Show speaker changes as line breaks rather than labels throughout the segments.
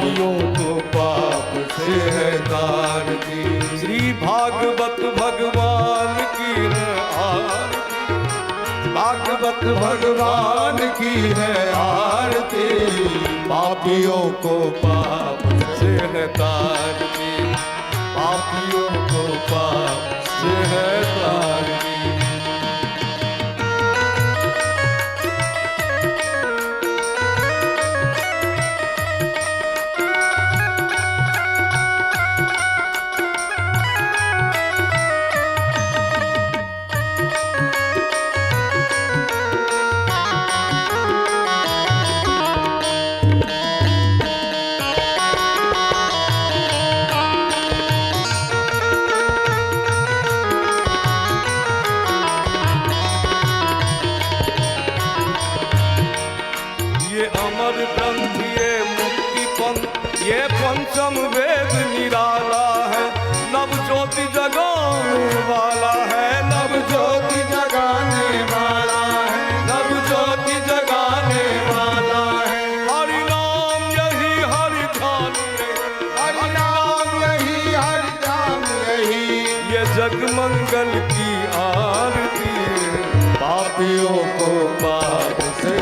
पापियों को पाप से है तारती। श्री भागवत भगवान की है आरती, भागवत भगवान की है आरती। पापियों को पाप से है तारती, पापियों को पाप से है तारती। ये अमर ग्रंथ ये मुक्ति पंथ, ये पंचम वेद निराला है। नव ज्योति जगाने वाला है, नव ज्योति
जगाने वाला है,
नव ज्योति जगाने वाला है। हरि नाम यही हरि ध्यान यही,
हरि नाम यही हरि धाम यही।
ये जग मंगल की आरती, पापियों को पाप से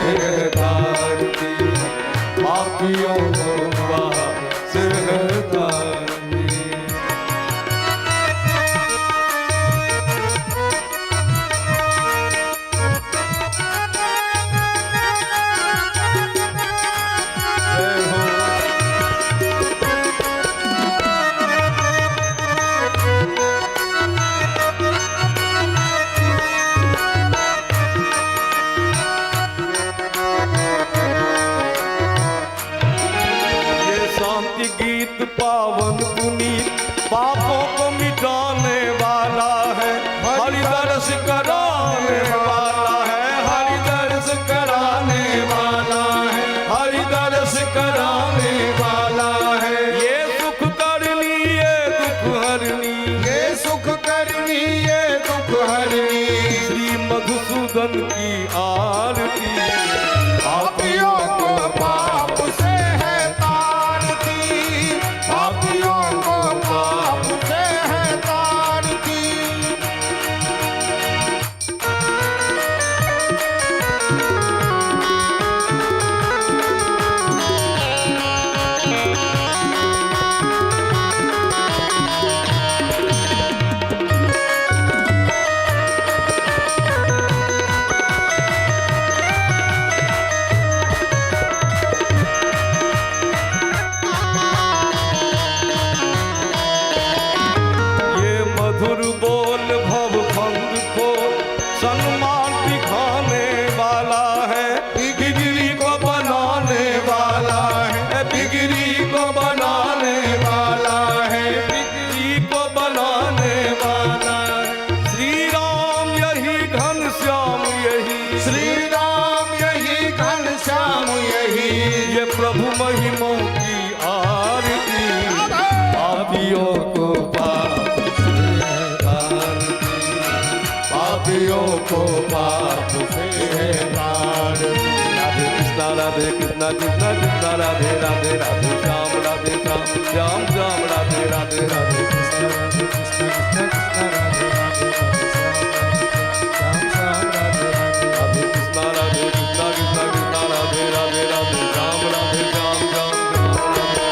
तारती, पापियों को पाप से तारती। जय हो। ये शांति गीत पावन पुनीत, पापों को मिटाने वाला है। हरि दर्श कराने वाला है, हरि दर्श कराने वाला है, हरि दर्श कराने वाला है। ये सुख करनी ये दुख हरनी,
ये सुख करनी ये दुख हरनी।
श्री मधुसूदन की आरती,
पापियों को पाप से है तारती, पापियों को पाप से है तारती।
ये मधुर बोल भव फंद को सन्मान दिखाने वाला है। बिगड़ी को बनाने वाला है, बिगड़ी को बनाने वाला है, बिगड़ी को बनाने वाला है। श्री राम यही घन श्याम यही,
श्री राम यही घन श्याम यही।
ये प्रभु महिमा की आरती, पापियों को पाप से तारती, पापियों को पाप से
तारती।
राधे कृष्णा कृष्णा कृष्णा राधे राधे, राधे श्याम राधे श्याम श्याम श्याम राधे राधे, राधे
कृष्ण राधे कृष्ण कृष्ण कृष्ण राधे राधे, राधे श्याम राधे श्याम श्याम राधे राधे।
राधे कृष्णा राधे कृष्णा कृष्णा कृष्णा राधे राधे, राधे श्याम राधे श्याम श्याम श्याम राधे।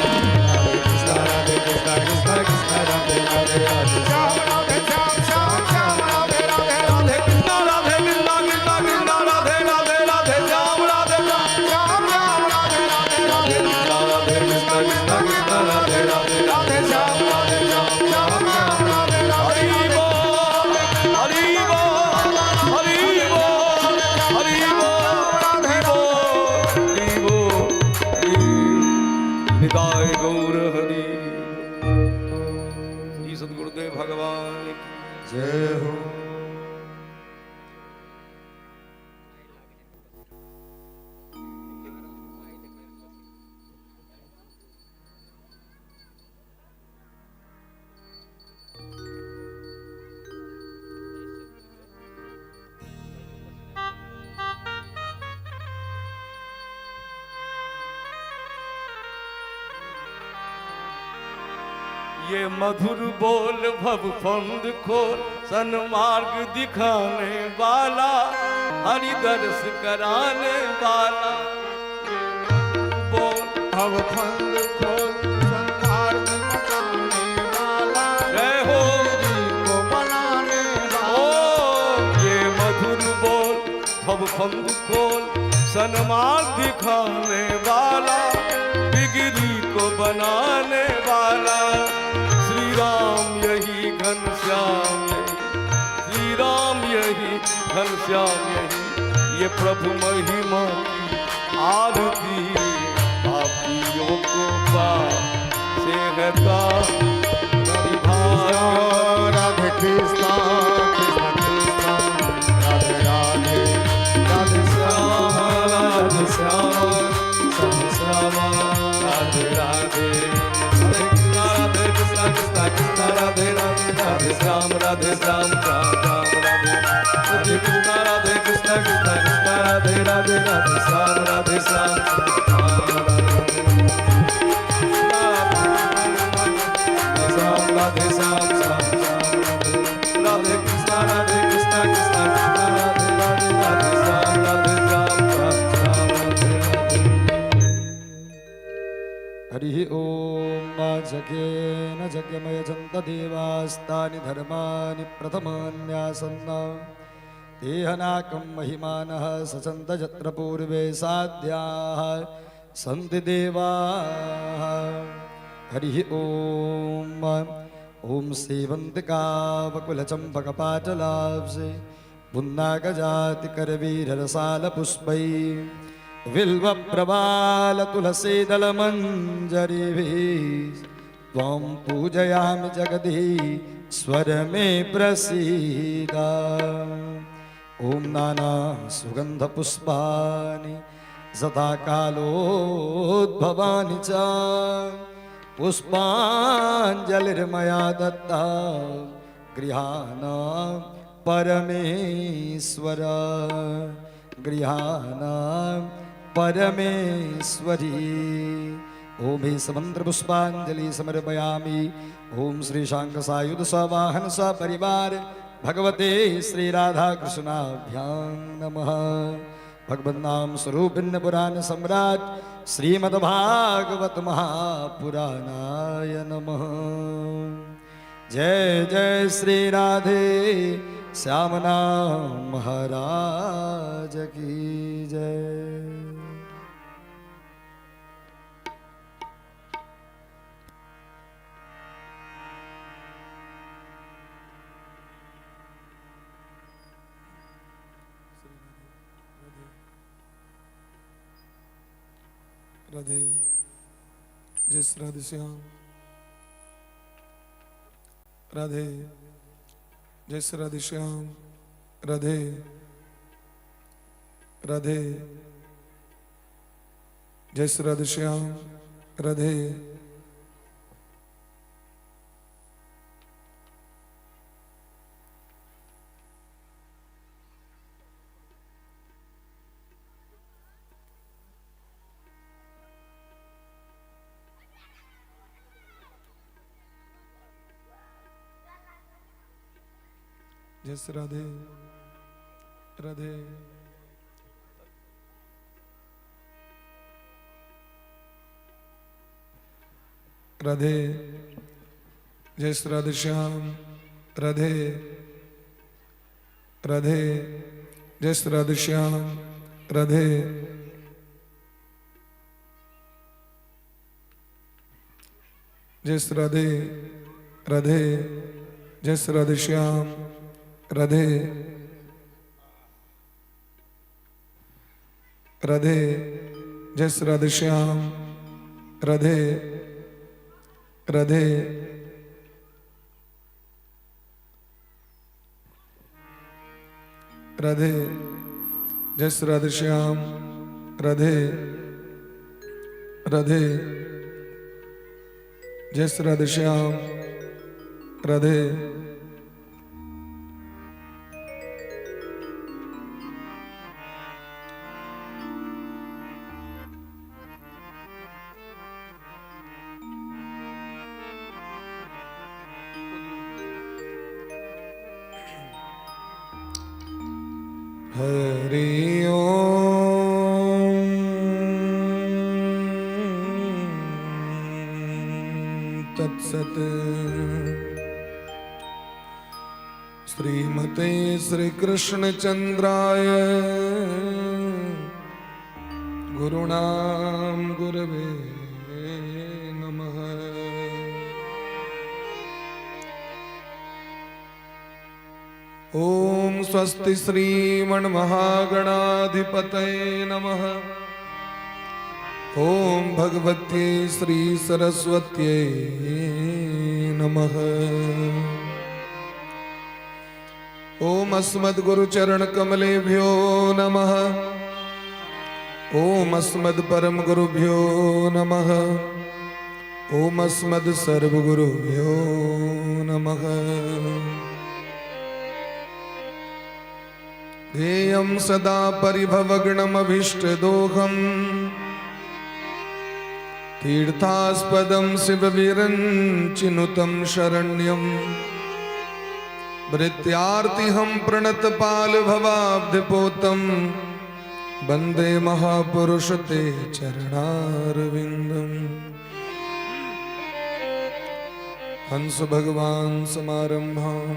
राधे कृष्ण राधे कृष्ण कृष्ण कृष्ण राधे राधे, राधे
श्याम राधे श्याम श्याम श्याम राधे राधे, राधे
कृष्णा राधे कृष्णा कृष्णा कृष्णा राधे राधे, राधे श्याम राधे श्याम
श्याम श्याम राधे राधे, राधे
कृष्णा राधे कृष्णा कृष्णा कृष्णा राधे राधे,
राधे श्याम राधे श्याम श्याम श्याम राधे राधे।
हरि बोल हरि बोल हरि बोल हरि बोल हरि बोल हरि बोल हरि। निताय गौर हरि। श्री सद्गुरुदेव भगवान की
जय हो।
ये मधुर बोल भव फंद खोल सन्मार्ग दिखाने वाला, हरि दर्श कराने वाला। बोल
भव फंद खोल सन्मार्ग दिखाने वाला,
जय हो
को बनाने वाला।
ओ ये मधुर बोल भव फंद खोल सन्मार्ग दिखाने वाला, बिगड़ी को बनाने वाला। श्री राम यही घनश्याम यही, श्री राम यही घनश्याम यही, ये प्रभु महिमा की आरती पापियों को पाप से है
राधे कृष्णा कृष्ण कृष्ण राधे राधे, राधे
श्याम राधे श्याम श्याम श्याम राधे राधे, राधे कृष्णा कृष्णा कृष्णा राधे राधे, राधे श्याम राधे श्याम श्याम श्याम राधे, राधे कृष्णा कृष्णा कृष्णा राधे राधे, राधे श्याम राधे श्याम श्याम श्याम राधे, श्याम श्याम श्याम राधे, राधे कृष्णा कृष्णा कृष्णा राधे राधे, राधे श्याम राधे श्याम श्याम श्याम राधे राधे।
हरिः ॐ जज्ञेन जज्ञमयजन्त देवास्तानि धर्माणि प्रथमान्यासन्न देहनाकं महिमानः सचन्त यत्र पूर्वे साध्याः सन्ति देवाः। हरिः ॐ ॐ सेवन्तिकावकुलचम्पकपाटलाब्जे पुन्नागजातिकरवीररसालपुष्पैः बिल्वप्रबालतुलसीदलमञ्जरीभिः त्वां पूजयामि जगदीश्वर मे प्रसीद। ॐ नाना सुगन्धपुष्पाणि सदा कालोद्भवानि च पुष्पाञ्जलिर्मया दत्ता गृहाण परमेश्वर, गृहाण परमेश्वरी। ॐ हे समंत्र पुष्पांजलि समर्पयामि। ॐ श्री शांक सायुध सवाहन सपरिवार भगवते श्री राधा कृष्णाभ्यां नमः। भगवन्नाम स्वरूपिण्य पुराण सम्राट श्रीमद्भागवत महापुराणाय नमः। जय जय श्री राधे श्याम नाम महाराज की जय।
राधे जय श्री राधे श्याम राधे जय श्री राधे श्याम राधे राधे जय श्री राधे श्याम राधे जय श्री राधे राधे राधे जय श्री राधे श्याम राधे राधे जय श्री राधे श्याम राधे जय श्री राधे राधे जय श्री राधे श्याम राधे राधे जय श्री राधे श्याम राधे राधे राधे जय श्री राधे श्याम राधे राधे जय श्री राधे श्याम राधे हरि ओम तत्सत। श्रीमते श्री कृष्ण चंद्राय गुरुणाम गुरवे नमः। ॐ स्वस्ति श्रीमन्महागणाधिपतये नमः। ॐ भगवत्यै श्री सरस्वत्यै नमः। ॐ अस्मद्गुरुचरणकमलेभ्यो नमः। ॐ अस्मत्परमगुरुभ्यो नमः। ॐ अस्मद् सर्वगुरुभ्यो नमः। ध्येयं सदा परिभवग्नमभीष्टदोहम् तीर्थास्पदं शिवविरञ्चिनुतं शरण्यं भृत्यार्तिहं प्रणतपालभवाब्धिपोतं वन्दे महापुरुष ते चरणारविन्दम्। हंस भगवान समारंभां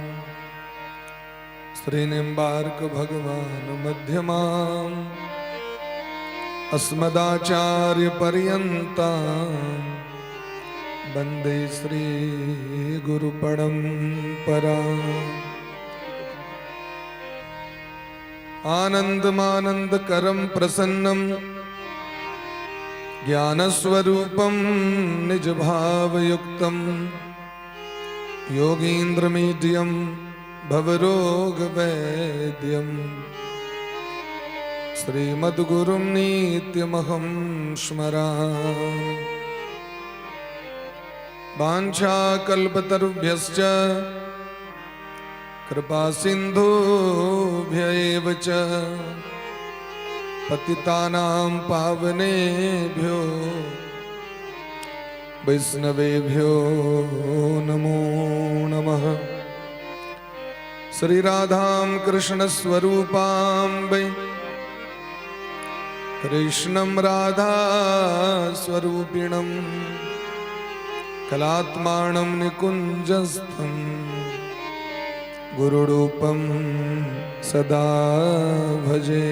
श्री निम्बार्क भगवान मध्यमाम् अस्मदाचार्य पर्यन्तां वन्दे श्री गुरु परंपरा। आनंदमानंद करम प्रसन्नम ज्ञानस्वरूपं निज भावयुक्तं योगीन्द्रमीड्यं भवरोग वैद्यं श्रीमद्गुरुं नित्यमहं स्मरामि। वाञ्छाकल्पतरुभ्यश्च कृपा सिन्धुभ्य एव च पतितानां पावनेभ्यो वैष्णवेभ्यो नमो नमः। श्री राधां कृष्णस्वरूपां वै कृष्णं राधा स्वरूपिणं कलात्मानं निकुञ्जस्थं गुरुरूपं सदा भजे।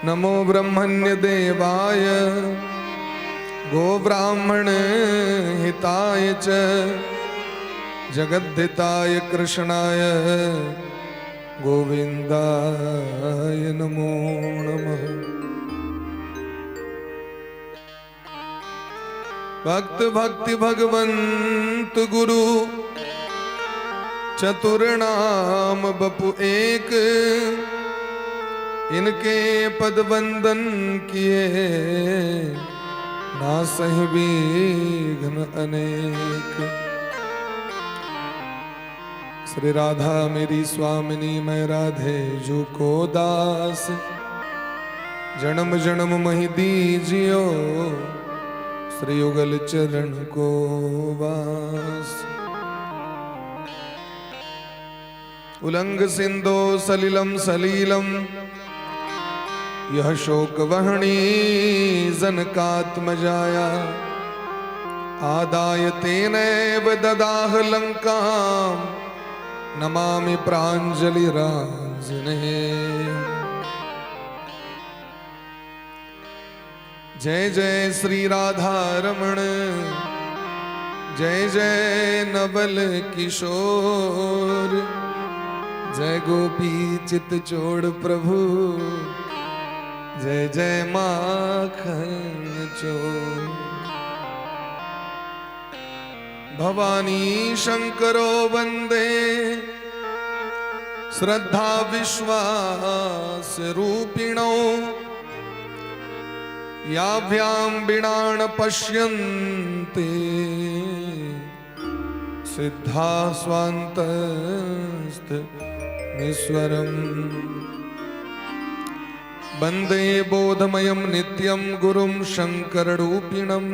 नमो ब्रह्मण्य देवाय गोब्राह्मण हिताय च जगद्धिताय कृष्णाय गोविंदाय नमो नमः। भक्त भक्ति भगवंत गुरु चतुर नाम बपु एक, इनके पद वंदन किए नासहि विघ्न अनेक। श्री राधा मेरी स्वामिनी, मैं राधे जू को दास। जन्म जन्म मही दीजियो श्री युगल चरण को वास। उलंग सिंधो सलिलम सलीलम यह शोक वहणी जनकात्मजाया। आदाय तेनैव ददाह लंकाम नमामि प्रांजलिरांजनेयम्। जय जय श्री राधा रमण, जय जय नवल किशोर, जय गोपी चित चोर प्रभु, जय जय माखन चोर। भवानी शंकरो वंदे श्रद्धा विश्वास रूपिणौ, याभ्यां विणा न पश्यन्ति सिद्धा स्वान्तस्थमीश्वरम्। वंदे बोधमयं नित्यं गुरुं शङ्कररूपिणं,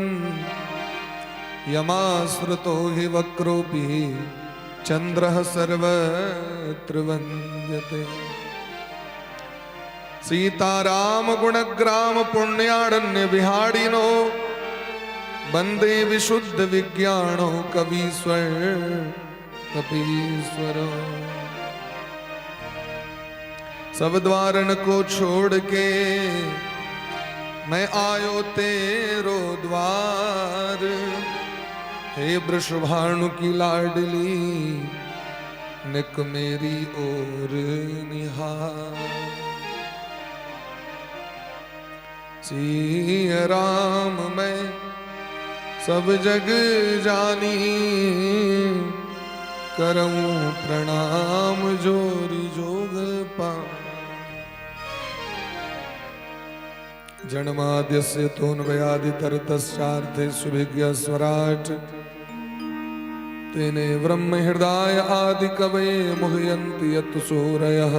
यमाश्रितो हि वक्रोऽपि चंद्रः सर्वत्र वन्द्यते। सीताराम गुणग्राम पुण्यारण्य विहारिणो वंदे विशुद्ध विज्ञानो कवीश्वर कपीश्वर। सब द्वारन को छोड़ के मैं आयो तेरो द्वार, हे वृषभानु की लाडली निक मेरी ओर निहार। सिया राम मैं सब जग जानी, करऊं प्रणाम जोरी जोग पा। जन्माद्यस्य तोन्वयादितरतश्चार्थे सुभिज्ञ स्वराट, तेने ब्रह्म हृदय आदि कवये मुह्यन्ति यत् सूरयः।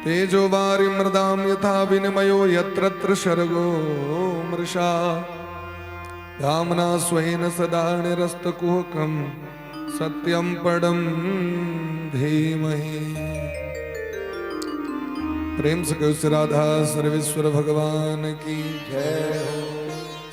तेजो वारि मृदां यथा विनिमयो यत्र सर्गो मृषा। धाम्ना स्वेन सदा निरस्तकुहकं सत्यं परं धीमहि। प्रेम से कहो श्री राधा सर्वेश्वर भगवान की जय हो,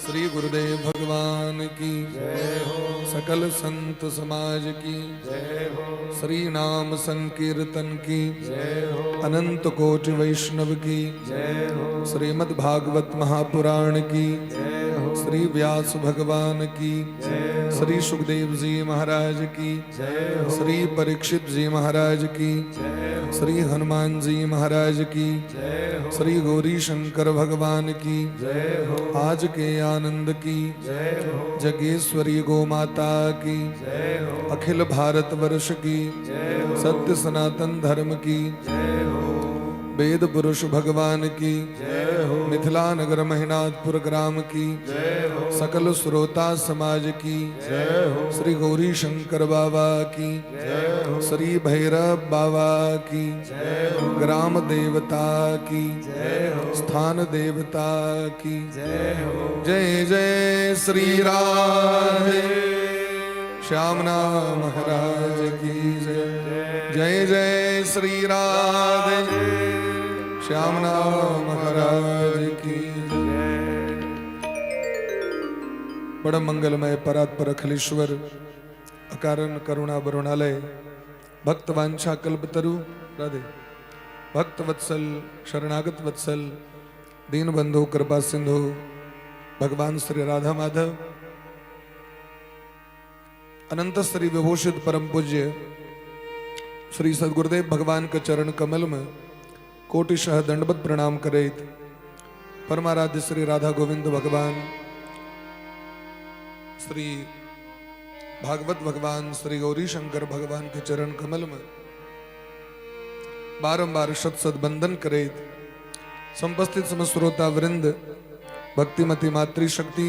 श्री गुरुदेव भगवान की जय हो, सकल संत समाज की जय हो, श्री नाम संकीर्तन की जय हो, अनंत कोटि वैष्णव की जय हो, श्रीमद् भागवत महापुराण की जय हो, श्री व्यास भगवान की जय, श्री सुखदेव जी महाराज की जय हो, श्री परीक्षित जी महाराज की जय हो, श्री हनुमान जी महाराज की जय हो, श्री गौरी शंकर भगवान की जय हो, आज के आनंद की जय हो, जगेश्वरी गो माता की जय हो, अखिल भारत वर्ष की जय हो, सत्य सनातन धर्म की जय हो, वेद पुरुष भगवान की जय हो, मिथिला नगर महिनाथपुर ग्राम की जय हो, सकल श्रोता समाज की जय हो, श्री गौरी शंकर बाबा की जय हो, श्री भैरव बाबा की जय हो, ग्राम देवता की जय हो, स्थान देवता की जय हो। जय जय श्री राधे श्याम नाम महाराज की जय। जय जय श्री राधे श्याम नाम महाराज की जय। बड़ा मंगलमय परात्पर अखिलेश्वर अकारण करुणा वरुणालय भक्त वांछा कल्पतरु राधे भक्त वत्सल शरणागत वत्सल दीन बंधु कृपा सिंधु भगवान श्री राधा माधव अनंत श्री विभूषित परम पूज्य श्री सदगुरुदेव भगवान के चरण कमल में कोटिशः दंडवत प्रणाम करैत परमाराध्य श्री राधा गोविंद भगवान, श्री भागवत भगवान, श्री गौरी शंकर भगवान के चरण कमल में बारंबार शत शत बंदन करैत समुपस्थित समस्त श्रोता वृंद, भक्तिमती मातृशक्ति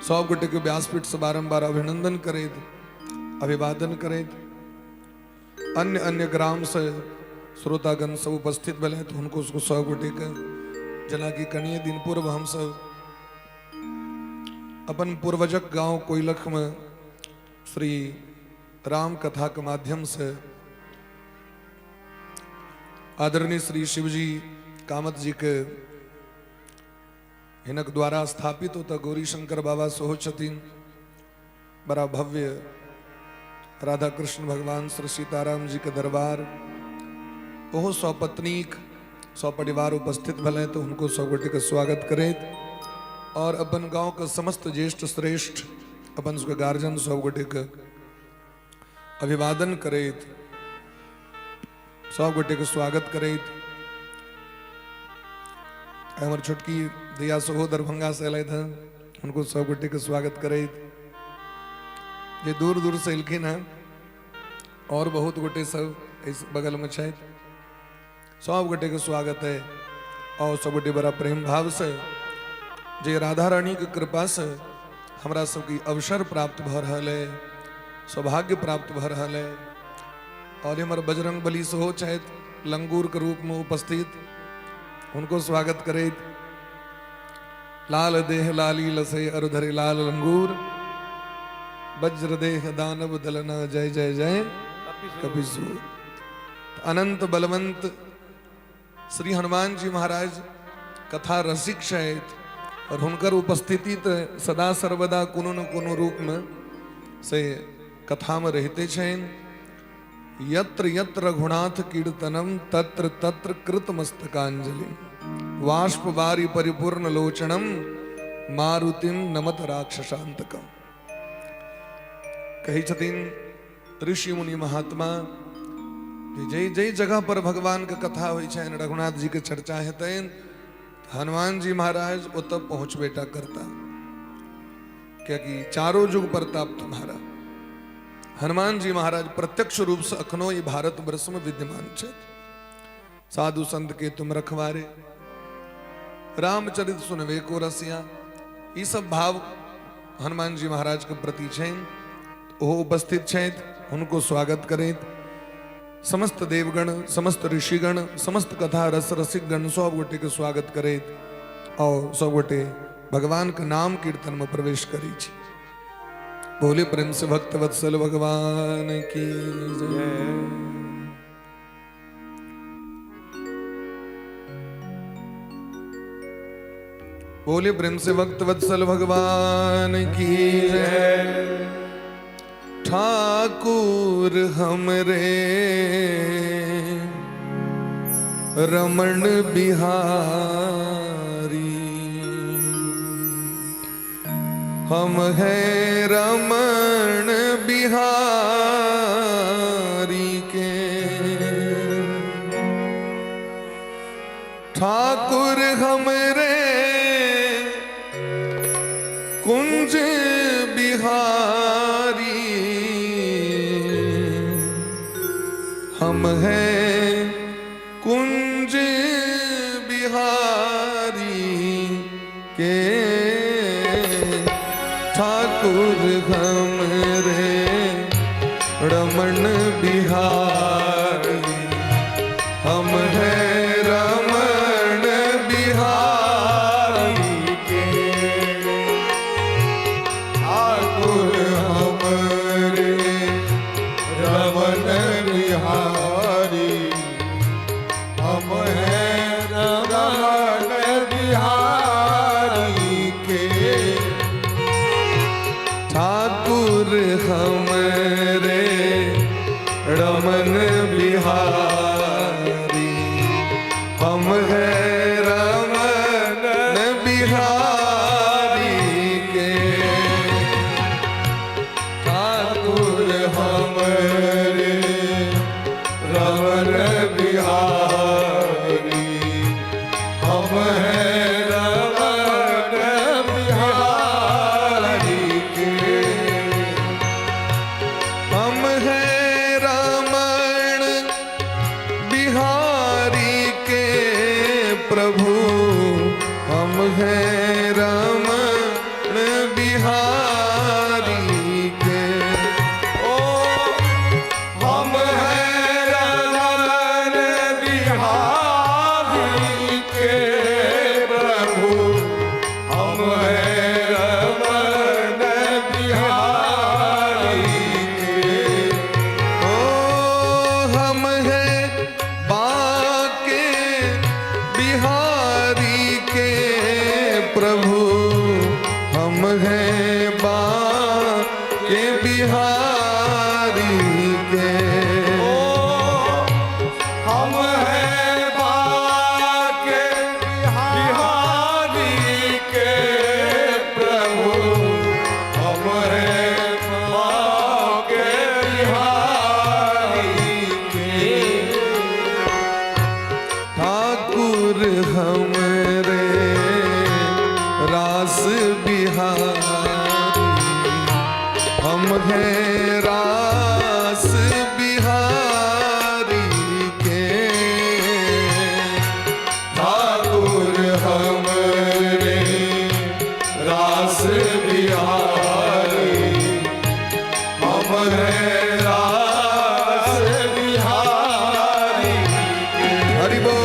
सब गोटे के व्यासपीठ से बारंबार अभिनंदन करैत, अभिवादन करैत, अन्य अन्य ग्राम से श्रोतागण सब उपस्थित भेले तो हुनको सबको सब गोटे के, जेनाकि कनिए दिन पूर्व हम सब अपन पूर्वजक गांव कोइलख में श्री राम कथा के माध्यम से आदरणीय श्री शिवजी कामत जी के हिनक द्वारा स्थापित ओतऽ गौरी शंकर बाबा सेहो छथिन। बड़ा भव्य राधा कृष्ण भगवान श्री सीताराम जी के दरबार, ओहो सपत्नीक सपरिवार उपस्थित भेलै तऽ हुनको सब गोटेके स्वागत करैत और अपन गांव के समस्त ज्येष्ठ श्रेष्ठ अपन सबके गार्जियन सब गोटेके अभिवादन करैत, सब गोटेके स्वागत करैत। हमर छोटकी दैया सेहो दरभंगा से एलथि हँ, हुनको सब गोटेके स्वागत करैत, जे दूर दूर से एलखिन हँ और बहुत गोटे सब इस बगल में छथि, सब गोटे के स्वागत है। और सब गोटे बड़ा प्रेम भाव से जे राधा रानी के कृपा से हमरा सबके अवसर प्राप्त भऽ रहल है, सौभाग्य प्राप्त भऽ रहल है। और हमर बजरंग बली सेहो छथि लंगूर के रूप में उपस्थित, हुनको स्वागत करैत। लाल देह लाली लसे अरुधरे लाल लंगूर, वज्रदेह दानव दलना जय जय जय कपिसूर। अनंत बलवंत श्री हनुमान जी महाराज कथा रसिक छथि और हुनकर उपस्थिति तो सदा सर्वदा कोनो न कोनो रूप में से कथा में रहते छनि। यत्र यत्र रघुनाथ कीर्तनम तत्र तत्र कृत मस्तकांजलि वाष्प वारि परिपूर्ण लोचनम मारुतिम नमत राक्षसांतकम। कहै छथिन ऋषि मुनि महात्मा जे जै जै जगह पर भगवान के कथा होइ छनि, रघुनाथ जी के चर्चा हेतनि, हनुमान जी महाराज ओतऽ पहुँचबेटा करता, कियाकि चारों युग प्रताप तुम्हारा। हनुमान जी महाराज प्रत्यक्ष रूप से अखनो ई भारत वर्ष में विद्यमान छथि। साधु संत के तुम रखवारे, रामचरित सुनवे को रसिया, ई सब भाव हनुमान जी महाराज के प्रति छनि। ओहो उपस्थित छथि, हुनको स्वागत करैत समस्त देवगण, समस्त ऋषिगण, समस्त कथा रस रसिकगण सब गोटे के स्वागत करैत और सब गोटे भगवान के नाम कीर्तन में प्रवेश करै छी। बोले प्रेम से भक्त वत्सल भगवान की जय। बोले प्रेम से भक्त वत्सल भगवान की जय। ठाकुर हमरे रमण बिहारी, हम हैं रमण बिहारी के। ठाकुर हमरे कुंज बिहारी, हम हैं कुंज बिहारी के। ठाकुर हमरे रमण बिहारी, हम हैं रमण बिहारी के।
ठाकुर हमरे रमण बिहारी, हम हैं रमण बिहारी के।
ठाकुर हमरे रमण बिहारी, हम हैं रमण बिहारी के।
ठाकुर हमरे रमण बिहारी, हम हैं रमण बिहारी के।
हम हैं रमण बिहारी के प्रभु, हम हैं रमण बिहारी के।
ओ हम हैं रमण बिहारी के प्रभु, हम हैं रमण बिहारी के।
ओ हम हैं बाके बिहारी के प्रभु, हम हैं बाके बिहारी के।
ओ हम हैं बाके बिहारी के प्रभु, हम हैं बाके बिहारी के।
ठाकुर हमरे रास बिहारी, हम हैं रास बिहारी के।
ठाकुर हमरे रास बिहारी, हम हैं रास बिहारी के।
हरि बोल।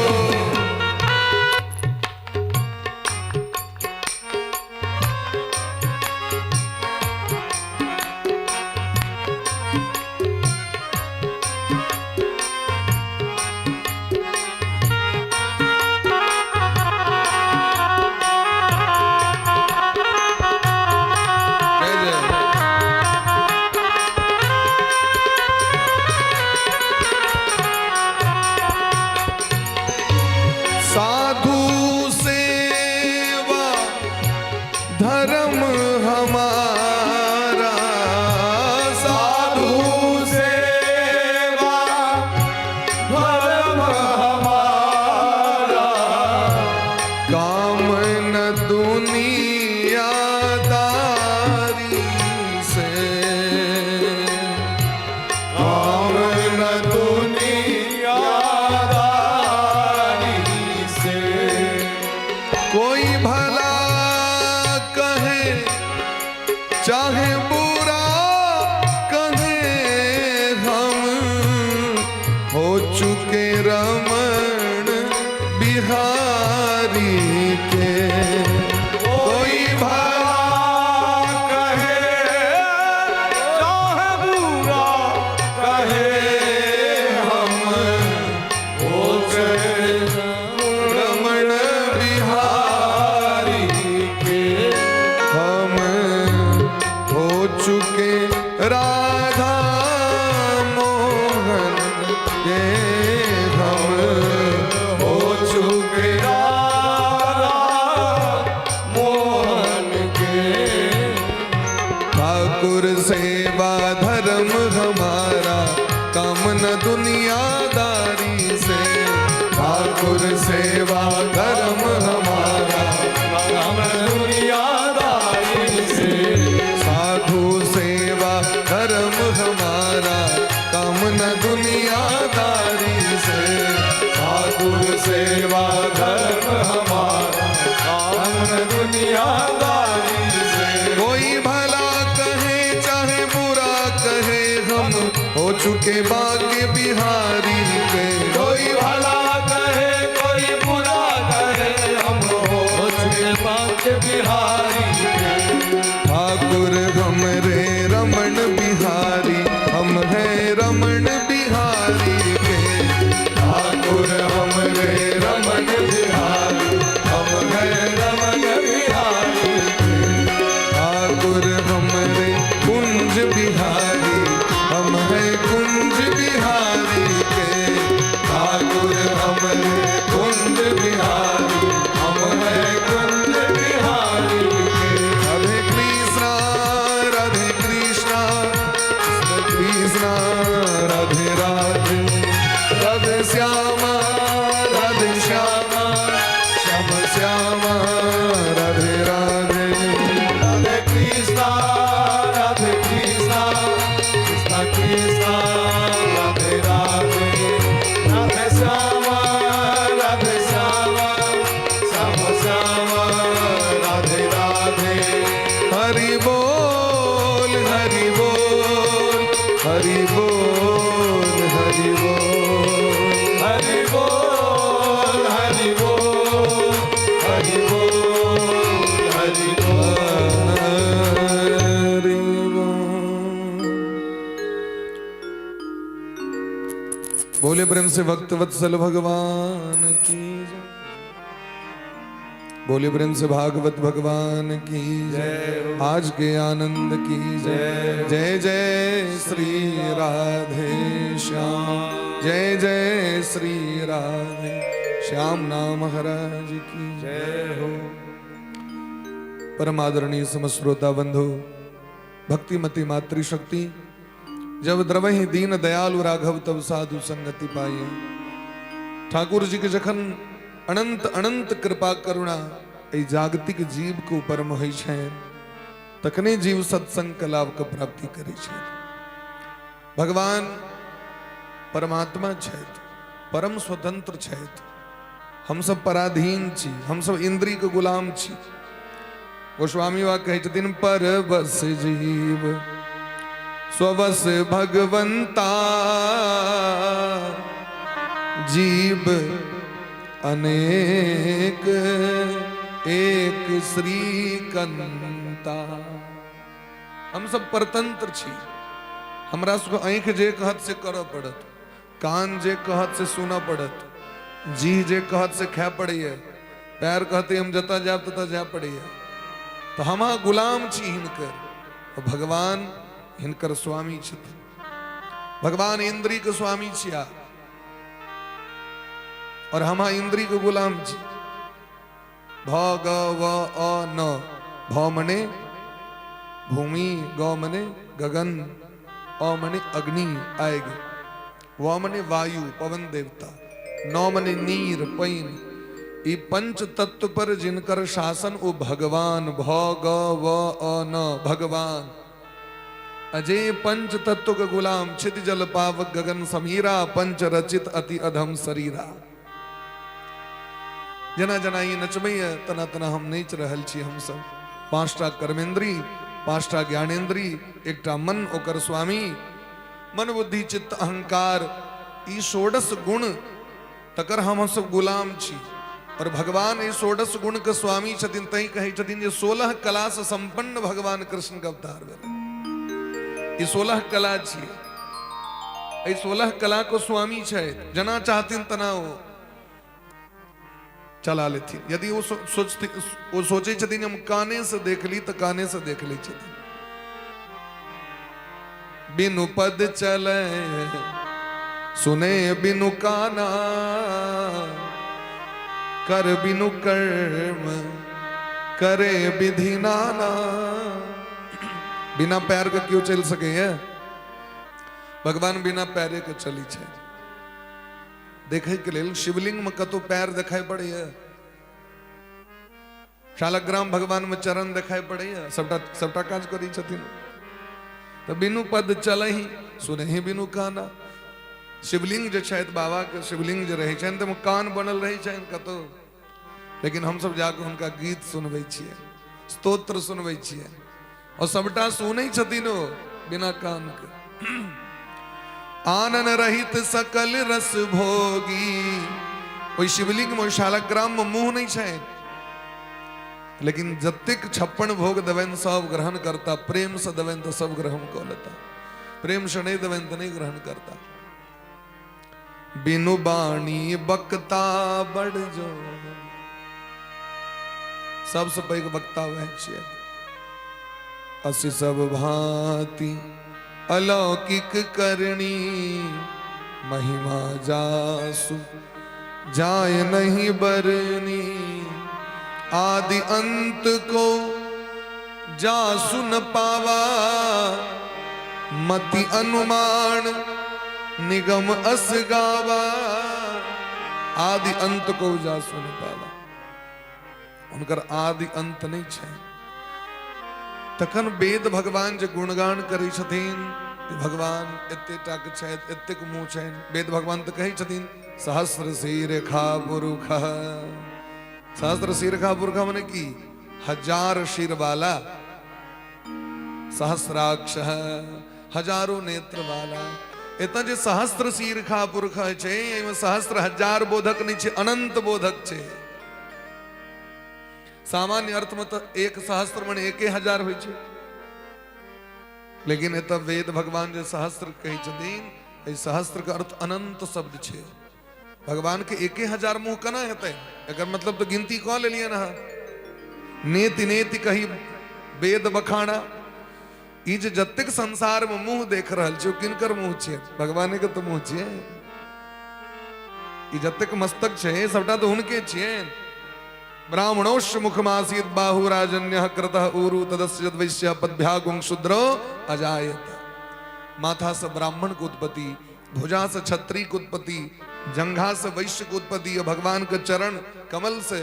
दुनियादारी से। काम न दुनियादारी से। कोई भला कहे चाहे बुरा कहे, हम हो चुके रमण बिहारी के। कोई भला
कहे चाहे बुरा कहे,
हम हो गए रमण बिहारी के। हम हो चुके राधा मोहन के। हम हो चुके
राधा मोहन के।
ठाकुर सेवा धर्म हमारा, काम न दुनियादारी से। ठाकुर सेवा धर्म हमारा,
काम दुनियादारी से।
साधु सेवा धर्म हमारा, काम न दुनियादारी से।
ठाकुर सेवा धर्म हमारा, काम दुनियादारी से।
कोई भला कहे चाहे बुरा कहे, हम हो चुके बाके बिहारी के।
कोई भला कहे कोई बुरा कहे, हम हो चुके बाके बिहारी के।
ठाकुर हमरे रमण बिहारी, हम हैं रमण बिहारी के। ठाकुर हमरे रमण बिहारी, हम हैं
रमण बिहारी के।
ठाकुर हमरे कुंज बिहारी, हम हैं कुंज बिहारी के। ठाकुर हमरे कुंज बिहारी, हम हैं
कुंज बिहारी के।
राधे कृष्णा राधे कृष्णा कृष्ण कृष्णा राधे राधे, राधे श्यामा राधे श्यामा श्याम श्यामा राधे राधे।
राधे कृष्णा राधे कृष्णा कृष्णा कृष्णा राधे राधे, राधे श्यामा राधे श्यामा श्याम श्यामा राधे राधे।
हरि बोल हरि बोल हरि बोल हरि बोल
हरि बोल हरि बोल हरि बोल हरि बोल।
हरि बोल। बोले प्रेम से भक्त वत्सल भगवान की जय। बोले प्रेम से भागवत भगवान की जय। आज के आनंद की जय। जय जय श्री राधे श्याम, जय जय श्री राधे श्याम नाम महाराज की जय हो। परम आदरणीय समश्रोता बंधु, भक्तिमती मातृशक्ति, जब द्रवहि दीन दयालु राघव तब साधु संगति पाइए। ठाकुर जी के जखन अनंत अनंत कृपा करुणा एहि जागतिक जीव के ऊपर में होइ छनि, तखने जीव सत्संग के लाभ के प्राप्ति करै छथि। भगवान परमात्मा छथि, परम स्वतंत्र छथि। हम सब पराधीन छी, हम सब इंद्रिय के गुलाम छी। गोस्वामी वा कहै छथिन, पर बस जीव स्वबस भगवंता, जीव अनेक एक श्रीकंता। हम सब परतंत्र छी। हमरा सबके आँखि जे कहत से करऽ पड़त, कान जे कहत से सुनऽ पड़त, जीह जे कहत से खाय पड़ैया, पैर कहते हम जतऽ जायब ततऽ जाय पड़ैया। तऽ हम अहाँ गुलाम छी हिनकर, भगवान हिनकर स्वामी छथिन। भगवान इंद्री के स्वामी छिया और हम इंद्री के गुलाम छी। भ ग व अ न, भ मने भूमि, ग मने गगन, अ मने अग्नि आएगी, व मने वायु पवन देवता, न मने नीर पैन। ई पंच तत्व पर जिनकर शासन ओ भगवान, भ ग व अ न, भगवान। अजय पंच तत्व के गुलाम, छित जल पावक गगन समीरा, पंच रचित अति अधम शरीरा। जेना जेना ई नचबैया तना तना हम नाचि रहल छी। हमसब पांचटा कर्मेंद्री, पांचटा ज्ञानेंद्री, एकटा मन ओकर स्वामी, मन बुद्धि चित्त अहंकार, ई षोडश गुण तकर हम सब गुलाम छी। और भगवान ई षोडश गुण के स्वामी छथिन, तैं कहै छथिन जे 16 कला से संपन्न भगवान कृष्ण के अवतार भेलै। ई 16 कला छियै, एहि 16 कला को स्वामी छै, जना चाहथिन तना ओ चला लेथिन। यदि ओ सोचती, ओ सोचै छथिन हम काने से देख ली, तऽ काने से देख लै छथिन। बिनु पद चले सुने बिनु काना, कर बिनु कर्म करे विधि नाना। बिना पैर के क्यों चल सके है? भगवान बिना पैरे के चली छै। देखै के लेल शिवलिंग में कतौ पैर देखाई पड़ैया? शालग्राम भगवान में चरण देखाई पड़ैया? सबटा सबटा काज करै छथिन। तऽ बिनु पद चलही सुनही बिनु काना। शिवलिंग जे छथि, बाबा के शिवलिंग जे रहै छनि, तऽ कान बनल रहै छनि कतौ? लेकिन हमसब जाकऽ हुनका गीत सुनबै छियै, स्तोत्र सुनबै छियै, और सबटा सुनै छथिन ओ बिना कान के। आनन रहित सकल रस भोगी। ओहि शिवलिंग में, ओहि शालग्राम में मुंह नहीं छै, लेकिन जतेक 56 भोग देबनि सब ग्रहण करता। प्रेम से देबनि तऽ सब ग्रहण कऽ लेता, प्रेम से नहीं देबनि तऽ नहीं ग्रहण करता। बिनु बाणी बकता बड़ जो, सबसे पैघ वक्ता वह छियै। अस सब भांति अलौकिक करणी, महिमा जासु जाय नहीं बरनी। आदि अंत को जासु न पावा, मति अनुमान निगम अस गावा। आदि अंत को जासु न पावा, हुनकर आदि अंत नहीं छै। तखन वेद भगवान जे गुणगान करै छथिन, भगवान एते टाक छथि, एतेक मुँह छनि। वेद भगवान तऽ कहै छथिन सहस्र शीर्खा पुरुख। सहस्र शीर्खा पुरुख मने की? हजार शिर वाला। सहस्राक्ष, हजारों नेत्र वाला। एतऽ जे सहस्र शीर्खा पुरुख छै, एहिमे सहस्र हजार बोधक नहि छै, अनंत बोधक छै। सामान्य अर्थ में तो एक सहस्त्र मने एके हजार होइ छै, लेकिन एतऽ वेद भगवान जे सहस्त्र कहै छथिन, एहि सहस्त्र के अर्थ अनंत शब्द छै। भगवान के एके हजार मुंह केना हेतै? एकर मतलब तऽ गिनती कऽ लेलियनि अहाँ। नेति नेति कही वेद बखाना। ई जे जतेक संसार में मुंह देख रहल छी, ओ किनकर मुंह छियै? भगवाने के तऽ मुंह छियै। ई जतेक मस्तक छै, सबटा तऽ हुनके छियनि। ब्राह्मणोश्च मुखमासीत बाहु राजन्य कृतः ऊरु तदस्य यद्वैश्य पद्भ्यागुं शूद्रो अजायत। माथा से ब्राह्मण के उत्पत्ति, भुजा से क्षत्रिय के उत्पत्ति, जंघा से वैश्य के उत्पत्ति, और भगवान के चरण कमल से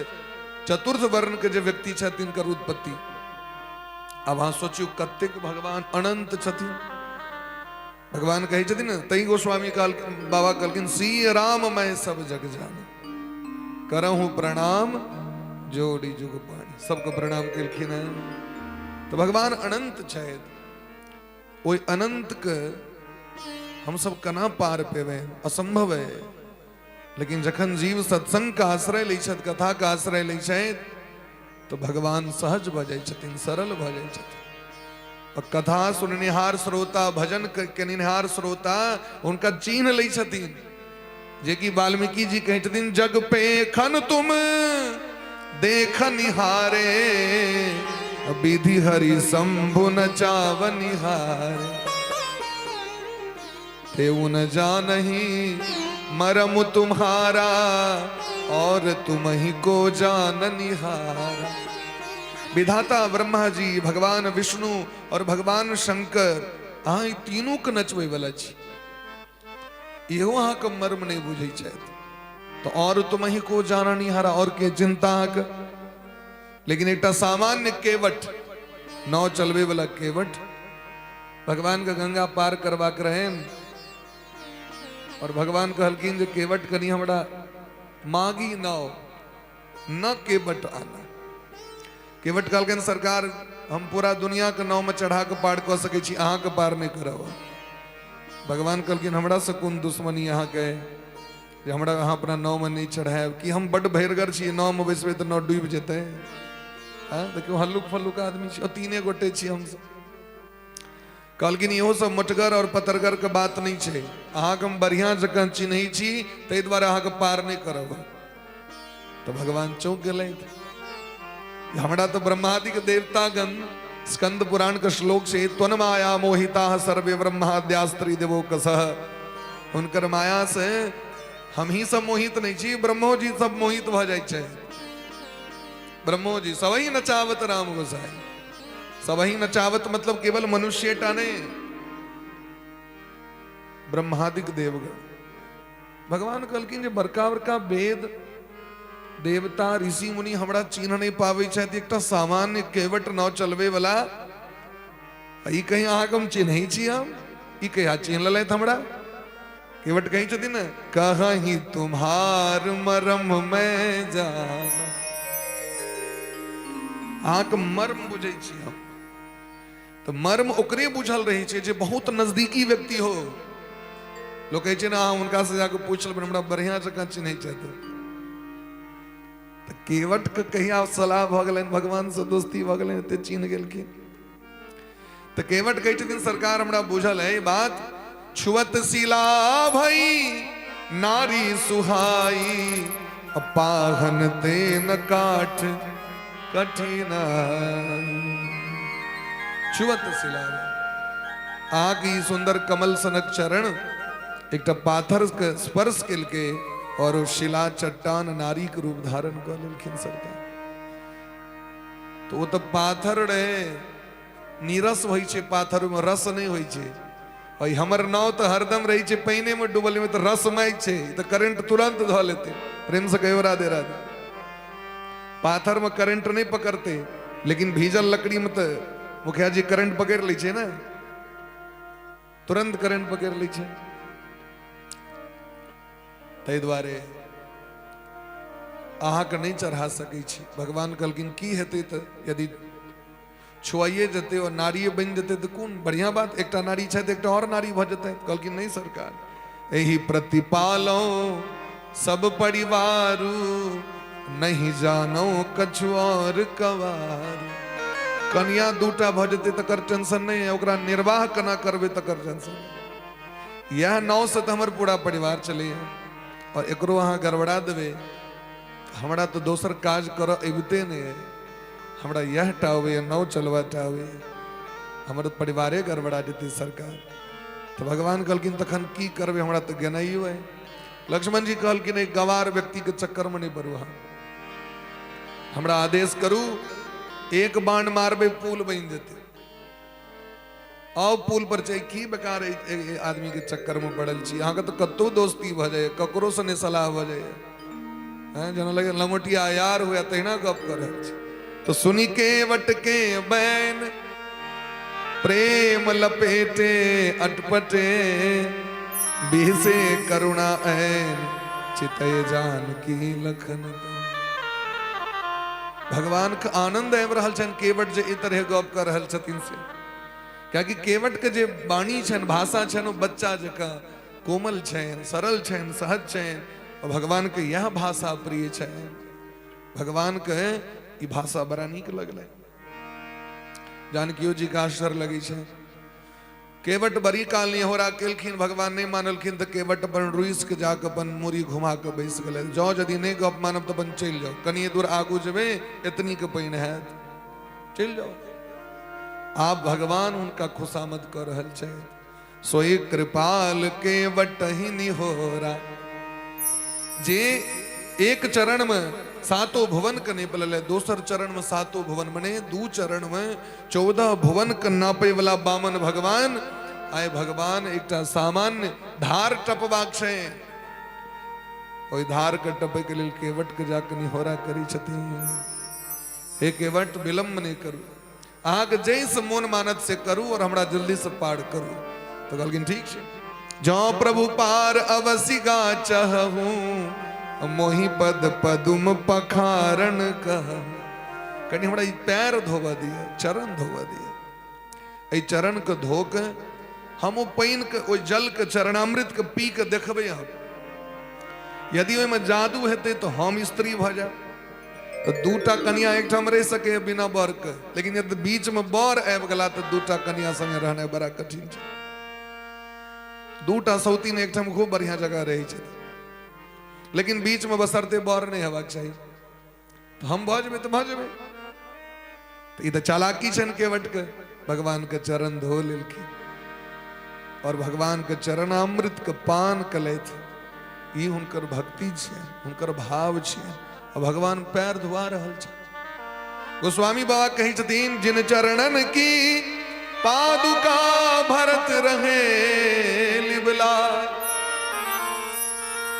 चतुर्थ वर्ण के जे व्यक्ति छथि तिनकर उत्पत्ति। आब अहाँ सोचियौ कतेक भगवान अनंत छथिन। भगवान कहै छथिन ने, तै गोस्वामी कहल, बाबा कहलखिन, सी राम मैं सब जग जाने, करहूं प्रणाम जोड़ी जुग पानी। सबको प्रणाम केलखिन हैं। तो भगवान अनंत छथि। ओहि अनंत के हम सब केना पार पेबै? असंभव है। लेकिन जखन जीव सत्संग के आश्रय लै छथि, कथा के आश्रय लै छथि, तो भगवान सहज भऽ जाइ छथिन, सरल भऽ जाइ छथिन। और कथा सुननिहार श्रोता, भजन केनिहार श्रोता हुनका चिन्ह लै छथिन। जे कि वाल्मीकि जी कहै छथिन, जग पे खन तुम देखनिहारे, विधि हरि शंभु न चावनिहारे। तेउ न जानही मरम तुम्हारा, और तुम ही को जाननिहारा। विधाता ब्रह्मा जी, भगवान विष्णु और भगवान शंकर, अहाँ ई तीनू के नचबै वाला छी, इहो अहाँके मर्म नहि बुझै छथि। तऽ और तुमही को जाननिहार और के चिंता अहाँके। लेकिन एकटा सामान्य केवट, नाव चलबे वाला केवट, भगवान के गंगा पार करबाक रहनि और भगवान कहलखिन जे केवट कनि हमरा मांगी नाव, न केवट आना। केवट कहलखिन सरकार हम पूरा दुनिया के नाव में चढ़ा के पार कऽ सकै छी, अहाँके पार नहि करब। भगवान कहलखिन हमरा से कोन दुश्मनी अहाँके जे हमरा अहाँ अपना नावमे नहि चढ़ायब? कि हम बड्ड भरिगर छी, नावमे बैसबै तऽ नाव डूबि जेतै? हँ, देखियौ हल्लुक फल्लुक आदमी छी, तीने गोटे छी हमसब। कहलखिन इहो सब मोटगर और पतरगर के बात नहीं छै, अहाँके हम बढ़िया जकाँ चिन्है छी, ताहि दुआरे अहाँके पार नहि करब। तऽ भगवान चौंक गेलथि, हमरा तऽ ब्रह्मादिक देवतागण, स्कंद पुराण के श्लोक से त्वन माया मोहिता सर्वे ब्रह्माद्यास्त्री देवो कसह, हुनकर माया से हम ही सब मोहित नहीं छी, ब्रह्मो जी सब मोहित भऽ जाइ छै। ब्रह्मो जी सबही नचावत राम गोसाई, सबही नचावत मतलब केवल मनुष्य टा नहीं, ब्रह्मादिक देवगण। भगवान कहलखिन जे बड़का बड़का वेद देवता ऋषि मुनि हमरा चिन्ह नहीं पाबै छथि, एकटा सामान्य केवट नाव चलबे वाला ई कहीं अहाँके हम चिन्है छी, हम ई कहिया चिन्ह लेलथि हमरा? केवट कहीं छथिन ने, कहीं तुम्हार मरम में जाना, अहाँके मर्म बुझै छी हम। तऽ मर्म ओकरे बुझल रहै छै जे बहुत नजदीकी व्यक्ति हो। लोक कहै छै ने, अहाँ हुनकासँ जाकऽ पूछि लेबनि, हमरा बढ़िआँ जकाँ चिन्है छथि। तऽ केवटके कहिया सलाह भऽ गेलनि, भगवानसँ दोस्ती भऽ गेलनि, एते चिन्ह गेलखिन। तऽ केवट कहै छथिन सरकार हमरा बुझल है बात, छुअत शिला भई नारी सुहाई, अपाहन तेन काठ कठिन। छुअत शिला, अहाँके ई सुंदर कमल सनक चरण एकटा पाथर के स्पर्श केलकै और ओ शिला चट्टान नारी के रूप धारण कऽ लेलखिन सरकार। तो ओ तऽ पाथर रहे, नीरस होइ छै पाथर में, रस नहि होइ छै। और हमर नाव तऽ हरदम रहै छै पानिए में डूबल, में तऽ रसमय छै, तऽ करेंट तुरंत धऽ लेतै। प्रेम से कहियो राधे राधे। पाथर में करेंट नहीं पकड़ते, लेकिन भीजल लकड़ी में तऽ मुखिया जी करेंट पकड़ लै छै ने, तुरंत करेंट पकड़ लै छै। ताहि दुआरे अहाँके नहि चढ़ा सकै छी। भगवान कहलखिन की हेतै तऽ यदि छुआइए जेतै और नारिये बनि जेतै तऽ कोन बढ़िया बात, एकटा नारी छथि एकटा और नारी भऽ जेतै। कहलखिन नहि सरकार, एहि प्रतिपालो सब परिवारू, नहीं जानो कछु और कवारू। कनिया दूटा भऽ जेतै तकर टेंशन नहि है, ओकरा निर्वाह केना करबै तकर टेंशन। इएह नाव से तऽ हमर पूरा परिवार चलैए और एकरो अहाँ गड़बड़ा देबै, हमरा तऽ दोसर काज करऽ अबिते नहि है, हमरा इएह टा अबैए, नाव चलबऽ टा अबैए, हमर परिवारे गड़बड़ा जेतै सरकार। तऽ भगवान कहलखिन तखन की करबै, हमरा तऽ गेनाइयो है। लक्ष्मण जी कहलखिन एहि गवार व्यक्तिके चक्करमे नहि पड़ू, अहाँ हमरा आदेश करू, एक बाण मारबै पुल बनि जेतै, आउ पुल पर छै। की बेकार आदमी के चक्कर में पड़ल छी अहाँके, तऽ कतहु दोस्ती भऽ जाइए, ककरोसँ नहि सलाह भऽ जाइए, हैं जेना लगे लंगोटिया यार हुए तहिना गप कर रहल छी। तो सुनी के वट के बैन प्रेम लपेटे अटपटे, बिहसे करुणा ऐन चितय जानकी लखन। भगवान के आनंद आबि रहल छनि केवट जे एहि तरह गप कर रहल छथिन से, कियाकि केवट के जे वाणी छनि, भाषा छनि, ओ बच्चा जकाँ कोमल छनि, सरल छनि, सहज छनि, और भगवान के यह भाषा प्रिय छनि। भगवान के ई भाषा बड़ा नीक लगलै। जानकियो जी के आश्चर्य लगै छै। केवट बड़ी काल निहोरा केलखिन, भगवान नहि मानलखिन, तऽ केवट अपन रुसि के जाके अपन मूड़ी घुमा के बैस गेलै। जँ यदि नहि गप मानब तऽ अपन चलि जाउ, कनिए दूर आगू जेबै एतनी के पानि हैत, चलि जाउ। आब भगवान हुनका खुशामद कऽ रहल छथि। सोई कृपाल केवट ही निहोरा, जे एक चरण में सातो भुवन के नहीं पलल, दोसर चरण में सातो भुवन मने दू चरण में 14 भुवन के नापे वाला बामन भगवान आय भगवान एकटा सामान्य धार टपबाक छै। ओहि धारके टपैके लेल केवटके जाके निहोरा करै छथिन। हे केवट, विलम्ब नहि करू, अहाँके जाहिसँ मोन मानत से करू और हमरा जल्दीसँ पार करू। तऽ कहलखिन ठीक छै। जँ प्रभु पार अवसि गा चहूँ, मोहि पद पदुम पखारन कह। कनि हमरा ई पैर धोबऽ दिअ, चरण धोबऽ दिअ। एहि चरणके धो कऽ हम ओ पानिके, ओहि जलके, चरणामृतके पी कऽ देखबै हम। यदि ओहिमे जादू हेतै तऽ हम स्त्री भऽ जायब। तऽ दूटा कनिया एकठाम रहि सकैए बिना बरके, लेकिन यदि बीचमे बर आबि गेला तऽ दूटा कनिया संगे रहनाइ बड़ा कठिन छै। दूटा सौतीन एकठाम खूब बढ़िया जगह रहै छै, लेकिन बीचमे बसरते बर नहि हेबाक चाही। तऽ हम भऽ जेबै तऽ भऽ जेबै। तऽ ई तऽ चालाकी छनि केवटके। भगवानके चरण धो लेलखिन और भगवानके चरणामृतके पान कलथि। ई हुनकर भक्ति छियनि, हुनकर भाव छियनि। आ भगवान पैर धुआ रहल छै। गोस्वामी बाबा कहै छथिन, जिन चरणन की पादुका भरत रहे लिबला।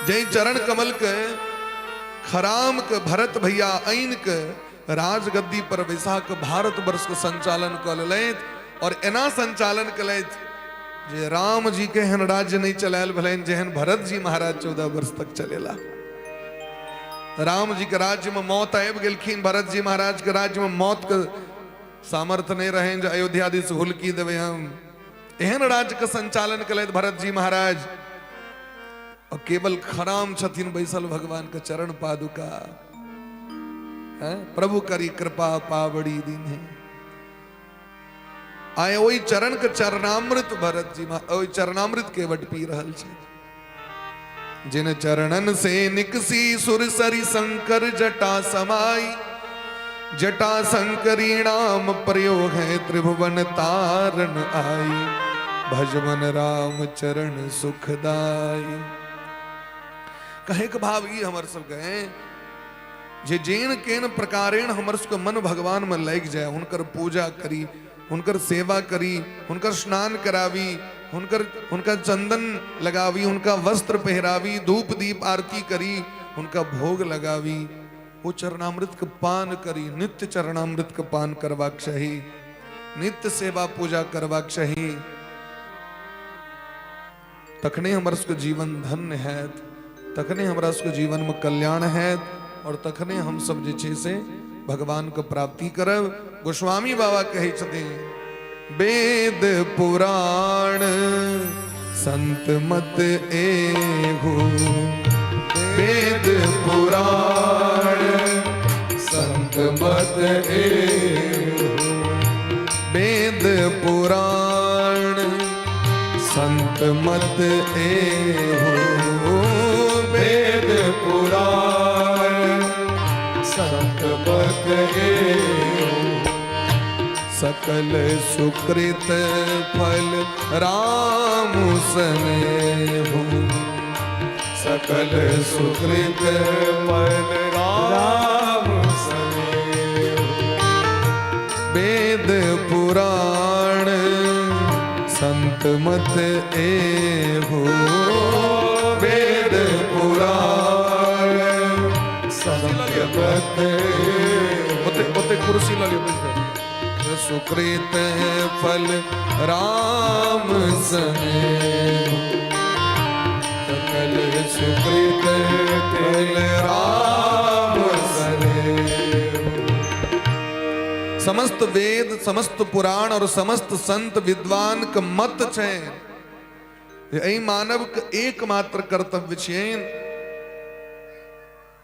जै चरण कमल के खराम के भरत भैया ऐन के राजगद्दी पर बैसा के भारत वर्ष के संचालन कऽ लेलथि, और एना संचालन केलथि जे राम जी के एहन राज्य नहीं चलायल भेलनि जेहन भरत जी महाराज 14 वर्ष तक चलेला। राम जी के राज्य में मौत आबि गेलखिन। भरत जी महाराज के राज्य में मौत के सामर्थ्य नहीं रहनि जे अयोध्या दिस हुलकी देबै हम। एहन राज्य के संचालन केलथि भरत जी महाराज, और केवल खराम छथिन बैसल भगवान के चरण पादुका। प्रभु करी कृपा पावड़ी दिन है। आय ओहि चरण के चरणामृत भरत जी ओहि चरणामृत के वट पी रहल छै। जिन चरणन से निकसी सुरसरी शंकर जटा समाई, जटा शंकरी नाम प्रयोग है त्रिभुवन तारन आई, भजवन राम चरण सुखदाई। कहे के भाव ई हमर सबके जे जेन केन प्रकारेण हमर सबके मन भगवान में लागि जाए, हुनकर पूजा करी, हुनकर सेवा करी, हुनकर स्नान करावी, हुनकर हुनका चंदन लगावी, हुनका वस्त्र पहिरावी, धूप दीप आरती करी, हुनका भोग लगावी, ओ चरणामृत के पान करी। नित्य चरणामृत के पान करबाक चाही, नित्य सेवा पूजा करबाक चाही, तखने हमर सबके जीवन धन्य हैत, तखने हमरा सबके जीवनमे कल्याण हैत, और तखने हम सब जे छै से भगवानके प्राप्ति करब। गोस्वामी बाबा कहै छथिन, वेद पुराण संत मत एहू, वेद पुराण संत मत एहू, वेद पुराण संत मत एहू, वेद पुराण संत मत एहू, सकल सुकृत फल राम सनेहू, सकल सुकृत फल राम सनेहू, वेद पुराण संत मत एहू, वेद पुराण संत मत ओते ओते कुर्सी लऽ लियौ बैस। सुकृत फल राम सनेहू, सकल सुकृत फल राम सनेहू। समस्त वेद, समस्त पुराण और समस्त संत विद्वान के मत छै जे एहि मानव के एकमात्र कर्तव्य छियनि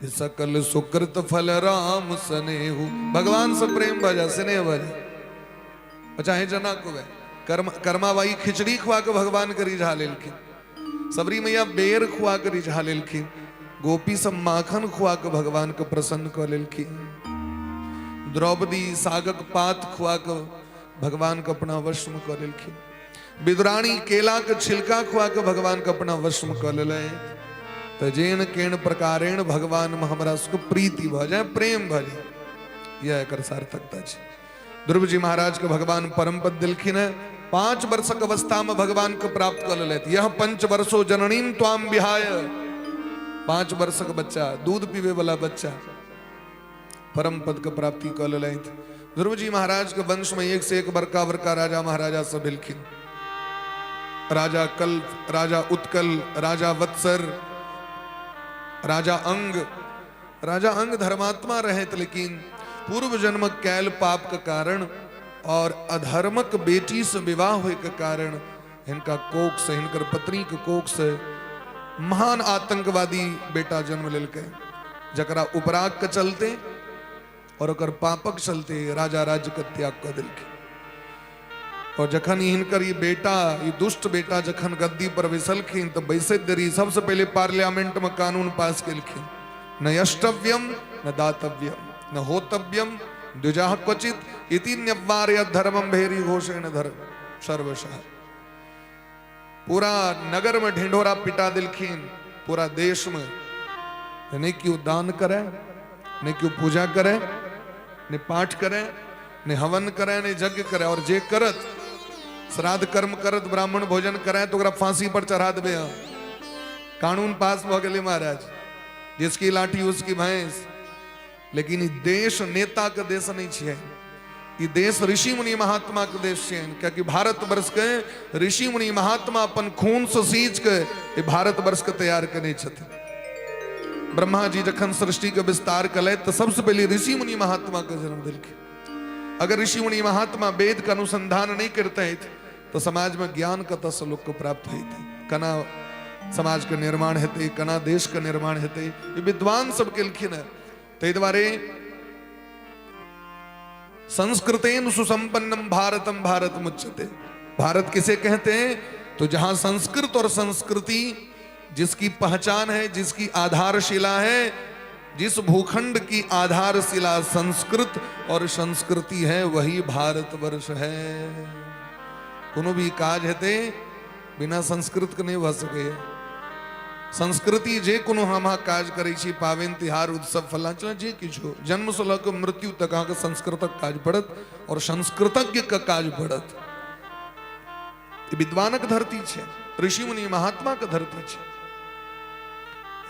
जे सकल सुकृत फल राम स्नेहु। भगवान से प्रेम भऽ जाय, स्नेह भऽ जाय, चाहे जना को कर्म कर्माबाई खिचड़ी खुआ के भगवान के रिझा लेलखिन, सबरी मैया बेर खुआ के रिझा लेलखिन, गोपी सब माखन खुआ के भगवान के प्रसन्न कऽ लेलखिन, द्रौपदी सागक पात खुआ के भगवान के अपना वश में कऽ लेलखिन, विदुरानी केला के छिलका खुआ के भगवान के अपना वश में कऽ लेलनि। तऽ जेन केन प्रकारेण भगवान में हमरा सबके प्रीति भऽ जाय, प्रेम भऽ जाय, यह एकर सार्थकता छै। ध्रुव जी महाराज के भगवान परम पद दिलखिन है। 5 वर्षक अवस्था में भगवान के प्राप्त कर लेलथि। यह पंच वर्षो जननीम त्वाम विहाय 5 वर्षक बच्चा, दूध पीबे वाला बच्चा परम पद के प्राप्ति कऽ लेलथि। ध्रुव जी महाराज के वंश में एक से एक बड़का बड़का राजा महाराजा सब भेलखिन। राजा कल्प, राजा उत्कल, राजा वत्सर, राजा अंग। राजा अंग धर्मात्मा रहत, लेकिन पूर्व जन्मक कैल पाप के कारण और अधर्मक बेटी से विवाह होए के कारण हिनका कोख से, हिनकर पत्नी के कोख से महान आतंकवादी बेटा जन्म लेलकै, जकरा उपराग के चलते और ओकर पापक चलते राजा राज्य के त्याग कऽ देलकै। और जखन हिनकर ई बेटा, ई दुष्ट बेटा जखन गद्दी पर बैसलखिन तऽ बैसैत देरी सबसे पहिले पार्लियामेंट में कानून पास केलखिन, न यष्टव्यम न दातव्यम न होतव्यम द्विजाः क्वचित इति न्यवार्य धर्मम भेरी घोषेण धर्म सर्वशः। पूरा नगर में ढिंढोरा पिटा दिलखिन, पूरा देश में नहीं क्यों दान करे, नहीं क्यों पूजा करे, नहीं पाठ करे, नहीं हवन करे, नहीं यज्ञ करे, और जे करत श्राद्ध कर्म करत ब्राह्मण भोजन करे तो ओकरा फांसी पर चढ़ा देबे हम। कानून पास भऽ गेलै महाराज, जिसकी लाठी उसकी भैंस। लेकिन ई देश नेता के देश नहीं छियै, ई देश ऋषि मुनि महात्मा के देश छियै, कियाकि भारत वर्ष के ऋषि मुनि महात्मा अपन खून से सींच के ई भारत वर्ष के तैयार केने छथिन। ब्रह्मा जी जखन सृष्टि के विस्तार कलथि तऽ सबसे पहिले ऋषि मुनि महात्मा के जन्म देलखिन। अगर ऋषि मुनि महात्मा वेद के अनुसंधान नहीं करते तो समाज में ज्ञान कतऽ से लोग के प्राप्त होते, केना समाज के निर्माण हेतै, केना देश के निर्माण हेतै, ई विद्वान सब केलखिन हेँ। ताहि दुआरे संस्कृतेन सुसंपन्नम भारतम भारत मुच्यते। भारत किसे कहते हैं? तो जहां संस्कृत और संस्कृति जिसकी पहचान है, जिसकी आधारशिला है, जिस भूखंड की आधारशिला संस्कृत और संस्कृति है, वही भारतवर्ष है। कोनो भी काज हेतै बिना संस्कृत के नहीं भऽ सकैए। संस्कृति जे कोनो हम अहाँ काज करै छी, पाबनि तिहार उत्सव फल्लाँ चिल्लाँ जे किछु, जन्मसँ लऽ कऽ मृत्यु तक अहाँके संस्कृतक काज पड़त और संस्कृतज्ञ के काज पड़त। ई विद्वानक धरती छै, ऋषि मुनि महात्मा के धरती छै।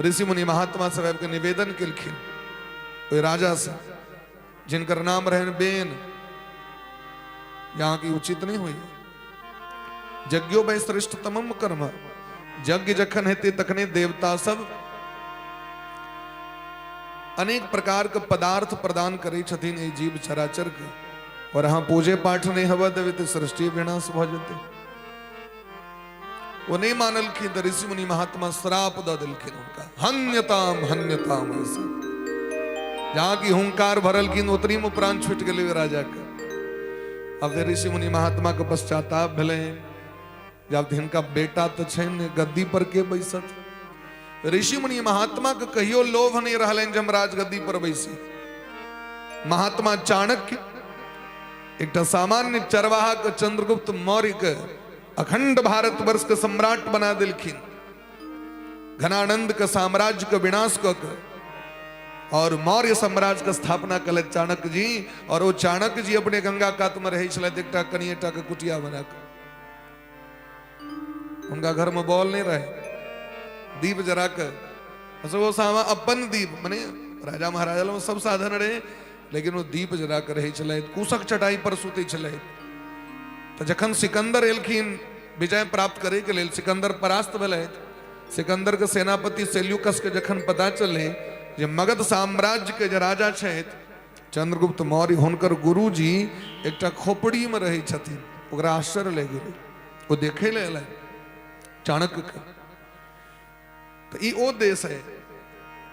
ऋषि मुनि महात्मा सब आबि कऽ निवेदन केलखिन ओहि राजा से जिनकर नाम रहनि बेन, जे अहाँके उचित नहि होइए। यज्ञो वै श्रेष्ठतमम कर्म, यज्ञ जखन हेतै तखने देवता सब अनेक प्रकार के पदार्थ प्रदान करै छथिन एहि जीव चराचर के, और अहाँ पूजे पाठ नहि हेबऽ देबै तऽ सृष्टि विनाश भऽ जेतै। ओ नहि मानलखिन तऽ ऋषि मुनि महात्मा श्राप दऽ देलखिन हुनका, हन्यताम हन्यताम। ऐसा जहाँ की हुंकार भरलखिन उतनी में प्राण छूटि गेलै ओहि राजा के। अब फेर ऋषि मुनि महात्मा के पश्चाताप भेलै जे आब हिनका बेटा तऽ छनि, गद्दी पर के बैसत। ऋषि मुनि महात्मा के कहियो लोभ नहीं रहलनि जे हम राजगद्दी पर बैसी। महात्मा चाणक्य एकटा सामान्य चरवाहा के चंद्रगुप्त मौर्य के अखंड भारतवर्ष के सम्राट बना देलखिन, घनानंद के साम्राज्य के विनाश कऽ के और मौर्य साम्राज्य के स्थापना कलथि चाणक्य जी। और ओ चाणक्य जी अपने गंगा कात में रहै छलथि एकटा कनिएटा के कुटिया बना के। हुनका घर में बॉल नहीं रहे, दीप जरा के वो सामा अपन दीप, माने राजा महाराजा लग सब साधन रहे, लेकिन वो दीप जरा के रहै छलथि, कुशक चटाई पर सुतै छलथि। तऽ जखन सिकंदर एलखिन विजय प्राप्त करे के लेल, सिकंदर परास्त भेलथि। सिकंदर के सेनापति सेल्यूकस के जखन पता चललै जे मगध साम्राज्य के जे राजा छथि चंद्रगुप्त मौर्य, हुनकर गुरुजी एकटा खोपड़ी में रहै छथिन, ओकरा आश्चर्य लागि गेलै, ओ देखै लए एलै चाणक्य के। तऽ ई ओ देश है,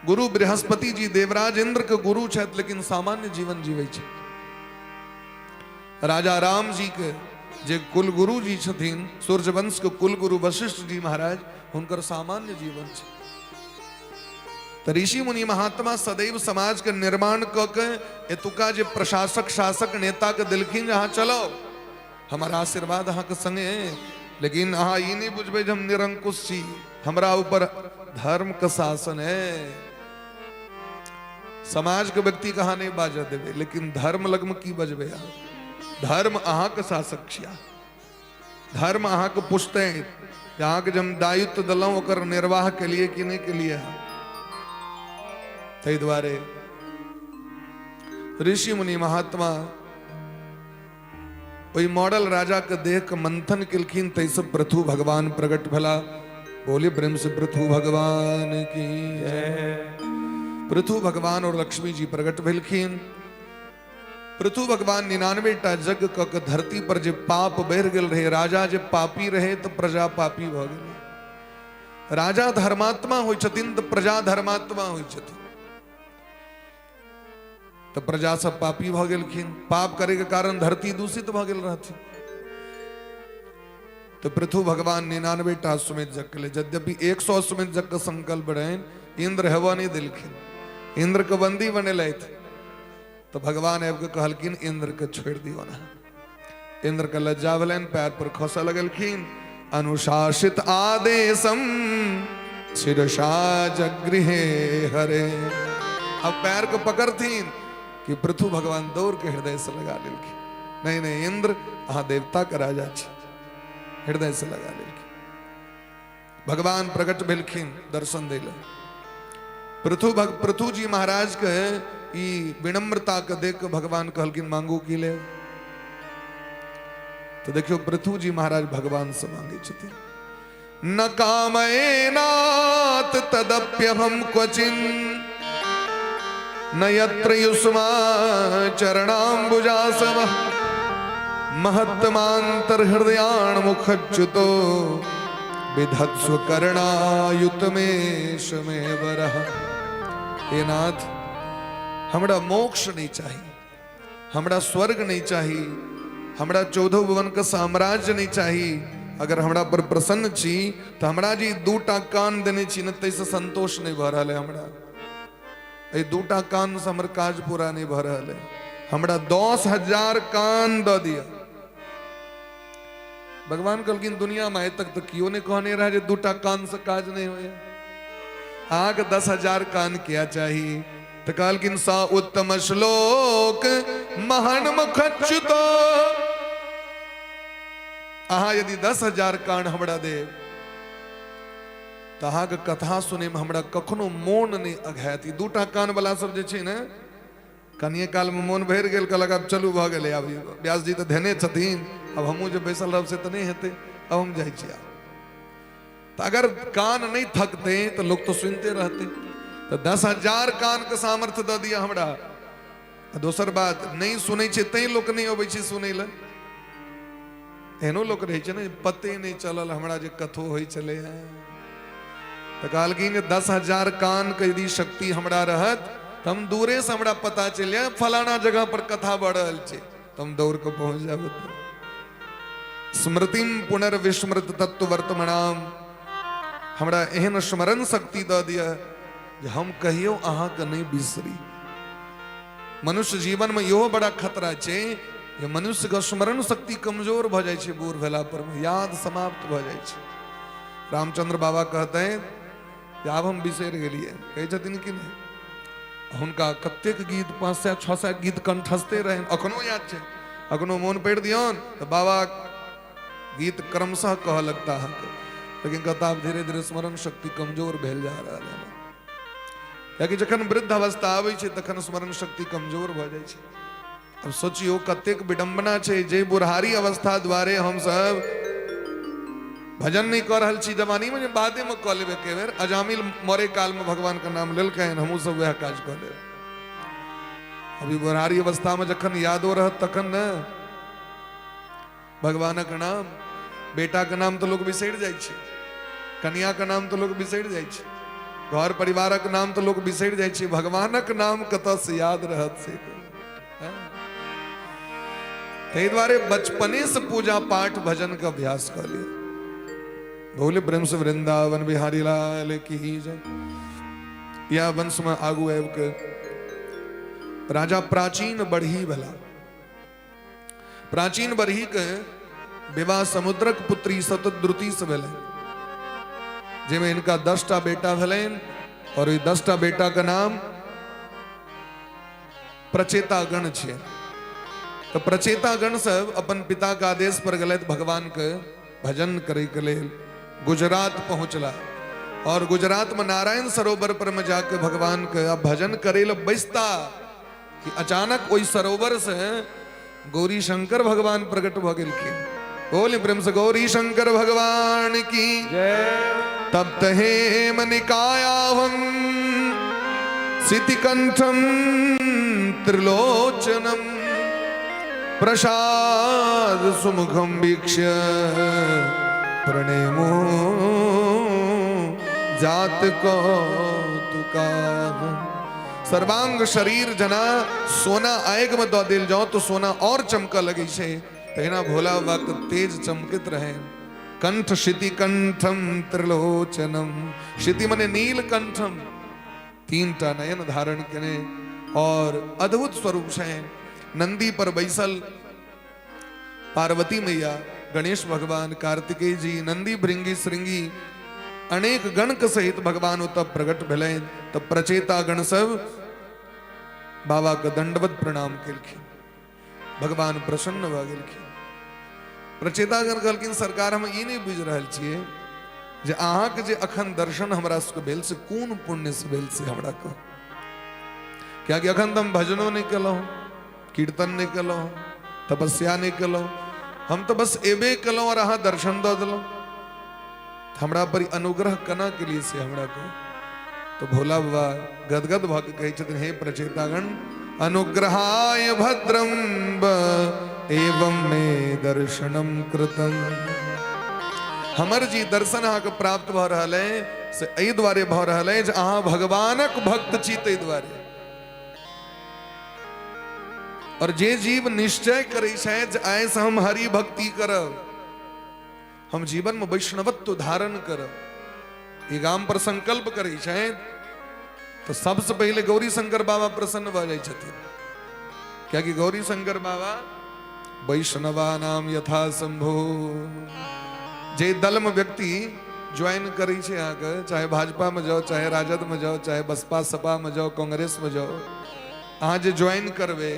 गुरु बृहस्पति जी देवराज इंद्र के गुरु छथि, लेकिन सामान्य जीवन जीवे छै। राजा राम जी के जे कुल गुरु जी छथिन, सूर्यवंश के कुल गुरु वशिष्ठ जी महाराज, हुनकर सामान्य जीवन छै। तऽ ऋषि मुनि महात्मा सदैव समाज के निर्माण कऽ के एतुका जे प्रशासक शासक नेता के देलखिन जे अहाँ चलो, हमर आशीर्वाद अहाँके संगे, लेकिन अहाँ ई नहीं बुझबै जे हम निरंकुश छी, हमरा ऊपर धर्म के शासन है। समाज के व्यक्ति के अहाँ नहीं बाजऽ देबै, लेकिन धर्म लगमे की बजबै अहाँ? धर्म अहाँके शासक छिया, धर्म अहाँके पुछतै जे अहाँके जे हम दायित्व देलहुँ ओकर निर्वाह केलिए कि नहि केलिए। अहाँ ताहि दुआरे ऋषि मुनि महात्मा ओहि मॉडल राजा के देख के मंथन केलखिन, ताहिसँ पृथु भगवान प्रकट भेला। बोले प्रेम से पृथु भगवान की जय। पृथु भगवान और लक्ष्मी जी प्रकट भेलखिन। पृथु भगवान 99 टा यज्ञ क के धरती पर जे पाप बढ़ि गेल रहे, राजा जे पापी रहे तऽ प्रजा पापी भऽ गेलै। राजा धर्मात्मा होइ छथिन तऽ प्रजा धर्मात्मा होइ छथिन, तऽ प्रजा सब पापी भऽ गेलखिन। पाप करे के कारण धरती दूषित भऽ गेल रहथिन। तऽ पृथु भगवान 99 टा अश्वमेध यज्ञ केले। यद्यपि 100 अश्वमेध यज्ञ के संकल्प रहनि, इंद्र हेबऽ नहि देलखिन, इंद्र के बंदी बनेलथि। तऽ भगवान आबि कऽ कहलखिन इंद्र के छोड़ि दियौ ना। इंद्र के लज्जा भेलनि, पैर पर खसऽ लगलखिन। अनुशासित आदेशम शिरसा जगृहे हरे। अब पैर के पकड़थिन कि पृथु भगवान दौड़ के हृदय से लगा लेलखिन। नहीं नहीं इंद्र, अहाँ देवता के राजा छी, हृदय से लगा लेलखिन। भगवान प्रकट भेलखिन दर्शन दै लए। पृथु जी महाराज के ई विनम्रता के देख के भगवान कहलखिन मांगू की ले। तो देखियो पृथु जी महाराज भगवान से मांगे छथिन, न कामये नाथ तदप्यहम क्वचिन न यत्र युष्मा चरणाम्बुजासव महत्तमांतर हृदयाण मुखच्युतो विधत्स्व करणायुतमेश मे वरः। हे नाथ, हमरा मोक्ष नहीं चाही, हमरा स्वर्ग नहीं चाही, हमरा 14 भुवन के साम्राज्य नहीं चाही। अगर हमरा पर प्रसन्न छी तो हमरा जे दूटा कान देने छी ने ताहिसँ संतोष नहीं भऽ रहल है। हमरा एहि दूटा कान से हमर काज पूरा नहीं भऽ रहल है, हमरा 10,000 कान दऽ दिअ। भगवान कहलखिन दुनिया में आइ तक तो केओ नहीं कहने रहे जे दूटा कान से काज नहीं होए, अहाँके 10,000 कान किया चाही? तो कहलखिन सा उत्तम श्लोक महान मुखच्युत, अहाँ यदि 10,000 कान हमरा देब तऽ अहाँके कथा सुनैमे हमरा कखनो मोन नहि अघायत। ई दूटा कान वाला सब जे छै ने, कनिए कालमे मोन भरि गेल, कहलक आब चलू भऽ गेलै, आब व्यास जी तऽ धेने छथिन, आब हमहूँ जे बैसल रहब से तऽ नहि हेतै, आब हम जाइ छी। आब तऽ अगर कान नहि थकतै तऽ लोक तऽ सुनिते रहतै। तऽ 10,000 कानके सामर्थ्य दऽ दिअ हमरा। आ दोसर बात, नहि सुनै छै तैं लोक नहि अबै छै सुनै लए। एहनो लोक रहै छै ने, पते नहि चलल हमरा जे कथो होइ छलै हँ। तऽ कहलखिन जे 10,000 कानके यदि शक्ति हमरा रहत तऽ हम दूरे से हमरा पता चलि जाय फलाना जगह पर कथा भऽ रहल छै, तऽ हम दौड़ कऽ पहुँच जायब ओतऽ। स्मृतिम पुनर्विस्मृत तत्व वर्तमानाम, हमरा एहन स्मरण शक्ति दऽ दिअ जे हम कहियो अहाँके नहि बिसरी। मनुष्य जीवन में इहो बड़ा खतरा छै जे मनुष्य के स्मरण शक्ति कमजोर भऽ जाइ छै, बूढ़ भेला पर में याद समाप्त भऽ जाइ छै। रामचंद्र बाबा कहते हैं जे आब हम बिसरि गेलियै, कहै छथिन कि नहि? हुनका कतेक गीत, 500 600 गीत कंठस्थे रहनि, अखनो याद छै। अखनो मोन पड़ि दियौन तऽ बाबा गीत क्रमशः कहऽ लगता अहाँके, लेकिन कहता आब धीरे धीरे स्मरण शक्ति कमजोर भेल जा रहल है। कियाकि जखन वृद्ध अवस्था आबै छै तखन स्मरण शक्ति कमजोर भऽ जाइ छै। अब सोचियौ कतेक विडम्बना छै जे बुढ़ारी अवस्था द्वारे हमसब भजन नहीं कऽ रहल छी जवानी में, जे बादे में कऽ लेबै। एके बेर अजामिल मरे काल में भगवान के नाम लेलकनि, हमहूँ सब वएह काज कऽ लेब। अभी बुढ़ारी अवस्था में जखन यादो रहत तखन ने भगवानक नाम। बेटा के नाम तऽ लोक बिसरि जाइ छै, कनिया के नाम तऽ लोक बिसरि जाइ छै, घर परिवारक नाम तऽ लोक बिसरि जाइ छै, भगवानक नाम कतऽ से याद रहत से? ताहि दुआरे बचपने से पूजा पाठ भजन के अभ्यास कऽ लिअ। बोले प्रेम से वृंदावन बिहारी लाल की जय। या वंश में आगू आबि के राजा प्राचीन बढ़ी भेला। प्राचीन बरही के विवाह समुद्रक पुत्री शतद्रुति से भेलै, जाहिमे इनका 10टा बेटा भेलनि और ओहि 10टा बेटा के नाम प्रचेतागण छै। तऽ प्रचेतागण सब अपन पिता के आदेश पर गेलथि भगवान के भजन करे के लेल गुजरात पहुंचला और गुजरात में नारायण सरोवर पर में जाके भगवान के अब भजन करे ल बैसता कि अचानक ओहि सरोवर से गौरी शंकर भगवान प्रकट भ गेलखिन। बोले प्रेम से गौरी शंकर भगवान की
जय।
तप्त हेम निकायावं सितिकंठम त्रिलोचनम प्रसाद सुमुखम वीक्ष्य प्रणेमो जात कौतुकाह। सर्वांग शरीर जना सोना आग में दऽ देल जाओ तो सोना और चमकऽ लगै छै, तहिना भोला बाबा के तेज चमकैत रहे। कंठ क्षिति कंठम त्रिलोचनम, क्षिति मने नील कंठम, तीन टा नयन धारण केने और अद्भुत स्वरूप छै। नंदी पर बैसल पार्वती मैया, गणेश भगवान, कार्तिकेय जी, नंदी भृंगी श्रृंगी अनेक गण के सहित भगवान ओतऽ प्रकट भेलनि। तऽ प्रचेता गण सब बाबा के दंडवत प्रणाम केलखिन। भगवान प्रसन्न भऽ गेलखिन। प्रचेता गण कहलखिन, सरकार, हम ई नहि बुझि रहल छियै जे अहाँके जे अखन दर्शन हमरा सबके भेल से कोन पुण्य से भेल, से हमरा कहू। कियाकि अखन तऽ हम भजनो नहि केलहुँ, कीर्तन नहि केलहुँ, तपस्या नहि केलहुँ, हम तऽ बस एबे केलहुँ और अहाँ दर्शन दऽ देलहुँ। हमरा पर ई अनुग्रह केना केलियै से हमरा कहू। तो भोला बाबा गदगद भऽ के कहै छथिन, हे प्रचेतागण, अनुग्रहाय भद्रम एवं मे दर्शनम कृतम। हमर जी दर्शन अहाँके प्राप्त भऽ रहल है से एहि दुआरे भऽ रहल है जे अहाँ भगवानक भक्त छी, ताहि दुआरे। और जे जीव निश्चय करै छथि जे आइ से हम हरि भक्ति करब, हम जीवन में वैष्णवत्व धारण करब, ई गाम पर संकल्प करै छथि, तऽ सबसे पहिले गौरी शंकर बाबा प्रसन्न भऽ जाइ छथिन। कियाकि गौरी शंकर बाबा वैष्णवा नाम यथा शंभु। जे दल में व्यक्ति ज्वाइन करै छै अहाँके, चाहे भाजपा में जाओ, चाहे राजद में जाओ, चाहे बसपा सपा में जाओ, कांग्रेस में जाओ, अहाँ जे ज्वाइन करबै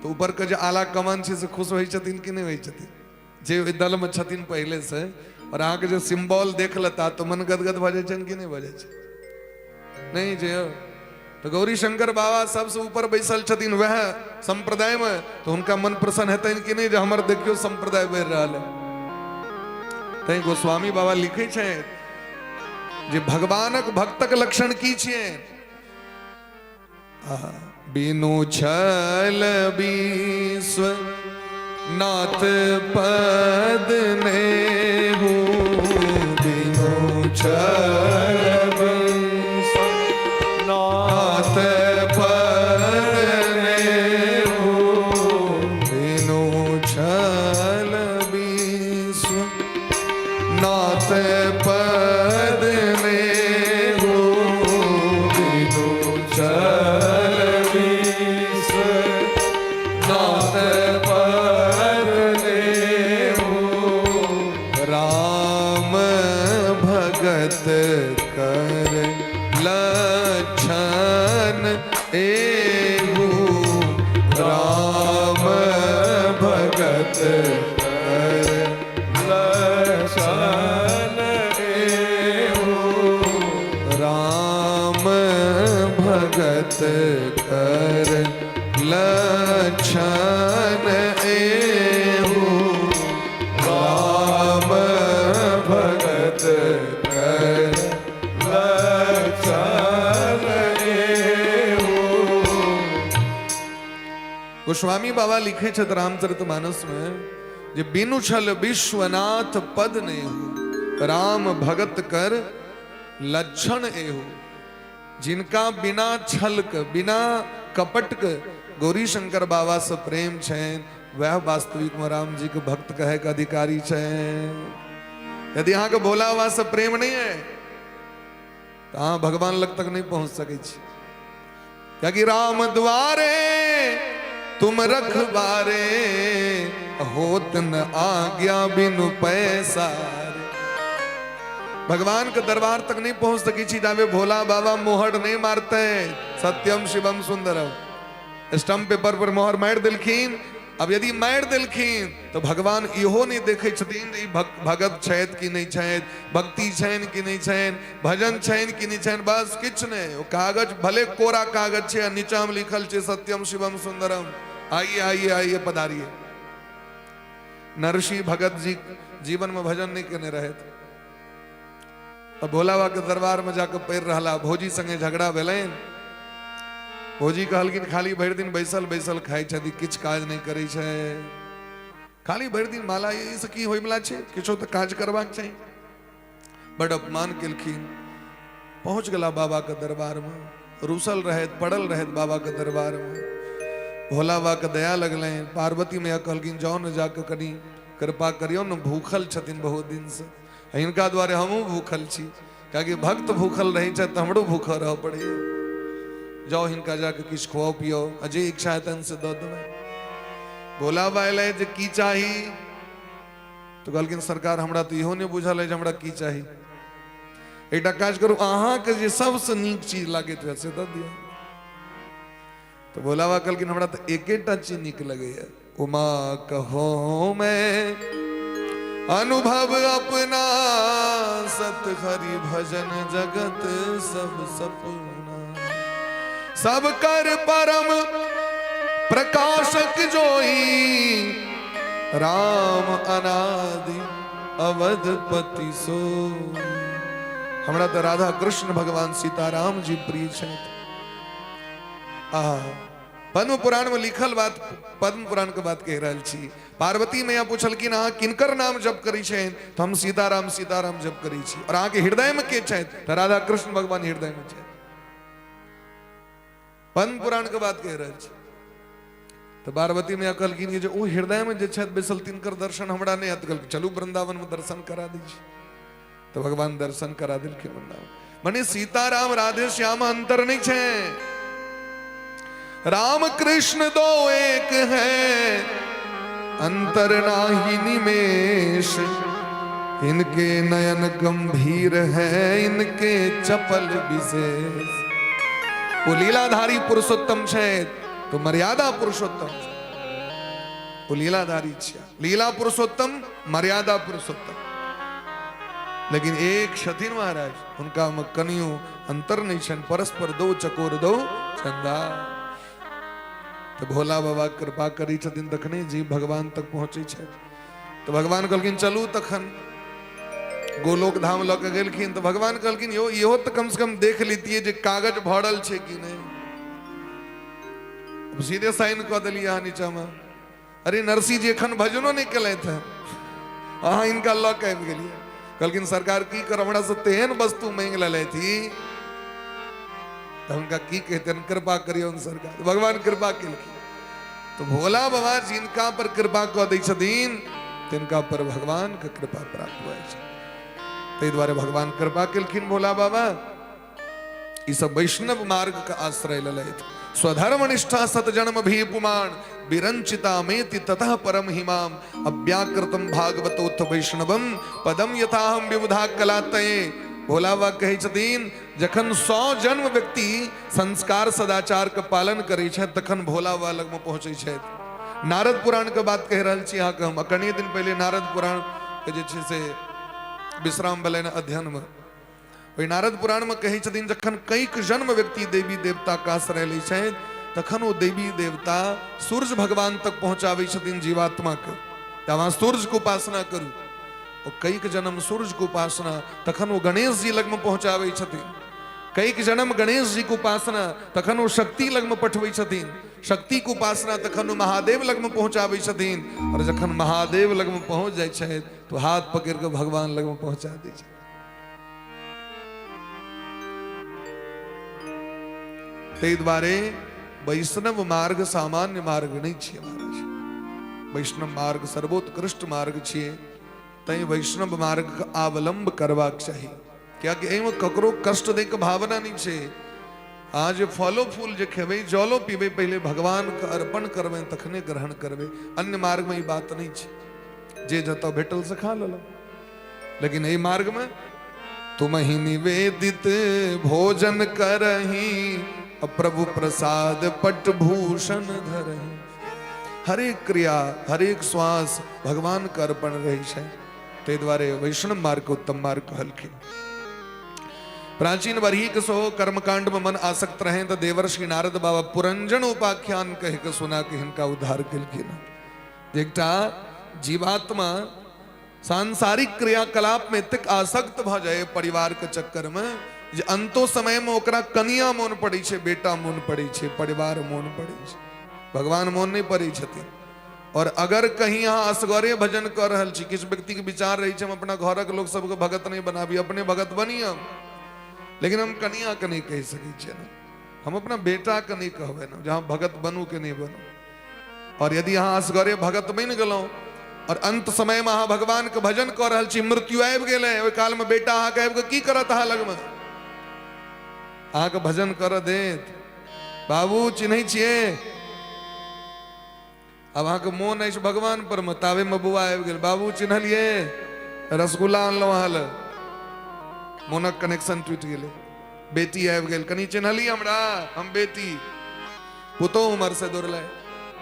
तऽ ऊपर के जे आला कमान छै से खुश होइ छथिन कि नहि होइ छथिन? जे ओहि दल में छथिन पहिले से और अहाँके जे सिम्बॉल देख लेता तऽ मन गदगद भऽ जाइ छनि कि नहि भऽ जाइ छै? नहि जे तऽ गौरी शंकर बाबा सबसे ऊपर बैसल छथिन वएह संप्रदाय में, तऽ हुनका मन प्रसन्न हेतनि कि नहि जे हमर देखियौ संप्रदाय बढ़ि रहल है। तैं गोस्वामी बाबा लिखै छथि जे भगवानक भक्तक लक्षण की छियै? बिनु छल विश्व नाथ पद ने हूँ, बिनु छल विश्व नाथ पद ने हूँ, बिनु छल विश्व नाथ पद ने हूँ, बिनु छल विश्व नाथ पद ने हूँ, राम भगत कर लक्षण एहू, राम भगत कर
लक्षण एहू,
राम भगत कर लक्षण एहू, राम भगत कर
लक्षण एहू।
गोस्वामी बाबा लिखे छथि रामचरित मानस में जे बिनु छल विश्वनाथ पद नेहु, राम भगत कर लक्षण एहू। जिनका बिना छल के, बिना कपट के गौरी शंकर बाबा से प्रेम छनि, वह वास्तविक में राम जी के भक्त कहे के अधिकारी छनि। यदि अहाँके भोला बाबा से प्रेम नहीं है तो अहाँ भगवान लग तक नहीं पहुंच सकै छी। कियाकि राम द्वारे तुम रखबारे, होत न आज्ञा बिनु पैसारे। भगवान के दरबार तक नहीं पहुंच सकी छी जाबे भोला बाबा मोहर नहीं मारते। सत्यम शिवम सुंदरम, स्टम्प पेपर पर मोहर मारि देलखिन अब यदि मारि देलखिन तऽ भगवान इहो नहि देखै छथिन जे ई भगत छथि कि नहि छथि, भक्ति छनि कि नहि छनि, भजन छनि कि नहि छनि, बस किछु नहि। ओ कागज भले कोरा कागज छै आ नीचामे लिखल छै सत्यम शिवम सुंदरम, आइए आइए आइए पधारिए। नरसी भगत जी जीवन में भजन नहीं केने रहथि, तऽ भोला बाबा के दरबार में जाके पड़ि रहला। भौजी संगे झगड़ा भेलनि, भौजी कहलखिन खाली भरि दिन बैसल बैसल खाइ छथि, किछु काज नहि करै छै, खाली भरि दिन माला, एहिसँ की होइवला छै, किछो तऽ काज करबाक चाही। बड अपमान केलखिन। पहुँच गेला बाबा के दरबार में, रूसल रहथि, पड़ल रहथि बाबा के दरबार में। भोला बाबा के दया लगलनि, पार्वती मैया कहलखिन जाउ ने जाके कनि कृपा करियौ ने, भूखल छथिन बहुत दिनसँ, हिनका दुआरे हमहूँ भूखल छी, कियाकि भक्त भूखल रहै छथि तऽ हमरो भूखल रहऽ पड़ैए। जाउ हिनका जाके किछु खुआउ पियाउ आ जे इच्छा हेतनि से दऽ देबै। भोला बाबा एलै जे की चाही, तऽ कहलखिन सरकार हमरा तऽ इहो नहि बुझल अछि हमरा की चाही, एकटा काज करू अहाँके जे सबसँ नीक चीज लागैत हुए से दऽ दिअ। तऽ भोला बाबा कहलखिन हमरा तऽ एकेटा चीज नीक लगैए, उमा कहो मैं अनुभव अपना सत हरि भजन जगत सब सपना, सब कर परम प्रकाशक जोई, राम अनादि अवधपति सो। हमरा तऽ राधा कृष्ण भगवान सीताराम जी प्रिय छथि। आहा, पद्म पुराण में लिखल बात, पद्म पुराण के बात कहि रहल छी। पार्वती मैया पूछलखिन अहाँ किनकर नाम जप करै छनि, तऽ हम सीताराम सीताराम जप करै छी। और अहाँके हृदय में के छथि, तऽ राधा कृष्ण भगवान हृदय में छथि। पद्म पुराण के बात कहि रहल छी। तऽ पार्वती मैया कहलखिन कि जे ओ हृदय में जे छथि बैसल तिनकर दर्शन हमरा नहि हैत। कहलखिन चलू वृंदावन में दर्शन करा दै छी। तऽ भगवान दर्शन करा देलखिन वृंदावन। मने सीताराम राधे श्याम अंतर नहीं छे, राम कृष्ण दो एक है, अंतर नाही निमेष, इनके नयन गंभीर है, इनके चपल विशेष। वो लीलाधारी पुरुषोत्तम छे तो मर्यादा पुरुषोत्तम छे, वो लीलाधारी छे, लीला पुरुषोत्तम मर्यादा पुरुषोत्तम। लेकिन एक छथिन महाराज, हुनका में कनियो अंतर नहीं छनि, परस्पर दो चकोर दो चंदा। तो भोला बाबा कृपा करी छथिन तखने जी भगवान तक पहुंचे छथि। तो भगवान कहलखिन चलू तखन गोलोक धाम लऽ के गेलखिन। तो भगवान कहलखिन यो इहो तऽ कम से कम देख लीतियै जे कागज भरल छै कि नहि। सीधे साइन कऽ देलियै अहाँ नीचामे। अरे नरसी जी एखन भजनो नहि केलथि हेँ, अहाँ हिनका लऽ के आबि गेलियै। कहलखिन सरकार की करब, हमरा से तेहन वस्तु मांगि लेलथि तऽ हुनका की कहतनि, कृपा करियौन सरकार। भगवान कृपा केलखिन। तो भोला बाबा जिनका पर कृपा कऽ दै छथिन तिनका पर भगवान के कृपा प्राप्त होइ छै। ताहि दुआरे भगवान कृपा केलखिन भोला बाबा। ई सब वैष्णव मार्ग के आश्रय लेलथि। स्वधर्म निष्ठा सत जन्म भी पुमान विरंचिता मेति ततः परम हिमाम अव्याकृतम भागवतोत्थ वैष्णवम पदम यथाहम विबुधा कलातये। भोला बाबा कहै छथिन जखन 100 जन्म व्यक्ति संस्कार सदाचार के पालन करै छथि तखन भोला बाबा लग में पहुंचै छथि। नारद पुराण के बात कहि रहल छी अहाँके हम। कनिए दिन पहिले नारद पुराण के जे छै से विश्राम भेलनि अध्ययन में। ओहि नारद पुराण में कहै छथिन जखन कैक जन्म व्यक्ति देवी देवता का आश्रय लै छथि तखन ओ देवी देवता सूर्य भगवान तक पहुंचाबै छथिन जीवात्मा के। तऽ अहाँ सूर्य के उपासना करू, ओ कैक जन्म सूर्य के उपासना, तखन ओ गणेश जी लग में पहुंचाबै छथिन। कैक जन्म गणेश जी के उपासना, तखन ओ शक्ति लग में पठबै छथिन। शक्ति के उपासना, तखन ओ महादेव लग में पहुंचाबै छथिन। और जखन महादेव लग में पहुंच जाइ छथि तो हाथ पकड़ के भगवान लग में पहुंचा दै छथि। ताहि दुआरे वैष्णव मार्ग सामान्य मार्ग नहीं छियै महाराज। वैष्णव मार्ग सर्वोत्कृष्ट मार्ग छियै, तैं वैष्णव मार्ग के अवलंब करबाक चाही। कियाकि एहिमे ककरो कष्ट दै के भावना नहीं छै। अहाँ जे फलो फूल जे खेबै, जलो पीबै, पहिले भगवान के अर्पण करबै तखने ग्रहण करबै। अन्य मार्ग में ई बात नहीं छै, जे जतऽ भेटल से खा लेलहुँ। लेकिन एहि मार्ग में तुम ही निवेदित भोजन करही, प्रभु प्रसाद पट भूषण धरही। हरेक क्रिया, हरेक श्वास भगवान के अर्पण रहै छै। ताहि दुआरे वैष्णव मार्ग उत्तम मार्ग कहलखिन। प्राचीन बरहीक सेहो कर्मकांड में मन आसक्त रहे तऽ देवर्षि नारद बाबा पुरंजन उपाख्यान कहि के सुना के हिनका उद्धार केलखिन। एकटा जीवात्मा सांसारिक क्रियाकलाप में एतेक आसक्त भऽ जाय परिवार के चक्कर में जे अंतो समय में ओकरा कनिया मोन पड़ै छै, बेटा मोन पड़ै छै, परिवार मोन पड़ै छै, भगवान मोन नहि पड़ै छथिन। और अगर कहीं अहाँ असगरे भजन कऽ रहल छी, किछु व्यक्ति के विचार रहै छै हम अपना घरक लोक सबके भगत नहि बनाबी, अपने भगत बनी हम, लेकिन हम कनिया के नहि कहि सकै छियै ने, हम अपना बेटा के नहि कहबै ने जे अहाँ भगत बनू कि नहि बनू। और यदि अहाँ असगरे भगत बनि गेलहुँ और अंत समय में अहाँ भगवान के भजन कऽ रहल छी, मृत्यु आबि गेलै, ओहि काल में बेटा अहाँके आबि कऽ की करत अहाँ लगमे? अहाँके भजन करऽ देत? बाबू चिन्है छियै? आब अहाँके मोन अछि भगवान पर मे, ताबे मे बौआ आबि गेल, बाबू चिन्हलियै? रसगुल्ला अनलहुँ अहाँ लए। मोनक कनेक्शन टूटि गेलै। बेटी आबि गेल, कनि चिन्हलियै हमरा? हम बेटी। पुतोह उमर से दौड़लै,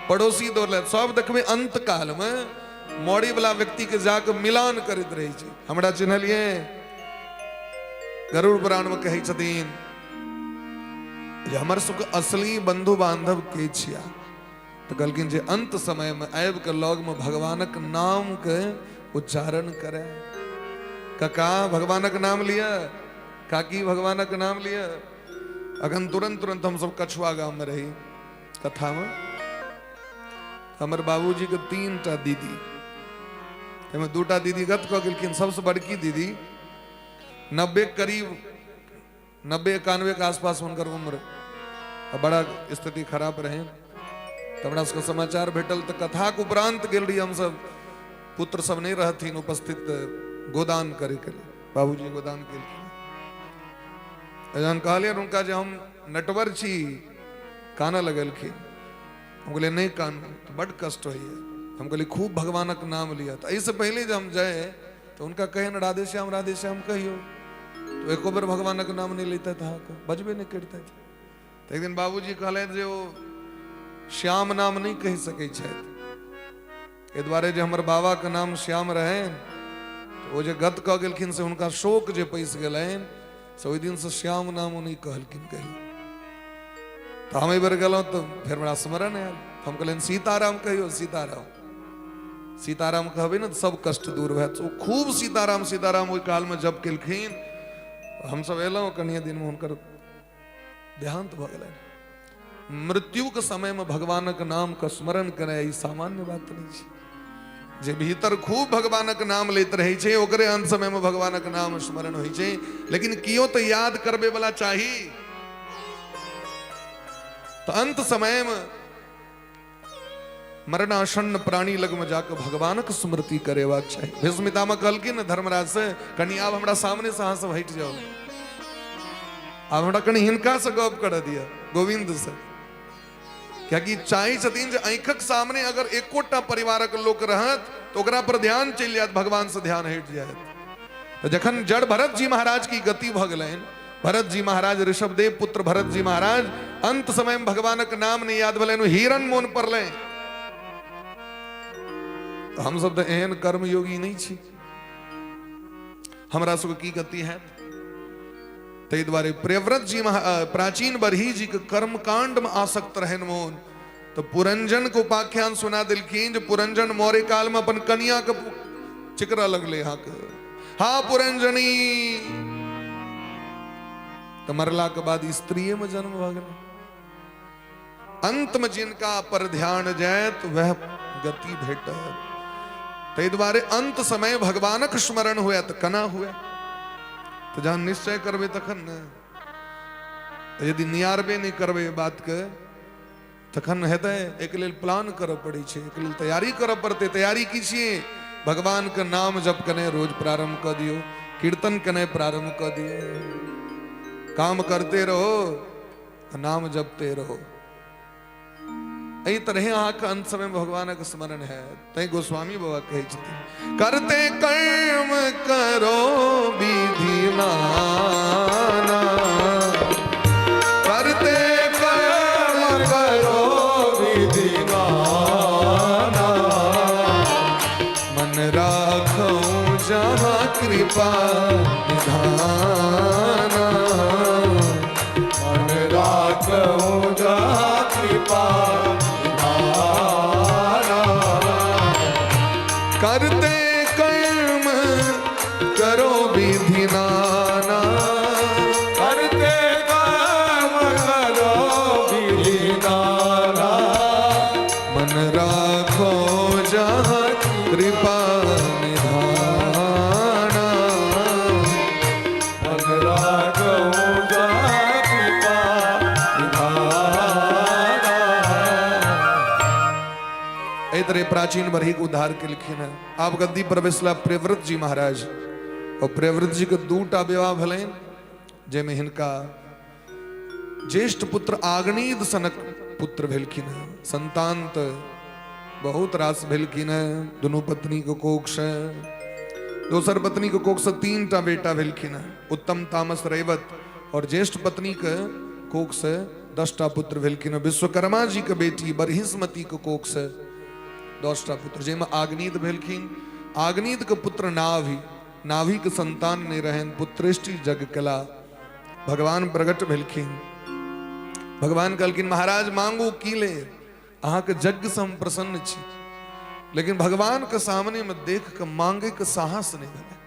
पड़ोसी दौड़लै, सब देखबै अंत काल मे मरे वाला व्यक्ति के जाके मिलान करैत रहै छै, हमरा चिन्हलियै? गरुड़ पुराण मे कहै छथिन जे हमर सबके असली बंधु बांधव के छिया? तऽ कहलखिन जे अंत समय मे आबि कऽ लग मे भगवानक नाम के उच्चारण करे। कका भगवानक नाम लिअ, काकी भगवानक नाम लिअ। अखन तुरंत तुरंत हम सब कछुआ गाम में रही कथा में, हमर बाबूजी के 3टा दीदी, ताहिमे 2टा दीदी गत कऽ गेलखिन। सबसे बड़की दीदी 90 करीब 90-91 के आसपास हुनकर उम्र, बड़ा स्थिति खराब रहे। तऽ हमरा सबके समाचार भेटल तऽ कथाके उपरांत गेल रही हमसब, पुत्र सब नहि रहथिन उपस्थित गोदान करैके लेल, बाबूजी गोदान केलखिन। जहन कहलियनि हुनका जे हम नटवर छी, कानऽ लगलखिन। हम कहलियै नहि कानू, तऽ बड्ड कष्ट होइए। हम कहलियै खूब भगवानक नाम लिअ। तऽ एहिसँ पहिले जे हम जाय तऽ हुनका कहियनि राधे श्याम राधे श्याम कहियौ, तऽ एको बेर भगवानक नाम नहि लैतथि, अहाँके बजबे नहि करितथि। तऽ एक दिन बाबूजी कहलथि जे ओ श्याम नाम नहि कहि सकै छथि, एहि दुआरे जे हमर बाबाके नाम श्याम रहनि, तऽ ओ जे गत कऽ गेलखिन से हुनका शोक जे पैसि गेलनि, से ओहि दिनसँ श्याम नाम ओ नहि कहलखिन कहियो। तऽ हम एहि बेर गेलहुँ तऽ फेर हमरा स्मरण आयल, हम कहलियनि सीताराम कहियौ, सीताराम सीताराम कहबै ने तऽ सब कष्ट दूर भए। ओ खूब सीताराम सीताराम ओहि कालमे जप केलखिन। हमसब एलहुँ, कनिये दिनमे हुनकर देहांत भऽ गेलनि। मृत्युके समयमे भगवानक नामके स्मरण करय ई सामान्य बात नहि छै। जे भीतर खूब भगवानक नाम लैत रहै छै ओकरे अंत समयमे भगवानक नाम स्मरण होइ छै, लेकिन कियो तऽ याद करबै वाला चाही। तऽ अंत समयमे मरणासन्न प्राणी लगमे जाकऽ भगवानक स्मृति करेबाक चाही। भीष्म पितामह कहलखिन ने धर्मराज से, कनि आब हमरा सामने से अहाँ सब हटि जाउ, आब हमरा कनि हिनका से गप करऽ दिअ, गोविंद से। कियाकि चाहै छथिन जे आँखिक सामने अगर एकोटा परिवारक लोक रहत तऽ ओकरा पर ध्यान चलि जायत, भगवान से ध्यान हटि जायत। तऽ जखन जड़ भरत जी महाराज की गति भऽ गेलनि, भरत जी महाराज ऋषभदेव पुत्र भरत जी महाराज अंत समय में भगवानक नाम नहीं याद भेलनि, हिरण मोन पड़लनि। तऽ हमसब तऽ एहन कर्मयोगी नहि छी, हमरा सबके की गति हैत? ताहि दुआरे प्रियव्रत जी प्राचीन बरही जी के कर्मकांड में आसक्त रहन मोन, तो पुरंजन के उपाख्यान सुना दिलखिन जे पुरंजन मरे काल में अपन कनिया के चिकरा लगले अहाँके, हाँ पुरंजनी। तो मरला के बाद स्त्रीये में जन्म भऽ गेलै। अंत में जिनका पर ध्यान जायत वह गति भेटत। ताहि दुआरे अंत समय भगवानक स्मरण हुए तऽ केना हुए? तऽ जहन निश्चय करबै तखन ने, यदि नियारबे नहि करबै बातके तखन हेतै? एक लेल प्लान करऽ पड़ै छै, एक लेल तैयारी करऽ पड़तै। तैयारी की छियै? भगवानके नाम जप केनाइ रोज प्रारंभ कऽ दियौ, कीर्तन केनाइ प्रारंभ कऽ दियौ, काम करते रहो, नाम जपते रहो। एहि तरहे अहाँके अंत समय भगवानक स्मरण है। तैं गोस्वामी बाबा कहै छथिन, करते कर्म करो विधि माना, करते कर्म करो विधि माना। कृपा निधाना।
मन राखो जा कृपा निधाना।
करते कर्म करो विधि नाना।
करते कर्म करो विधि नाना।
मन राखो जहाँ कृपा निधाना।
मन राखो जा कृपा निधाना।
एहि तरह प्राचीन बरहीक उद्धार केलखिन हेँ। आब गद्दी पर बैसला प्रियव्रत जी महाराज और प्रियव्रत जी के दूटा विवाह भेलनि, जाहिमे हिनका ज्येष्ठ पुत्र आग्नेद सनक पुत्र भेलखिन हेँ। संतान तऽ बहुत रास भेलखिन हेँ दुनू पत्नी के कोख से। दोसर पत्नी के कोख से 3टा बेटा भेलखिन हेँ, उत्तम, तामस, रैवत। और ज्येष्ठ पत्नी के कोख से 10टा पुत्र भेलखिन हेँ। विश्वकर्मा जी के बेटी बरहिस्मती के कोख से 10टा पुत्र, जाहिमे आग्नेद भेलखिन। आग्नेद के पुत्र नाभि, नाभि के संतान नहीं रहन, पुत्रेष्टि जग कला। भगवान प्रकट भेलखिन। भगवान कहलखिन महाराज मांगू की ले, अहाँके यज्ञ से हम प्रसन्न छी। लेकिन भगवान के सामने में देख के मांगे के साहस नहीं भेलै।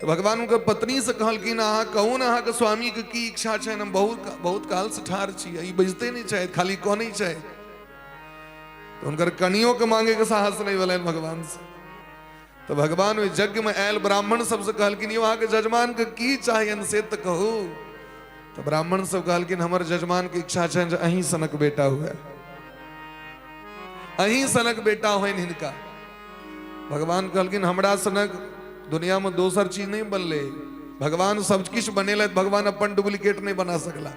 तो भगवान हुनकर पत्नी से कहलखिन अहाँ कहू ने अहाँके स्वामी के की इच्छा छनि, हम बहुत बहुत काल से ठाढ़ छी, ई बजिते नहीं छथि, खाली कनै छथि। तो हुनकर कनियो के मांगे के साहस नहीं भेलनि भगवान से। तो भगवान ओहि यज्ञ में आयल ब्राह्मण सबसे कहलखिन यौ अहाँके जजमान के की चाहियनि से तऽ कहू। तो ब्राह्मण सब कहलखिन हमर जजमान के इच्छा छनि जे अहीं सनक बेटा हुए, अहीं सनक बेटा होइन हिनका। भगवान कहलखिन हमरा सनक दुनिया में दोसर चीज नहीं बनले, भगवान सब किछु बनेलथि, भगवान अपन डुप्लीकेट नहीं बना सकला।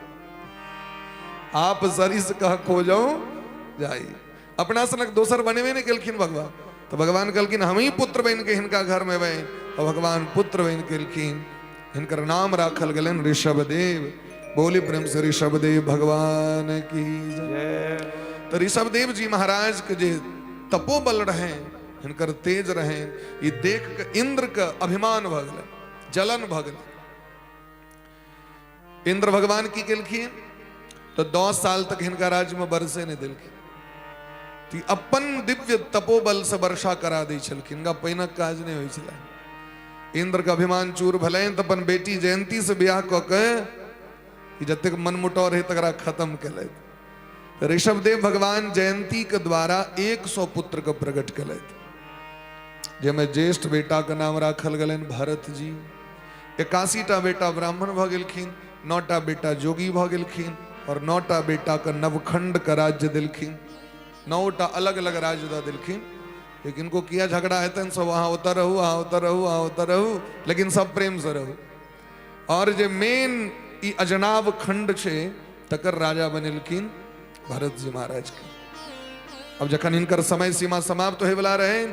आप सरिस कह खोजो जाई, अपना सनक दोसर बनेबे नहीं केलखिन भगवान। तो भगवान कहलखिन हम ही पुत्र बन के हिनका घर में एबै। और भगवान पुत्र बन के एलखिन, हिनकर नाम राखल गेलनि ऋषभदेव। बोली प्रेम से ऋषभदेव भगवान की जय। तो ऋषभदेव जी महाराज के जे तपोबल रहे, हिनकर तेज रहे, ई देख के इंद्र के अभिमान भऽ गेलै, जलन भऽ गेलै। इंद्र भगवान की केलखिन तो 10 साल तक हिनका राज्य में बरसे नहीं देलखिन। तो अपन दिव्य तपोबल से वर्षा करा दै छलखिन, हिनका पानिक काज नहीं होइ छलै। इंद्र के अभिमान चूर भेलनि तऽ अपन बेटी जयंती से बियाह कऽ के ई जतेक मनमुटाव रहै तकरा खत्म केलथि। तऽ ऋषभदेव भगवान जयंती के द्वारा 100 पुत्र के प्रकट केलथि, जाहिमे ज्येष्ठ बेटा के नाम राखल गेलनि भरत जी। 81टा बेटा ब्राह्मण भऽ गेलखिन, 9टा बेटा जोगी भऽ गेलखिन और 9टा बेटा के नवखंड के राज्य देलखिन। 9टा अलग अलग राज्य दऽ देलखिन। लेकिन इनको किया झगड़ा हेतनि, सब अहाँ ओतऽ रहू, अहाँ ओतऽ रहू, अहाँ ओतऽ रहू, लेकिन सब प्रेम से रहू। और जे मेन ई अजनाब खंड छै तकर राजा बनेलखिन भरत जी महाराज के। अब जखन हिनकर समय सीमा समाप्त होयवला रहे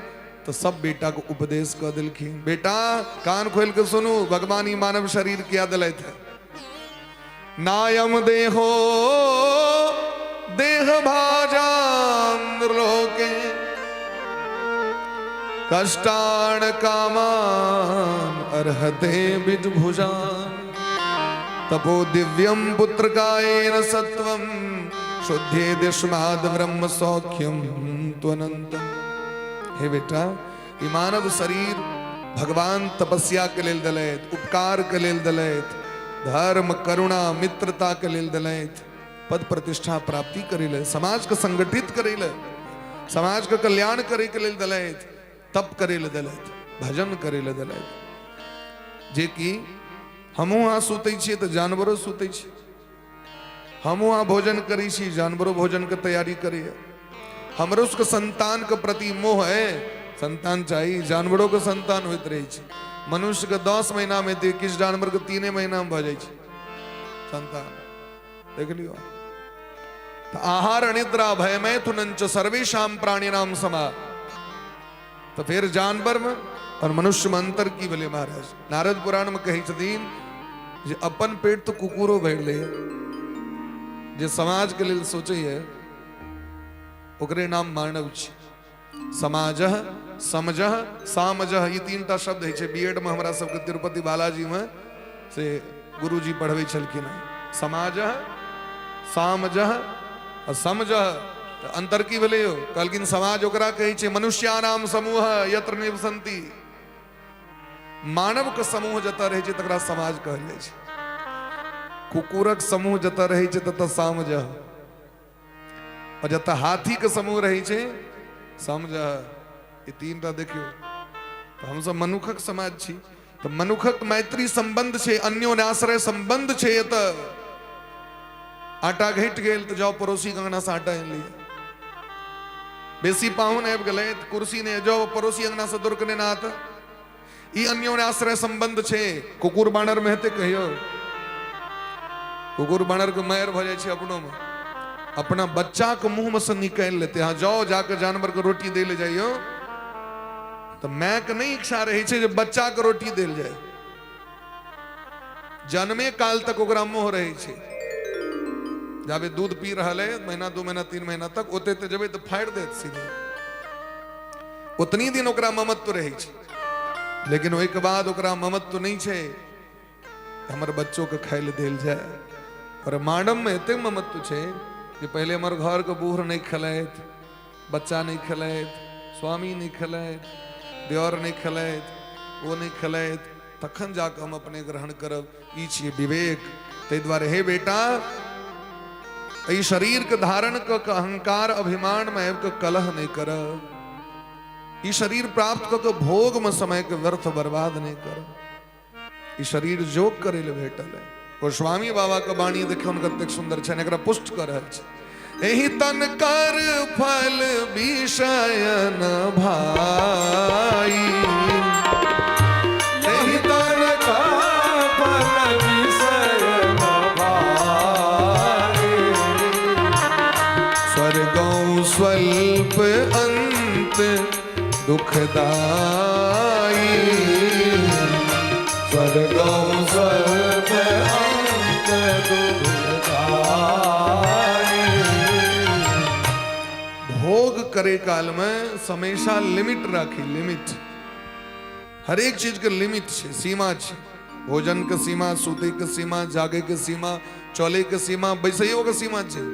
तो सब बेटा को उपदेश कऽ देलखिन, बेटा कान खोल के सुनू, भगवान ई मानव शरीर किया दिलथि है। नायम देहो देह भाजाम लोके कष्टाण कामान अर्हते विद्भुजान तपो दिव्यम पुत्र कायेन सत्वम शुद्धे दिष्माद ब्रह्म सौख्यम त्वनंतम। हे बेटा, ई मानव शरीर भगवान तपस्या के लेल दिलथि, उपकार के लेल दिलथि, धर्म करुणा मित्रता के लेल दिलथि, पद प्रतिष्ठा प्राप्ति करै ले, समाज के संगठित करै ले, समाज के कल्याण करे के लेल दिलथि, तप करै ले दिलथि, भजन करै ले दिलथि। जे कि हमहूँ अहाँ सुतै छियै तऽ जानवरो सुतै छै, हमहूँ अहाँ भोजन करै छी, जानवरो भोजन के तैयारी करैए। हमरो सबके संतान के प्रति मोह है, संतान चाही, जानवरों के संतान होइत रहै छै। मनुष्य के 10 महीना में हेतै, किछु जानवर के 3 महीना में भऽ जाइ छै संतान। देख लियौ। तऽ आहार अनिद्रा भयमैथुनंच सर्वेषां प्राणिनाम समा। तऽ फेर जानवर में और मनुष्य में अंतर की भेलै महाराज? नारद पुराण में कहै छथिन जे अपन पेट तऽ कुकुरो भरि लैए, जे समाज के लेल सोचैए ओकरे नाम मानव छै। समाजः समजह, सामजह, ई तीनटा शब्द होइ छै। बी एड मे हमरा सबके तिरुपति बालाजी मे से गुरुजी पढ़बै छलखिन हेँ। समाजह, सामजह आ समजह, तऽ अन्तर की भेलै यौ? कहलखिन समाज ओकरा कहै छै मनुष्याणाम समूह यत्र निवसन्ति, मानव के समूह जतऽ रहै छै तकरा समाज कहल जाइ छै। कुकुरक समूह जतऽ रहै छै ततऽ सामजह, और जतऽ हाथी के समूह रहै छै समझ। ई तीनटा देखियौ, तऽ हमसब मनुखक समाज छी, तऽ मनुखक मैत्री संबंध छै, अन्योन्याश्रय संबंध छै। एतऽ आटा घटि गेल तऽ जाओ पड़ोसी के अंगना से आटा आनि लिअ। बेसी पाहुन आबि गेलै तऽ कुर्सी नहि, जाओ पड़ोसी अंगना से दौड़ के नेना आत। ई अन्योन्याश्रय संबंध छै। कुकुर बानर में हेतै कहियो? कुकुर बानर के मारि भऽ जाइ छै अपनो में, अपना बच्चा के मुंह में से निकालि लेते। हाँ, जाओ जाके जानवर के रोटी दे ले जाइयो, तऽ माय के नहि इच्छा रहै छै जे बच्चा के रोटी देल जाय। जन्मे काल तक ओकरा मोह रहै छै, जाबे दूध पी रहल है महीना 2 महीना 3 महीना तक, ओते तऽ जेबै तऽ फाड़ि देत सीधे, उतनी दिन ओकरा ममत्व रहै छै। लेकिन ओहिके बाद ओकरा ममत्व नहि छै हमर बच्चो के खाय लए देल जाय। पर मानव में एतेक ममत्व छै जे पहिले हमर घर के बूढ़ नहि खेलथि, बच्चा नहि खेलथि, स्वामी नहि खेलथि, देवर नहि खेलथि, ओ नहि खेलथि, तखन जाकऽ हम अपने ग्रहण करब। ई छियै विवेक। ताहि दुआरे हे बेटा, एहि शरीरके धारण कऽ के अहंकार अभिमानमे आबि कऽ कलह नहि करब। ई शरीर प्राप्त कऽ के भोगमे समयके व्यर्थ बर्बाद नहि करब। ई शरीर जोग करै लए भेटल है। गोस्वामी बाबा के वाणी देखियौ कतेक सुंदर छनि, एकरा पुष्ट कऽ रहल छै। एहि तन कर फल विषयन भाई, एहि तन
कर फल विषयन भाई,
स्वर्गौ स्वल्प अंत दुखदाई,
स्वर्गौ स्वल्प अंत दुखदाई।
भोग करे काल में हमेशा लिमिट राखी। लिमिट, हरेक चीज के लिमिट छै, सीमा छै। भोजन के सीमा, सुते के सीमा, जागे के सीमा, चले के सीमा, बैसैयो के सीमा छै।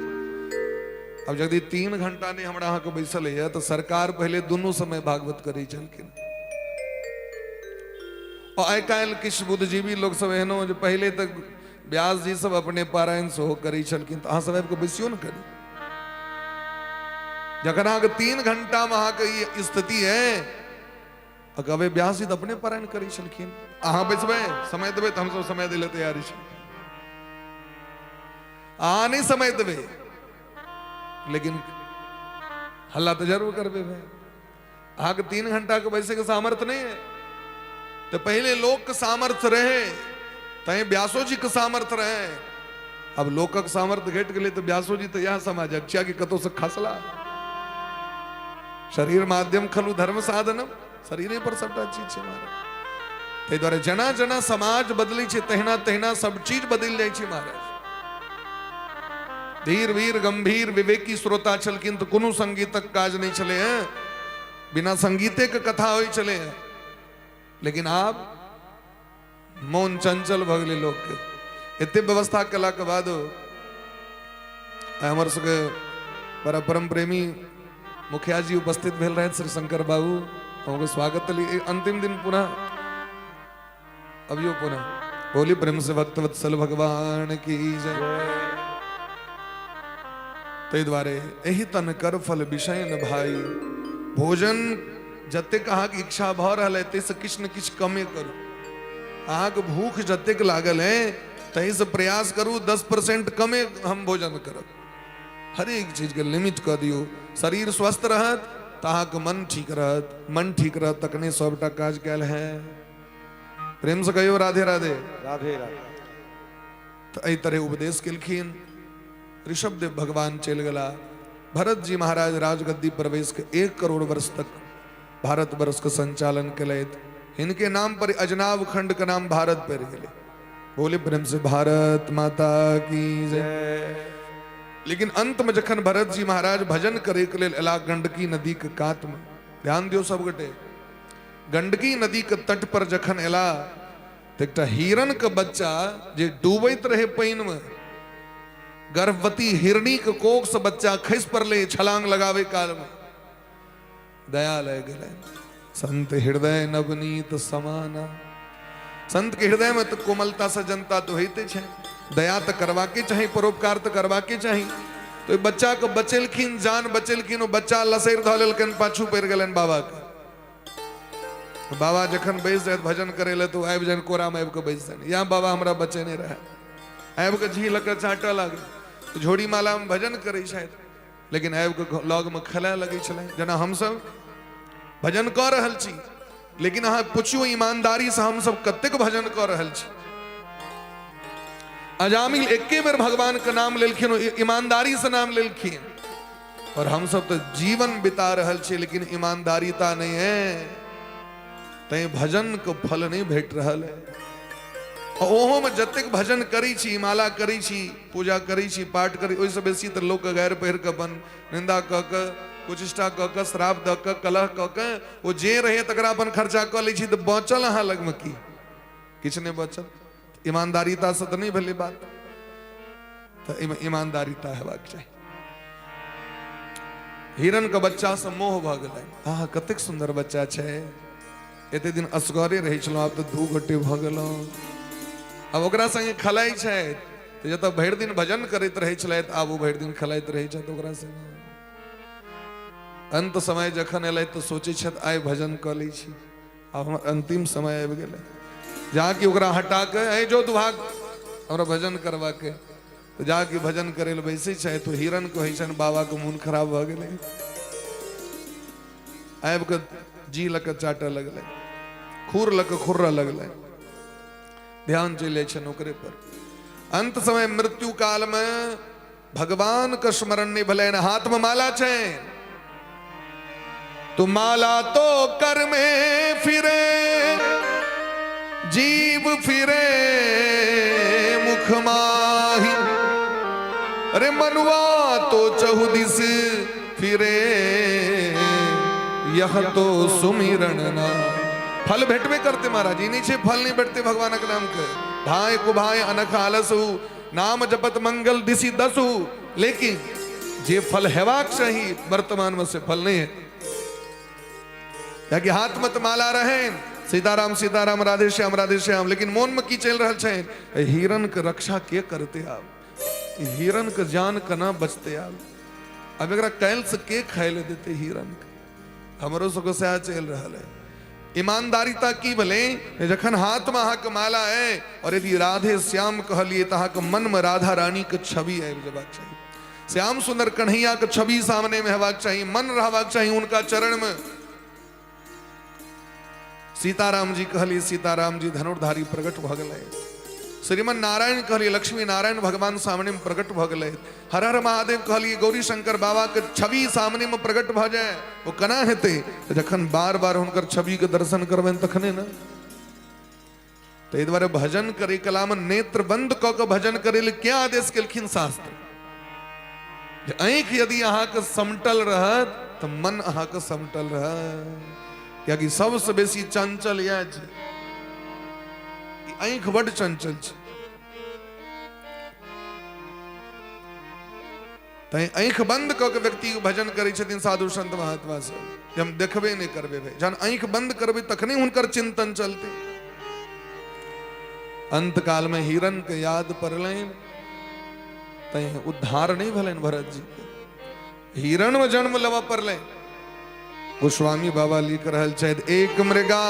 अब यदि 3 घंटा नहि हमरा अहाँके बैसल होइए तऽ सरकार पहिले दुनू समय भागवत करै छलखिन। और आइ काल्हि किछु बुद्धिजीवी लोक सब एहनो जे पहिले तऽ व्यास जी सब अपने पारायण सेहो करै छलखिन, तऽ अहाँ सब आबि कऽ बैसियो ने करी। जखन अहाँके 3 घंटामे अहाँके ई स्थिति है, आ कहबै व्यास जी तऽ अपने पारायण करै छलखिन, अहाँ बैसबै समय देबै तऽ हमसब समय दै लए तैयार छी। अहाँ नहि समय देबै लेकिन हल्ला तऽ जरूर करबै भाई। अहाँके 3 घंटा के बैसे के सामर्थ्य नहीं है तो पहले लोक के सामर्थ्य रहे, तैं व्यासो जी के सामर्थ्य रहे। अब लोकक सामर्थ्य घटि गेलै तऽ व्यासो जी तऽ इएह समाजक छिया कि कतौ से खसला। शरीर माध्यम खलु धर्म साधनम, शरीरे पर सबटा चीज छै महाराज। ताहि दुआरे जेना जेना समाज बदलै छै तहिना तहिना सब चीज बदलि जाइ छै महाराज। धीर वीर गंभीर विवेकी श्रोता छलखिन तऽ कोनो संगीतक काज नहि छलै हेँ, बिना संगीते के कथा होइ छलै हेँ। लेकिन आब मोन चंचल भऽ गेलै लोकके। एते व्यवस्था केलाके बादो हमर सबके बड़ा परम प्रेमी मुखिया जी उपस्थित भेल रहथि, श्री शंकर बाबू, अहूँके स्वागत। अंतिम दिन पुनः अभियो पुनः बोली प्रेम से भक्त वत्सल भगवान की जय। ताहि दुआरे एहि तन कर फल विषय न भाई, भोजन जतेक अहाँके इच्छा भऽ रहल है ताहिसँ किछु ने किछु कमे करू। अहाँके भूख जतेक लागल है ताहिसँ प्रयास करू 10% कमे हम भोजन करब। हरेक चीजके लिमिट कऽ दियौ। शरीर स्वस्थ रहत तऽ अहाँके मन ठीक रहत, मन ठीक रहत तखने सबटा काज कयल है। प्रेम से कहियो राधे राधे।
राधे राधे।
तऽ एहि तरह उपदेश केलखिन। ऋषभदेव भगवान चलि गेला। भरत जी महाराज राजगद्दी प्रवेश के 1 करोड़ वर्ष तक भारत वर्ष के संचालन केलथि। हिनके नाम पर अजनाब खंड के नाम भारत पड़ि गेलै। बोले प्रेम से भारत माता की जय। लेकिन अंत में जखन भरत जी महाराज भजन करे के लेल एला गंडकी नदी के कात में, ध्यान दियौ सब गोटे। गंडकी नदी के तट पर जखन एला तऽ एकटा हिरण के बच्चा जे डूबैत रहे पानि में, गर्भवती हिरणी के कोख से बच्चा खसि पड़लै छलांग लगावे काल में। दया लागि गेलै। संत हृदय नवनीत समाना। संत के हृदय में तऽ कोमलता से जनता तऽ होइते छै, दया तऽ करबाके चाही, परोपकार तऽ करबाके चाही। तऽ ओहि बच्चा के बचेलखिन, जान बचेलखिन। ओ बच्चा लसरि धऽ लेलकनि, पाछू पड़ि गेलनि बाबा के। बाबा जखन बैस जाइत भजन करै लए तऽ ओ आबि जानि, कोरामे आबि कऽ बैस जानि। या बाबा हमरा बचेने रहए। आबि कऽ झी लऽ कऽ चाटऽ लागल। झोड़ी मालामे भजन करै छथि, लेकिन आबि कऽ लगमे खेलाय लगै छलै, जेना हमसभ भजन कऽ रहल छी। लेकिन अहाँ पुछियौ ईमानदारीसँ, हमसभ कतेक भजन कऽ रहल छी? अजामिल एके बेर भगवान के नाम लेलखिन, ईमानदारी से नाम लेलखिन। और हमसभ तऽ जीवन बिता रहल छी, लेकिन ईमानदारीता नहीं है, तैं भजन के फल नहीं भेट रहल है। आ ओहोमे जतेक भजन करै छी, माला करै छी, पूजा करै छी, पाठ करै, ओहिसँ बेसी तऽ लोकके गारि पढ़ि कऽ, अपन निंदा कऽ कऽ, कुचेष्टा कऽ कऽ, श्राप दऽ कऽ, कलह कऽ कऽ, ओ जे रहै तकरा अपन खर्चा कऽ लै छी। तऽ बचल अहाँ लगमे की? किछु नहि बचल। ईमानदारीतासँ तऽ नहि भेलै बात। तऽ एहिमे ईमानदारीता हेबाक चाही। हिरणके बच्चासँ मोह भऽ गेलै। आह, कतेक सुन्दर बच्चा छै! एते दिन असगरे रहै छलहुँ, आब तऽ दू गोटे भऽ गेलहुँ। आब ओकरा संगे खेलाइ छथि। तऽ जतऽ भरि दिन भजन करैत रहै छलथि, आब ओ भरि दिन खेलाइत रहै छथि ओकरा संगे। अंत समय जखन एलै तऽ सोचै छथि, आइ भजन कऽ लै छी, आब हमर अंतिम समय आबि गेलै। जाकि ओकरा हटा कऽ, ऐ जो दुभाग, हमरा भजन करबाके। तऽ जाकि भजन करै लए बैसै छथि तऽ हिरण कहै छनि, बाबाके मोन खराब भऽ गेलै। आबि कऽ जी लऽ कऽ चाटऽ लगलै, खुर लऽ कऽ खुर्रऽ लगलै। ध्यान चलि जाइ छनि ओकरे पर। अंत समय मृत्यु कालमे भगवान के स्मरण नहीं भेलनि। हाथ में माला छै तो माला तो कर में फिरे, जीव फिरे मुख माही। अरे मनुआ तो चहुदिस फिरे, यह तो सुमिरण ना। फल भेटबे करते महाराज। ई नहीं छै फल नहीं भेटते भगवानक नाम के। भाई कुभाय अनख आलसु, नाम जपत मंगल दिशि दसु। लेकिन जे फल हेबाक चाही वर्तमान में, से फल नहीं है, कियाकि हाथ में तऽ माला रहे, सीताराम सीताराम, राधे श्याम राधे श्याम, लेकिन मोन में की चलि रहल छै? हिरण के रक्षा के करते आब? हिरण के जान केना बचते आब? आब एकरा काल्हि से के खाय ले देते हिरण के? हमरो सबके सएह चलि रहल है। ईमानदारिता की भेलै? जखन हाथमे अहाँके माला है और यदि राधे श्याम कहलिए तऽ अहाँके मनमे राधा रानीके छवि आबि जेबाक चाही, श्याम सुंदर कन्हैयाके छवि सामनेमे हेबाक चाही, मन रहबाक चाही हुनका चरणमे। सीताराम जी कहलिए, सीताराम जी धनुर्धारी प्रकट भऽ गेलै। श्रीमन नारायण कहलिए, लक्ष्मी नारायण भगवान सामने में प्रकट भऽ गेलै। हर हर महादेव कहलिए, गौरी शंकर बाबा के छवि सामने में प्रकट भऽ जाए। ओ केना हेतै? तऽ जखन बार बार हुनकर छवि के दर्शन करबनि तखने ने। ताहि दुआरे भजन करै कला मे नेत्र बंद कऽ के भजन करै लेल क्या आदेश केलखिन शास्त्र? जे आँखि यदि अहाँके समटल रहत तऽ मन अहाँके समटल रहत, कियाकि सबसँ बेसी चंचल इएह छै। आँखि बड्ड चंचल छै। तैं आँखि बंद कऽ के व्यक्ति भजन करै छथिन साधु संत महात्मा सब, जे हम देखबे नहि करबै भाई। जहन आँखि बंद करबै तखने हुनकर चिंतन चलतै। अंत काल में हिरण के याद पड़लनि, तैं उद्धार नहीं भेलनि भरत जी के, हिरण में जन्म लेबऽ पड़लनि। गोस्वामी बाबा लिख रहल छथि, एक मृगा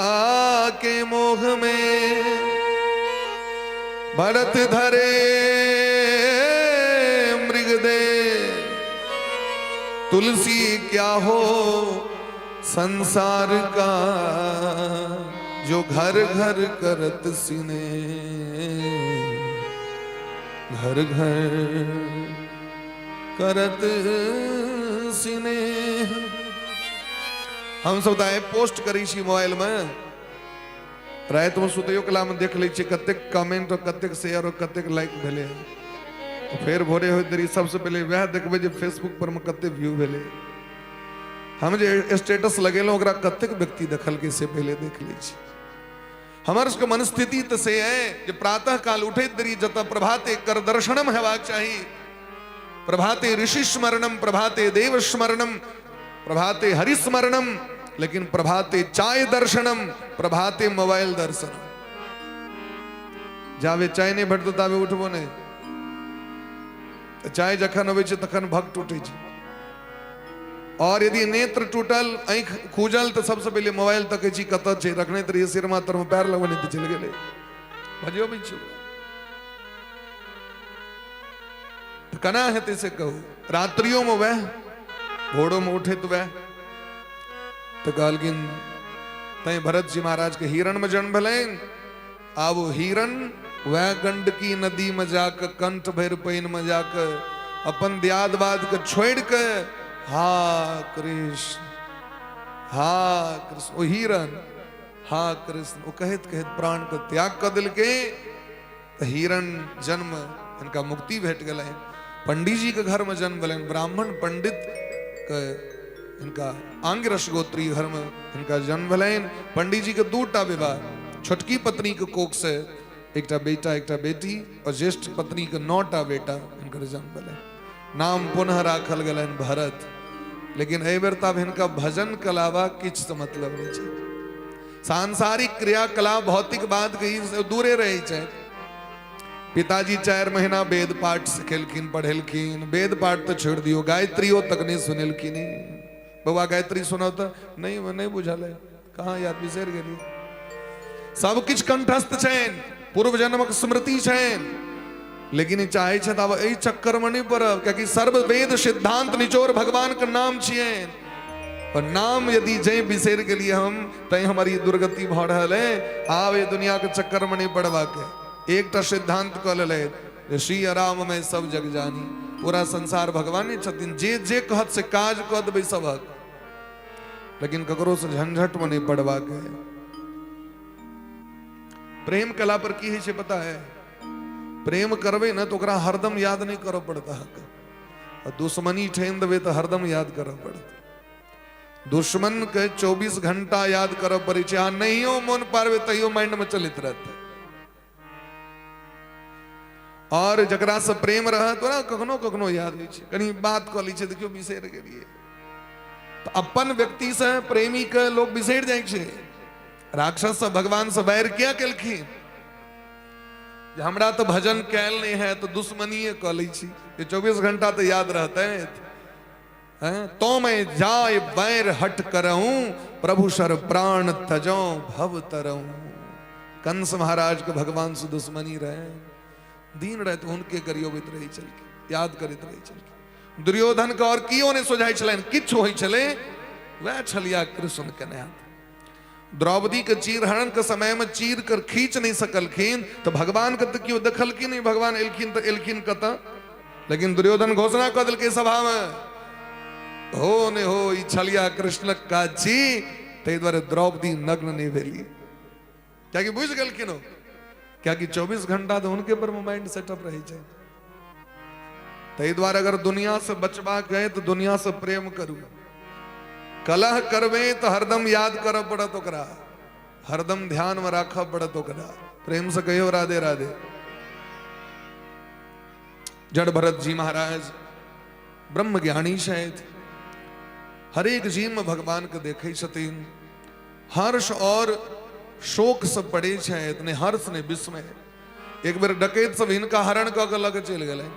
के मोह में भरत धरे मृग दे, तुलसी क्या हो संसार का, जो घर घर करत सिने, घर घर करत सिने। हम सब तऽ पोस्ट करै छी मोबाइल में, राति में सुतैयो कला में देख लै छियै कतेक कमेंट और कतेक शेयर और कतेक लाइक भेलै हन। फेर भोरे होइत देरी सबसे पहिले वएह देखबै जे फेसबुक पर में कते व्यू भेलै। हम जे स्टेटस लगेलहुँ ओकरा कतेक व्यक्ति देखलकै से पहिले देख लै छी। हमर सबके मनस्थिति तऽ से अइ जे प्रातः काल उठैत देरी जतऽ प्रभाते कर दर्शनम हेबाक चाही, प्रभाते ऋषि स्मरणम, प्रभाते देव स्मरणम, प्रभाते हरि स्मरणम, लेकिन प्रभाते चाय दर्शनम, प्रभाते मोबाइल दर्शनम। जाबे चाय नहि भेटतौ ताबे उठबो नहि। तऽ चाय जखन अबै छै तखन भक्त उठै छै। और यदि नेत्र टूटल, आँखि खूजल, तऽ सबसँ पहिले मोबाइल तकै छी कतऽ छै, रखने तऽ रहियै सिरमा तरमे, पैर लगबे नहि तऽ चलि गेलै, भजियो भी छै। तऽ केना हेतै से कहू? रात्रियोमे वएह, भोरोमे उठैत वएह। तऽ कहलखिन तैं भरत जी महाराज के हिरण में जन्म भेलनि। आब ओ हिरण वएह गंडकी नदी में जाके कंठ भरि पानि में जाके अपन दियाद बाद के छोड़ि के हा कृष्ण हा कृष्ण, ओ हिरण हा कृष्ण, ओ कहैत कहैत प्राण के त्याग कऽ देलकै। तऽ हिरण जन्म हिनका मुक्ति भेट गेलनि। पंडीजी के घर में जन्म भेलनि, ब्राह्मण पंडित के हिनका आंगिरस गोत्री घर में हिनका जन्म भेलनि। पंडीजी के दूटा विवाह, छोटकी पत्नी के कोख से एकटा बेटा एकटा बेटी, और ज्येष्ठ पत्नी के 9टा बेटा हिनकर जन्म भेलनि। नाम पुनः राखल गेलनि भरत। लेकिन एहि बेर तऽ आब हिनका भजन के अलावा किछु से मतलब नहि छै। सांसारिक क्रियाकलाप भौतिक बात के ई दूरे रहै छै। पिताजी 4 महीना वेद पाठ सिखेलखिन, पढ़ेलखिन। वेद पाठ तऽ छोड़ि दियौ, गायत्रियो तक नहि सुनेलखिन। बौआ गायत्री सुनौ तऽ नहि, नहि बुझल है, कहाँ याद, बिसरि गेलियै। सब किछु कंठस्थ छनि, पूर्व जन्मक स्मृति छनि, लेकिन ई चाहै छथि आब एहि चक्करमे नहि पड़ब, कियाकि सर्व वेद सिद्धांत निचोड़ भगवान के नाम छियनि। और नाम यदि जै बिसरि गेलियै हम, तैं हमर ई दुर्गति भऽ रहल है। आब एहि दुनिया के चक्करमे नहि पड़बाक है। एकटा सिद्धांत कऽ लेलथि जे श्री राम में सब जग जानी, पूरा संसार भगवाने छथिन, जे जे कहत से काज कऽ देबै सबहक, लेकिन ककरो से झंझट में नहीं पड़बाक है। प्रेम कला पर की होइ छै पता है? प्रेम करबै ने तो ओकरा हरदम याद नहीं करऽ पड़त अहाँके, आ दुश्मनी ठानि देबै तऽ हरदम याद करऽ पड़त। दुश्मन के 24 घंटा याद करऽ पड़ै छै, अहाँ नहियो मोन पारबै तैयो माइंड में चलैत रहतै। और जकरा से प्रेम रहत ओकरा कखनो कखनो याद होइ छै, कनि बात कऽ लै छै, देखियौ बिसरि गेलियै। तऽ अपन व्यक्ति से प्रेमी के लोग बिसरि जाइ छै। राक्षस सब भगवान से बैर किया केलखिन? जे हमरा तऽ भजन कयल नहि है तऽ दुश्मनीये कऽ लै छी, जे 24 घंटा तऽ याद रहतै। हैं तो मैं जाय बैर हट करऊं, प्रभु सर प्राण तजो भव तरऊं। कंस महाराज के भगवान से दुश्मनी रहे, दिन राति हुनके गरियोबैत रहै छलखिन, याद करैत रहै छलखिन। दुर्योधन के और कियो नहि सोझाइ छलनि, किछु होइ छलै वएह छलिया कृष्ण केने हाथ। द्रौपदी के चीरहरण के समय में चीर कर खींच नहीं सकलखिन तो भगवान के तो केओ देखलखिन नहीं, भगवान एलखिन तो एलखिन कतऽ? लेकिन दुर्योधन घोषणा कऽ देलकै सभा में, हो ने हो ई छलिया कृष्णक काज छी, ताहि दुआरे द्रौपदी नग्न नहीं भेली, कियाकि बुझि गेलखिन ओ, कियाकि 24 घंटा तऽ हुनके पर माइंड सेटअप रहै छै। ताहि दुआरे अगर दुनिया से बचबाक है तऽ दुनिया से प्रेम करू। कलह करबै तऽ हरदम याद करऽ पड़त ओकरा, हरदम ध्यान में राखऽ पड़त ओकरा। प्रेम से कहियो राधे राधे। जड़ भरत जी महाराज ब्रह्म ज्ञानी छथि, हरेक जीव में भगवान के देखै छथिन। हर्ष और शोक से पड़े छथि, ने हर्ष ने विस्मय। एक बेर डकैत सब हिनका हरण कऽ के लऽ के चलि गेलै,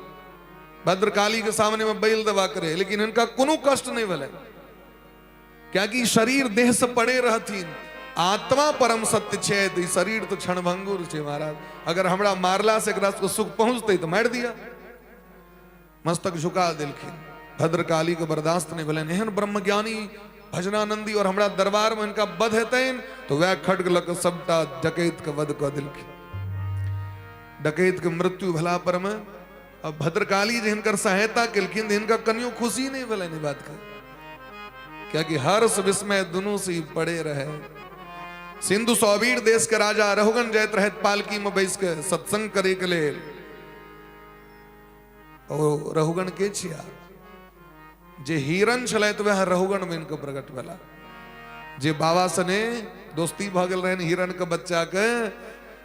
भद्रकाली के सामने में बैल दबा करे, लेकिन हिनका कोनो कष्ट नहीं भेलै, कियाकि शरीर देह से पड़े रहथिन, आत्मा परम सत्य छै, तऽ ई शरीर तऽ क्षणभंगुर छै महाराज। अगर हमरा मारला से एकरा सबके सुख पहुंचतै तऽ मारि दिअ। मस्तक झुका देलखिन। भद्रकाली के बर्दाश्त नहीं भेलनि, एहन ब्रह्मज्ञानी भजनानंदी और हमरा दरबार में हिनका वध हेतनि, तो वएह खड्ग लऽ कऽ सबटा डकैत के वध कऽ देलखिन। डकैत के मृत्यु भेला पर में अब भद्रकाली जे हिनकर सहायता केलखिन, हिनका कनियो खुशी नहीं भेलनि ई बात के, कियाकि हर्ष विस्मय दुनू से ही पड़े रहे। सिंधु सौवीर देश के राजा रघुगण जाइत रहत पालकी में बैस के सत्संग करे के लेल। ओ रघुगण के छिया? जे हिरण छलथि वएह रहुगण बनि कऽ प्रकट भेला। जे बाबा सने दोस्ती भऽ गेल रहनि हिरण के बच्चा के,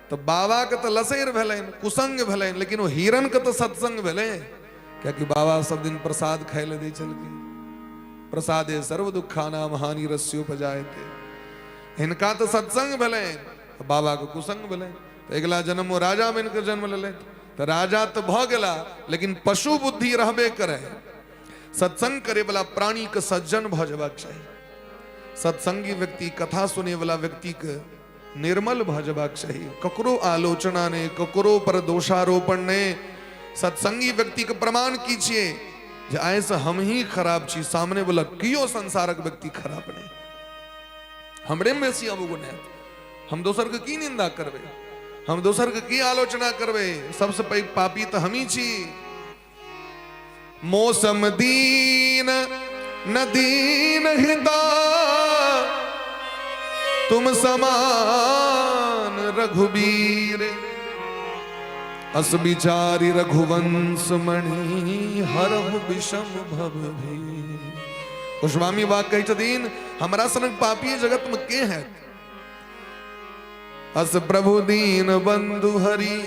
तऽ बाबा के तऽ लसैर भेलनि, कुसंग भेलनि, लेकिन ओ हिरण के तऽ सत्संग भेलै, कियाकि बाबा सब दिन प्रसाद खाय लए दै छलखिन। प्रसादे सर्व दुखानाम हानि रस्योपजायते। हिनका तऽ सत्संग भेलनि, बाबा के कुसंग भेलनि। तऽ अगिला जन्म ओ राजा बनि कऽ जन्म लेलथि। तऽ राजा तऽ भऽ गेला, लेकिन पशु बुद्धि रहबे करे। सत्संग करे वाला प्राणी के सज्जन भऽ जेबाक चाही। सत्संगी व्यक्ति, कथा सुने वाला व्यक्ति के निर्मल भऽ जेबाक चाही। ककरो आलोचना नहि, ककरो पर दोषारोपण नहि। सत्संगी व्यक्ति के प्रमाण की छियै जे आइ से हम ही खराब छी, सामने वाला कियो संसारक व्यक्ति खराब नहि, हमरे में बेसी अवगुण है, हम दोसर के की निंदा करबै, हम दोसर के की आलोचना करबै, सबसे पैघ पापी तऽ हमही छी। मौसम दीन नदीन हिता, तुम समान रघुबीर, अस बिचारी रघुवंश मणि, हरहु विषम भव भीर। गोस्वामी बाग कहै छथिन हमरा सनक पापी जगत में के है? अस प्रभु दीन बंधु हरि,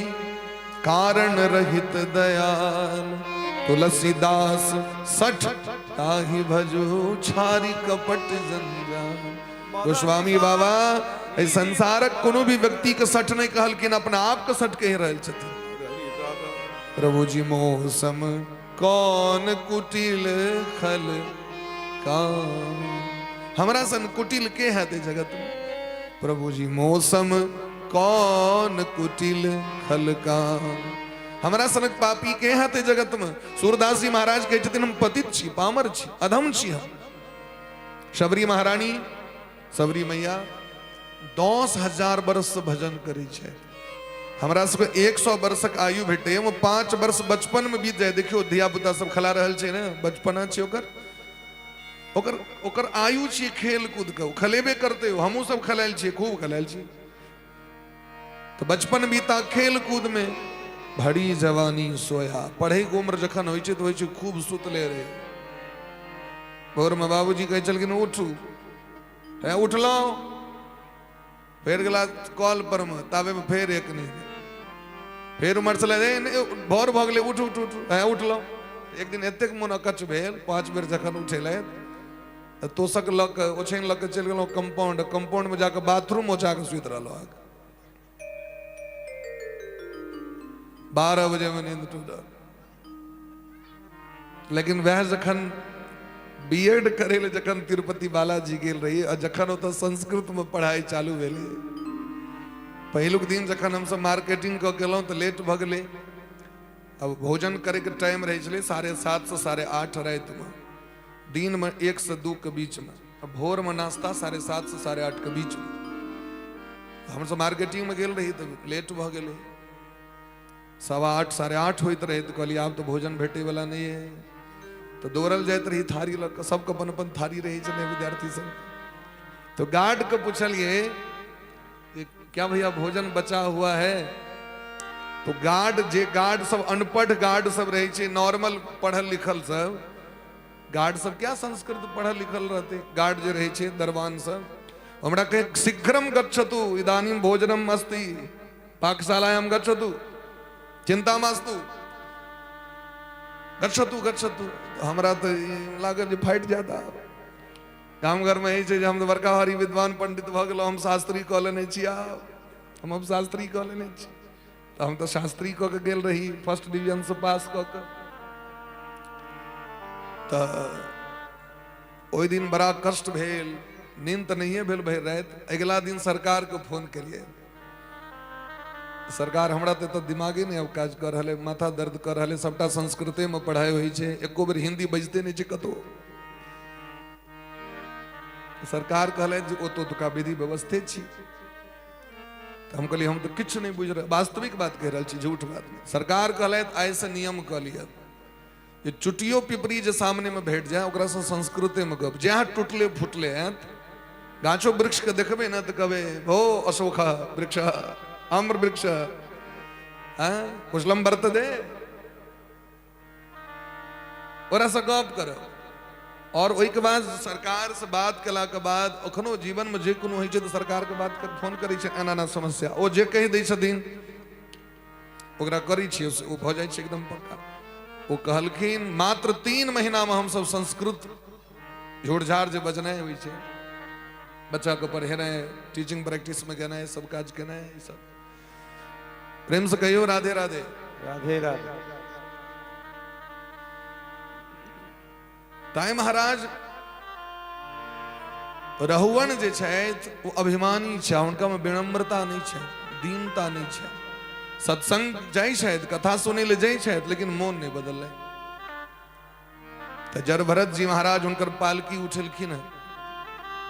कारण रहित दयाल, तुलसीदास सठ ताहि भजो, छारी कपट जंजाल। गोस्वामी बाबा एहि संसारक कोनो भी व्यक्ति के सठ नहीं कहलखिन, अपना आप के सठ कहि रहल छथिन। प्रभु जी मौसम कौन कुटिल खल काम, हमरा सन कुटिल के है जगत में? प्रभु जी मौसम कौन कुटिल खल काम, हमरा सनक पापी के है जगत में? सूरदास जी महाराज कहै छथिन हम पतित छी, पामर छी, अधम छी हम। शबरी महारानी, शबरी मैया 10,000 वर्ष से भजन करै छै। हमरा सबके 100 वर्षक आयु भेटै, ओहिमे 5 वर्ष बचपन में बीत जाय। देखियौ धिया पुता सब खेला रहल छै ने, बचपना छै ओकर, ओकर ओकर आयु छियै खेल कूद के, ओ खेलेबे करतै। हमहूँ सब खेलायल छियै, खूब खेलायल छियै। तऽ बचपन बीता खेल कूद में, भरी जवानी सोया। पढ़ैके उम्र जखन होइ छै तऽ होइ छै खूब सुतले रहे। भोरमे बाबूजी कहै छलखिन उठू, हे उठलहुँ, फेर गेला कल पर मे, ताबे मे फेर एक नींद, फेर उम्हर छलै भोर भऽ गेलै, उठ उठ उठ, हे उठलहुँ। एक दिन एतेक मोन अकच्छ भेल, 5 बेर जखन उठेलथि तऽ तोशक लऽ कऽ ओछाइन लऽ कऽ चलि गेलहुँ कम्पाउंड, कम्पाउंडमे जाकऽ बाथरूम ओछा कऽ सुति रहलहुँ। अहाँके 12 बजेमे नींद टूटल। लेकिन वएह जखन बी एड करै लए जखन तिरुपति बालाजी गेल रही आ जखन ओतऽ संस्कृतमे पढ़ाइ चालू भेलै, पहिलुक दिन जखन हमसब मार्केटिंग कऽ गेलहुँ तऽ लेट भऽ गेलै। अब भोजन करैके टाइम रहै छलै 7:30 से 8:30 रातिमे, दिनमे 1 से 2 के बीचमे, भोरमे नाश्ता 7:30 से 8:30 के बीचमे। हमसब मार्केटिंगमे गेल रही तऽ लेट भऽ गेलै, 8:15 8:30 होइत रहै। तऽ कहलियै आब तऽ भोजन भेटैवला नहि है। तऽ दौड़ल जाइत रही थारी लऽ कऽ, सबके अपन अपन थारी रहै छलै विद्यार्थी सब। तो गार्ड के पूछलिए क्या भैया भोजन बचा हुआ है? तो गार्ड जे गार्ड सब अनपढ़ गार्ड सब रहै छै, नॉर्मल पढ़ल लिखल सब गार्ड सब क्या संस्कृत पढ़ल लिखल रहते, गार्ड जे रहै छै दरबान सब, हमरा कहे शीघ्रम गच्छतु इदानीम भोजनम अस्ति पाकशालायाम गच्छतु चिंता मास्तु गच्छतु गच्छतु। हमरा तऽ लागल जे फाटि जायत। आब गाम घरमे होइ छै जे हम तऽ बड़का भारी विद्वान पंडित भऽ गेलहुँ, हम शास्त्री कऽ लेने छी, आब हम अब शास्त्री कऽ लेने छी। तऽ हम तऽ शास्त्री कऽ के गेल रही फर्स्ट डिवीजनसँ पास कऽ के। तऽ ओहि दिन बड़ा कष्ट भेल, नींद तऽ नहिए भेल भरि राति। अगिला दिन सरकारके फोन केलियै, सरकार हमरा तऽ एतऽ दिमागे नहि आब काज कऽ रहल है, माथा दर्द कऽ रहल है, सबटा संस्कृतेमे पढ़ाइ होइ छै, एको बेर हिन्दी बजिते नहि छै कतहु। सरकार कहलथि जे ओ तऽ ओतुका विधि व्यवस्थे छी। तऽ हम कहलियै हम तऽ किछु नहि बुझि रहल, वास्तविक बात कहि रहल छी, झूठ बात नहि। सरकार कहलथि आइसँ नियम कऽ लिअ जे चुटियो पिपरी जे सामनेमे भेट जाय ओकरासँ संस्कृतेमे गप, जहाँ टूटले फुटले हैत गाछो वृक्षके देखबै ने तऽ कहबै भो अशोक वृक्ष आम्र वृक्ष कुशलम बरत दे, ओकरासँ गप करब। आओर ओहिके बाद सरकारसँ बात केलाके बाद एखनो जीवनमे जे कोनो होइ छै तऽ सरकारके बात फोन करै छै, एना एना समस्या, ओ जे कहि दै छथिन ओकरा करै छियै, ओ भऽ जाइ छै एकदम पक्का। ओ कहलखिन मात्र 3 महीनामे हमसभ संस्कृत झोड़ झाड़ जे बजनाइ होइ छै, बच्चाके पढ़ेनाइ, टीचिंग प्रैक्टिसमे गेनाइ, सब काज केनाइ, ई सब। प्रेम से कहियो राधे राधे।
राधे राधे।
ताहि महाराज रहुवन जे छथि ओ अभिमानी छै, हुनकामे विनम्रता नहि छै, दीनता नहि छै। सत्संग जाइ छथि, कथा सुनै लए जाइ छथि, लेकिन मोन नहि बदललै। तऽ जड़ भरत जी महाराज हुनकर पालकी उठेलखिन हँ।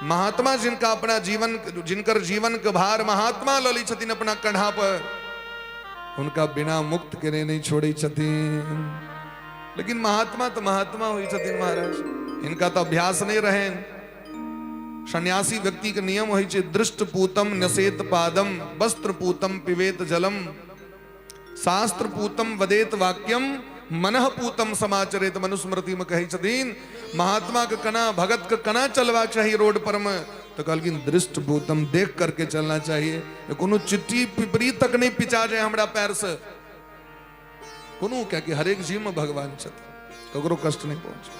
महात्मा जिनका अपना जीवन, जिनकर जीवन के भार महात्मा लऽ लै छथिन अपना कन्हा पर, हुनका बिना मुक्त केने नहि छोड़ै छथिन। लेकिन महात्मा तऽ महात्मा होइ छथिन महाराज, हिनका तऽ अभ्यास नहि रहनि। सन्यासी व्यक्ति के नियम होइ छै दृष्ट पूतम नसेत पादम, वस्त्र पूतम पिबेत जलम, शास्त्र पूतम वदेत वाक्यम, मनः पूतम समाचरित। मनुस्मृति में कहै छथिन महात्मा के कना, भगत के कना चलबाक चाही रोड पर में, तो कहलखिन दृष्ट पूतम, देख करके चलना चाहिए, कोनो चिट्ठी पिपरी तक नहीं पिचा जाए हमरा पैर से कोनो, कियाकि हरेक जीव में भगवान छथिन, ककरो कष्ट नहीं पहुंचे।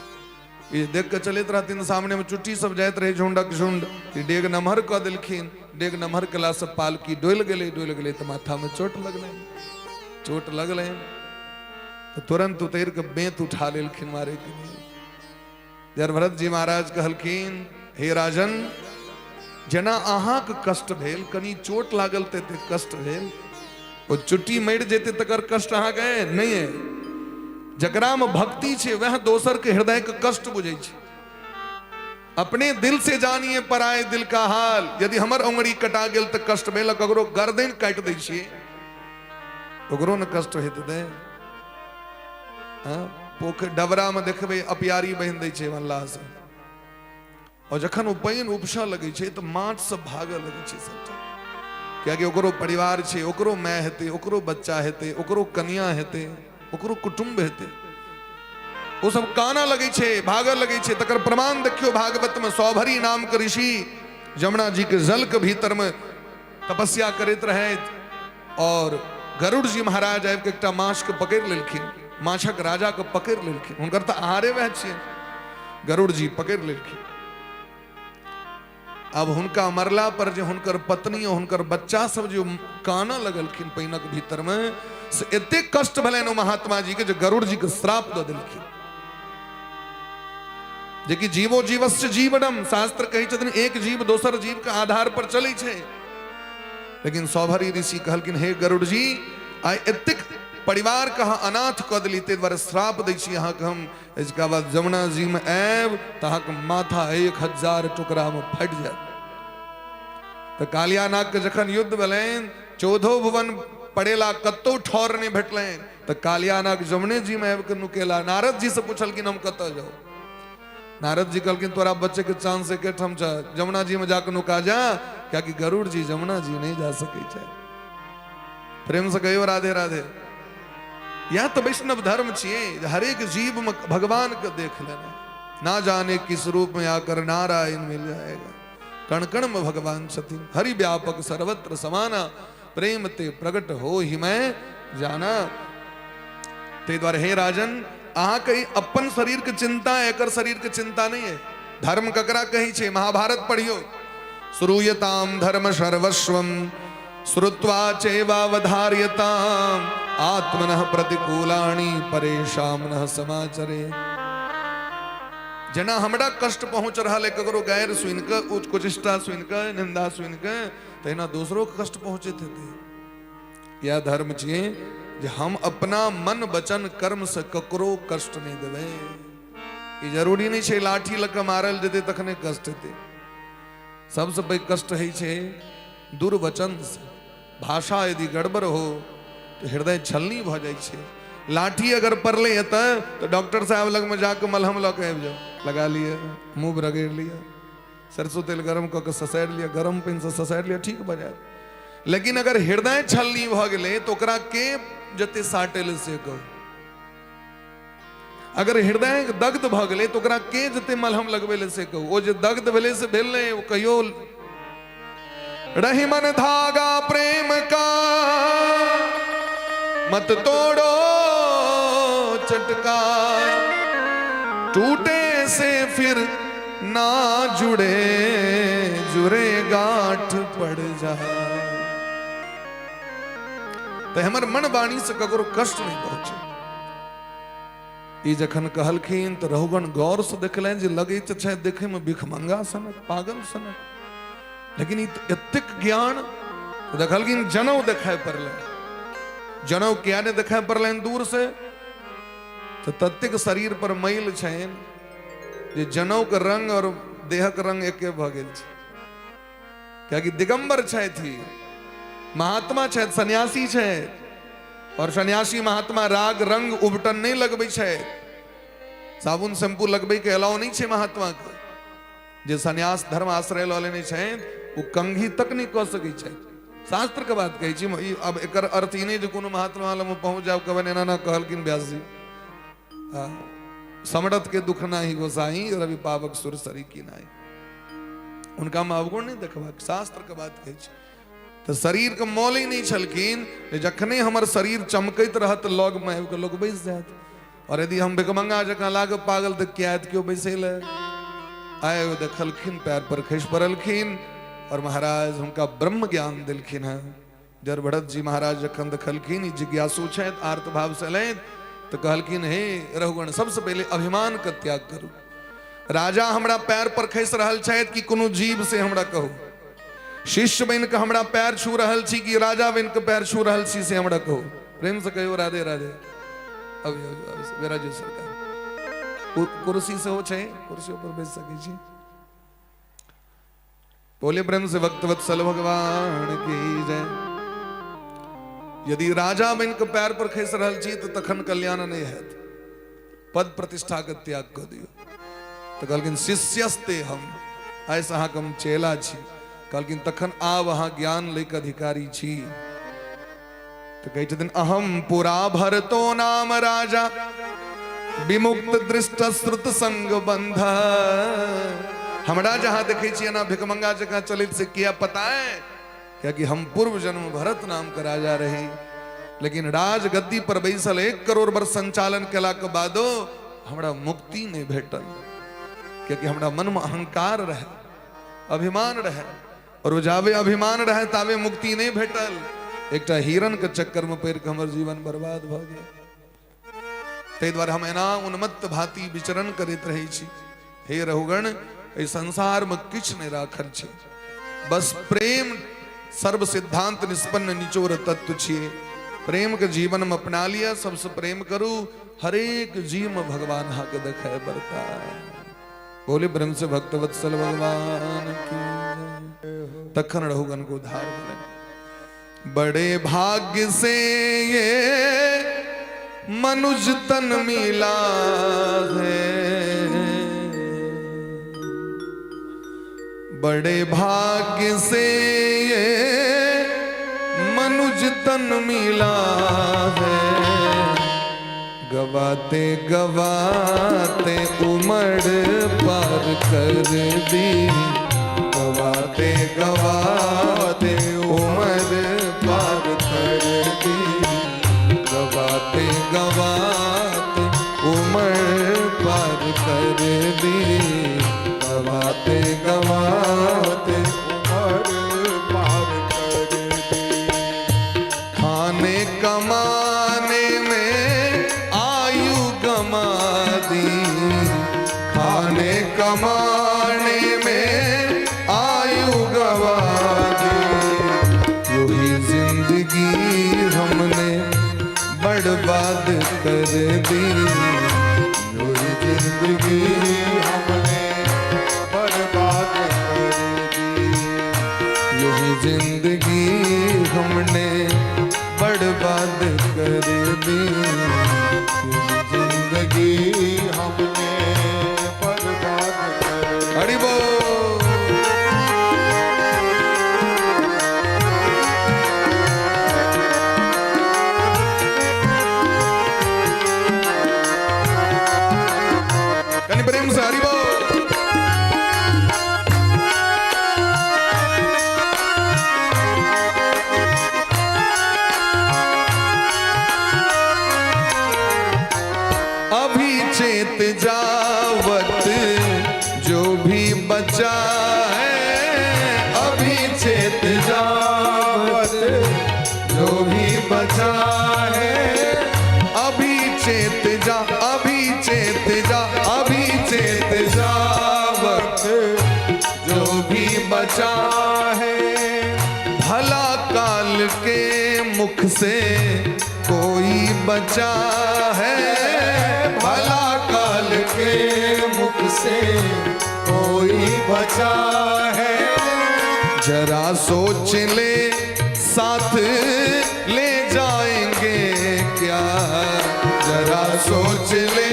ई देख के चलैत रहथिन, सामने में चुट्टी सब जाइत रहे झुंडक झुंड, ई डेग नमहर कऽ देलखिन, डेग नमहर केला से पालकी डोलि गेलै, डोलि गेलै तऽ माथा में चोट लगलै, चोट लगलै तऽ तुरंत उतरि के बेंत उठा लेलखिन मारे के लिए। जड़ भरत जी महाराज कहलखिन हे राजन, जेना अहाँके कष्ट भेल, कनि चोट लागल तऽ एते कष्ट भेल, ओ चुट्टी मरि जेतै तकर कष्ट अहाँके नहि अइ। जकरामे भक्ति छै वएह दोसर के हृदय के कष्ट बुझै छै। अपने दिल से जानिए पराए दिल का हाल। यदि हमर उंगली कटा गेल तऽ कष्ट भेल, ककरो गर्दन काटि दै छियै ओकरो ने कष्ट होइत हेतै। पोखरि डबरा में देखबै अपियारी बान्हि दै छै मल्लाह सब, और जखन ओ पानि उपसऽ लगै छै तऽ माछ सब भागऽ लगै छै सबटा, कियाकि ओकरो परिवार छै, ओकरो माय हेतै, ओकरो बच्चा हेतै, ओकरो कनिया हेतै, ओकरो कुटुम्ब हेतै। ओ सब कानऽ लगै छै, भागऽ लगै छै। तकर प्रमाण देखियौ भागवत में सौभरी नाम के ऋषि यमुना जी के जल के भीतर में तपस्या करैत रहथि और गरुड़ जी महाराज आबि के एकटा माछ के पकड़ि लेलखिन, माछक राजा के पकड़ि लेलखिन, हुनकर तऽ आहारे वएह छियै। गरुड़ जी पकड़ि लेलखिन। अब हुनका मरला पर जे हुनकर पत्नी और हुनकर बच्चा सब जे कानऽ लगलखिन पानिक भीतर में, से एतेक कष्ट भेलनि ओ महात्मा जी के जे गरुड़ जी के श्राप दऽ देलखिन, जेकि जीवो जीवस्य जीवनम, शास्त्र कहै छथिन एक जीव दोसर जीव के आधार पर चलै छै। लेकिन सौभरी ऋषि कहलखिन हे गरुड़ जी, आइ एतेक परिवार के अहाँ अनाथ कऽ देली, ताहि दुआरे श्राप दै छी अहाँके हम, इसका बाद जमुना जी में आयब तऽ अहाँके माथा 1000 टुकड़ा में फटि जायत। तऽ कालिया नाग के जखन युद्ध भेलनि, 14 भुवन पड़ेला, कतौ ठौर नहि भेटलनि, तऽ कालिया नाग जमुने जी में आबि कऽ नुकेला। नारद जी से पूछलखिन हम कतऽ जाउ? नारद जी कहलखिन तोरा बच्चे के चांस एके ठाम छ, जमुना जी में जाके नुका जा, कियाकि गरुड़ जी जमुना जी नहीं जा सकै छै। प्रेम से कहियो राधे राधे। यह तो वैष्णव धर्म छियै, हरेक जीव में भगवान के देख लेना, ना जाने किस रूप में आकर नारायण मिल जाएगा। कण कण में भगवान छथिन, हरि व्यापक सर्वत्र समाना, प्रेम ते प्रकट हो ही मैं जाना। ताहि दुआरे हे राजन, अहाँके अपन शरीर के चिंता है, एकर शरीर के चिंता नहीं है। धर्म ककरा कहै छै? महाभारत पढ़ियो, श्रूयताम धर्म सर्वस्वम श्रुत्वा चैवावधार्यताम आत्मनः प्रतिकूलानि परेषां नः समाचरे। जेना हमरा कष्ट पहुंच रहल है ककरो गैर सुनि कऽ, कुचेष्टा सुनि कऽ, निंदा सुनि कऽ, तहिना दोसरो के कष्ट पहुंचैत हेतै। यह धर्म छियै जे हम अपना मन वचन कर्म से ककरो कष्ट नहि देबै। ई जरूरी नहि छै लाठी लऽ कऽ मारल जेतै तखने कष्ट हेतै। सबसँ पैघ कष्ट होइ छै दुर्वचन से। भाषा यदि गड़बड़ हो तऽ हृदय छलनी भऽ जाइ छै। लाठी अगर पड़लै एतऽ तऽ डॉक्टर साहब लगमे जाकऽ मलहम लऽ कऽ आबि जाउ, लगा लिअ, मुँह रगड़ि लिअ, सरसों तेल गरम कऽ के ससारि लिअ, गरम पानिसँ ससारि लिअ, ठीक भऽ जायत। लेकिन अगर हृदय छलनी भऽ गेलै तऽ ओकरा के जते साटै लए से कहू। अगर हृदय दग्ध भऽ गेलै तऽ ओकरा के जेतै मलहम लगबै लए से कहू? ओ जे दग्ध भेलै से भेल नहि, ओ कहियो रही मन धागा प्रेम का मत तोड़ो चटका, टूटे से फिर ना जुड़े, जुड़े गांठ पड़ जा। तऽ हमर मन वाणी से ककरो कष्ट नहीं पहुंचे। ई जखन कहलखिन तऽ रघुगण गौर से देखलनि जे लगैत छै देखै में भिखमंगा सनक, पागल सनक, लेकिन ई एतेक ज्ञान। तऽ देखलखिन जनउ देखाय पड़लनि। जनउ किया नहि देखाय पड़लनि दूर से? तऽ ततेक शरीर पर मैल छनि जे जनउ के रंग और देहक रंग एके भऽ गेल छै। कियाकि दिगंबर छथि, महात्मा छथि, सन्यासी छथि, और सन्यासी महात्मा राग रंग उबटन नहीं लगबै छथि। साबुन शैम्पू लगबै के अलाव नहीं छै महात्मा के। जे सन्यास धर्म आश्रय लऽ लेने छथि ओ कंघी तक नहीं कऽ सकै छथि। शास्त्र के बात कहै छी। अब एकर अर्थ ई नहीं जे कोनो महात्मा लग पहुंच जाओ कहबनि एना ना कहलखिन व्यास जी। समरथ के दुख नाही गोसाई, रवि पावक सुर सरी की नाई। उनका में अवगुण नहीं देखबाक, शास्त्र के बात कहै छी। तऽ शरीर के मोल ही नहीं छलखिन जे जखने हमर शरीर चमकैत रहत लग में आबि कऽ लोक बैस जायत, और यदि हम भिखमंगा जकाँ लागब पागल तऽ किया आयत केओ बैसै लए? आय देखलखिन, पैर पर खसि पड़लखिन और महाराज हुनका ब्रह्म ज्ञान देलखिन हँ। जड़ भरत जी महाराज जखन देखलखिन ई जिज्ञासु छथि, आर्त भाव से एलथि, तऽ कहलखिन हे रघुगण, सबसे पहिले अभिमान के त्याग करू। राजा हमरा पैर पर खसि रहल छथि कि कोनो जीव से हमरा कहू? शिष्य बनि कऽ हमरा पैर छू रहल छी कि राजा बनि कऽ पैर छू रहल छी से हमरा कहू? प्रेम से कहियो राधे राधे। अभी विराजू सरकार कुर्सी सेहो छै, कुर्सी पर बैस सकै छी। बोले प्रेम से भक्त वत्सल भगवान की जय। यदि राजा बनि कऽ पैर पर खसि रहल छी तऽ तखन कल्याण नहि हैत, पद प्रतिष्ठा के त्याग कऽ दियौ। तऽ कहलखिन शिष्यस्ते हम, आइसँ अहाँके हम चेला छी। कहलखिन तखन आब अहाँ ज्ञान लैके अधिकारी छी। तऽ कहै छथिन अहम पुरा भरतो नाम राजा विमुक्त दृष्ट श्रुत संग बंध। हमरा जहां देखै छी एना भिखमंगा जकाँ चलैत से किया पता है? कियाकि हम पूर्व जन्म भरत नाम के राजा रही, लेकिन राज गद्दी पर बैसल 1 करोड़ वर्ष संचालन केला के बादो हमरा मुक्ति नहीं भेटल, कियाकि हमरा मन में अहंकार रहे, अभिमान रहे, और वो जाबे अभिमान रहे ताबे मुक्ति नहीं भेटल। एकटा हिरण के चक्कर में पड़ि के हमर जीवन बर्बाद भऽ गेल। ताहि दुआरे हम एना उन्मत्त भांति विचरण करैत रहै छी। हे रघुगण, एहि संसार में किछु नहीं राखल छै, बस प्रेम सर्व सिद्धांत निष्पन्न निचोड़ तत्व छियै। प्रेम के जीवन में अपना लिया, सबसे प्रेम करू, हरेक जीव में भगवान अहाँके देखाय पड़ता। बोले ब्रह्म से भक्तवत्सल भगवान की जय। तखन रघुगण को उद्धार भेलनि। बड़े भाग्य से ये मनुज तन मिला है, बड़े भाग्य से ये मनुज तन मिला है, गवाते गवाते उमड़ पार कर दी, गवाते गवाते उमड़ पार कर दी, गवाते गवाते उमड़ पार कर दी, गवाते गवाते
उमड़ पार कर दी।
खाने कमाने में आयु गमा दी, खाने कमाने में आयु गवा दी, यूं ही जिंदगी हमने बर्बाद कर दी,
यूं ही जिंदगी हमने बर्बाद कर दी,
यूं ही जिंदगी हमने बर्बाद कर दी,
जिंदगी हमने बर्बाद कर दी।
हरि बोल। बचा है। अभी चेत जा, अभी चेत जा, अभी चेत जा, वक्त जो भी बचा है। भला काल के मुख से कोई बचा है, भला काल के मुख से
कोई बचा है।
जरा सोच ले साथ ले जाएंगे क्या, जरा सोच ले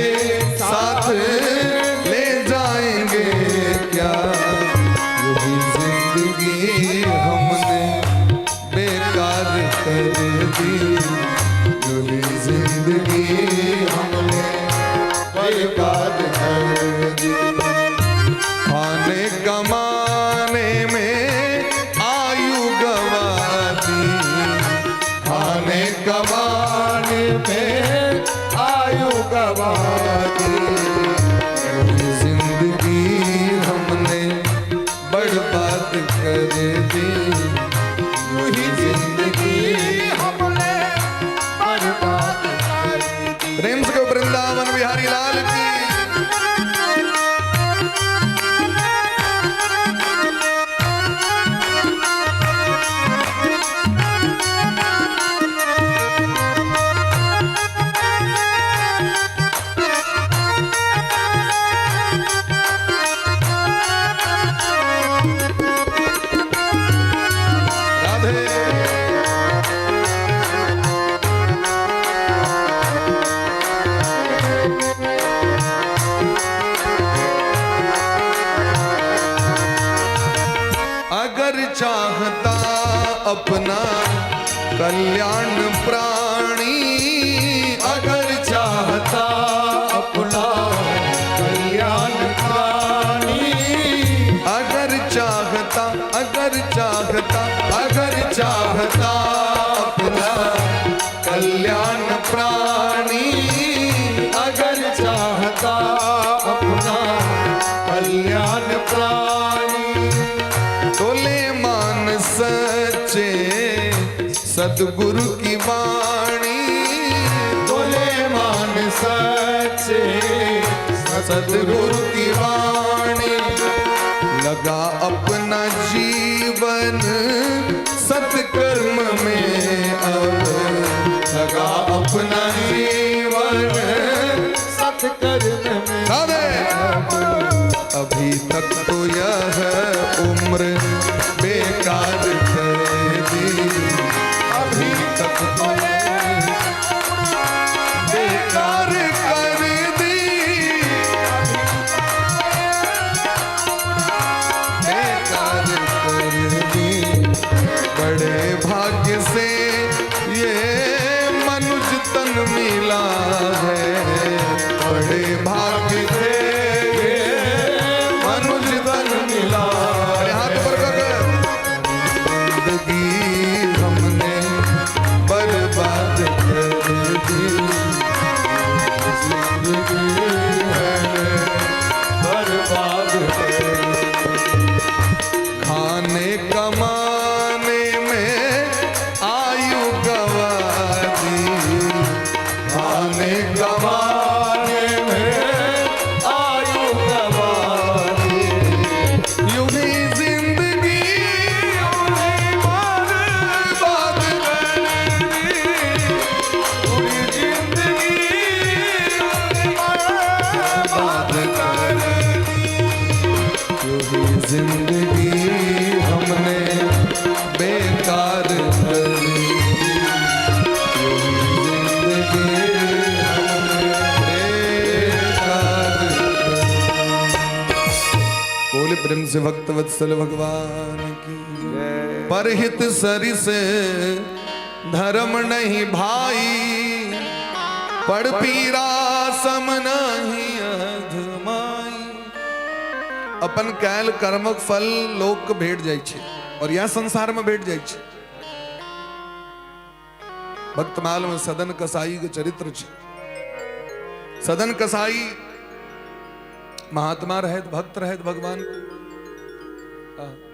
साथ ले जाएंगे क्या। यही जिंदगी हमने बेकार कर दी, यही जिंदगी हमने
बर्बाद कर दी।
खाने कमाने में आयु गवा दी,
खाने कमाने में आयु गवा दी।
यही जिंदगी हमने बर्बाद कर दी, यही जिंदगी
हमने बर्बाद कर दी।
प्रेम से कहो वृंदावन बिहारी लाल की। राधे। अगर चाहता अपना कल्याण प्राणी, अगर चाहता
अपना कल्याण प्राणी,
अगर चाहता, अगर चाहता, अगर चाहता अपना कल्याण प्राणी,
अगर चाहता अपना कल्याण प्राणी,
तो ले मान सच्चे सदगुरु की वाणी,
बोले मान सच्चे
सदगुरु की वाणी। लगा अपना जीवन सत्कर्म में अब, लगा अपना जीवन
सत्कर्म में
राधे। अभी तक तो यह उम्र बेकार कर दी, अभी तक तो ये बेकार कर दी, बेकार कर दी। बड़े भाग्य से ये मनुज तन मिला है, बड़े भाग्य से ये मनुज तन मिला। अरे हाथ ऊपर कर। जिंदगी हमने बर्बाद कर दी,
जिंदगी है बर्बाद कर
खाने कमाने में आयु गवा दी, खाने कमाने में
आयु गवा दी।
यूं ही जिंदगी बर्बाद कर दी,
पूरी जिंदगी
बर्बाद कर दी। यूं ही जिंदगी हमने बेकार कर दी, यूं ही जिंदगी हमने बेकार कर दी। बोले प्रेम से भक्त वत्सल भगवान की। परहित सरिस धर्म नहीं भाई, पड़ पीरा सम नहीं अधमाई। अपन कैल कर्मक फल लोक के भेट जाइ छै और यह संसार में भेट जाइ छै। भक्तमाल में सदन कसाई के चरित्र छै। सदन कसाई महात्मा रहत, भक्त रहत भगवान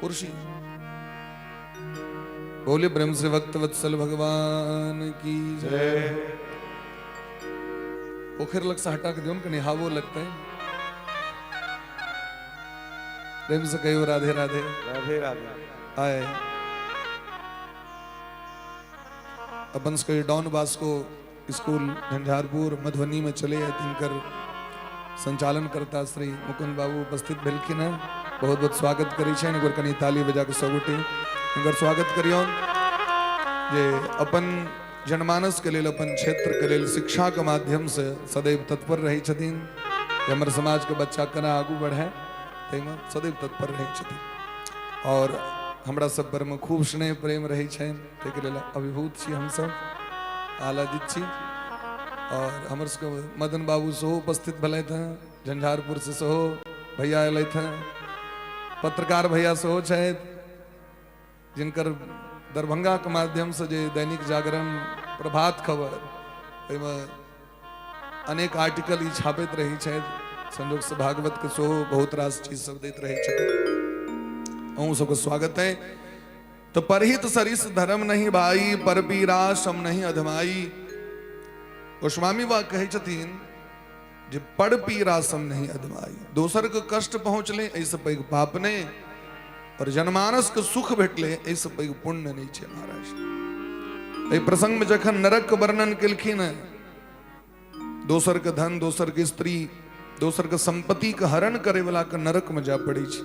कुर्सी। बोले प्रेम से भक्त वत्सल भगवान की जय। पोखर लग से हटा के दियौन, कनि हावो लगतै। प्रेम से कहियो राधे राधे।
राधे राधे।
आए अपन सबके Don Bosco school Jhanjharpur Madhubani में चले है, तिनकर संचालन करता श्री मुकुंद बाबू उपस्थित भेलखिन हैं। बहुत बहुत स्वागत करै छनि। एक बेर कनि ताली बजा के सब गोटे हिनकर स्वागत करियौन जे अपन जनमानस के लेल, अपन क्षेत्र के लेल शिक्षा के माध्यम से सदैव तत्पर रहै छथिन जे हमर समाज के बच्चा केना आगू बढ़े, ताहिमे सदैव तत्पर रहै छथिन और हमरा सब पर में खूब स्नेह प्रेम रहै छनि, ताहिके लेल अभिभूत छी हमसब, आह्लादित छी। और हमर सबके मदन बाबू सेहो उपस्थित भेलथि हँ, झंझारपुर से सेहो भैया एलथि हँ, पत्रकार भैया सेहो छथि जिनकर दरभंगा के माध्यम से जे दैनिक जागरण प्रभात खबर ओहिमे अनेक आर्टिकल ई छापैत रहै छथि। संजोग से भागवत के सेहो बहुत रास चीज सब दैत रहै छथि। अहूँ सबके स्वागत है। तो परहित सरिस धर्म नहीं भाई, पर पीरा सम नहीं अधमाई। गोस्वामी बा कहै छथिन जे पर पीरा सम नहीं अधमाई, दोसर के कष्ट पहुँचले एहिसँ पैघ पाप नहि, और जनमानस के सुख भेटले एहिसँ पैघ पुण्य नहि छै महाराज। एहि प्रसंग में जखन नरक के वर्णन केलखिन, दोसर के धन, दोसर के स्त्री, दोसर के संपत्ति के हरण करे वाला के नरक में जाय पड़ै छै,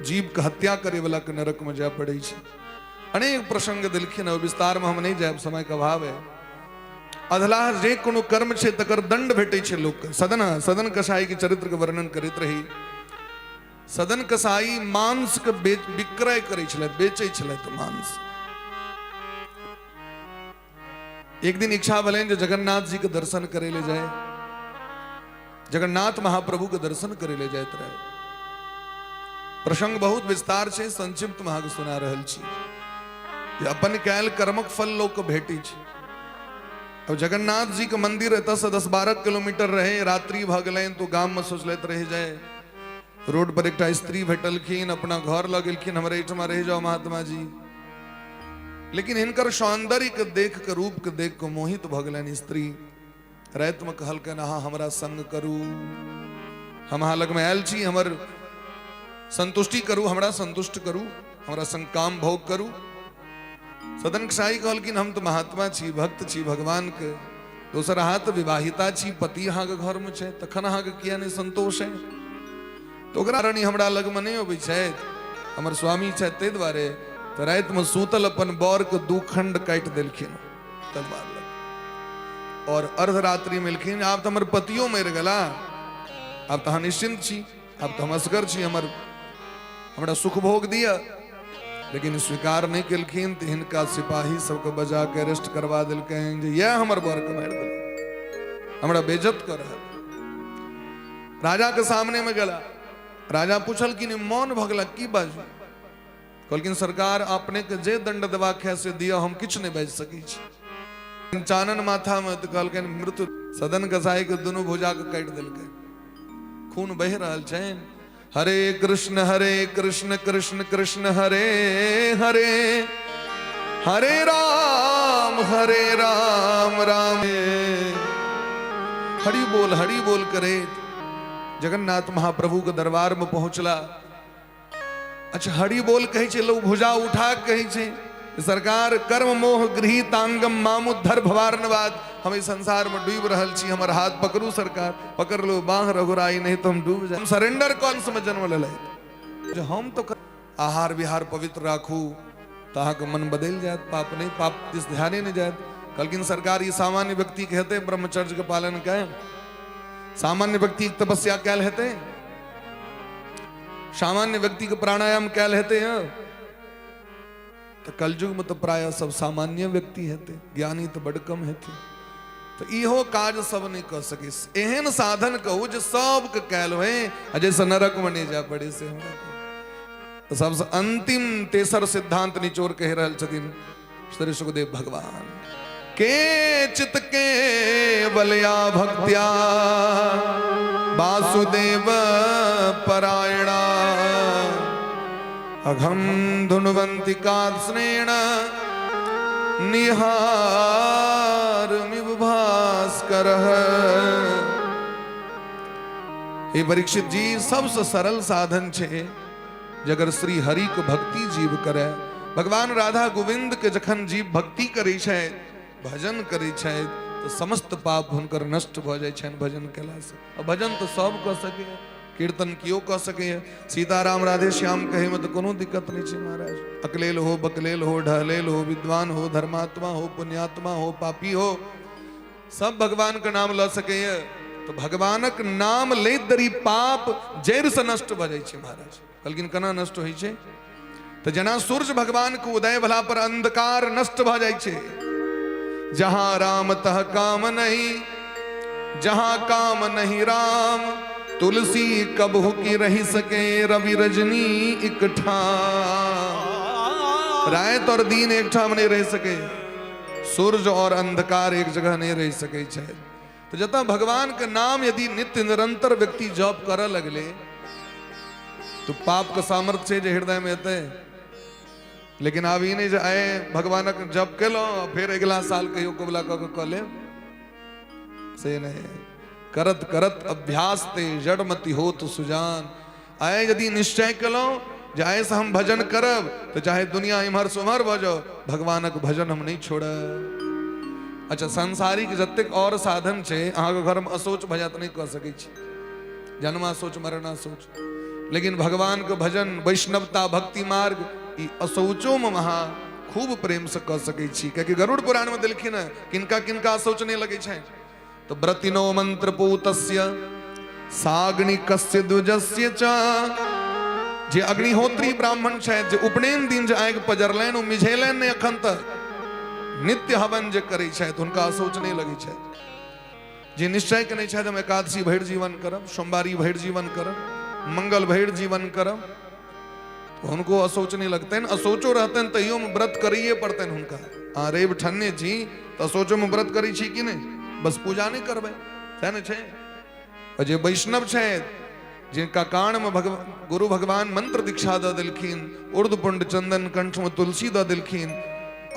जीव के हत्या करे वाला के नरक में जाय पड़ै छै। अनेक प्रसंग देलखिन, विस्तार में हम नहीं जायब, समय के अभाव है। अधलाह जे कोनो कर्म छै तकर दंड भेटै छै लोक के। सदन सदन कसाई के चरित्र के वर्णन करैत रही। सदन कसाई मांस के विक्रय करै छलै, बेचै छलै तऽ मांस। एक दिन इच्छा भेलनि जे जगन्नाथ जी के दर्शन करे ले जाए, जगन्नाथ महाप्रभु के दर्शन करे ले जाइत रहे। प्रसंग बहुत विस्तार छै, संक्षिप्त में अहाँके सुना रहल छी जे अपन कैल कर्मक फल लोक के भेटै छै। अब जगन्नाथ जी के मंदिर एतऽ से 10-12 किलोमीटर रहे। रात्रि भऽ गेलनि तो गाम में सोचलथि रहि जाए। रोड पर एकटा स्त्री भेटलखिन, अपना घर लऽ गेलखिन, हमरे एहिठमा रहि जाओ महात्मा जी। लेकिन हिनकर सौंदर्य के देख के, रूप के देख के मोहित भऽ गेलनि स्त्री। राति में कहलकनि अहाँ हमरा संग करू, हम अहाँ लगमे आयल छी, हमर संतुष्टि करू, हमरा संतुष्ट करू, हमरा संग काम भोग करू। सदन शाही कहलखिन हम तऽ महात्मा छी, भक्त छी भगवान के, दोसर अहाँ तऽ विवाहिता छी, पति अहाँके घरमे छै, तखन अहाँके किया नहि संतोष है? तऽ ओकरा रानी हमरा लगमे नहि अबै छथि, हमर स्वामी छथि, ताहि दुआरे। तऽ रातिमे सुतल अपन बरके दू खंड काटि देलखिन तलवार लग और अर्धरात्रि में एलखिन, आब तऽ हमर पतियो मरि गेला, आब तऽ अहाँ निश्चिंत छी, आब तऽ हम असगर छी, हमर हमरा सुख भोग दिअ। लेकिन स्वीकार नहि केलखिन तऽ हिनका सिपाही सबके बजा के अरेस्ट करवा देलकनि जे इएह हमर बरके मारि देलक, हमरा बेइज्जत कऽ रहल। राजा के सामने में गेला, राजा पूछलखिन मौन भऽ गेला, की बाजू? कहलखिन सरकार अपने के जे दंड देबाक है से दिअ, हम किछु नहि बाजि सकै छी। चानन माथा में तऽ कहलखिन मृत्यु। सदन कसाई के दुनू भुजा के काटि देलकै, खून बहि रहल छनि। हरे कृष्ण हरे कृष्ण कृष्ण कृष्ण हरे हरे, हरे राम हरे राम राम हरि बोल हरि बोल करे जगन्नाथ महाप्रभु के दरबार में पहुंचला। अच्छा हरि बोल कहै छै लोग, भुजा उठा के कहै छै सरकार कर्म मोह गृहीतांगम मामुद्धर भवार्णवाद, हम इस संसार में डूब रहल छी, हमर हाथ पकड़ू सरकार, पकड़ लो बाह रघुराई नहीं तो हम डूब जाए। हम सरेंडर कौन समय जन्म लेलै जे हम तो आहार विहार पवित्र राखू तऽ अहाँके मन बदलि जायत, पाप नहीं, पाप दिस ध्याने नहीं जायत। कहलखिन सरकार ई सामान्य व्यक्ति के हेतै ब्रह्मचर्य के पालन कयल, सामान्य व्यक्ति के तपस्या कयल हेतै, सामान्य व्यक्ति के प्राणायाम कयल हेतै? हँ तऽ कलयुग में तऽ प्रायः सब सामान्य व्यक्ति हेतै, ज्ञानी तऽ बड कम हेतै, तऽ इहो काज सब नहि कऽ सकै। एहन साधन कहू जे सबके कयल होय आ जाहिसँ नरकमे नहि जाय पड़े, से हमरा कहू। तऽ सबसँ अंतिम तेसर सिद्धांत निचोड़ कहि रहल छथिन श्री सुखदेव भगवान, के चित के बलया भक्त्या वासुदेव परायणा अघम धुनवंती कात्स्नेण निहारमिव भास्कर। हे परीक्षित जी, सबसे सरल साधन छै जगर श्री हरि के भक्ति जीव करे। भगवान राधा गोविंद के जखन जीव भक्ति करै छै, भजन करै छै, तऽ समस्त पाप हुनकर नष्ट भऽ जाइ छनि भजन केलासँ। आ भजन तऽ सब कऽ सकैए, कीर्तन केओ कऽ सकैए। सीताराम राधे श्याम कहैमे तऽ कोनो दिक्कत नहि छै महाराज। अकलेल हो, बकलेल हो, ढहलेल हो, विद्वान हो, धर्मात्मा हो, पुण्यात्मा हो, पापी हो, सब भगवानके नाम लऽ सकैए। तऽ भगवानक नाम लैत दरी पाप जड़िसँ नष्ट भऽ जाइ छै महाराज। कहलखिन केना नष्ट होइ छै? तऽ जेना सूर्य भगवानके उदय भेला पर अंधकार नष्ट भऽ जाइ छै। जहां राम तह काम नहीं, जहां काम नहीं राम, तुलसी कबहु की रही सके रवि रजनी इकठा। रात और दिन एक ठाम नहीं रह सके, सूर्य और अंधकार एक जगह नहीं रह सके छै। तो जतऽ भगवान के नाम यदि नित्य निरंतर व्यक्ति जप करऽ लगले तो पाप के सामर्थ्य छै जे हृदय में एतै। लेकिन आब ई नहि जे आइ भगवानक जप केलहुँ, फेर अगिला साल कहियो कबुला कऽ कऽ कऽ लेब, से नहि। करत करत अभ्यास ते जड़मति होत सुजान। आइ यदि निश्चय केलहुँ जे आइसँ हम भजन करब, तऽ चाहे दुनिया इम्हर से उम्हर भऽ जाओ, भगवानक भजन हम नहि छोड़ब। अच्छा, सांसारिक जतेक और साधन छै, अहाँके घरमे अशौच भऽ जायत, नहि कऽ सकै छी, जन्मा शौच मरना शौच। लेकिन भगवान के भजन, वैष्णवता, भक्ति मार्ग, ई अशौचो में अहाँ खूब प्रेम से कऽ सकै छी। कियाकि गरुड़ पुराण में देलखिन हँ किनका किनका अशौच नहि लगै छनि। तो व्रतिनो मंत्रपूतस्य साग्निकस्य द्विजस्य च। जे अग्निहोत्री ब्राह्मण छथि, जे उपनयन दिन जे आगि पजरलनि, ओ मिझेलनि नहि अखन तक, नित्य हवन जे करै छथि, हुनका अशौच नहि लगै छथि। जे निश्चय केने छथि हम एकादशी भरि जीवन करब, सोमवारी भरि जीवन करब, मंगल भरि जीवन करब, तो हुनको अशौच नहि लगतनि। अशौचो रहतनि तैयो मे व्रत करैए पड़तनि हुनका। अहाँ रवि ठन्ने छी तऽ अशौचो मे व्रत करै छी कि नहि? बस पूजा नहि करबै, सएह ने छै। आ जे वैष्णव छथि, जिनका कान मे गुरु भगवान मंत्र दीक्षा दऽ देलखिन, ऊर्ध्वपुंड चंदन, कंठ मे तुलसी दऽ देलखिन,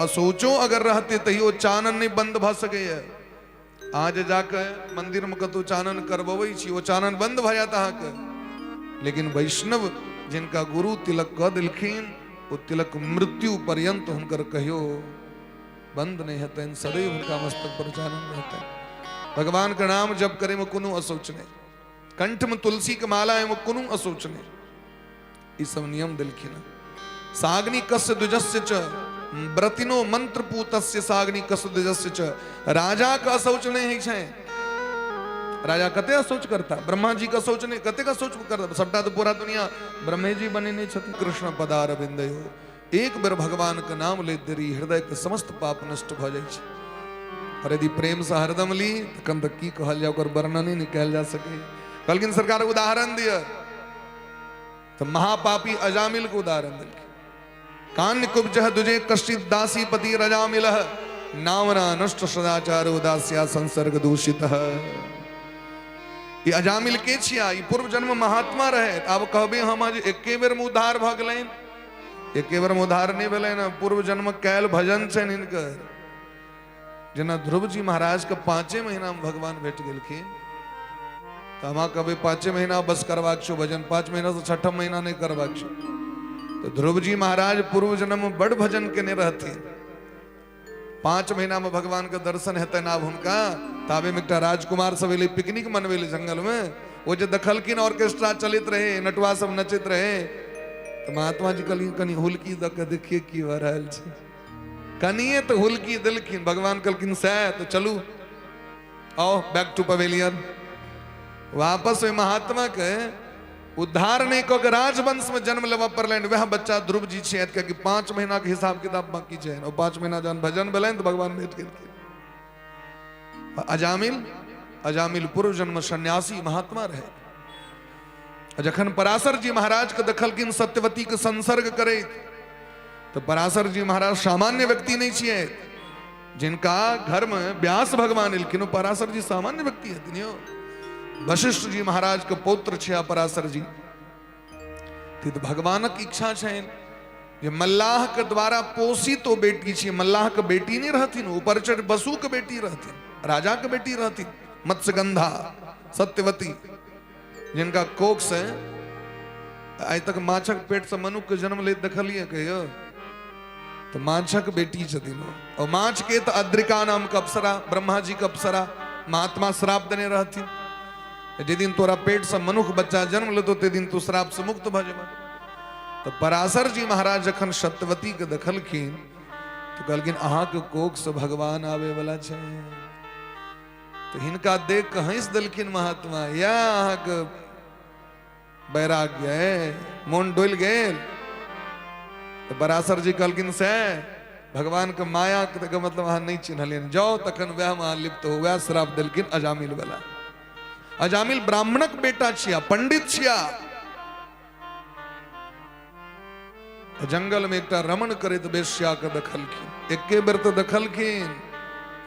अशौचो अगर रहतै तैयो चानन नहि बंद भऽ सकैए। अहाँ जे जाके मंदिर में कतौ चानन करबबै छी, ओ चानन बंद भऽ जायत अहाँके। लेकिन वैष्णव जिनका गुरु तिलक कऽ देलखिन, ओ तिलक मृत्यु पर्यंत हुनकर कहियो बंद नहि हेतनि, सदैव हुनका मस्तक पर चानन रहतनि। भगवान के नाम जप करे में कोनो अशौच नहि, कंठ में तुलसी के माला में कोनो अशौच नहि। ई सब नियम देलखिन हँ। साग्नि कस्य द्विजस्य च व्रतिनो मंत्रपूतस्य साग्नि कस्य द्विजस्य च। राजा के अशौच नहि होइ छै। राजा कते अशौच करता? ब्रह्मा जी के अशौच नहि, कते अशौच करता? सबटा तऽ पूरा दुनिया ब्रह्मे जी बनेने छथिन। कृष्ण पदार बिंदयो, एक बेर भगवान के नाम लैत देरी हृदय के समस्त पाप नष्ट भऽ जाइ छै। और यदि प्रेम से हरदम ली तखन तऽ की कहल जाय, ओकर वर्णन ही नहि कयल जा सकै। कहलखिन सरकार उदाहरण दिअ, तऽ महापापी अजामिल के उदाहरण देलखिन। कान्य कुब्जह दुजे कश्चित दासी पति रजामिल नामना नष्ट सदाचार उदास्या संसर्ग दूषित। ई अजामिल के छिया? ई पूर्व जन्म महात्मा रहे। आब कहबे हम जे एके बेर में उद्धार भऽ गेलनि? एके बेर में उद्धार नहि भेलनि, पूर्व जन्म कैल भजन छनि हिनकर। जेना ध्रुव जी महाराज के 5 महीना में भगवान भेट गेलखिन, तऽ हमरा कहबै 5 महीना बस करबाक छौ भजन, 5 महीना से 6ठम महीना नहि करबाक छौ। तऽ ध्रुव जी महाराज पूर्व जन्म में बड़ भजन केने रहथिन। 5 महीना में भगवान के दर्शन हेतनि आब हुनका। ताबे में एकटा राजकुमार सब एलै पिकनिक मनबै लए जंगल में। ओ जे देखलखिन ऑर्केस्ट्रा चलैत रहे, नटुआ सब नचैत रहे, तऽ महात्मा जी कहलखिन कनि हुलकी दऽ के देखिए की भऽ रहल छै। कनिए तऽ हुलकी देलखिन, भगवान कहलखिन सएह तऽ चलू, आओ बैक टू पवेलियन। वापस ओहि महात्मा के उद्धार नहि कऽ के राजवंश में जन्म लेबऽ पड़लनि। वएह बच्चा ध्रुव जी छियै, कियाकि 5 महीना के हिसाब किताब बाकी छै। ओ 5 महीना जहन भजन भेलनि तऽ भगवान भेट गेलखिन। अजामिल, अजामिल पूर्व जन्म सन्यासी महात्मा रहे। जखन पराशर जी महाराज के देखलखिन सत्यवती के संसर्ग करैत, तऽ पराशर जी महाराज सामान्य व्यक्ति नहि छियै। जिनका घर में व्यास भगवान एलखिन, ओ पराशर जी सामान्य व्यक्ति हथिन यौ? वशिष्ठ जी महाराज के पौत्र छिया पराशर जी। तऽ भगवानक इच्छा छनि जे मल्लाह के द्वारा पोषित ओ बेटी छी। मल्लाह के बेटी नहीं रहथिन, ऊपर चढ़ बसु के बेटी रहथिन, राजा के बेटी रहथिन, मत्स्यगंधा सत्यवती, जिनका कोख से आइ तक माछक पेट से मनुष्य के जन्म ले देखलिए कहियो? तो माछक बेटी छथिन ओ। और माछ के तो अद्रिका नाम के अप्सरा, ब्रह्मा जी के अप्सरा महात्मा श्राप देने रहथिन, जे दिन तोरा पेट से मनुख बच्चा जन्म लेतो ते दिन तू श्राप से मुक्त भऽ जेबह। तो पराशर जी महाराज जखन सत्यवती के देखलखिन तो कहलखिन अहाँके कोख से भगवान आवे वाला छै। तो हिनका देख के हंस देलखिन महात्मा, या अहाँके वैराग्य है, मोन डोल गेल। तो पराशर जी कहलखिन से भगवान के माया के मतलब अहाँ नहीं चिन्हलियन, जाओ तखन वएह में अहाँ लिप्त हो। वएह श्राप देलखिन अजामिल वाला। अजामिल ब्राह्मणक बेटा छिया, पंडित छिया, जंगल में एकटा रमण करैत वेश्या के देखलखिन, एके बेर तो देखलखिन।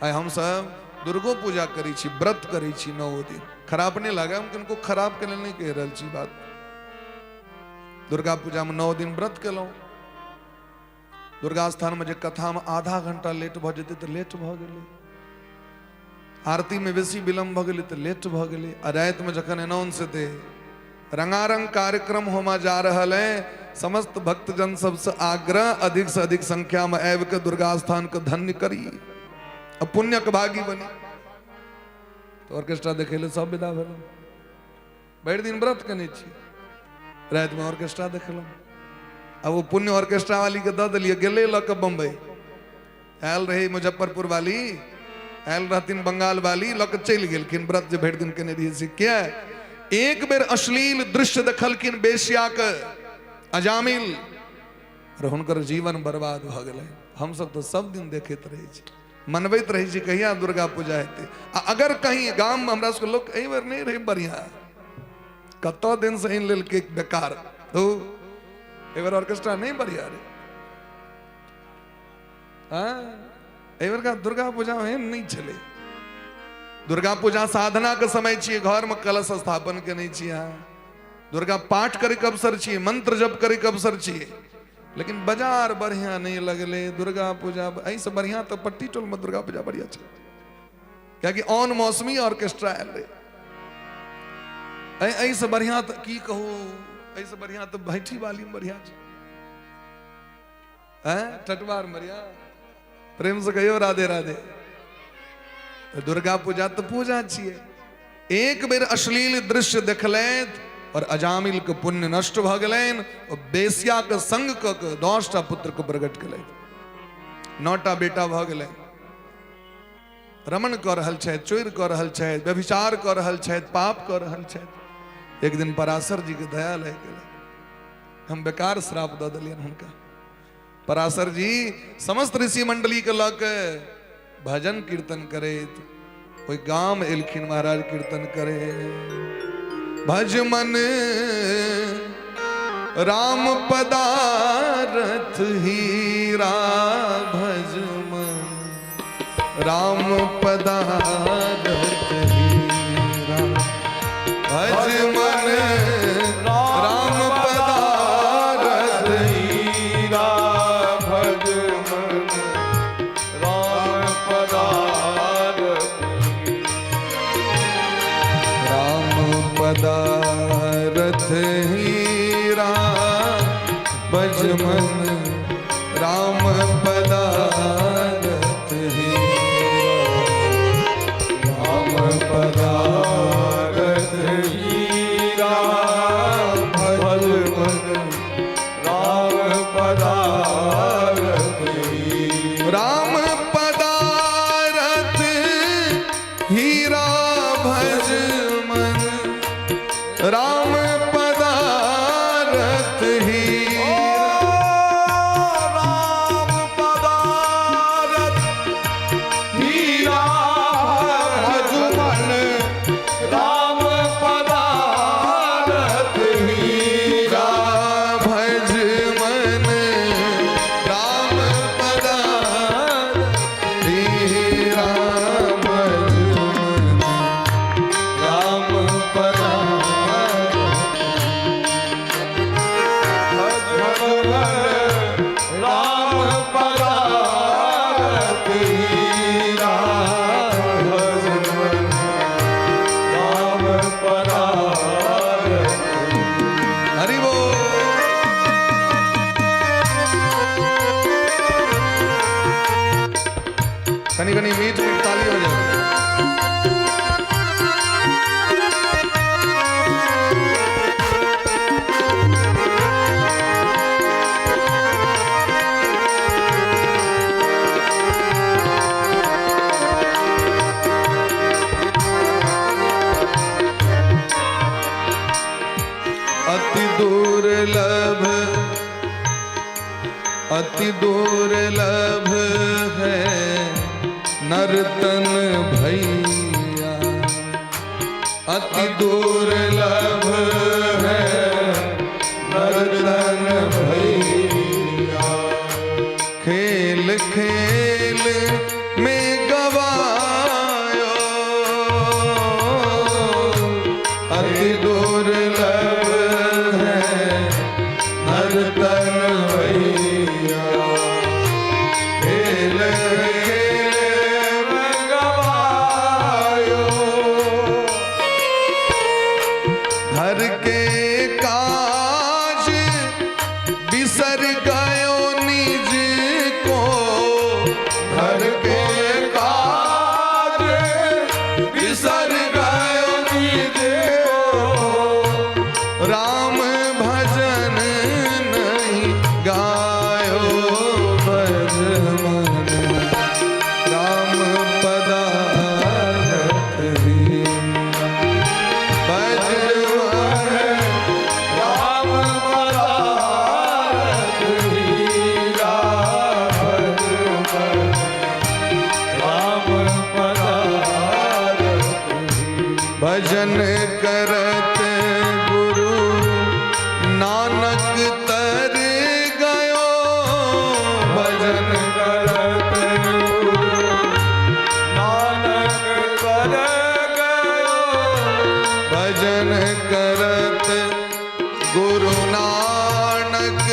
आइ हम सब दुर्गो पूजा करै छी, व्रत करै छी 9 दिन, खराब नहीं लागे, हम किनको खराब के लेल नहीं कहि रहल छी बात। दुर्गा पूजा में 9 दिन व्रत केलहुँ, दुर्गा स्थान में जे कथा में आधा घंटा लेट भऽ जेतै तऽ लेट भऽ गेलै, आरती में बेसी विलम्ब भऽ गेलै तऽ लेट भऽ गेलै, आ राति में जखन अनाउंस हेतै रंगारंग कार्यक्रम होमा जा रहल है, समस्त भक्तजन सबसे आग्रह अधिक से अधिक संख्या में आबि के दुर्गा स्थान के धन्य करी आ पुण्यक भागी बनी। तो ऑर्केस्ट्रा देखै लए सब विदा भेलहुँ, भरि दिन व्रत केने छी, राति में ऑर्केस्ट्रा देखलहुँ, आ वो पुण्य ऑर्केस्ट्रा वाली के दऽ देलियै, गेलै लऽ के बम्बई, आयल रहे मुजफ्फरपुर वाली, आयल रहथिन बंगाल वाली, लऽ के चलि गेलखिन व्रत जे भरि दिन केने रहियै से। किया एक बेर अश्लील दृश्य देखलखिन बेश्याके अजामिल, और हुनकर जीवन बर्बाद भऽ गेलै। हमसब तऽ सब दिन देखैत रहै छी, मनबैत रहै छी कहिया दुर्गा पूजा हेतै। आ अगर कहीं गाममे हमरा सबके लोक एहि बेर नहि रहै बढ़िया, कतऽ दिन से आनि लेलकै बेकार, धू एहि बेर ऑर्केस्ट्रा नहि बढ़िया रहै। हाँ, एहि बेरका दुर्गा पूजा एहन नहि छलै। दुर्गा पूजा साधना के समय छियै, घर में कलश स्थापन केने छी अहाँ, दुर्गा पाठ करे के अवसर छियै, मंत्र जप करे के अवसर छियै, लेकिन बाजार बढ़िया नहीं लगलै। दुर्गा पूजा एहिसँ बढ़िया तऽ पट्टी टोल में दुर्गा पूजा बढ़िया छै, कियाकि ऑन मौसमी ऑर्केस्ट्रा आयल रहै। एहिसँ बढ़िया तऽ की कहू, एहिसँ बढ़िया तऽ भैठी वाली में बढ़िया छै। हैं टटवार मरिया, प्रेम से कहियो राधे राधे। तो दुर्गा पूजा तो पूजा छियै। एक बेर अश्लील दृश्य देखलथि और अजामिल के पुण्य नष्ट भऽ गेलनि, और बेस्या के संग कऽ के 10टा पुत्र के प्रकट केलथि, 9टा बेटा भऽ गेलनि। रमण कऽ रहल छथि, चोरि कऽ रहल छथि, व्यभिचार कऽ रहल छथि, पाप कऽ रहल छथि। एक दिन पराशर जी के दया लागि गेलै, हम बेकार श्राप दऽ देलियनि हुनका। पराशर जी समस्त ऋषि मंडली के लऽ के भजन कीर्तन करैत ओहि गाम एलखिन महाराज कीर्तन करे। भज मन राम पदारथ हीरा, भज मन राम पदारथ हीरा, भज मन राम पदारथ
हीरा, भज मन राम पदारथ,
राम पदारथ हीरा, भज मन राम पदारथ हीरा,
राम पदारथ हीरा, भज मन राम पदारथ हीरा,
राम पदारथ हीरा, भज मन राम पदारथ हीरा,
राम
राम पदारथ हीरा, भज मन राम पदारथ।
हरि बोल। कनी कनी मीठ मीठ ताली हो जाए। अति दुर्लभ, अति दुर्लभ है नर्तन भैया, अति दुर्लभ है नर्तन भैया। खेल खेल में गवायो, अति दुर्लभ है नर्तन भैया। खेल खेल में गवायो, घर के काज बिसर गयो निज को, घर के काज बिसर गयो निज को। राम भजन नहीं गायो, भज मन राम पदारथ हीरा, भज मन
राम पदारथ हीरा, भज मन राम पदारथ हीरा।
भजन करत गुरु नानक तर गयो,
भजन करत गुरु नानक तर गयो,
भजन करत गुरु नानक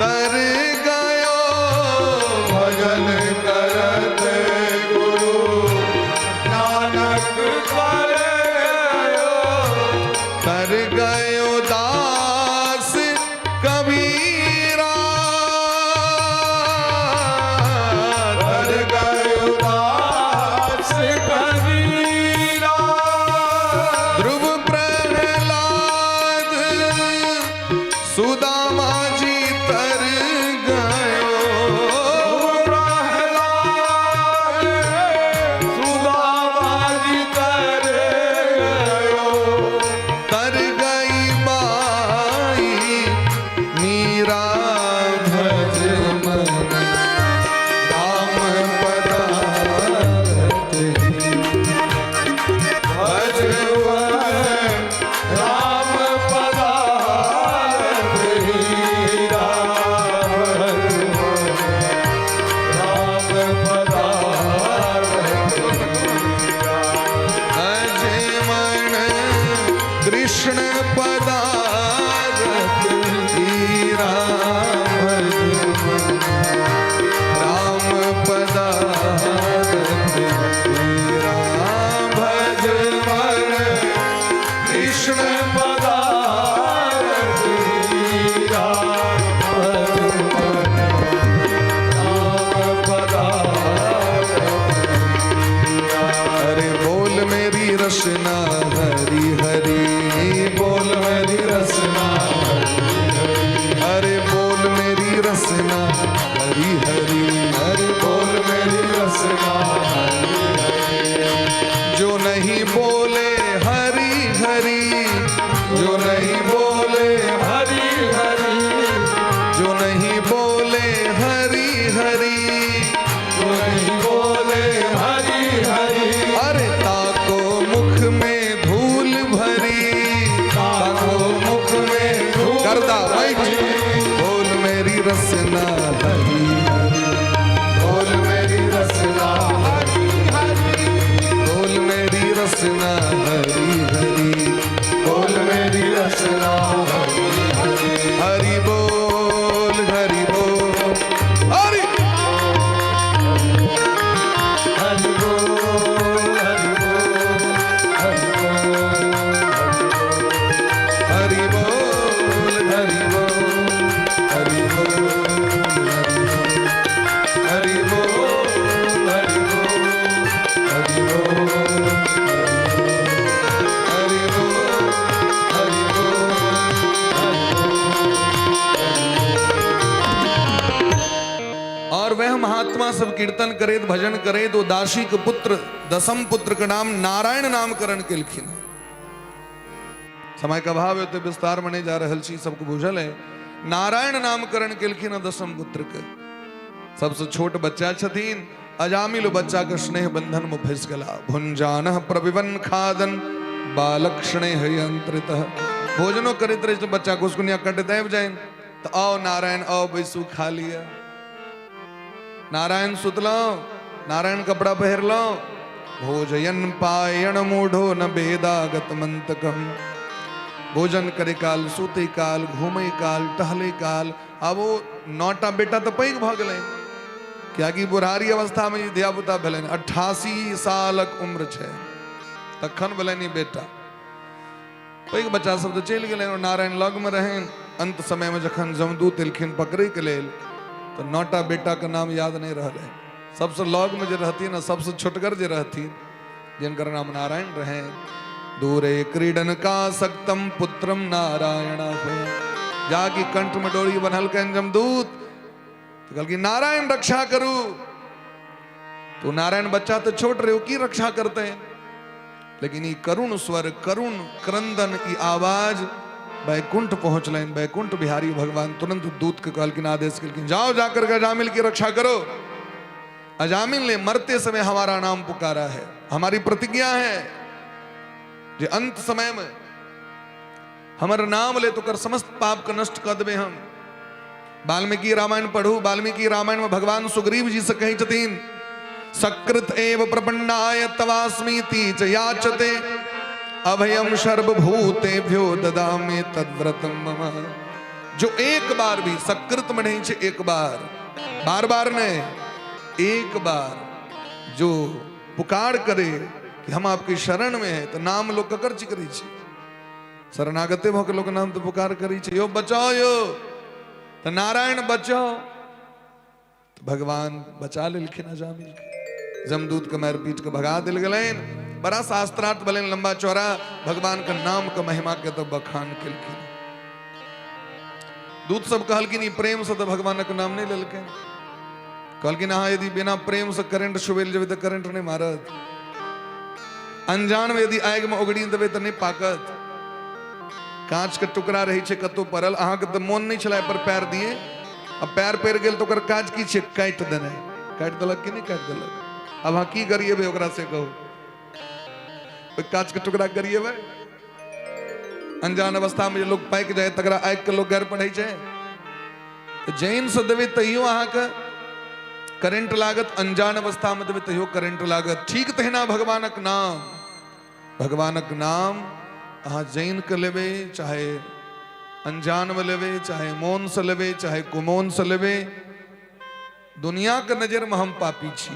तर गयो,
भजन करत गुरु नानक तर गयो,
तर गयो दास कबीरा,
तर गयो दास कबीरा।
ध्रुव प्रहलाद सुदामा जी तर गयो,
प्रहलाद सुदामा जी तर गयो,
तर गई माई मीरा, भज मन राम पदारथ हीरा,
भज मन राम पदारथ हीरा, भज मन राम पदारथ हीरा।
भज मन कृष्ण पदारथ हीरा, भज मन राम पदारथ हीरा, भज मन
कृष्ण पदारथ हीरा, भज मन राम पदारथ हीरा।
अरे बोल मेरी रसना हरि हरि,
बोल मेरी रसना हरि हरि,
अरे बोल मेरी रसना हरि हरि,
हरि बोल मेरी रसना हरि हरि।
जो नहीं बोले हरि हरि, जो नहीं बोले
हरि हरि,
जो नहीं बोले हरि हरि,
जो नहीं बोले हरि हरि।
अरे ताको मुख में धूल भरी, ताको मुख में
धूल
करदा
भरी।
बोल मेरी रसना हरि हरि,
बोल मेरी रसना हरि हरि,
बोल मेरी रसना हरि हरि,
बोल मेरी रसना हरि हरि।
हरि बोल हरि बोल। और वह महात्मा सब कीर्तन करैत भजन करैत ओ दासी के पुत्र दसम पुत्र के नाम नारायण नामकरण केलखिन। समय के अभाव है तो विस्तार में नहीं जा रहल छी, सबके बुझल है। नारायण नामकरण केलखिन दसम पुत्र के। सबसे छोट बच्चा छथिन अजामिल, बच्चा के स्नेह बंधन में फंस गला। भुंजान प्रविवन खादन बालक स्नेह यंत्रित। भोजनो करैत रहे तो बच्चा घुसकुनिया कटैत आबि जाए तो आओ नारायण आओ बैसू खा लिया। नारायण सुतलहुँ, नारायण कपड़ा पहिरलहुँ। भोजयन पायण मूढ़ो न वेदागत मंतकम। भोजन करे काल, सुते काल, घूमे काल, टहले काल। आब ओ 9टा बेटा तऽ पैघ भऽ गेलै, कियाकि बुढ़ारी अवस्था में धिया पुता भेलनि। 88 सालक उम्र छै तखन भेलनि बेटा। पैघ बच्चा सब तऽ चलि गेलनि, नारायण लगमे रहनि। अंत समय में जखन जमदूत एलखिन पकड़ैके लेल तऽ 9टा बेटाके नाम याद नहि रहलै। सबसे लग में जे रहथिन आ सबसे छोटगर जे रहथिन जिनकर नाम नारायण रहे, दूरे क्रीडन का सक्तम पुत्रम नारायण जाकि कंठ में डोरी बन्हलकनि जमदूत तो कहलखिन नारायण रक्षा करू। तो नारायण बच्चा तो छोट रहे, की रक्षा करते हैं, लेकिन ई करुण स्वर, करुण क्रंदन, ई आवाज बैकुंठ पहुंचलनि। बैकुंठ बिहारी भगवान तुरंत दूत के कहलखिन, आदेश केलखिन, जाओ जाकर के अजामिल की रक्षा करो। अजामिल ने मरते समय हमारा नाम पुकारा है, हमारी प्रतिज्ञा है जे अंत समय में हमर नाम ले तो कर समस्त पाप के नष्ट कर देबे हम। वाल्मीकि रामायण पढ़ू, वाल्मीकि रामायण में भगवान सुग्रीव जी से कहै छथिन, सकृत एव प्रपन्नाय तवास्मीति च याचते अभयम सर्वभूतेभ्यो ददामि तद्व्रतम मम। जो एक बार भी सकृत में नहीं छे, एक बार, बार बार नहीं, एक बार जो पुकार करे कि हम आपकी शरण में है, तो नाम लोग ककर चिकरै छै? शरणागते भऽ के लोक नाम तो पुकार करै छै, यो बचाओ यो, तो नारायण बचाओ। तो भगवान बचा लेलखिन अजामिल के। जमदूत के मारि पीट के भगा देल गेलनि। बड़ा शास्त्रार्थ भेलनि लंबा चौड़ा, भगवान के नाम के महिमा के तो बखान केलखिन। दूत सब कहलखिन ई प्रेम से तो भगवानक नाम नहीं लेलखिन। कहलखिन अहाँ यदि बिना प्रेम से करेंट छुबै लए जेबै तऽ करेंट नहीं मारत, अनजान में यदि आगि में ओगड़ी देबै तऽ नहीं पाकत। कांच के टुकड़ा रहै छै कतौ पड़ल, अहाँके तऽ मोन नहीं छलै पर पैर दिए, आ पैर पड़ि गेल तऽ ओकर काज की छै? काटि देनाइ। काटि देलक कि नहि काटि देलक? आब अहाँ की गरिएबै ओकरा से कहू? ओहि कांच के टुकड़ा गरिएबै? अनजान अवस्था में जे लोग पाकि जाय तकरा आगि के लोग गारि पढ़ै छै। तऽ जैन से देबै तैयो अहाँके करेंट लागत, अनजान अवस्था में देबै तैयो करेंट लागत। ठीक तहिना भगवानक नाम, भगवानक नाम अहाँ जैन के लेबै, चाहे अनजान में लेबै, चाहे मोन से लेबै, चाहे कुमोन से लेबै, दुनिया के नजर में हम पापी छी,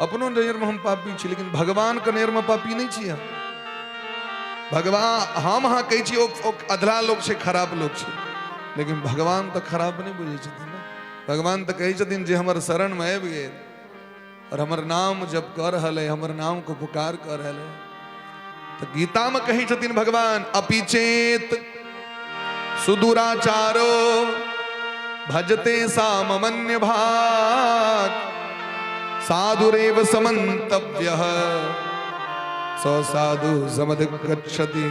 अपनो नजर में हम पापी छी, लेकिन भगवान के नजर में पापी नहीं छी हम। भगवान हम अहाँ कहै छी ओ अधला लोग छै, खराब लोग छै, लेकिन भगवान तऽ खराब नहीं बुझै छथिन ने। भगवान तऽ कहै छथिन जे हमर शरण में आबि गेल और हमर नाम जप कऽ रहल है, हमर नाम को पुकार कऽ रहल है। तऽ गीता में कहै छथिन भगवान, अपिचेत सुदुराचारो भजते साममन्य भाग साधुरेव समन्तव्यः स साधु समधिगच्छति।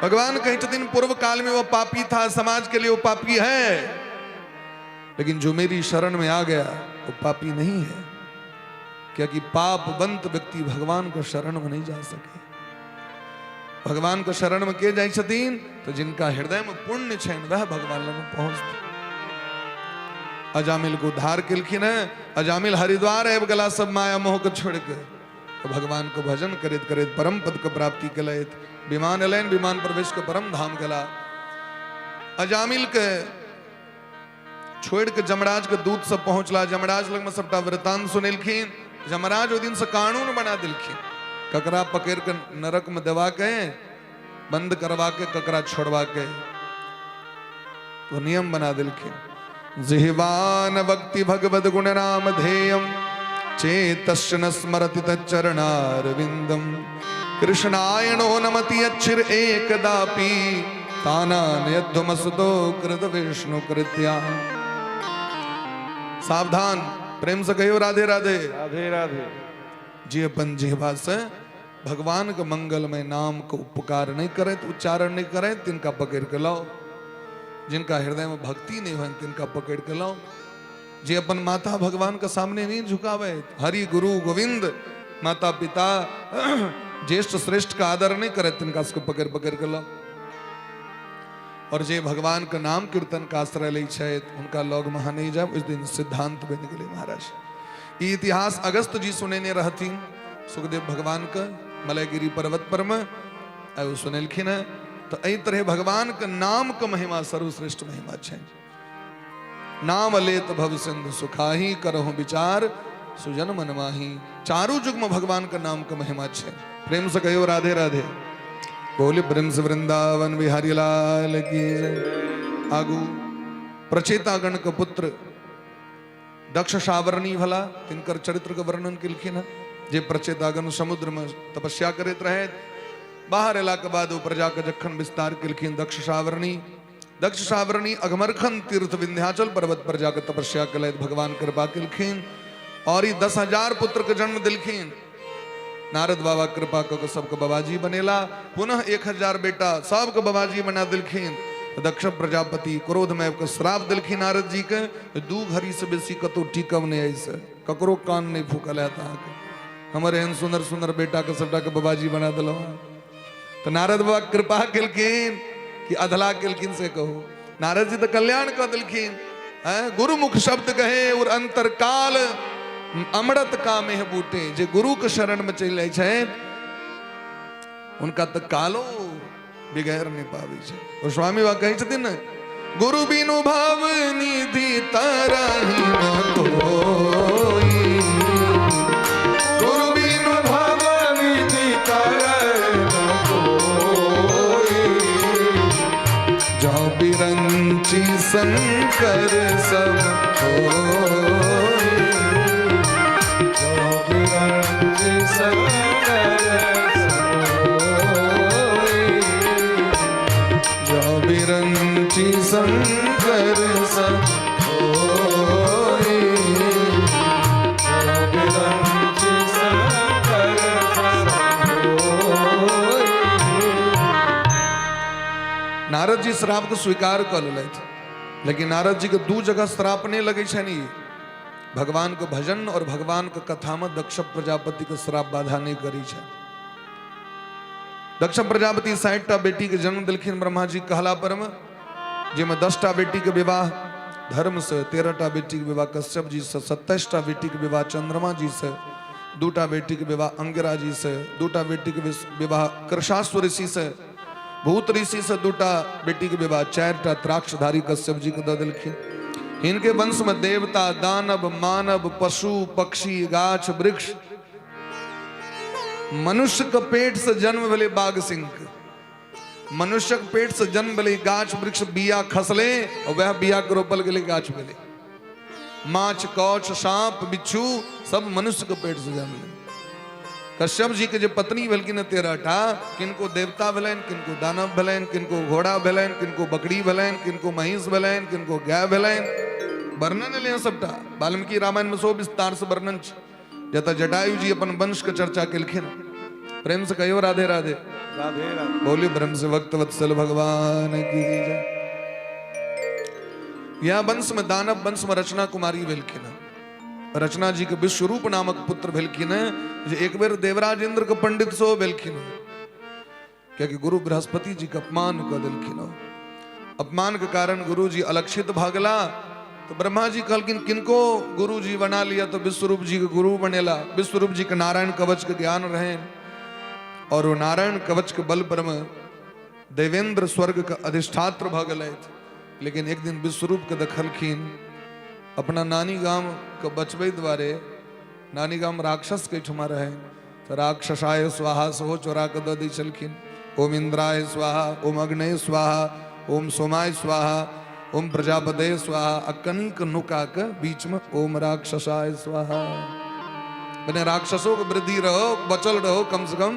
भगवान कहै छथिन पूर्व काल में वो पापी था, समाज के लिए वो पापी है, लेकिन जो मेरी शरण में आ गया वो पापी नहीं है, क्योंकि पापवंत व्यक्ति भगवान को शरण में नहीं जा सके। भगवान को शरण में के जाइ छथिन? तो जिनका हृदय में पुण्य छनि वह भगवान लग पहुंचते। अजामिल को उद्धार केलखिन है। अजामिल हरिद्वार आबि गेला सब माया मोह के छोड़ के, तो भगवान को भजन करैत करैत परम पद के प्राप्ति केलथि। विमान एलनि, विमान प्रवेश के परम धाम गेला। अजामिल के छोड़ के जमराज के दूत सब पहुंचला। जमराज लग में सबटा वृतांत सुनेलखिन। जमराज ओहि दिन से कानून बना देलखिन, ककरा पकड़ के नरक में देवा के बंद करवा के, ककरा छोड़वा के, तो नियम बना देलखिन। जिह्वान भक्ति भगवद गुण नाम ध्येयम चेतश्च न स्मरति तच्चरणारविंदम कृष्णाय नो नमति अच्छिर एकदापि तानानयध्वमसुतो कृत विष्णु कृत्या। सावधान। प्रेम से कहियो राधे राधे।
राधे राधे।
जे अपन जिह्वा से भगवान के मंगलमय नाम के उपकार नहीं करे, उच्चारण नहीं करे, तिनका पकड़ के लाओ। जिनका हृदय में भक्ति नहीं हो तिनका पकड़ के लाओ। जे अपन माता भगवान के सामने नहीं झुकावे, हरि गुरु गोविंद माता पिता ज्येष्ठ श्रेष्ठ का आदर नहीं करे, तिनका सबके पकड़ पकड़ के लाओ। और जे भगवान के नाम कीर्तन का आश्रय लै छथि उनका लग में अहाँ नहीं जाब। उस दिन सिद्धांत बनि गेलै महाराज। ई इतिहास अगस्त जी सुनेने रहथिन सुखदेव भगवान के मलयगिरी पर्वत पर में, आ ओ सुनेलखिन है। तो एहि तरह भगवान के नाम के महिमा सर्वश्रेष्ठ महिमा छै। नाम लेत भव सिंधु सुखाही, करहु विचार सुजन मन माही। चारू युग में भगवान के नाम के महिमा छै। प्रेम से कहियो राधे राधे। बोले प्रेम से वृंदावन बिहारी लाल की जय। आगू प्रचेतागण के पुत्र दक्ष सावर्णी भला, तिनकर चरित्र के वर्णन केलखिन है। जे प्रचेतागण समुद्र में तपस्या करैत रहे, बाहर एला के बाद ओ प्रजा के जखन विस्तार केलखिन दक्ष सावर्णी। दक्ष सावर्णी अघमरखन तीर्थ विंध्याचल पर्वत पर जाकर तपस्या केलथि, भगवान कृपा केलखिन और ई 10,000 पुत्र के जन्म दिलखिन। नारद बाबा कृपा कऽ के सबके बाबाजी बनेला, पुनः 1000 बेटा सबके बाबाजी बना दिलखिन। दक्ष प्रजापति क्रोध में आबि कऽ श्राप दिलखिन नारद जी के, 2 घड़ी से बेसी कतौ टिकब नहीं, ऐसे ककरो कान नहीं फूकल हैत अहाँके, हमर एहन सुंदर सुंदर बेटा के सबटा के बाबाजी बना देलहुँ हँ। तऽ नारद बाबा कृपा केलखिन कि अधला केलखिन से कहू। नारद जी तऽ कल्याण कऽ देलखिन। गुरुमुख शब्द कहे और अंतर काल अमृत का मेह बूटे। जे गुरु के शरण में चलि जाइ छथि उनका तऽ कालो बिगैर नहीं पाबै छै। ओ स्वामी बाबा कहै छथिन ने, गुरु बिनु भव निधि तरही न कोई, गुरु बिनु भव निधि तरही न कोई, जौ बिरंचि शंकर सब होई,
जौ बिरंचि शंकर सब होई,
जौ बिरंचि शंकर सब होई,
जौ बिरंचि शंकर सब होई।
नारद जी श्राप के स्वीकार कऽ लेलथि, लेकिन नारद जी के 2 जगह श्राप नहीं लगै छनि। भगवान के भजन और भगवान के कथा में दक्ष प्रजापति के श्राप बाधा नहीं करी छै। दक्ष प्रजापति 60टा बेटी के जन्म दिलखिन ब्रह्मा जी कहला पर में, जिसमें 10टा बेटी के विवाह धर्म से, 13टा बेटी के विवाह कश्यप जी से, 27टा बेटी के विवाह चंद्रमा जी से, 2टा बेटी के विवाह अंगिरा जी से, 2टा बेटी के विवाह कृषाश्व ऋषि से, भूत ऋषि से 2टा बेटी के विवाह, 4टा त्राक्षधारी कश्यप जी के दऽ देलखिन। इनके वंश में देवता, दानव, मानव, पशु, पक्षी, गाछ वृक्ष, मनुष्य के पेट से जन्म भेलै बाघ सिंह के, मनुष्य के पेट से जन्म भेलै गाछ वृक्ष, बिया खसले और वह बिया के रोपल गेलै गाछ भेलै। माछ कौछ सांप बिच्छू सब मनुष्य के पेट से जन्म भेलै। कश्यप जी के जे पत्नी भेलखिन 13टा, किनको देवता भेलनि, किनको दानव भेलनि, किनको घोड़ा भेलनि, किनको बकरी भेलनि, किनको महींस भेलनि, किनको गाय भेलनि। वर्णन एलै हँ सबटा वाल्मीकि रामायण में सेहो विस्तार से वर्णन छै, जतऽ जटायु जी अपन वंश के चर्चा केलखिन। प्रेम से कहियो राधे राधे।
राधे राधे।
बोली ब्रह्म से भक्त वत्सल भगवान की जय। यह वंश में दानव वंश में रचना कुमारी भेलखिन। रचना जी के विश्वरूप नामक पुत्र भेलखिन, जे एक बेर देवराज इंद्र के पंडित सेहो भेलखिन, कियाकि गुरु बृहस्पति जी के अपमान कऽ देलखिन। अपमान के कारण गुरु जी अलक्षित भऽ गेला। तो ब्रह्मा जी कहलखिन किनको गुरु जी बना लिया, तो विश्वरूप जी के गुरु बनेला। विश्वरूप जी के नारायण कवच के ज्ञान रहे और वो नारायण कवच के बल पर में देवेंद्र स्वर्ग के अधिष्ठात्र भऽ गेलथि। लेकिन एक दिन विश्वरूप के देखलखिन अपना नानी गाम के बचबै दुआरे, नानी गाम राक्षस के ठुमा रहे, तो राक्षसाय स्वाहा सेहो चोरा के दऽ दै छलखिन। ओम इंद्राय स्वाहा, ओम अग्नय स्वाहा, ओम सोमाय स्वाहा, ओम प्रजापतये स्वाहा, आ कनिक नुका के बीच में ओम राक्षसाय स्वाहा। मने राक्षसों के वृद्धि रहो, बचल रहो कम से कम।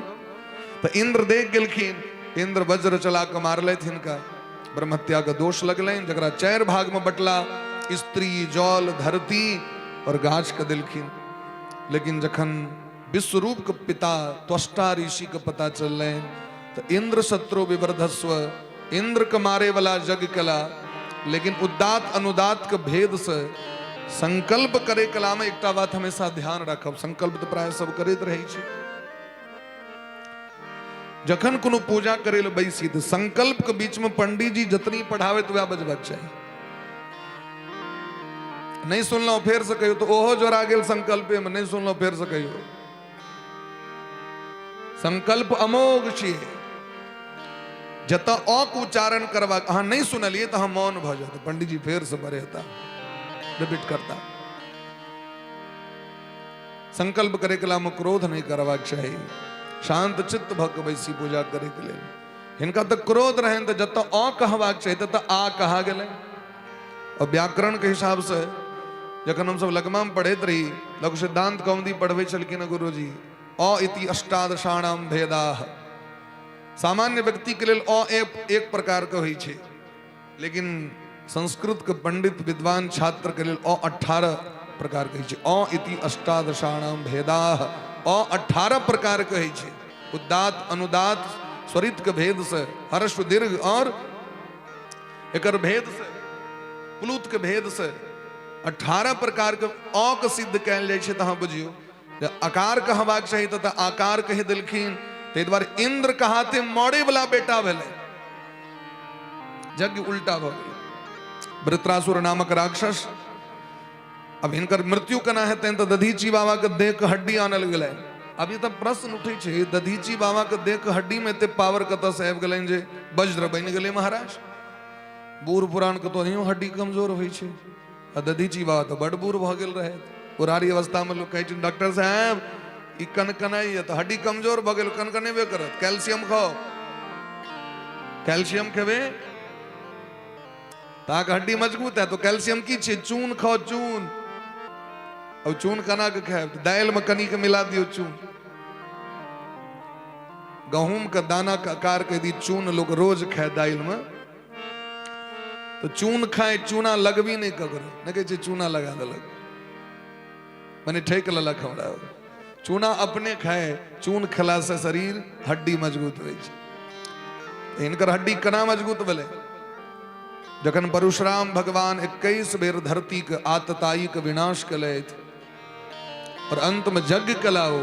तो इंद्र देख गेलखिन, इंद्र वज्र चला के मारलथि हिनका, ब्रह्महत्या के दोष लगलनि, जकरा 4 भाग में बटला। स्त्री, जल, धरती और गाछ के देलखिन। लेकिन जखन विश्वरूप के पिता त्वष्टा ऋषि के पता चललनि तऽ इंद्र शत्रु विवर्धस्व, इंद्र के मारे वाला यज्ञ कला, लेकिन उदात अनुदात के भेद से संकल्प करे कला में एकटा बात हमेशा ध्यान राखब, संकल्प तऽ प्राय सब करैत रहै छै। जखन कोनो पूजा करे लए बैसी तऽ संकल्प के बीच में पंडित जी जतनी पढ़ावे तऽ वएह बजबाक चाही। नहीं सुनलहुँ फेर से कहियो, तो ओहो जोड़ा गेल संकल्पे में, नहीं सुनलहुँ फेर से कहियो। संकल्प अमोघ छियै, जतऽ अ के उच्चारण करबाक अहाँ नहीं सुनलियै तऽ अहाँ मौन भऽ जायत, पंडित जी फेर से बरहेता, रिपीट करता। संकल्प करे के में क्रोध नहीं करबाक चाही, शांत चित्त भऽ के बैसी पूजा करे के लेल। हिनका तऽ क्रोध रहनि तऽ जतऽ अ कहबाक चाही ततऽ आ कहा गेलै। और व्याकरण के हिसाब से जखन हमसब लगमा में पढ़ैत रही, लघु सिद्धांत कौमुदी पढ़बै छलखिन गुरुजी, अ इति अष्टादशाणाम भेदाह। सामान्य व्यक्ति के लेल अ एक प्रकार के होइ छै, लेकिन संस्कृत के पंडित विद्वान छात्र के लेल अ 18 प्रकार के होइ छै। अ इति अष्टादशाणाम भेदाह, अ 18 प्रकार के होइ छै। उदात अनुदात स्वरित के भेद से, ह्रस्व दीर्घ और एकर भेद से, प्लुत के भेद से 18 प्रकार के अ के सिद्ध कयल जाइ छै। तऽ अहाँ बुझियौ जे आकार कहबाक चाही तऽ आकार कहि देलखिन। ताहि दुआरे इंद्र कहाते मरे वाला बेटा भेलै, यज्ञ उल्टा भऽ गेलै। वृत्रासुर नामक राक्षस, अब हिनकर मृत्यु केना हेतनि तऽ दधीची बाबा के देह के हड्डी आनल गेलै। अब ई तऽ प्रश्न उठै छै, दधीची बाबा के देह के हड्डी में एते पावर कतऽ से आबि गेलनि जे वज्र बनि गेलै महाराज? बूढ़ पुरान के तो अहियो हड्डी कमजोर होइ छै, आ दधीची बाबा तऽ बड बूढ़ भऽ गेल रहै। बुढ़ारी अवस्था में लोग कहै छै, डॉक्टर साहब ई कनकनाइए, तऽ हड्डी कमजोर भऽ गेल, कनकनेबे करत, कैल्शियम खाओ, कैल्शियम खेबै तऽ अहाँके हड्डी मजबूत है। तो कैल्शियम की छै? चून खाओ, चून। अब चून केना के खायब? दालि में कनी के मिला दियौ चून, गहूम के दाना के आकार के यदि चून लोग रोज खाए दालि में, तो चून खाए चूना लगबी नहीं ककरो, नहीं कहै छै चूना लगा देलक, मने ठेक लेलक हमरा। चूना अपने खाए, चून खेला से शरीर हड्डी मजबूत होइ छै। हिनकर हड्डी केना मजबूत भेलै? जखन परशुराम भगवान 21 बेर धरती के आतताई के विनाश केलथि और अंत में यज्ञ कलाओ,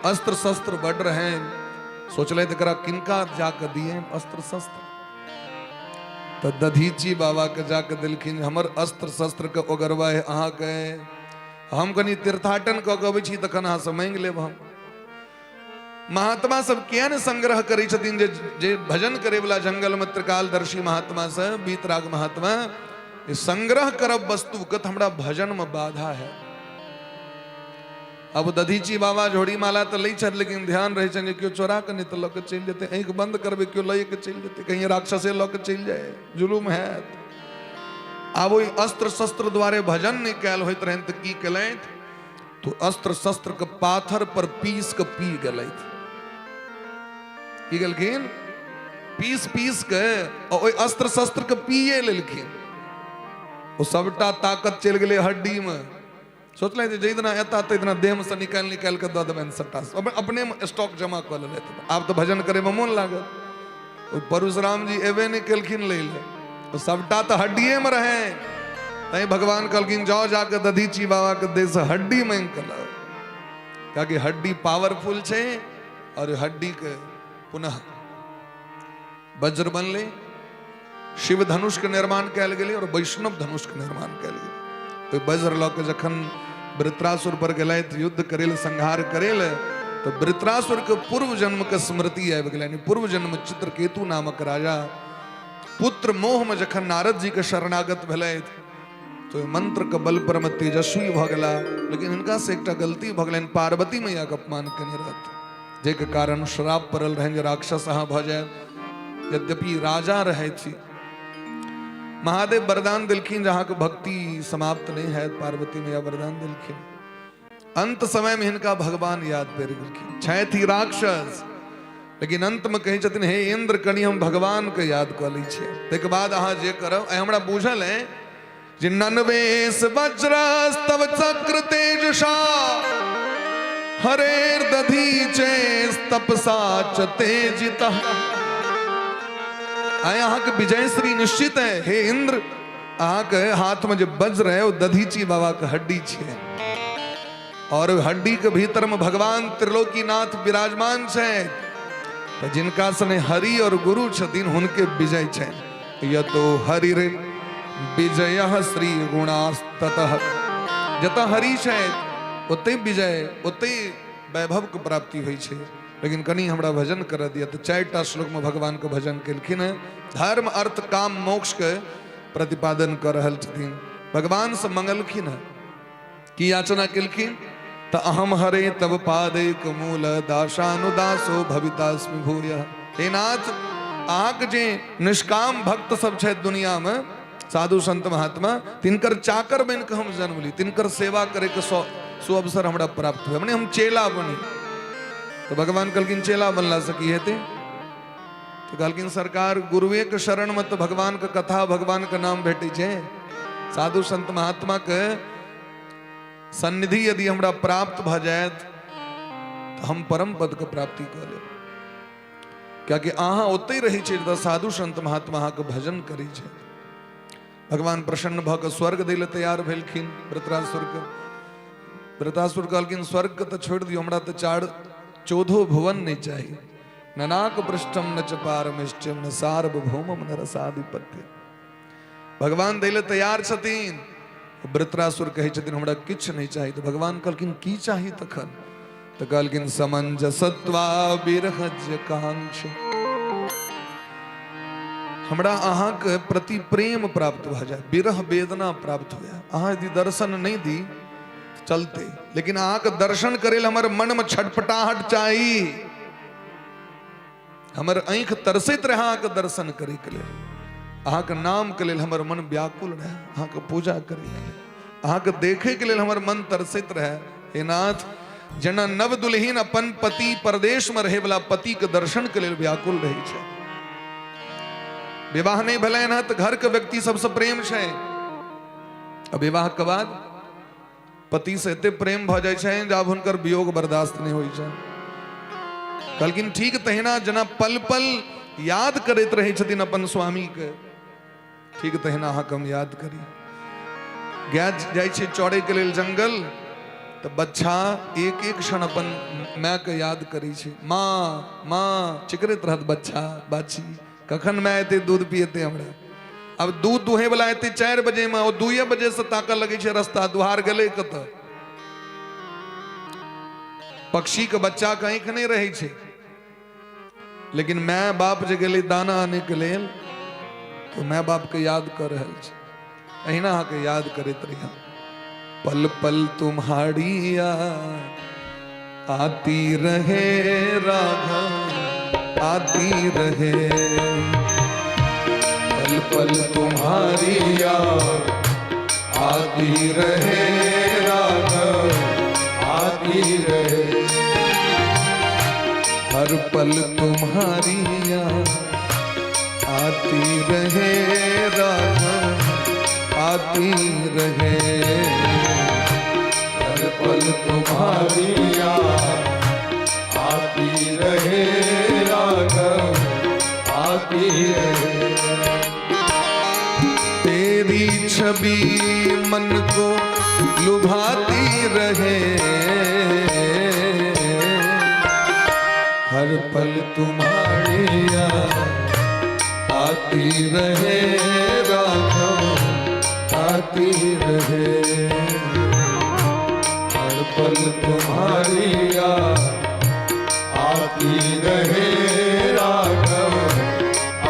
अस्त्र शस्त्र बढ़ रहे, सोचलथि एकरा किनका जाके दिए अस्त्र शस्त्र, तो दधीची बाबा के जाके देलखिन, हमर अस्त्र शस्त्र के ओगरवा है अहाँके, हम कनि तीर्थाटन कऽ के अबै छी तखन अहाँसँ मांगि लेब। हम महात्मा सब किया ने संग्रह करै छथिन जे जे भजन करे वाला जंगल में त्रिकालदर्शी महात्मा सब, वीतराग महात्मा, ये संग्रह करब वस्तु के तऽ हमरा भजन में बाधा है। अब दधीची बाबा झोड़ी माला तऽ लै छथि, लेकिन ध्यान रहै छनि जे केओ चोरा के नहि तऽ लऽ के चलि जेतै, आँखि बंद करबै केओ लए के चलि जेतै, कहीं राक्षसे लऽ के चलि जाय, जुलुम हैत। आब ओहि अस्त्र शस्त्र द्वारे भजन नहि कयल होइत रहनि तऽ की केलथि, तो अस्त्र शस्त्र के पाथर पर पीस के पी गेलथि। की गेलखिन? पीस पीस के ओहि अस्त्र शस्त्र के पिए लेलखिन। ओ सबटा ताकत चलि गेलै हड्डी में। सोचलथि जे जाहि दिना एता ताहि दिना देहमे से निकालि निकालि कऽ दऽ देबनि सबटा, अपने स्टॉक जमा कऽ लेलथि, आब तऽ भजन करैमे मोन लागत। ओ परशुराम जी एबे नहि केलखिन लै लए, ओ सबटा तऽ हड्डिएमे रहै। तैं भगवान कहलखिन जाओ जाके दधीची बाबाके देहसँ हड्डी मांगि कऽ लाओ, कियाकि हड्डी पावरफुल छै। और हड्डीके पुनः वज्र बनलै, शिव धनुष के निर्माण कयल गेलै और वैष्णव धनुष के निर्माण कयल गेलै। ओहि वज्र लऽ के जखन वृत्रासुर पर गेलथि युद्ध करै लए, संहार करै लए, तऽ वृत्रासुर के पूर्व जन्म के स्मृति आबि गेलनि। पूर्व जन्म चित्रकेतु नामक राजा पुत्र मोह में जखन नारद जी के शरणागत भेलथि तो मंत्र के बल पर में तेजस्वी भऽ गेला। लेकिन हिनका से एकटा गलती भऽ गेलनि, पार्वती मैया के अपमान केने रहथि, जाहिके कारण श्राप पड़ल रहनि जे राक्षस अहाँ भऽ जायब। यद्यपि राजा रहथि, महादेव वरदान देलखिन जे अहाँके भक्ति समाप्त नहीं है, पार्वती मैया वरदान देलखिन। अंत समय में हिनका भगवान याद पड़ि गेलखिन, छथि राक्षस, लेकिन अंत में कहै छथिन हे इंद्र कनि हम भगवान के याद कऽ लै छियै, ताहिके बाद अहाँ जे करब। आइ हमरा बुझल है जे ननवेश वज्रस्तव चक्र तेजसा हरेर दधीचे तपसा च तेजितः। आइ अहाँके विजय श्री निश्चित है। हे इंद्र, अहाँके हाथ में जे वज्र है ओ दधीची बाबा के हड्डी छै और हड्डी के भीतर में भगवान त्रिलोकीनाथ विराजमान छै। तऽ जिनका सने हरि और गुरु छथिन हुनके विजय छै। यतो हरिर विजय श्री गुणास्ततः। जतऽ हरि छै ओतहि विजय, ओतहि वैभव के प्राप्ति होइ छै। लेकिन कनि हमरा भजन करऽ दिअ। तऽ 4टा श्लोकमे भगवानके भजन केलखिन हेँ। धर्म अर्थ काम मोक्षके प्रतिपादन कऽ रहल छथिन। भगवानसँ मंगलखिन हेँ, की याचना केलखिन तऽ अहम हरे तब पादैक मूल दासानुदासो भवितास्मि भूय। हे नाथ, अहाँके जे निष्काम भक्त सब छथि दुनियामे, साधु संत महात्मा, तिनकर चाकर बनि कऽ हम जन्म ली, तिनकर सेवा करैके सुअवसर हमरा प्राप्त हुए, मने हम चेला बनी। तऽ भगवान कहलखिन चेला बनलासँ की हेतै? तऽ कहलखिन सरकार गुरुए के शरण में तऽ भगवान के कथा भगवान के नाम भेटै छै। साधु संत महात्मा के सन्निधि यदि हमरा प्राप्त भऽ जायत तऽ हम परम पद के प्राप्ति कऽ लेब, कियाकि अहाँ ओतहि रहै छियै जतऽ साधु संत महात्मा अहाँके भजन करै छै। भगवान प्रसन्न भऽ कऽ स्वर्ग दै लए तैयार भेलखिन वृत्रासुरके। वृत्रासुर कहलखिन स्वर्ग के तऽ छोड़ि दियौ, हमरा तऽ 4 14 भुवन नहि चाही। न नाक पृष्ठम न च पारमेष्ठ्यम न सार्वभौमम न रसाधिपत्य। भगवान दै लए तैयार छथिन, वृत्रासुर कहै छथिन हमरा किछु नहि चाही। तऽ भगवान कहलखिन की चाही तखन? तऽ कहलखिन समंजसत्वा विरहज्य कांक्ष, हमरा अहाँके प्रति प्रेम प्राप्त भऽ जाय, विरह वेदना प्राप्त हो जाय। अहाँ यदि दर्शन नहि दी चलते, लेकिन अहाँके दर्शन करै लए हमर मनमे छटपटाहट चाही, हमर आँखि तरसैत रहै अहाँके दर्शन करैके लेल, अहाँके नामके लेल हमर मन व्याकुल रहै, अहाँके पूजा करैके लेल, अहाँके देखैके लेल हमर मन तरसैत रहै। हे नाथ, जेना नव दुल्हिन अपन पति परदेशमे रहैवला पतिके दर्शनके लेल व्याकुल रहै छै, विवाह नहि भेलनि हँ तऽ घरके व्यक्ति सबसँ प्रेम छै, आ विवाहके बाद पति से एते प्रेम भऽ जाइ छनि जे आब हुनकर वियोग बर्दाश्त नहि होइ छै। कहलखिन ठीक तहिना जेना पल पल याद करैत रहै छथिन अपन स्वामीके, ठीक तहिना अहाँके हम याद करी। गाय जाइ छै चढ़ैके लेल जंगल तऽ बच्चा एक एक क्षण अपन मायके याद करै छै। माँ माँ चिकरैत रहत बच्चा, बाछी कखन माय एतै दूध पिएतै हमरा। अब दूध दुहे वाला एतै 4 बजे में, ओ 2 बजे से ताकऽ लगै छै रस्ता, दुहार गेलै कतऽ। पक्षी के बच्चा के आँखि नहि रहै छै, लेकिन माय बाप जे गेलै दाना आनै के लेल तऽ माय बाप के याद कऽ रहल छै। अहिना अहाँके याद करैत रहिया। पल पल तुम्हारी याद आती रहे राघव आती रहे, पल पल तुम्हारी याद आती रहे राघव आती रहे, हर पल तुम्हारी याद आती रहे राघव आती रहे, हर पल तुम्हारी याद आती रहे राघव आती रहे। तेरी छवि मन को लुभाती रहे, हर पल तुम्हारी याद आती रहे राघव आती रहे, हर पल तुम्हारी याद आती रहे राघव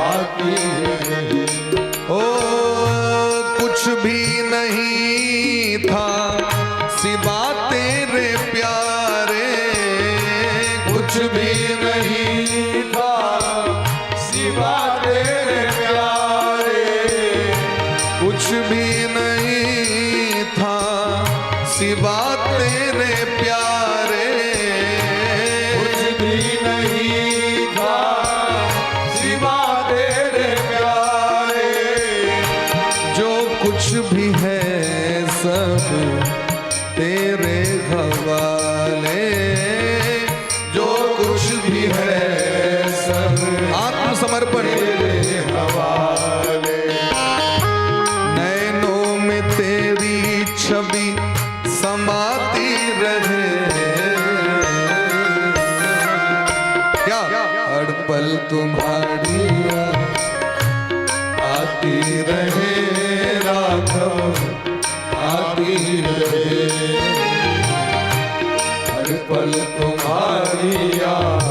आती रहे। ओ कुछ भी नहीं था सिवा तेरे प्यारे, कुछ भी नहीं था सिवा तेरे प्यारे, कुछ भी नहीं था सिवा तेरे प्यारे, कुछ भी नहीं था सिवा तेरे प्यारे, जो कुछ भी तेरे हवाले, जो कुछ भी है सब आत्मसमर्पण तेरे हवाले। नैनों में तेरी छवि समाती रहे, क्या हर पल तुम्हारी याद आती रहे राघव, आती रहे। हर पल तुम्हारी याद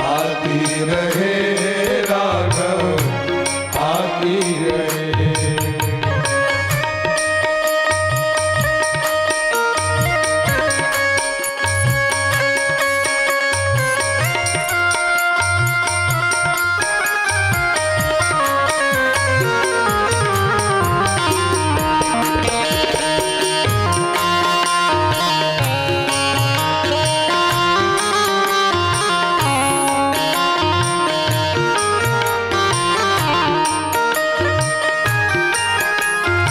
आती रहे राघव, आती रहे।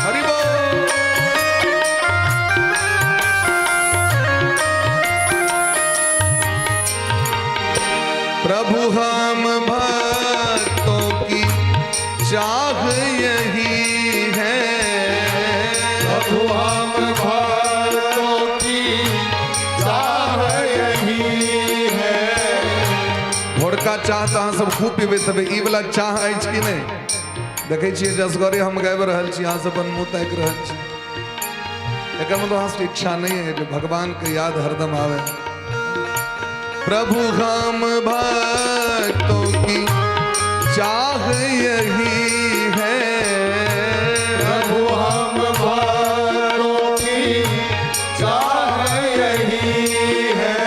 हरि बोल। प्रभु हम भक्तों की चाह यही है,
प्रभु हम भक्तों की चाह यही है।
भोरका चाह तऽ अहाँ सब खूब पीबैत हेबै, ई वला चाह अछि कि नहि? देखै छियै जसगरे हम गाबि रहल छी, अहाँ सब अपन मुँह ताकि रहल छी। एकर मतलब अहाँ सबके इच्छा नहि है जे भगवान के याद हरदम आवे। प्रभु हम भक्तों की चाह यही है,
प्रभु हम भक्तों की चाह यही है।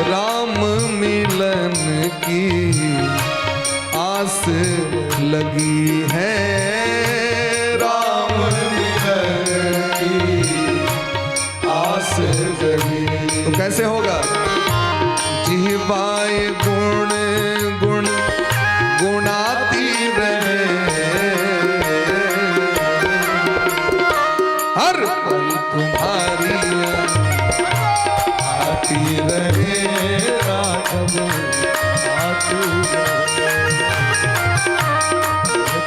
राम मिलन की आस लगी है, राम
मिलन की आस जगी।
तो कैसे होगा? जिह्वाए गुण गुण गुणाती रहे, हर पल तुम्हारी
आती रहे राघव, आती रहे।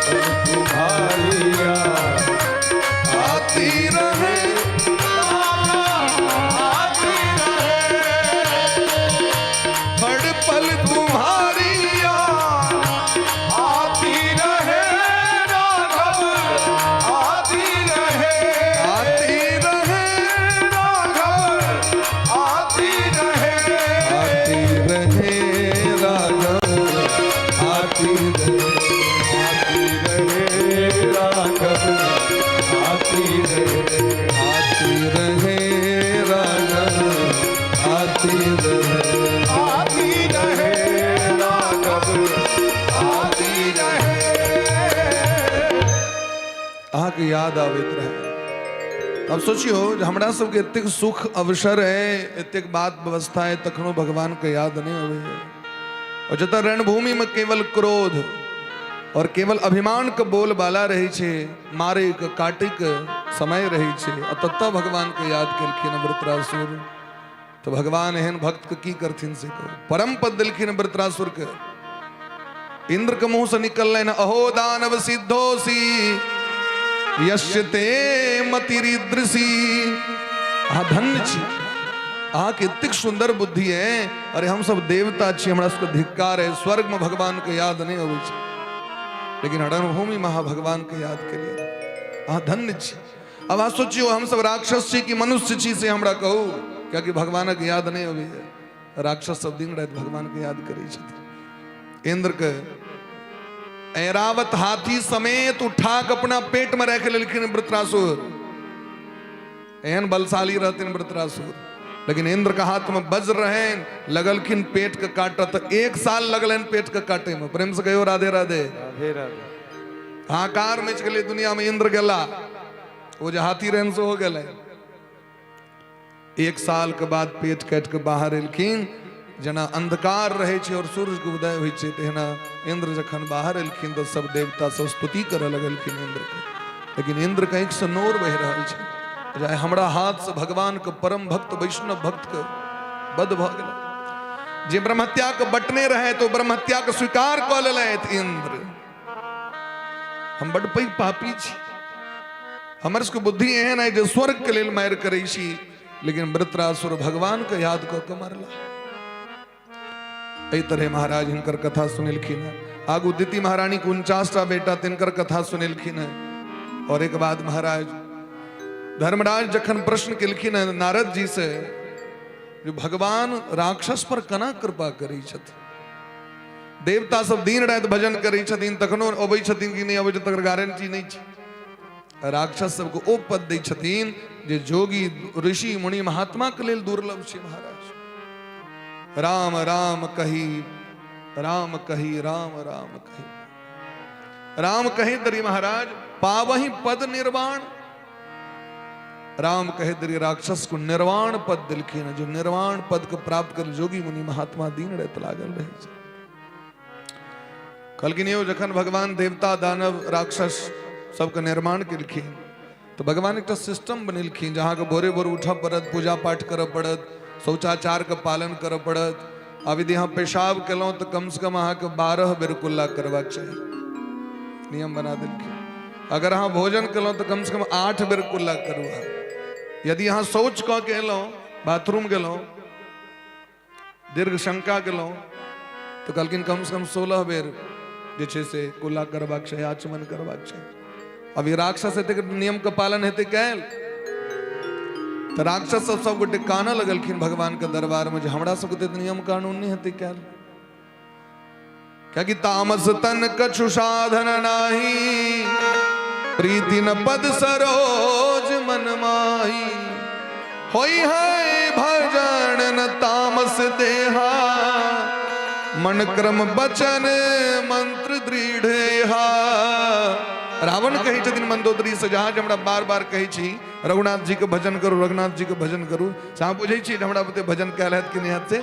पल तुम्हारी याद
आती रहे,
आती रहे।
हर पल तुम्हारी याद
आती रहे राघव, आती रहे।
आती रहे
राघव, आती रहे।
आती रहे राघव, आती रहे।
आती रहे राघव, आती रहे।
आती रहे राघव, आती रहे।
आती रहे राघव, आती रहे।
अहाँके याद आबैत रहे। अब सोचियो जे हमरा सबके एतेक सुख अवसर है, एतेक बात व्यवस्था है, तखनो भगवान के याद नहीं अबैया। और जतऽ रणभूमि में केवल क्रोध और केवल अभिमान के बोलबाला रहै छै, मारे के काटे के समय रहै छै, आ ततऽ भगवान के याद केलखिन वृत्रासुर। तो भगवान एहन भक्त के की करथिन से कहू। परम पद देलखिन वृत्रासुर के। इंद्र के मुंह से निकललनि, अहो दानव सिद्धोसी यस्य ते मतिरीदृशी। अहाँ धन्य छी, अहाँके एतेक सुंदर बुद्धि है। अरे हम सब देवता छी, हमरा सबके धिक्कार है, स्वर्ग में भगवान के याद नहीं अबै छै, लेकिन रणभूमि में अहाँ भगवान के याद केलियै, अहाँ धन्य छी। अब अहाँ सोचियो, हम सब राक्षस छी कि मनुष्य छी से हमरा कहू, कियाकि भगवानक याद नहीं अबैया। राक्षस सब दिन राति भगवान के याद करै छथिन। इंद्र के ऐरावत हाथी समेत उठा के अपना पेट में राखि लेलखिन वृत्रासुर। एहन बलशाली रहथिन वृत्रासुर, लेकिन इंद्र के हाथ में वज्र रहन, लगलखिन पेट के काटत, तऽ 1 साल लगलनि पेट के काटे में। प्रेम से कहियो राधे राधे।
राधे राधे।
हाहाकार मचि गेलै दुनिया में। इंद्र गेला, ओ जे हाथी रहन से हो गेलै। 1 साल के बाद पेट काटि के बाहर एलखिन, जेना अंधकार रहै छै और सूर्य के उदय होइ छै, तहिना इंद्र जखन बाहर एलखिन तऽ सब देवता सब स्तुति करऽ लगलखिन इंद्र के। लेकिन इंद्र के आँखि से नोर बहि रहल छै। जे आइ हमरा हाथसँ भगवानके परम भक्त वैष्णव भक्तके वध भऽ गेल। जे ब्रह्महत्याके बटने रहै तो ब्रह्महत्याके स्वीकार कऽ लेलथि इंद्र। हम बड पैघ पापी छी, हमर सबके बुद्धि एहन है जे स्वर्ग के लेल मारि करै छी, लेकिन वृत्रासुर भगवान के याद कऽ के मारला। एहि तरह महाराज हिनकर कथा सुनेलखिन हैं। आगू दिति महारानी के 49 टा बेटा, तिनकर कथा सुनेलखिन हैं। और एक बाद महाराज धर्मराज जखन प्रश्न केलखिन हैं नारद जी से जे भगवान राक्षस पर केना कृपा करै छथिन, देवता सब दिन राति भजन करै छथिन तखनो अबै छथिन कि नहि अबै छथिन तकर गारंटी नहि छै। राक्षस सबके ओ पद दै छथिन जे जोगी ऋषि मुनि महात्मा के लेल दुर्लभ छै। महाराज राम राम कही राम कही राम राम कही राम कही दरी महाराज पावही पद निर्वाण। राम कहे दरी राक्षस को निर्वाण पद दिलखिन, जो निर्वाण पद के प्राप्त कर जोगी मुनि महात्मा दिन राति लागल रहे छै। कहलखिन यौ जखन भगवान देवता दानव राक्षस सबके निर्माण केलखिन तो भगवान एकटा सिस्टम बनेलखिन जे अहाँके भोरे भोर उठऽ पड़त, पूजा पाठ करऽ पड़त, शौचाचारके पालन करऽ पड़त। आब यदि अहाँ पेशाब केलहुँ तऽ कमसँ कम अहाँके 12 बेर कुल्ला करबाक चाही, नियम बना देलखिन। अगर अहाँ भोजन केलहुँ तऽ कमसँ कम 8 बेर कुल्ला करू। अहाँ यदि अहाँ शौच कऽ के एलहुँ, बाथरूम गेलहुँ, दीर्घ शंका गेलहुँ तऽ कहलखिन कमसँ कम 16 बेर जे छै से कुल्ला करबाक चाही, आचमन करबाक चाही। अब ई राक्षस हेतै नियमके पालन हेतै कैल तऽ राक्षस सब सब गोटे कानऽ लगलखिन भगवानके दरबारमे जे हमरा सबके तऽ नियम कानून नहि हेतै कैल, कियाकि तामस तन कछु साधन नाही, प्रीति न पद सरोज मन माही, होई है भजन न तामस देहा, मन क्रम बचन मंत्र दृढ़ हा। रावण कहै छथिन मंदोदरी से, जहाँ हमरा बार बार कहै छी रघुनाथ जी के भजन करू, रघुनाथ जी के भजन करू, से अहाँ बुझै छी हमरा बुते भजन कयल हैत कि नहि हैत? से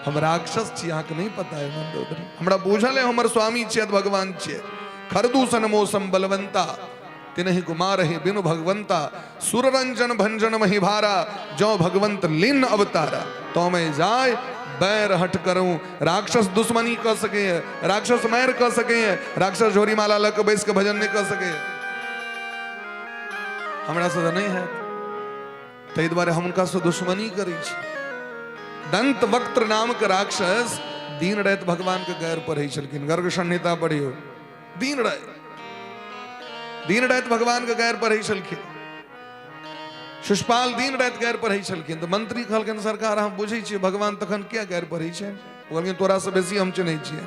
हम राक्षस छी, अहाँके नहि पता है मंदोदरी, हमरा बुझल है हमर स्वामी छियत भगवान छियै। खरदूषण मौसम बलवंता, तिनहि कुमार ही बिनु भगवंता, सुररंजन भंजन मही भारा, जो भगवंत लीन अवतारा, तो मैं जाय बैर हट करूं। राक्षस दुश्मनी कऽ सके है, राक्षस मैर कऽ सके है, राक्षस झोरी माला लऽ के बैस के भजन नहीं कऽ सके, हमरा से तऽ नहि हैत, ताहि दुआरे हम हुनका से दुश्मनी करै छी। दंत वक्त्र नाम के राक्षस दिन राति भगवान के गैर पढ़ै छलखिन। गर्ग संहिता पढ़ियौ, दिन राति दिन राति भगवान के गैर पढ़ै छलखिन। शिशुपाल दिन राति गैर पढ़ै छलखिन। तऽ मंत्री कहलखिन सरकार हम बुझै छियै भगवान तखन किया गैर पढ़ै छै? ओ कहलखिन तोरा से बेसी हम चिन्है छियै,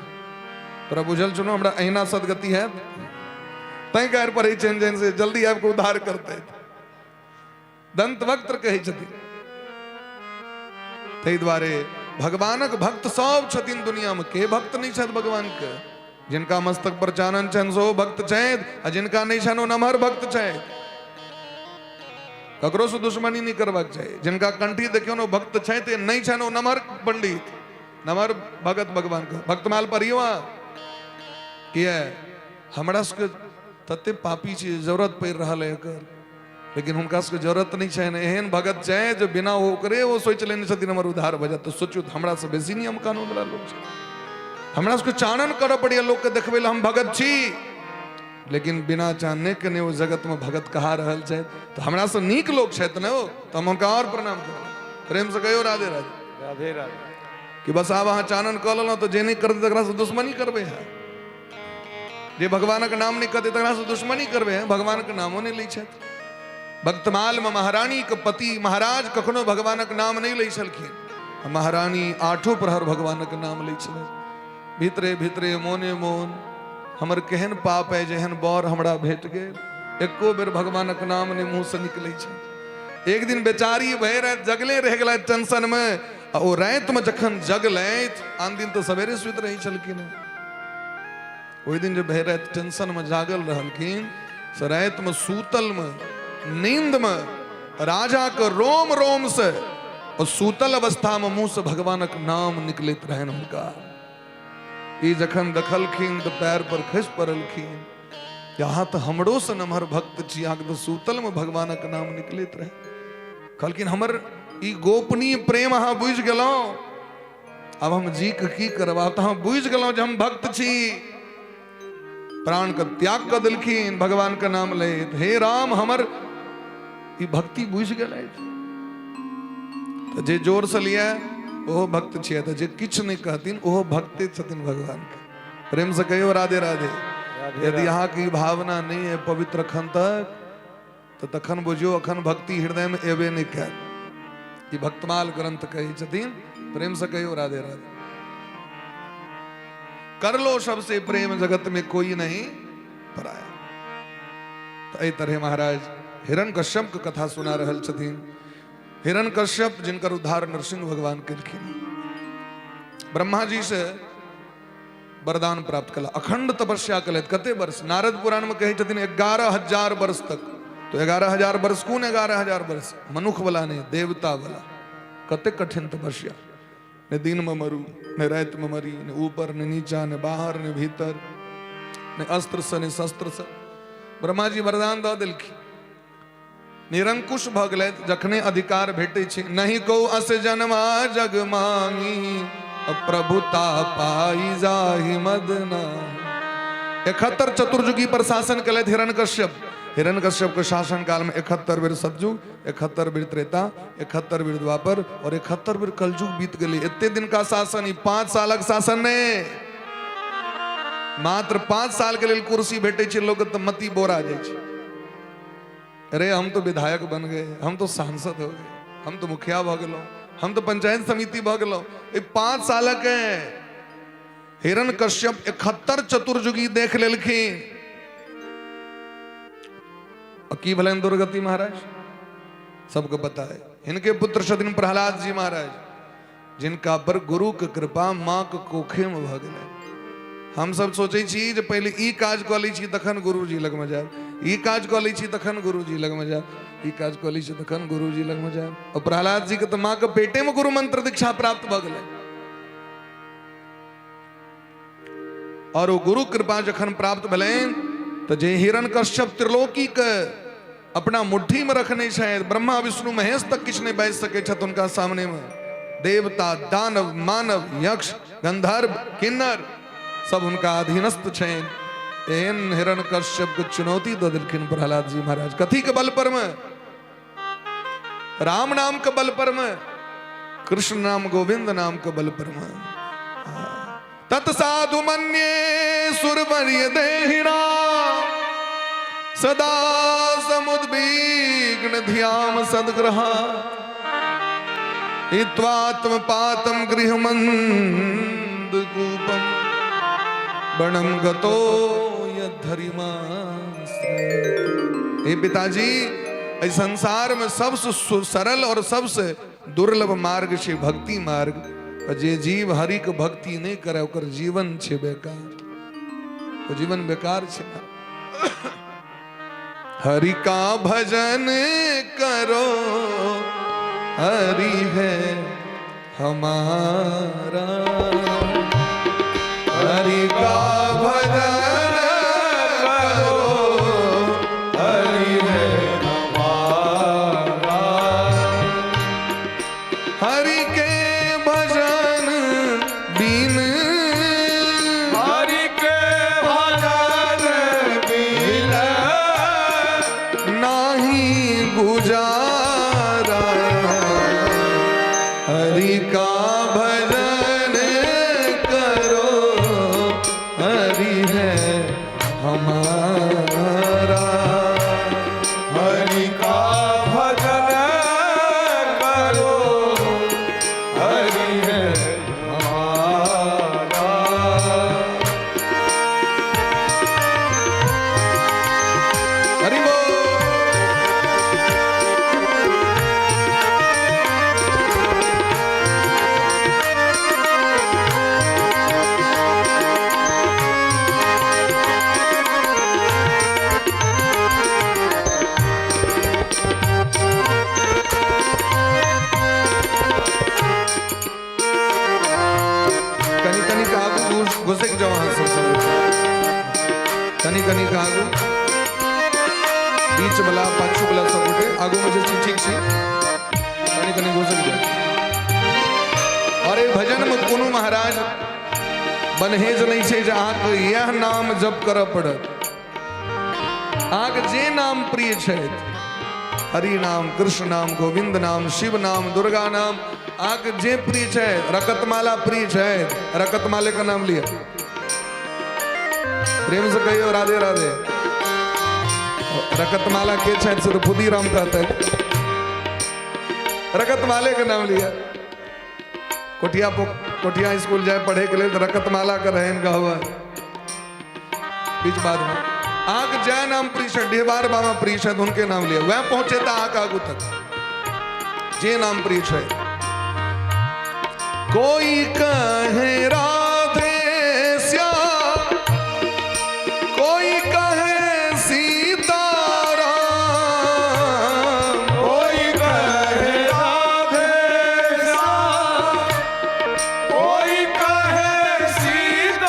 तोरा बुझल छौ ने हमरा अहिना सदगति हैत, तैं गैर पढ़ै छियनि जहन से जल्दी आबि कऽ उद्धार करतै। दंतवक्त्र कहै छथिन। ताहि दुआरे भगवानक भक्त सब छथिन दुनिया में, के भक्त नहीं छथि भगवान के? जिनका मस्तक पर चानन छनि सेहो भक्त छथि, आ जिनका नहीं छनि ओ नमहर भक्त छथि। ककरो से दुश्मनी नहीं करबाक चाही। जिनका कंठी देखियौ ने भक्त छथि, नहीं छनि ओ नमहर पंडित, नमहर भगत भगवान के भक्तमाल पढ़ियौ अहाँ। किया हमरा सबके तते पापी छी जरूरत पड़ि रहल है एकर, लेकिन हुनका सबके जरूरत नहीं छनि। एहन भगत छै जे बिना ओकरे ओ सोचि लेने छथिन हमर उद्धार भऽ जायत। तऽ सोचू हमरा से बेसी नियम कानून वाला लोक छै। हमरा सबके चानन करऽ पड़ैया लोकके देखबै लए हम भगत छी, लेकिन बिना चानने के नहि ओ जगतमे भगत कहा रहल छै। तऽ हमरा से नीक लोक छथि ने ओ, तऽ हम हुनका आओर प्रणाम करब। प्रेम से कहियौ राधे राधे।
राधे राधे।
कि बस आब अहाँ चानन कऽ लेलहुँ तऽ जे नहि करतै तकरासँ दुश्मनी करबै अहाँ, जे भगवानक नाम नहि कहतै तकरासँ दुश्मनी करबै अहाँ। भगवानक नामो नहि लै छथि। भक्तमाल में महारानी के पति महाराज कखनो भगवानक नाम नहि लै छलखिन, महारानी आठो प्रहर भगवानक नाम लै छलै। भीतरे भीतरे मोने मोन हमर केहन पाप है जेहन बर हमरा भेट गेल, एको बेर भगवानक नाम नहि मुँह से निकलै छै। एक दिन बेचारी भरि राति जगले रहि गेलथि टेंशन में, आ ओ रातिमे जखन जगलथि, आन दिन तऽ सवेरे सुति रहै छलखिन हेँ, ओहि दिन जे भरि राति टेंशनमे जागल रहलखिन से रातिमे सूतलमे नींदमे राजाके रोम रोम से ओ सूतल अवस्थामे मुँहसँ भगवानक नाम निकलैत रहनि हुनका। ई जखन देखलखिन तऽ पैर पर खसि पड़लखिन। जे अहाँ तऽ हमरोसँ नमहर भक्त छी, अहाँके तऽ सुतलमे भगवानक नाम निकलैत रहै। कहलखिन हमर ई गोपनीय प्रेम अहाँ बुझि गेलहुँ, आब हम जी के की करब, आब तऽ अहाँ बुझि गेलहुँ जे हम भक्त छी। प्राण के त्याग कऽ देलखिन भगवान के नाम लैत, हे राम हमर ई भक्ति बुझि गेलथि। तऽ जे जोर से लिअ ओहो भक्त छियै, तऽ जे किछु नहि कहथिन ओहो भक्ते छथिन भगवान के। प्रेम से कहियो राधे राधे। यदि अहाँके ई भावना नहि है पवित्र अखन तक, तऽ तखन बुझियौ अखन भक्ति हृदय में एबे नहि कयल। ई भक्तमाल ग्रंथ कहै छथिन। प्रेम से कहियो राधे राधे। कर लो सबसे प्रेम जगत में कोई नहीं पराया। तऽ एहि तरहे महाराज हिरण कश्यप के कथा सुना रहल छथिन। हिरण कश्यप जिनकर उद्धार नरसिंह भगवान केलखिन, ब्रह्मा जी से वरदान प्राप्त कला, अखंड तपस्या कलथि कते वर्ष, नारद पुराण में कहै छथिन 11,000 वर्ष तक। तो 11,000 वर्ष कोन 11,000 वर्ष? मनुख वाला नहीं, देवता वाला। कते कठिन तपस्या, ने दिन में मरू ने रात में मरी, ने ऊपर ने नीचा, ने बाहर ने भीतर, ने अस्त्र से ने शस्त्र से। ब्रह्मा जी वरदान दऽ देलखिन, निरंकुश भऽ गेलथि। जखने अधिकार भेटै छै, नहीं को अस जन्मा जग मांगी, प्रभुता पाई जाहि मदना। 71 चतुर्जुगी पर शासन केलथि हिरण्यकश्यप। हिरण्यकश्यप के शासन काल में 71 बेर सतयुग, 71 बेर त्रेता, 71 बेर द्वापर और 71 बेर कलयुग बीत गेलै। एते दिन का शासन, ई 5 सालक शासन ने, मात्र 5 साल के लेल कुर्सी भेटै छै लोक तऽ मति बोरा जाइ छै। अरे हम तो विधायक बन गए, हम तो सांसद हो गए, हम तो मुखिया भऽ गेलहुँ, हम तो पंचायत समिति भऽ गेलहुँ। ई 5 सालक हिरण कश्यप 71 चतुर्जुगी देख लेलखिन। आ की भेलनि दुर्गति महाराज सबके पता है। हिनके पुत्र छथिन प्रहलाद जी महाराज, जिनका पर गुरु के कृपा माँ के कोखे में भऽ गेलै। हम सब सोचै छी जे पहिले ई काज कऽ लै छी तखन गुरुजी लगमे जायब, ई काज कऽ लै छी तखन गुरुजी लगमे जायब, ई काज कऽ लै छी तखन गुरुजी लगमे जायब। और प्रहलाद जी के तऽ माँ के पेटे में गुरु मंत्र दीक्षा प्राप्त भऽ गेलै। और ओ गुरु कृपा जखन प्राप्त भेलनि तऽ जे हिरण कश्यप त्रिलोकी के अपना मुट्ठी में रखने छथि, ब्रह्मा विष्णु महेश तक किछु नहि बाजि सकै छथि हुनका सामने में, देवता दानव मानव यक्ष गंधर्व किन्नर सब हुनका अधीनस्थ छनि। एहन हिरण कश्यप के चुनौती दऽ देलखिन प्रहलाद जी महाराज। कथी के बल पर में? राम नाम के बल पर में, कृष्ण नाम गोविंद नाम के बल पर में। तत्साधु मन्ये सुरवर्य देहिना, सदा समुद्विग्न धियाम सदग्रहा, हित्वात्म पातम गृहमंद कूपम, बणम गतो यद्धरिमा। हे पिताजी, एहि संसार में सबसे सरल और सबसे दुर्लभ मार्ग छै भक्ति मार्ग। जे जीव हरि के भक्ति नहीं करे ओकर जीवन छै बेकार, ओ जीवन बेकार छै। हरि का भजन करो, हरि है हमारा, हरि का भजन करो, हरि है हमारा, हरि के भजन बिन,
हरि के भजन बिन
नाही गुजारा, हरि का भजन बीच वाला पाछू वाला सब गोटे आगू में जे छी ठीक छी, कनी कनी घुसक जाए। और ए भजन में कोनो महाराज बन्हेज नहीं छै जे अहाँके यह नाम जप करऽ पड़त। अहाँके जे नाम प्रिय छै, हरि नाम, कृष्ण नाम, गोविंद नाम, शिव नाम, दुर्गा नाम, अहाँके जे प्रिय छै, रकतमाला प्रिय छै, रकतमाले के नाम लिअ, प्रेम से कहियो राधे राधे। रकतमाला के छै से तो फुदीराम कहते, रकतमाले के नाम लिया। कोठिया कोठिया स्कूल जाए पढ़े के लिए तो रकतमाला के रहन कहवा बीच बाद में। आग जय नाम परिषद ढेबार बाबा परिषद उनके नाम लिया, वह पहुंचे था आग आगू तक जे नाम परिषद। कोई कहे राधे श्याम, कोई कहे सीताराम,
कोई कहे राधे श्याम, कोई कहे सीताराम,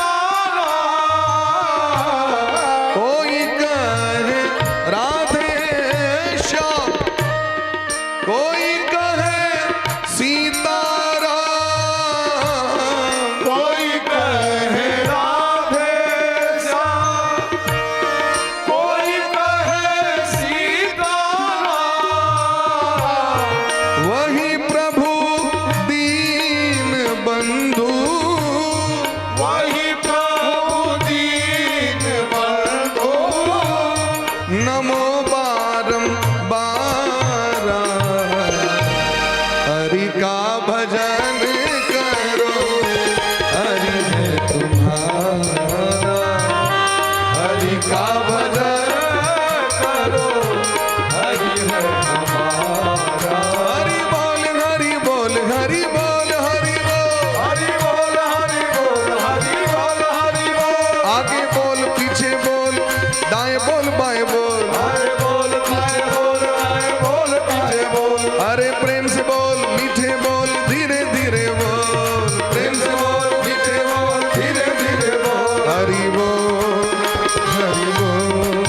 कोई कहे राधे श्याम, कोई कहे सीताराम,
कोई कहे राधे श्याम, कोई कहे सीताराम,
वही प्रभु दीन बंधु,
वही प्रभु दीन बंधु,
नमो बारम बारा हरि का भजन करो, हरि है तुम्हारा,
हरि का भजन करो, हरि है हमारा।
हरि बोल हरि बोल हरि बोल हरि बोल,
हरि बोल हरि बोल हरि बोल हरि बोल,
आगे बोल पीछे बोल दाएं बोल बाएं बोल,
हरे बोल दाएं बोल दाएं बोल पीछे बोल,
अरे प्रेम से बोल मीठे बोल धीरे धीरे बोल, प्रेम से बोल मीठे बोल
धीरे धीरे बोल,
हरि बोल हरि बोल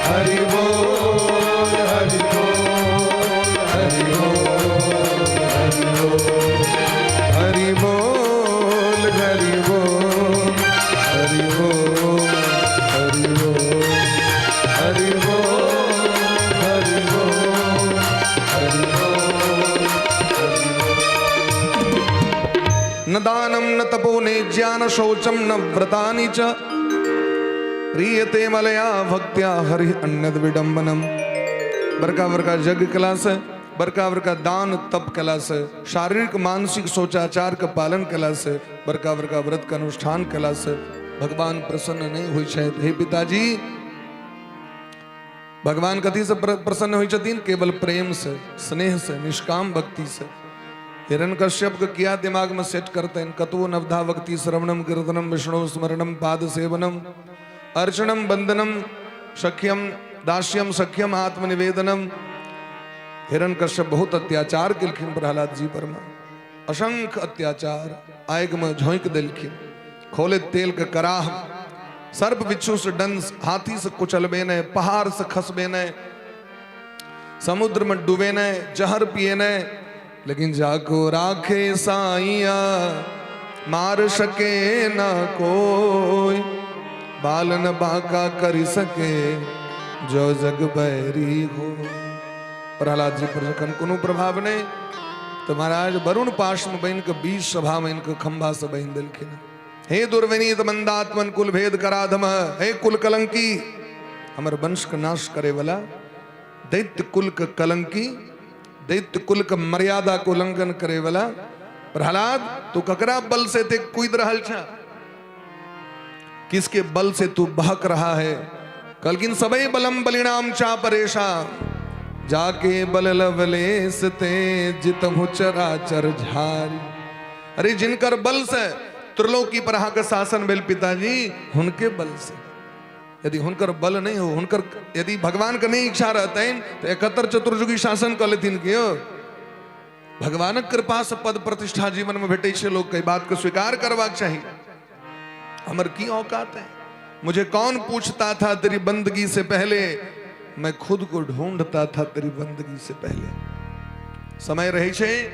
हरि बोल
हरि बोल हरि बोल
हरि बोल हरि बोल हरि बोल हरि बोल हरि बोल हरि बोल हरि बोल हरि बोल। न दानं न तपो नेज्या न शौचं न व्रतानि च प्रीयते मलया भक्त्या हरि अन्यद विडंबनम। बड़का बड़का यज्ञ कला से, बड़का बड़का दान तप कला से, शारीरिक मानसिक शौचाचार का पालन कला से, बड़का बड़का व्रत का अनुष्ठान कला से भगवान प्रसन्न नहीं हुई छथि। हे पिताजी, भगवान कथी से प्रसन्न हुई छथिन? केवल प्रेम से, स्नेह से, निष्काम भक्ति से। हिरण्यकश्यप के किया दिमाग में सेट करते हैं, कतु नवधा भक्ति श्रवणम कीर्तनम विष्णु स्मरणम पाद सेवनम अर्चनम वंदनम सख्यम दास्यम सख्यम आत्मनिवेदनम। हिरण्यकश्यप बहुत अत्याचार केलखिन प्रहलाद जी पर में, असंख्य अत्याचार, आग में झोंक देलखिन, खोले तेल के कराह, सर्प बिच्छू से डंस, हाथी से कुचलबे ने, पहाड़ से खसबे ने, समुद्र में डूबे ने, जहर पिए ने, लेकिन जाको राखे साइया मार सके ना कोई, बाल न बांका कर सके जो जग बैरी हो। प्रहलाद जी पर जखन कोनो प्रभाव नहीं तो महाराज वरुण पाश में बन के बीच सभा में इनके खंभा से बहन दिलखिन। हे दुर्विनीत मंदात्मन कुल भेद कराधम, हे कुल कलंकी, हमर वंश के नाश करे वाला दैत्य कुल के कलंकी, दैत्य कुल के मर्यादा को उल्लंघन करे वाला प्रहलाद, तू ककरा बल से ते कूद रहल छा, किसके बल से तू बहक रहा है? कलकिन सबई बलम बलिणाम चा परेशा, जाके बल लवलेस ते जितहु चराचर झारी। अरे जिनकर बल से त्रिलोकी पर अहाँ के शासन भेल पिताजी, हुनके बल से। यदि हुनकर बल नहीं हो, हुनकर यदि भगवान के नहीं इच्छा रहतनि तो 71 चतुर्युगी शासन कर लेथिन। क्यों? भगवानक कृपा से पद प्रतिष्ठा जीवन में भेटै छै लोग के, बात के स्वीकार करबाक चाही। हमर की औकात है? मुझे कौन पूछता था तेरी बंदगी से पहले, मैं खुद को ढूंढता था तेरी बंदगी से पहले। समय रहै छै,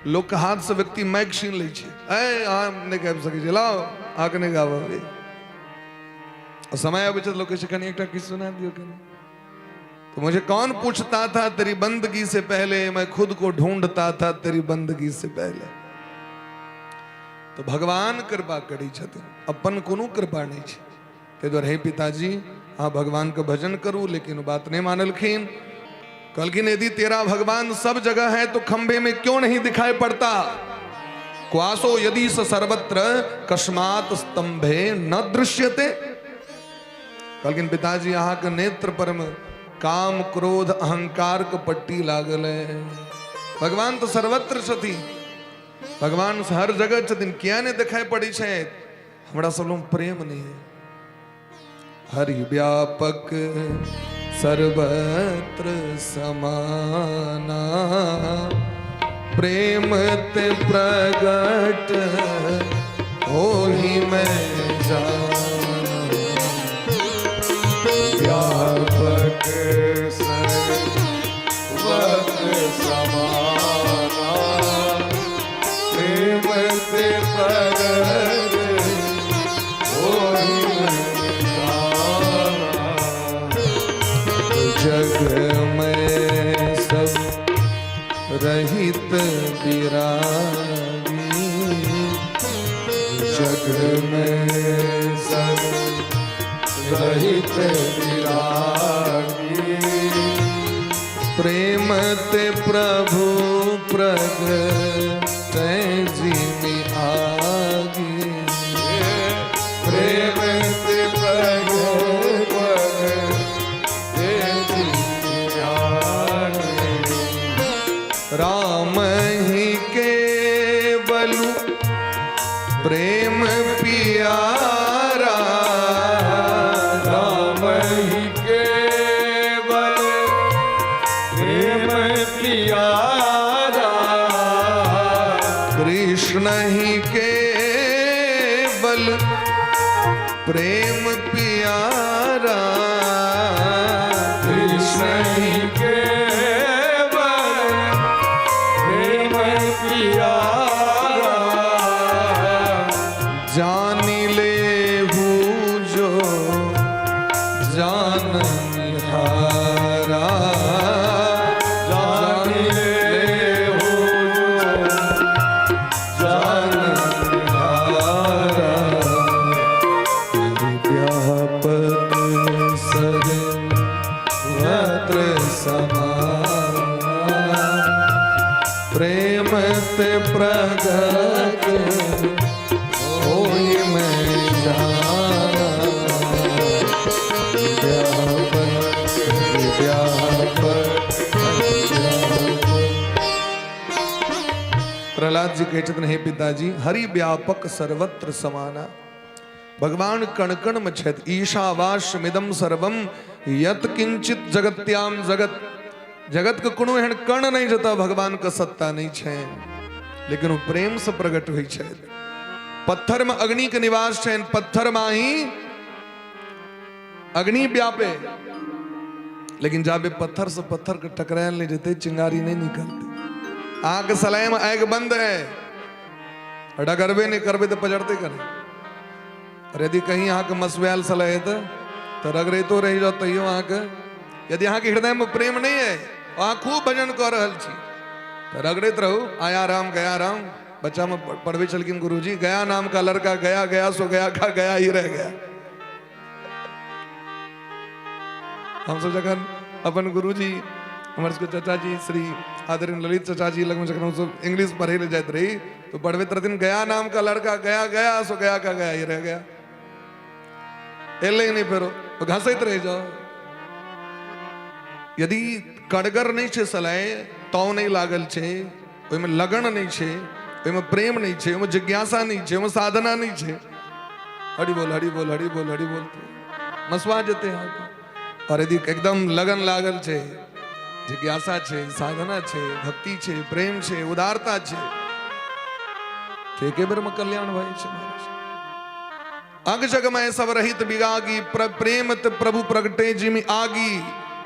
लोक के हाथ से व्यक्ति माइक छीन लै छै, ऐ अहाँ नहि गाबि सकै छी, लाओ अहाँके नहि गाबऽ अबैए। आ समय अबै छै तऽ लोक कहै छै कनि एकटा किछु सुना दियौ कनि। तो मुझे कौन पूछता था तेरी बंदगी से पहले, मैं खुद को ढूंढता था तेरी बंदगी से पहले। तो भगवान कृपा करै छथिन, अपन कोनो कृपा नहि छै। ताहि दुआरे हे पिताजी, अहाँ भगवान के भजन करू। लेकिन ओ बात नहि मानलखिन। कहलखिन, यदि तेरा भगवान सब जगह है तो खंभे में क्यों नहीं दिखाई पड़ता? क्वासो यदि स सर्वत्र कस्मात् स्तंभे न दृश्यते। कहलखिन, पिताजी, अहाँके नेत्र पर में काम, क्रोध, अहंकार के पट्टी लागल है। भगवान तो सर्वत्र छथिन, भगवान हर जगह छथिन, किया नहि देखाइ पड़ै छै? हमरा सब लग प्रेम नहीं है। हरि व्यापक सर्वत्र समाना, प्रेम ते प्रगट होहि मैं जाना।
व्यापक सर्वत्र समाना, प्रेम ते प्रगट होहि मैं जाना।
जग में सब रहित बिरागी,
जग में सब रहित विरागी,
प्रेम ते प्रभु प्रगटै जिमि आगी।
प्रेम ते प्रभु प्रगटै जिमि आगी।
राम ही केवलु प्रेम पियारा,
राम ही केवल प्रेम पियारा,
कृष्ण ही केवल प्रेम पियारा,
कृष्ण ही केवल प्रेम पियारा,
जानि लेहु जो जाननिहारा,
जानि लेहु
जाननिहारा। व्यापक सर्वत्र समाना, प्रेम ते प्रगट होहि मैं जाना। व्यापक, व्यापक। प्रहलाद जी कहै छथिन, हे पिताजी, हरि व्यापक सर्वत्र समाना। भगवान कण कण में छथि। ईशावास्यमिदं सर्वम यत किंचित जगत्याम जगत। जगत के कोनो एहन कण नहीं जतऽ भगवान के सत्ता नहीं छै, लेकिन ओ प्रेम से प्रकट होइ छै। पत्थर में अग्नि के निवास छै, पत्थर में ही अग्नि व्यापे, लेकिन जाबे पत्थर से पत्थर के टकरायल नहीं जेतै, चिंगारी नहीं निकलते। आग सलाय में आग बंद है, डगरबे नहीं करबे तो पजरते करे। और यदि कहीं अहाँके मसुआयल सलाय है तो रगड़ैतो रहि जाओ, तैयो अहाँके यदि अहाँके हृदय में प्रेम नहीं है, अहाँ खूब भजन कऽ रहल छी तऽ रगड़ैत रहू। आया राम गया राम। बच्चा में पढ़बै छलखिन गुरुजी, गया नाम का लड़का गया गया सो गया का गया ही रह गया। हमसब जखन अपन गुरुजी, हमर सबके चाचाजी श्री आदरणीय ललित चाचाजी लगमे जखन हमसब इंग्लिश पढ़ै लए जाइत रही तो पढ़बैत रहथिन, गया नाम का लड़का गया गया सो गया का गया ही रह गया। एलै नहि फेरो, घसैत रहि जाओ। यदि कड़गर नहि छै सलाइ, ताव नहि लागल छै, ओहिमे लगन नहि छै, ओहिमे प्रेम नहि छै, ओहिमे जिज्ञासा नहि छै, ओहिमे साधना नहि छै, हरि बोल हरि बोल हरि बोल हरि बोल, मसुआ जेतै अहाँके। और यदि एकदम लगन लागल छै, जिज्ञासा छै, साधना छै, भक्ति छै, प्रेम छै, उदारता छै, तऽ एके बेरमे कल्याण भऽ जाइ छै महाराज। अग जग में सब रहित बिगागी, प्रेम त प्रभु प्रगटे जिमि आगी।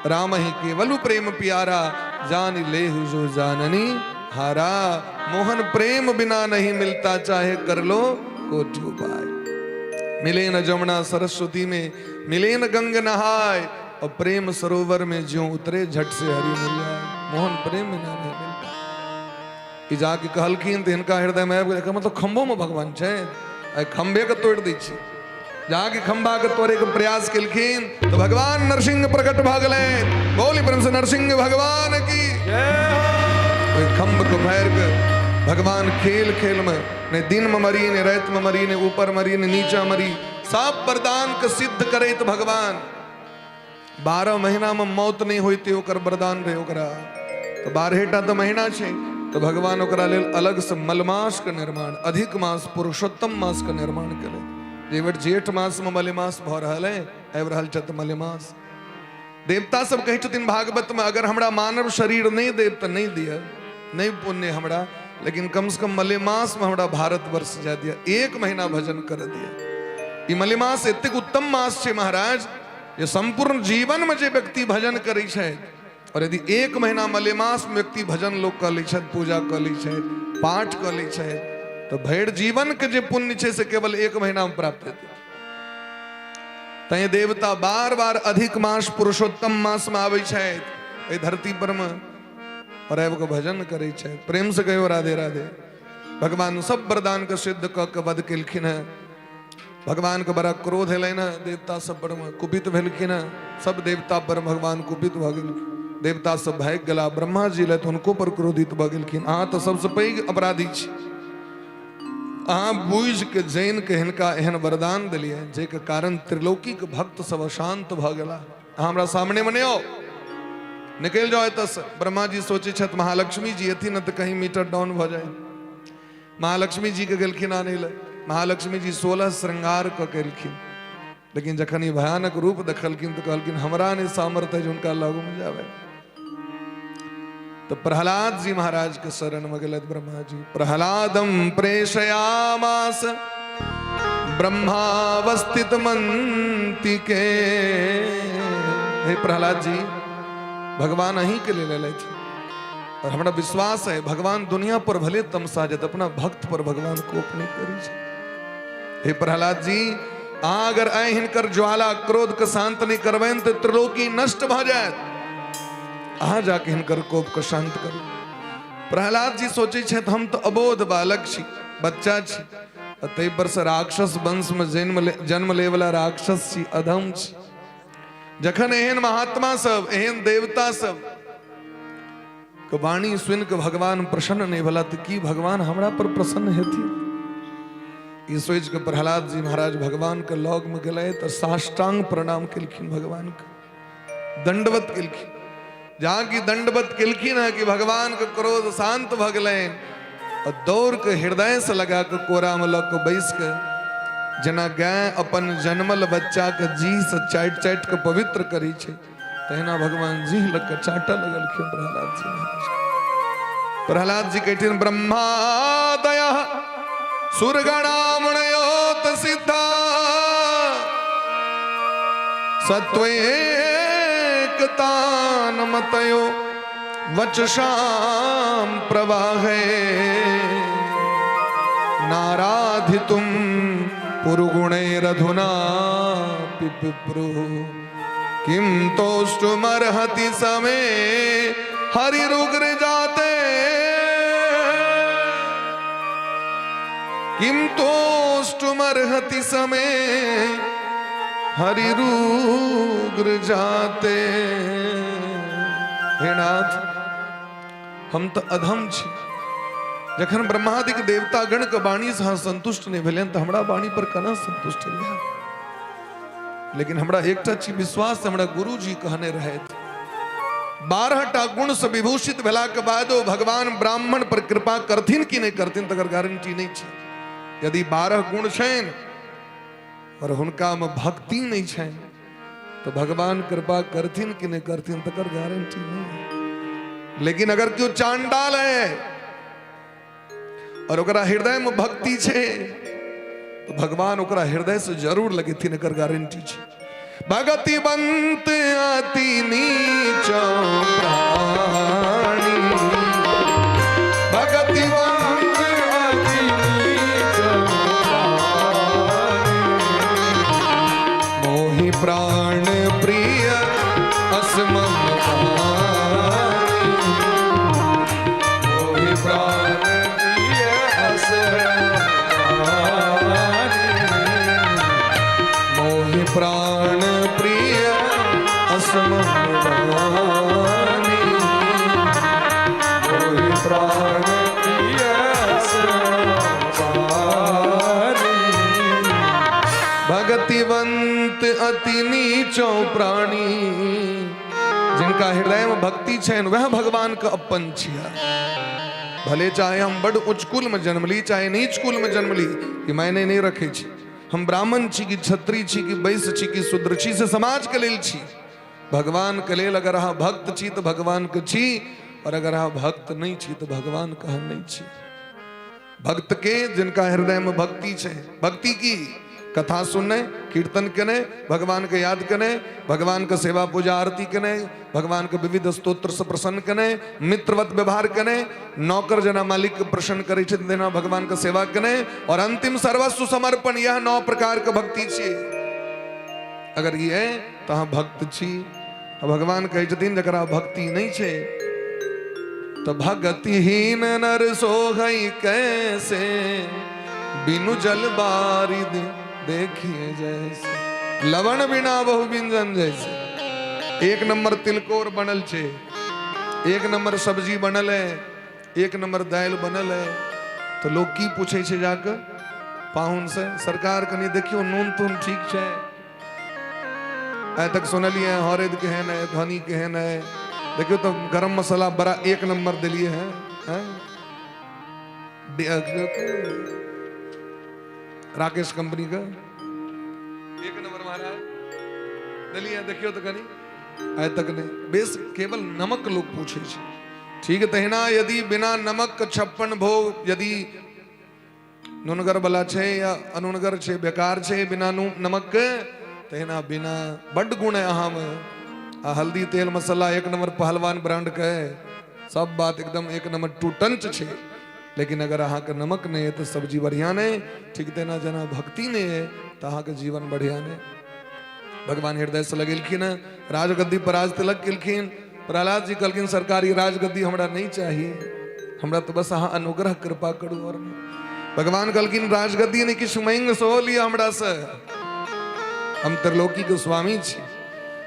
राम ही केवलु प्रेम प्यारा, जान लेहु जो जाननी हारा। मोहन प्रेम बिना नहीं मिलता, चाहे कर लो कोटि उपाय। मिले न जमुना सरस्वती में, मिले न गंग नहाय, और प्रेम सरोवर में ज्यों उतरे झट से हरि मिल जाए। मोहन प्रेम बिना नहीं मिलता। ई जाके कहलखिन तऽ हिनका हृदय में आबि गेलै, एकर मतलब खम्भो में भगवान छै, एहि खम्भे के तोड़ि दै छी। जाके खम्भा के तोड़े के प्रयास केलखिन तऽ भगवान नरसिंह प्रकट भऽ गेलै। बोली प्रेम से नरसिंह भगवान की। ओहि खम्भ के भरि के भगवान खेल खेल में ने दिन में मरी, ने राति में मरी, ने ऊपर मरी, ने नीचा मरी, सब वरदान के सिद्ध करैत भगवान। 12 महीना में मौत नहीं होते ओकर वरदान रहे ओकरा। तो 12टा तो महीना छै, तो भगवान ओकरा लेल अलग से मलमास के निर्माण, अधिक मास पुरुषोत्तम मास के निर्माण केले। जे बेर जेठ मास में मलेमास भऽ रहल है, आबि रहल छथि मलेमास। देवता सब कहै छथिन भागवत में, अगर हमरा मानव शरीर नहीं देव तऽ नहीं दिअ, नहीं पुण्य हमरा, लेकिन कम से कम मलेमास में हमरा भारतवर्ष जा दिया, 1 महीना भजन कर दिया। ई मलेमास एतेक उत्तम मास छै महाराज, जे संपूर्ण जीवन में जे व्यक्ति भजन करै छै, और यदि 1 महीना मलेमास में व्यक्ति भजन लोग कऽ लै छथि, पूजा कऽ लै छथि, पाठ कऽ लै छथि, तऽ भरि जीवन के जे पुण्य छै से केवल 1 महीना में प्राप्त हेतै। तैं देवता बार बार अधिक मास पुरुषोत्तम मास में आबै छथि एहि धरती पर में, और आबि कऽ भजन करै छथि। प्रेम से कहियो राधे राधे। भगवान सब वरदान के सिद्ध कऽ के वध केलखिन हेँ। भगवान के बड़ा क्रोध एलनि हेँ, देवता सब पर कुपित भेलखिन हेँ, सब देवता पर भगवान कुपित भऽ गेलखिन। देवता सब भागि गेला, ब्रह्मा जी लथि हुनको पर क्रोधित भऽ गेलखिन। अहाँ तऽ सबसँ पैघ अपराधी छी, अहाँ बुझि के जानि के हिनका एहन वरदान देलियनि जाहिके कारण त्रिलोकीक भक्त सब अशांत भऽ गेला। अहाँ हमरा सामने मे नहि आउ, निकलि जाउ एतऽसँ। ब्रह्मा जी सोचै छथि महालक्ष्मी जी एथिन ने तऽ कहीं मीटर डाउन भऽ जाय। महालक्ष्मी जी के गेलखिन आनै लए। महालक्ष्मी जी 16 श्रृंगार कऽ के एलखिन, लेकिन जखन ई भयानक रूप देखलखिन तऽ कहलखिन हमरा नहि सामर्थ्य जे हुनका लगमे जाबै। तो प्रहलाद जी महाराज के शरण में गेलथि ब्रह्मा जी। प्रहलादम प्रेषयामास ब्रह्मावस्थित मंति के। हे प्रहलाद जी, भगवान अहीं के लेल एलथि, और हमरा विश्वास है भगवान दुनिया पर भले तमसा जात, अपना भक्त पर भगवान कोप नहीं करी छै। हे प्रहलाद जी, अहाँ अगर आइ हिनकर ज्वाला क्रोध के शांत नहीं करबनि तऽ त्रिलोकी नष्ट भऽ जायत। अहाँ जाके हिनकर कोप के शांत करू। प्रहलाद जी सोचै छथि हम तऽ अबोध बालक छी, बच्चा छी, आ ताहि पर से राक्षस वंश में जन्म ले वाला राक्षस छी, अधम छी। जखन एहन महात्मा सब, एहन देवता सब के वाणी सुनि के भगवान प्रसन्न नहीं भेला तऽ की भगवान हमरा पर प्रसन्न हेथिन? ई सोचि के प्रहलाद जी महाराज भगवान के लग में गेलै तऽ साष्टांग प्रणाम केलखिन, भगवान के दंडवत केलखिन। जहाँ की दंडवत केलखिन है कि भगवान के क्रोध शांत भऽ गेलनि और दौड़ के हृदय से लगा के कोरा में लऽ के बैस के, जेना गाय अपन जन्मल बच्चा के जी से चाटि चाटि के पवित्र करै छै, तहिना भगवान जी लग के चाटऽ लगलखिन प्रहलाद जी महाराज। प्रहलाद जी कहथिन ब्रह्मादय सुरगणामणयोत सिद्धा सत्वेकतान मतयो वचसाम प्रवाहे नाराधितुम पुरुगुणैरधुना पिप्रु किम तोष्टुमर्हति समे हरिरुग्र जाते किम तोष्टुमर्हति समे हरिरुग्र जाते। हे नाथ, हम तऽ अधम छी। जखन ब्रह्मादिक देवतागण के वाणी से अहाँ संतुष्ट नहि भेलियनि तऽ हमरा वाणी पर केना संतुष्ट भेलियै? लेकिन हमरा एकटा चीज विश्वास, हमरा गुरुजी कहने रहथि, 12टा गुण से विभूषित भेला के बादो भगवान ब्राह्मण पर कृपा करथिन कि नहीं करथिन तकर गारंटी नहीं छै। यदि 12 गुण छनि और हुनका में भक्ति नहीं छनि तो भगवान कृपा करथिन कि नहीं करथिन तकर गारंटी नहीं है। लेकिन अगर क्यों चांडाल है और ओकरा हृदय में भक्ति छै तऽ भगवान ओकरा हृदय से जरूर लगेथिन, एकर गारंटी छै। भगतिवंत अति नीच प्राणी, भगतिवंत अति नीच प्राणी, मोहि प्राण प्रिय असमम बानी, मोहि प्राण प्रिय असमम बानी, मोहि प्राण प्रिय असमम बानी, मोहि प्राण प्रिय असमम बानी। भगतिवंत अति नीचो प्राणी, जिनका हृदय में भक्ति छनि वह भगवान के अपन छिया। भले चाहे हम बड उच्च कुल में जन्म ली चाहे नीच कुल में जन्म ली, ई मायने नहीं रखे छी। हम ब्राह्मण छी कि क्षत्रिय छी कि वैश्य छी कि शूद्र छी, से समाज के लेल छी। भगवान के लेल अगर अहाँ भक्त छी तो भगवान के छी, और अगर अहाँ भक्त नहीं छी तो भगवान के अहाँ नहीं छी। भक्त के जिनका हृदय में भक्ति छै, भक्ति की कथा सुनने, कीर्तन केने, भगवान के याद केने, भगवान के सेवा पूजा आरती केने, भगवान के विविध स्तोत्र से प्रसन्न केने, मित्रवत व्यवहार केने, नौकर जना मालिक के प्रसन्न करे छै तेना भगवान के सेवा केने, और अंतिम सर्वस्व समर्पण, यह 9 प्रकार के भक्ति छियै। अगर ई है तो अहाँ भक्त छी। आ भगवान कहै छथिन जकरा भक्ति नहीं छै तो भगतिहीन नर सोहई कैसे, बिनु जल बारिद देखिए जैसे, लवण बिना बहु व्यंजन जैसे। एक नंबर तिलकोर बनल छे, एक नंबर सब्जी बनल है, एक नंबर दालि बनल है, तो लोग की पूछे छे जाके पाहुन से, सरकार कनी देखियो नून तून ठीक छे? आइ तक सुनलिए हरद केहन है, धनी केहन है, देखियो तो गरम मसाला बड़ा एक नंबर दिलिए हैं, हैं? राकेश कंपनी का एक नंबर महाराज दिलिए, देखियो तो कनी आइ तक नहीं। बेस केवल नमक लोग पूछे छे। ठीक है, तहिना यदि बिना नमक के 56 भोग यदि नुनगर वाला छे या अनुनगर छे, बेकार छे बिना नमक के, तहिना बिना बड गुण है अहाँ में, आ हल्दी तेल मसाला एक नंबर पहलवान ब्रांड के है, सब बात एकदम एक नंबर टू टंच छे, लेकिन अगर अहाँ के नमक नहीं है तो सब्जी बढ़िया नहीं। ठीक तेना जना भक्ति नहीं है तो अहाँ के जीवन बढ़िया नहीं। भगवान हृदय से लगेलखिन, राजगद्दी पर राज तिलक केलखिन। प्रहलाद जी कहलखिन सरकारी राजगद्दी हमरा नहीं चाहिए, हमरा तो बस अहाँ अनुग्रह कृपा करू। और भगवान कहलखिन राजगद्दी नहीं किछु मांग सेहो लिअ हमरा से, हम त्रिलोकी के स्वामी छी।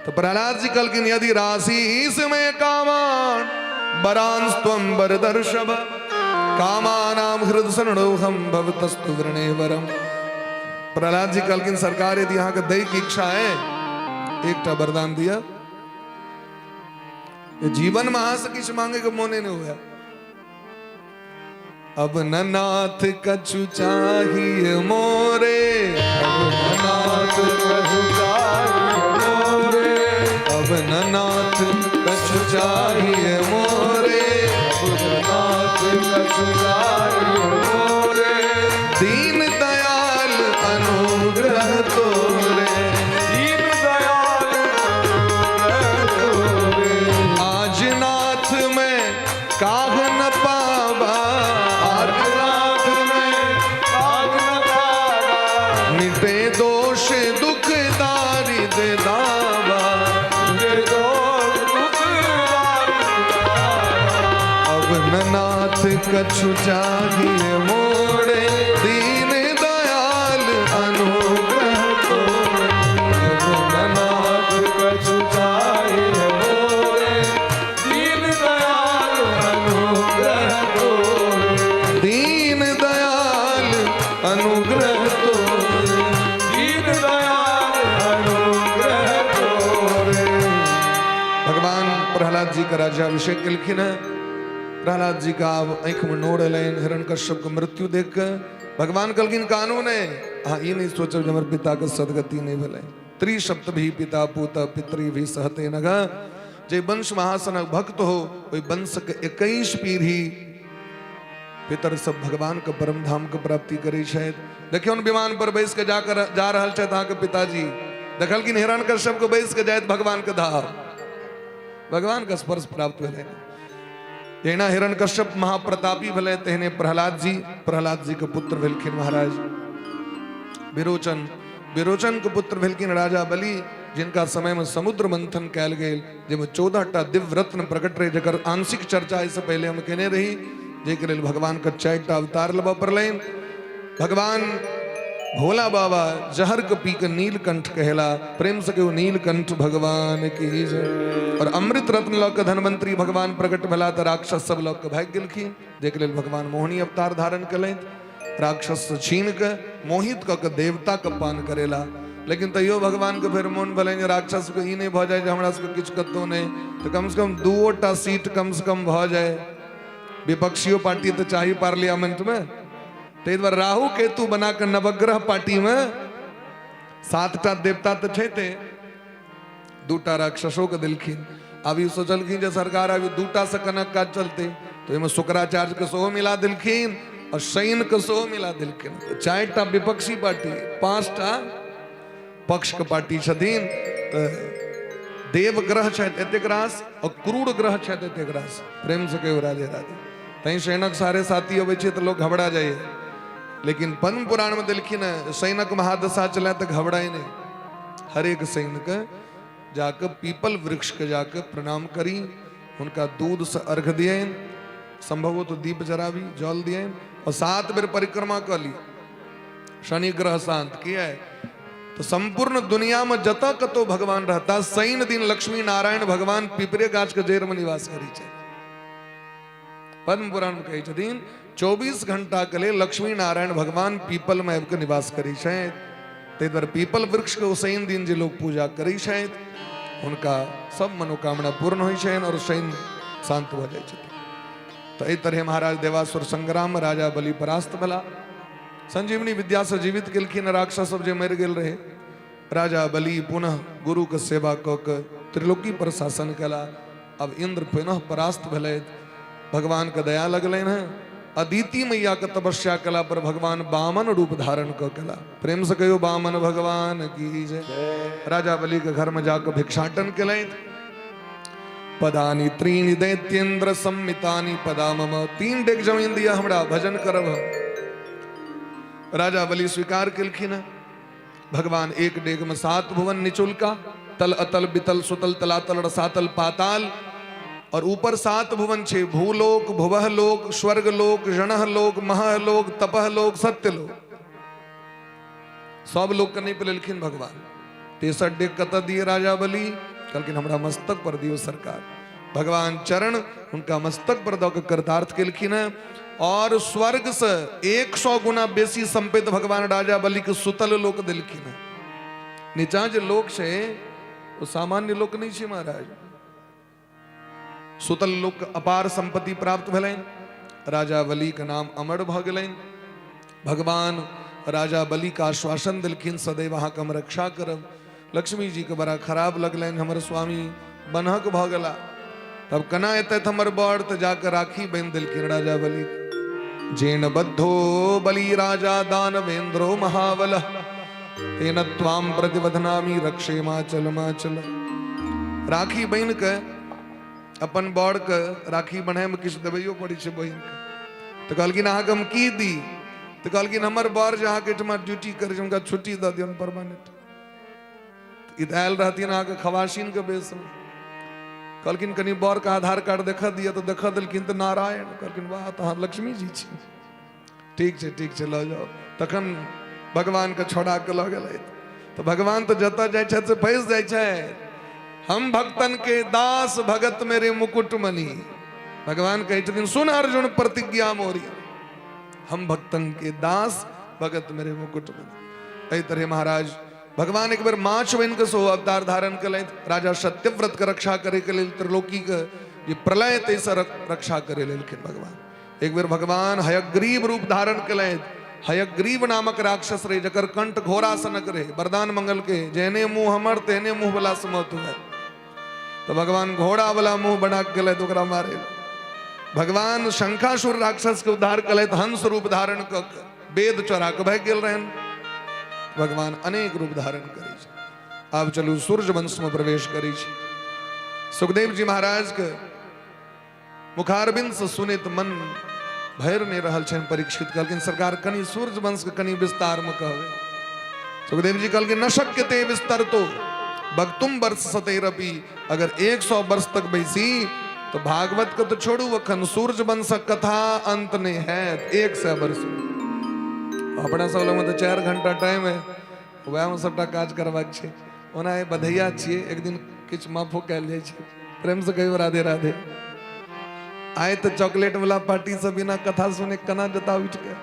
तो प्रहलाद जी कहलखिन यदि राशि में कामान बरांस्त्वं वरदर्शभ कामानाम हृदय सरणोहम भवतस्तु वृणे वरम। प्रहलाद जी कहलखिन सरकार यदि अहाँ के दै के इच्छा है एकटा वरदान दिया, जीवन में अहाँ से किछु मांगे के मोने नहीं हुआ। अब न नाथ कछु चाहिए मोरे, अब न नाथ कछु चाहिए मोरे, अब न नाथ कछु चाहिए मोरे, अब न नाथ कछु चाहिए मोरे, दीन दयाल अनुग्रह तोरे,
दीन दयाल अनुग्रह तोरे,
आज नाथ में काह न पावा,
आज नाथ में काह न पावा,
मिटे दोष दुख दारिद दावा,
मिटे दोष दुख दारिद दावा,
अब न नाथ कछु चाहिए मोरे, दीन दयाल अनुग्रह तोरे, अब न नाथ
कछु चाहिए मोरे, दीन दयाल अनुग्रह तोरे,
दीन दयाल अनुग्रह तोरे,
दीन दयाल अनुग्रह तोरे।
भगवान प्रहलाद जी का राज्याभिषेक केलखिन है। प्रहलाद जी का आब आँखि में नोर एलनि हिरण्यकश्यप के मृत्यु देख के। भगवान कहलखिन कानू ने, अहाँ ई नहीं सोचब जे हमर पिता के सदगति नहीं भेलै। त्रिसप्त भी पिता पूत पितृ भी सहते नग, जे वंश महासनक भक्त हो ओहि वंश के 21 पीढ़ी पितर सब भगवान के परम धाम के प्राप्ति करै छथि। देखियौ ने, विमान पर बैस के जाकर जा रहल छथि अहाँके पिताजी। देखलखिन हिरण्यकश्यप के बैस के जाइत भगवान के धाम, भगवान के स्पर्श प्राप्त भेलै। जहिना हिरण्यकश्यप महाप्रतापी भेलै, तेहने प्रहलाद जी, प्रहलाद जी के पुत्र भेलखिन महाराज विरोचन, विरोचन के पुत्र भेलखिन राजा बलि, जिनका समय में समुद्र मंथन कयल गेल, जाहिमे 14 टा दिव्य रत्न प्रकट रहे, जकर आंशिक चर्चा एहिसँ पहिले हम केने रही, जाहिके लेल भगवान के 4 टा अवतार लेबऽ पड़लनि। भगवान भोला बाबा जहर के पी के नीलकंठ कहेला। प्रेम से केहू नीलकंठ भगवान की जय। और अमृत रत्न लऽ के धनवंतरी भगवान प्रकट भेला तऽ राक्षस सब लऽ के भागि गेलखिन, जाहिके लेल भगवान मोहिनी अवतार धारण केलथि, राक्षस से छीन के मोहित कऽ के देवता के पान करेला। लेकिन तैयो भगवान के फेर मोन भेलनि जे राक्षस के ई नहि भऽ जाय जे हमरा सबके किछु कतहु नहि, तऽ कम से कम दूओ टा सीट कम से कम भऽ जाय, विपक्षियो पार्टी तऽ चाही पार्लियामेंट में। ताहि दुआरे राहु केतु बना कऽ नवग्रह पार्टी में 7टा देवता तऽ छै, ते 2टा राक्षसो के देलखिन। आब ई सोचलखिन जे सरकार अभी 2टा से केना काज चलते, तो ओहिमे शुक्राचार्य के सेहो मिला देलखिन और शनि के सेहो मिला देलखिन। 4टा विपक्षी पार्टी, 5टा पक्ष के पार्टी छथिन। तऽ देव ग्रह छथि एतेक रास और क्रूर ग्रह छथि एतेक रास। प्रेम से कहियो राधे राधे। तैं शैनक साढ़े साथी अबै छै तऽ लोग घबरा जाइए, लेकिन पद्म पुराण में देलखिन हँ, शैनक महादशा चले तऽ घबराइ नहि, हरेक शैनके जाके पीपल वृक्ष के जाके प्रणाम करी, हुनका दूध से अर्घ दियनि, संभव हो तो दीप जराबी, जल दियनि और 7 बेर परिक्रमा कऽ ली, शनि ग्रह शांत। किया तो संपूर्ण दुनिया में जतऽ कतौ भगवान रहता, शनि दिन लक्ष्मी नारायण भगवान पीपरे गाछ के जड़ि में निवास करै छै। पद्म पुराण में कहै छथिन 24 घंटा के लेल लक्ष्मी नारायण भगवान पीपल में आबि कऽ निवास करै छथि। ताहि दुआरे पीपल वृक्ष के शनि दिन जे लोग पूजा करै छथि हुनका सब मनोकामना पूर्ण होइ छनि और शनि शांत भऽ जाइ छथिन। तऽ एहि तरहे महाराज देवासुर संग्राम राजा बलि परास्त भेला। संजीवनी विद्या से जीवित केलखिन राक्षस सब जे मरि गेल रहे। राजा बलि पुनः गुरु के सेवा कऽ के त्रिलोकी पर शासन कला। अब इंद्र पुनः परास्त भेलथि, भगवान के दया लगलनि हैं। अदिति मैया के तपस्या कला पर भगवान वामन रूप धारण कऽ केला। प्रेम से कहियो वामन भगवान की जय। राजा बलि के घर में जाकर भिक्षाटन केलथि। पदानि त्रीणि दैत्येन्द्र सम्मितानि पदा मम, 3 डेग जमीन दिया हमरा, भजन करब हम। राजा बलि स्वीकार केलखिन। भगवान 1 डेग में 7 भुवन निचुलका, तल अतल बितल सुतल तलातल रसातल पाताल, और ऊपर 7 भुवन छे, भूलोक भुवह लोक स्वर्ग लोक रणह लोक मह लोक तपह लोक सत्य लोक, सब लोक के नहीं पिलेलखिन भगवान। तेसर डेग कतऽ दिए राजा बलि? कहलखिन हमरा मस्तक पर दियौ सरकार। भगवान चरण हुनका मस्तक पर दऽ के कृतार्थ केलखिन हैं और स्वर्ग से 100 गुना बेसी संपत्ति भगवान राजा बलि के सुतल लोक देलखिन हैं। नीचा जे लोक छै ओ सामान्य लोक नहीं छै महाराज। सुतल लोक अपार संपत्ति प्राप्त भेलनि। राजा बलि के नाम अमर भऽ गेलनि। भगवान राजा बलि के आश्वासन देलखिन सदैव अहाँके हम रक्षा करब। लक्ष्मी जी के बड़ा खराब लगलनि, हमर स्वामी बन्हक भऽ गेला, तब केना एतथि हमर बर? तऽ जाके राखी बान्हि देलखिन राजा बलि। जेन बद्धो बलि राजा दानवेंद्रो महाबल, तेन त्वाम प्रतिबधनामी रक्षे मा चल मा चल। राखी बनि के अपन बर के राखी बन्है में किछु देबैयो पड़ै छै बहिन के। तऽ कहलखिन अहाँके हम की दी? तऽ कहलखिन हमर बर जे अहाँके एहिठमा ड्यूटी करै छै हुनका छुट्टी दऽ दियौन परमानेंट। ई तऽ आयल रहथिन अहाँके खवासिन के बेसमे। कहलखिन कनि बर के आधार कार्ड देखऽ दिअ, तऽ देखऽ देलखिन तऽ नारायण। कहलखिन वाह, तऽ अहाँ लक्ष्मी जी छी, ठीक छै ठीक छै लऽ जाउ। तखन भगवान के छोड़ा के लऽ गेलथि। तऽ भगवान तऽ जतऽ जाइ छथि से फँसि जाइ छथि। हम भक्तन के दास भगत मेरे मुकुटमणि। भगवान कहै छथिन सुन अर्जुन प्रतिज्ञा मोरी, हम भक्तन के दास भगत मेरे मुकुटमणि। एहि तरह महाराज भगवान एक बेर माछ बनि कऽ सेहो अवतार धारण केलथि। राजा सत्यव्रत के रक्षा करे के लेल, त्रिलोकी के जे प्रलय ताहिसँ रक्षा करे लेलखिन भगवान। एक बेर भगवान हयग्रीव रूप धारण केलथि। हयग्रीव नामक राक्षस रहे जकर कंठ घोड़ा सनक रहे, वरदान मंगल के जेहने मुंह हमर तेहने मुंह वाला से मौत हुए। तो भगवान घोड़ा वाला मुंह बना के गेलथि ओकरा मारे। भगवान शंखासुर राक्षस के उद्धार कलथि हंस रूप धारण कऽ के, वेद चोरा कऽ भागि गेल रहनि। भगवान अनेक रूप धारण करै छै। आब चलू सूर्य वंश में प्रवेश करै छी। सुखदेव जी महाराज के मुखारबिंद से सुनैत मन भरि नहि रहल छनि। परीक्षित कहलखिन सरकार कनि सूर्य वंश के कनि विस्तार में कहबै। सुखदेव जी कहलखिन न शक्यते विस्तर तो वक्तुम वर्ष सतैरपि, अगर 100 वर्ष तक बैसी तो भागवत के तो छोड़ू, अखन सूर्य वंशक कथा अंत नहीं है। 100 वर्ष अपना सब लगमे तऽ 4 घंटा टाइम है, वएहमे सबटा काज करबाक छै। ओना आइ बधैया छियै, एक दिन किछु माफो कयल जाइ छै। प्रेमसँ कहियौ राधे राधे। आइ तऽ चॉकलेट वाला पार्टी से बिना कथा सुने केना जता उठि के।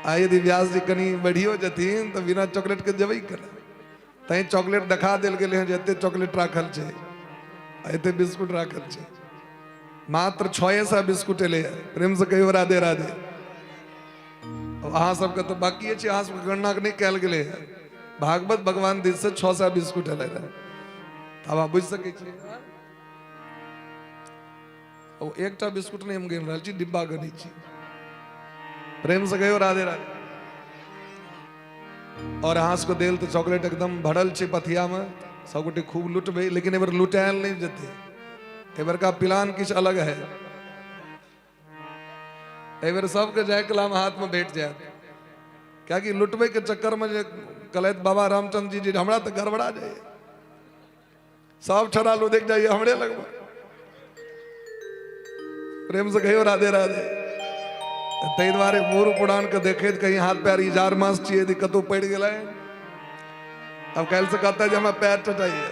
आइ यदि व्यास जी कनि बढ़ियो जथिन तऽ बिना चॉकलेट के जेबै केना। तैं चॉकलेट देखा देल गेलै हँ जे एते चॉकलेट राखल छै, एते बिस्कुट राखल छै। मात्र 600 बिस्कुट एलै हँ। प्रेमसँ कहियौ राधे राधे। अहाँ सबके तऽ बाकिए छै, अहाँ सबके गणना नहि कयल गेलै हँ। भागवत भगवान दिस से 600 बिस्कुट एलै रहए, आब अहाँ बुझि सकै छियै। ओ एकटा बिस्कुट नहि हम गिन रहल छी, डिब्बा गनै छी। प्रेम से कहियौ राधे राधे। और अहाँ सबके देल तऽ चॉकलेट एकदम भरल छै पथियामे, सबगोटे खूब लुटबै, लेकिन एहिबेर लुटायल नहि जेतै। एहिबेरका प्लान किछु अलग है। एहिबेर सबके जाय कलाम हाथ में भेट जायत, कियाकि लुटबै के चक्कर में जे कहलथि बाबा रामचंद्र जी जे हमरा तऽ गड़बड़ा जाइए, सब छड़ा लुधक जाइए हमरे लगमे। प्रेम से कहियो राधे राधे। ताहि दुआरे बूढ़ पुरान के देखैत कहीं हाथ पैर ई जार मास छियै, यदि कतहु पड़ि गेलै तब काल्हि से कहता जे हमरा पैर टटाइए,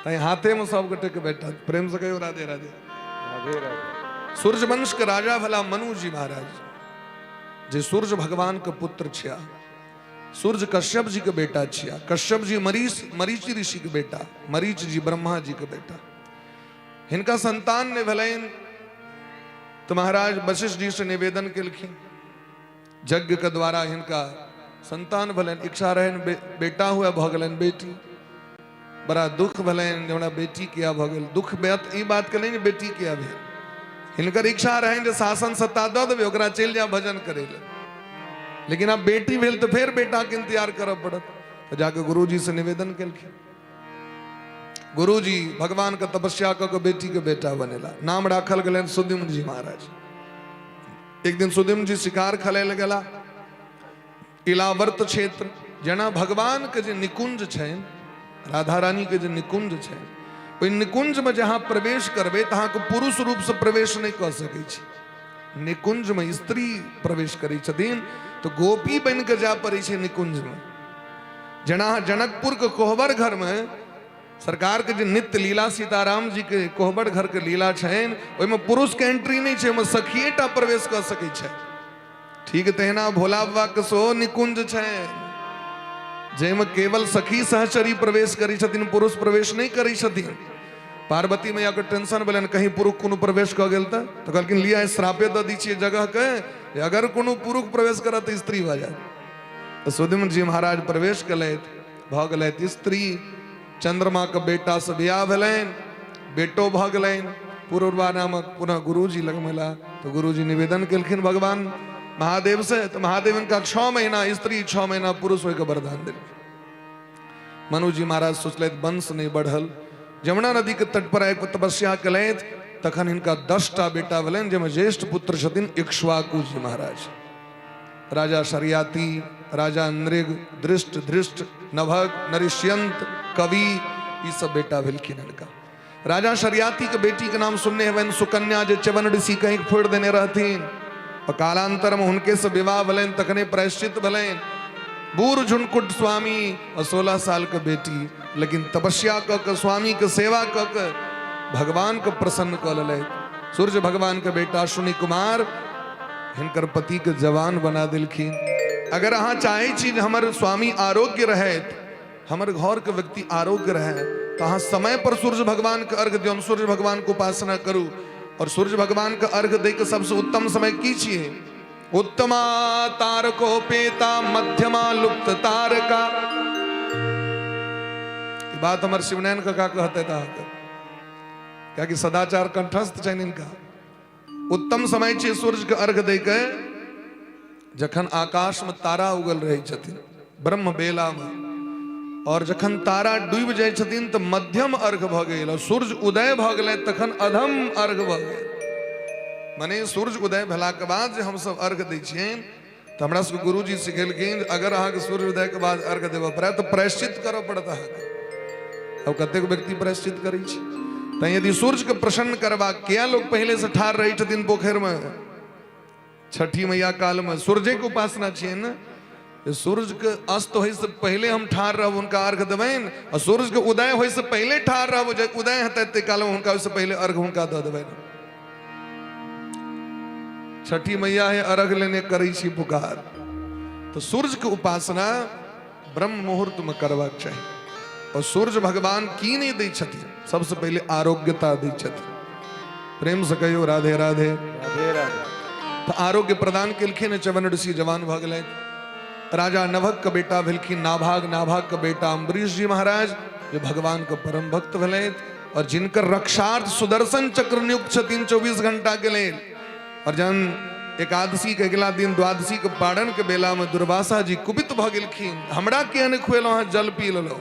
तैं हाथे में सब गोटे के बैठत। प्रेम से कहियो राधे राधे।
राधे राधे।
सूर्यवंश के राजा भला मनु जी महाराज, जे सूर्य भगवान के पुत्र छिया, सूर्य कश्यप जी के बेटा छिया, कश्यप जी मरीचि ऋषि के बेटा, मरीच जी ब्रह्मा जी के बेटा। हिनका संतान नहि भेलनि तो महाराज वशिष्ठ जी से निवेदन केलखिन, यज्ञ के द्वारा हिनका संतान भेलनि। इच्छा रहनि बेटा हुए, भऽ गेलनि बेटी। बड़ा दुख भेलनि जे हमरा बेटी किया भऽ गेल। दुख बात ई बात के नहि जे बेटी किया भेल, हिनकर इच्छा रहनि जे शासन सत्ता दऽ देबै, ओकरा चलि जाय भजन करै लए, लेकिन आब बेटी भेल तऽ फेर बेटाके इंतजार करऽ पड़त। तऽ जाके गुरुजी से निवेदन केलखिन। गुरुजी भगवान के तपस्या कऽ के बेटी के बेटा बनेला, नाम राखल गेलनि सुद्युम्न जी महाराज। एक दिन सुद्युम्न जी शिकार खेलै लए गेला इलावर्त क्षेत्र। जेना भगवान के जे निकुंज छनि, राधा रानी के जे निकुंज छनि, ओहि निकुंज में जहाँ प्रवेश करबै तऽ अहाँके पुरुष रूप से प्रवेश नहि कऽ सकै छी। निकुंज में स्त्री प्रवेश करै छथिन तऽ गोपी बनि कऽ जाय पड़ै छै निकुंज में। जेना अहाँ जनकपुर के कोहबर घर में सरकार के जे नित्य लीला सीताराम जी के कोहबर घर के लीला छनि, ओहिमे पुरुष के एंट्री नहि छै, ओहिमे सखिए टा प्रवेश कऽ सकै छै। ठीक तहिना भोला बाबा के सेहो निकुंज छनि, जाहिमे केवल सखी सहचरी प्रवेश करै छथिन, पुरुष प्रवेश नहि करै छथिन। पार्वती मैया के टेंशन भेलनि कहीं पुरुष कोनो प्रवेश कऽ गेल तऽ कहलखिन लिया श्रापे दऽ दै छियै जगह के, अगर कोनो पुरुष प्रवेश करत तऽ स्त्री भऽ जायत। तऽ सुद्युम्न जी महाराज प्रवेश केलथि, भऽ गेलथि स्त्री। चंद्रमा के बेटा से बियाह भेलनि, बेटो भऽ गेलनि पुरुरवा नामक। पुनः गुरुजी लग मेला तऽ गुरुजी निवेदन केलखिन भगवान महादेव से, तऽ महादेव हिनका 6 महीना स्त्री 6 महीना पुरुष होइके वरदान देलखिन। मनु जी महाराज सोचलथि वंश नहि बढ़ल, यमुना नदी के तट पर आबि तपस्या केलथि, तखन हिनका 10टा बेटा भेलनि, जाहिमे ज्येष्ठ पुत्र छथिन इक्ष्वाकु जी महाराज। राजा शर्याति, राजा नृग, दृष्ट, धृष्ट, नभग, नरिष्यंत, कवि, ई सब बेटा भेलखिन हिनका। राजा शर्याति के बेटी के नाम सुनने हेबनि सुकन्या, जे च्यवन ऋषि कहीं फोड़ि देने रहथिन, और कालांतर में हुनके से विवाह भेलनि, तखने प्रायश्चित भेलनि। बूढ़ झुनकुट स्वामी और 16 साल के बेटी, लेकिन तपस्या कऽ के स्वामी के सेवा कऽ के भगवान के प्रसन्न कऽ लेलथि। सूर्य भगवान के बेटा अश्विनी कुमार हिनकर पति के जवान बना देलखिन। अगर अहाँ चाहै छी जे हमर स्वामी आरोग्य रहथि, हमर घर के व्यक्ति आरोग्य रहे, तो अहाँ समय पर सूर्य भगवान के अर्घ दियौन, सूर्य भगवान के उपासना करू। और सूर्य भगवान के अर्घ दै के सबसे उत्तम समय की छियै? उत्तमा तारकोपेता मध्यमा लुप्त तारका। ई बात हमर शिवनयन काका कहते अहाँके। कियाकि सदाचार कंठस्थ छनि हिनका। उत्तम समय छै सूर्य के अर्घ दै के, जखन आकाश में तारा उगल रहै छथिन ब्रह्म बेला में, और जखन तारा डूबि जाइ छथिन तऽ मध्यम अर्घ भऽ गेल, और सूर्य उदय भऽ गेलै तखन अधम अर्घ भऽ गेल। मने सूर्य उदय भेलाके बाद जे हमसब अर्घ दै छियनि तऽ हमरा सबके गुरुजी सिखेलखिन अगर अहाँके सूर्य उदय के बाद अर्घ देबऽ पड़ै तऽ प्रायश्चित करऽ पड़त अहाँके। अब कतेक व्यक्ति प्रायश्चित करै छै। तैं यदि सूर्य के प्रसन्न करबाक, किया लोग पहिले से ठाढ़ रहै छथिन पोखरिमे छठी मैया काल में, सूर्य के उपासना छियै ने, सूर्य के अस्त होय से पहले हम ठाढ़ रहब हुनका अर्घ देबनि, और सूर्य के उदय होय से पहले ठाढ़ रहब, जे उदय हेतै ताहि काल में हुनका ओहिसँ पहले अर्घ हुनका दऽ देबनि। छठी मैया है अर्घ लेने करै छी पुकार। तो सूर्य के उपासना ब्रह्म मुहूर्त में करबाक चाही। और सूर्य भगवान की नहीं दै छथिन, सबसे पहले आरोग्यता दै छथिन। प्रेम से कहियो राधे राधे।
राधे राधे।
तो आरोग्य प्रदान केलखिन, च्यवन ऋषि जवान भऽ गेलथि। राजा नभक के बेटा भेलखिन नाभाग, नाभाग के बेटा अम्बरीश जी महाराज जे भगवान के परम भक्त भेलथि और जिनकर रक्षार्थ सुदर्शन चक्र नियुक्त छथिन 24 घंटा के लेल। और जहन एकादशी के अगिला दिन द्वादशी के पारण के बेला में दुर्वासा जी कुपित भऽ गेलखिन, हमरा किया नहि खुएलहुँ अहाँ, जल पी लेलहुँ।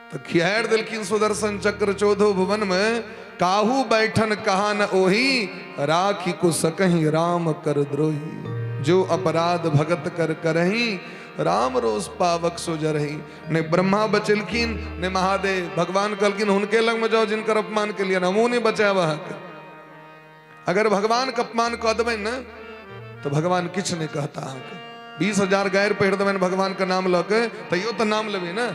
तो खिहारि देलखिन सुदर्शन चक्र चौदह भुवन में, काहू बैठन कहा न ओही, राखी को सकही राम कर द्रोही, जो अपराध भगत कर करही, राम रोष पावक सो जरही। ने ब्रह्मा बचेलखिन ने महादेव। भगवान कहलखिन हुनके लग में जाओ जिनकर अपमान के लिए, हमहूँ नहीं बचायब अहाँके। अगर भगवान के अपमान कऽ देबै ने तो भगवान किछु नहीं कहता अहाँके। 20,000 गारि पढ़ि देबनि भगवान के नाम लऽ के, तैयो तऽ नाम लेबै ने।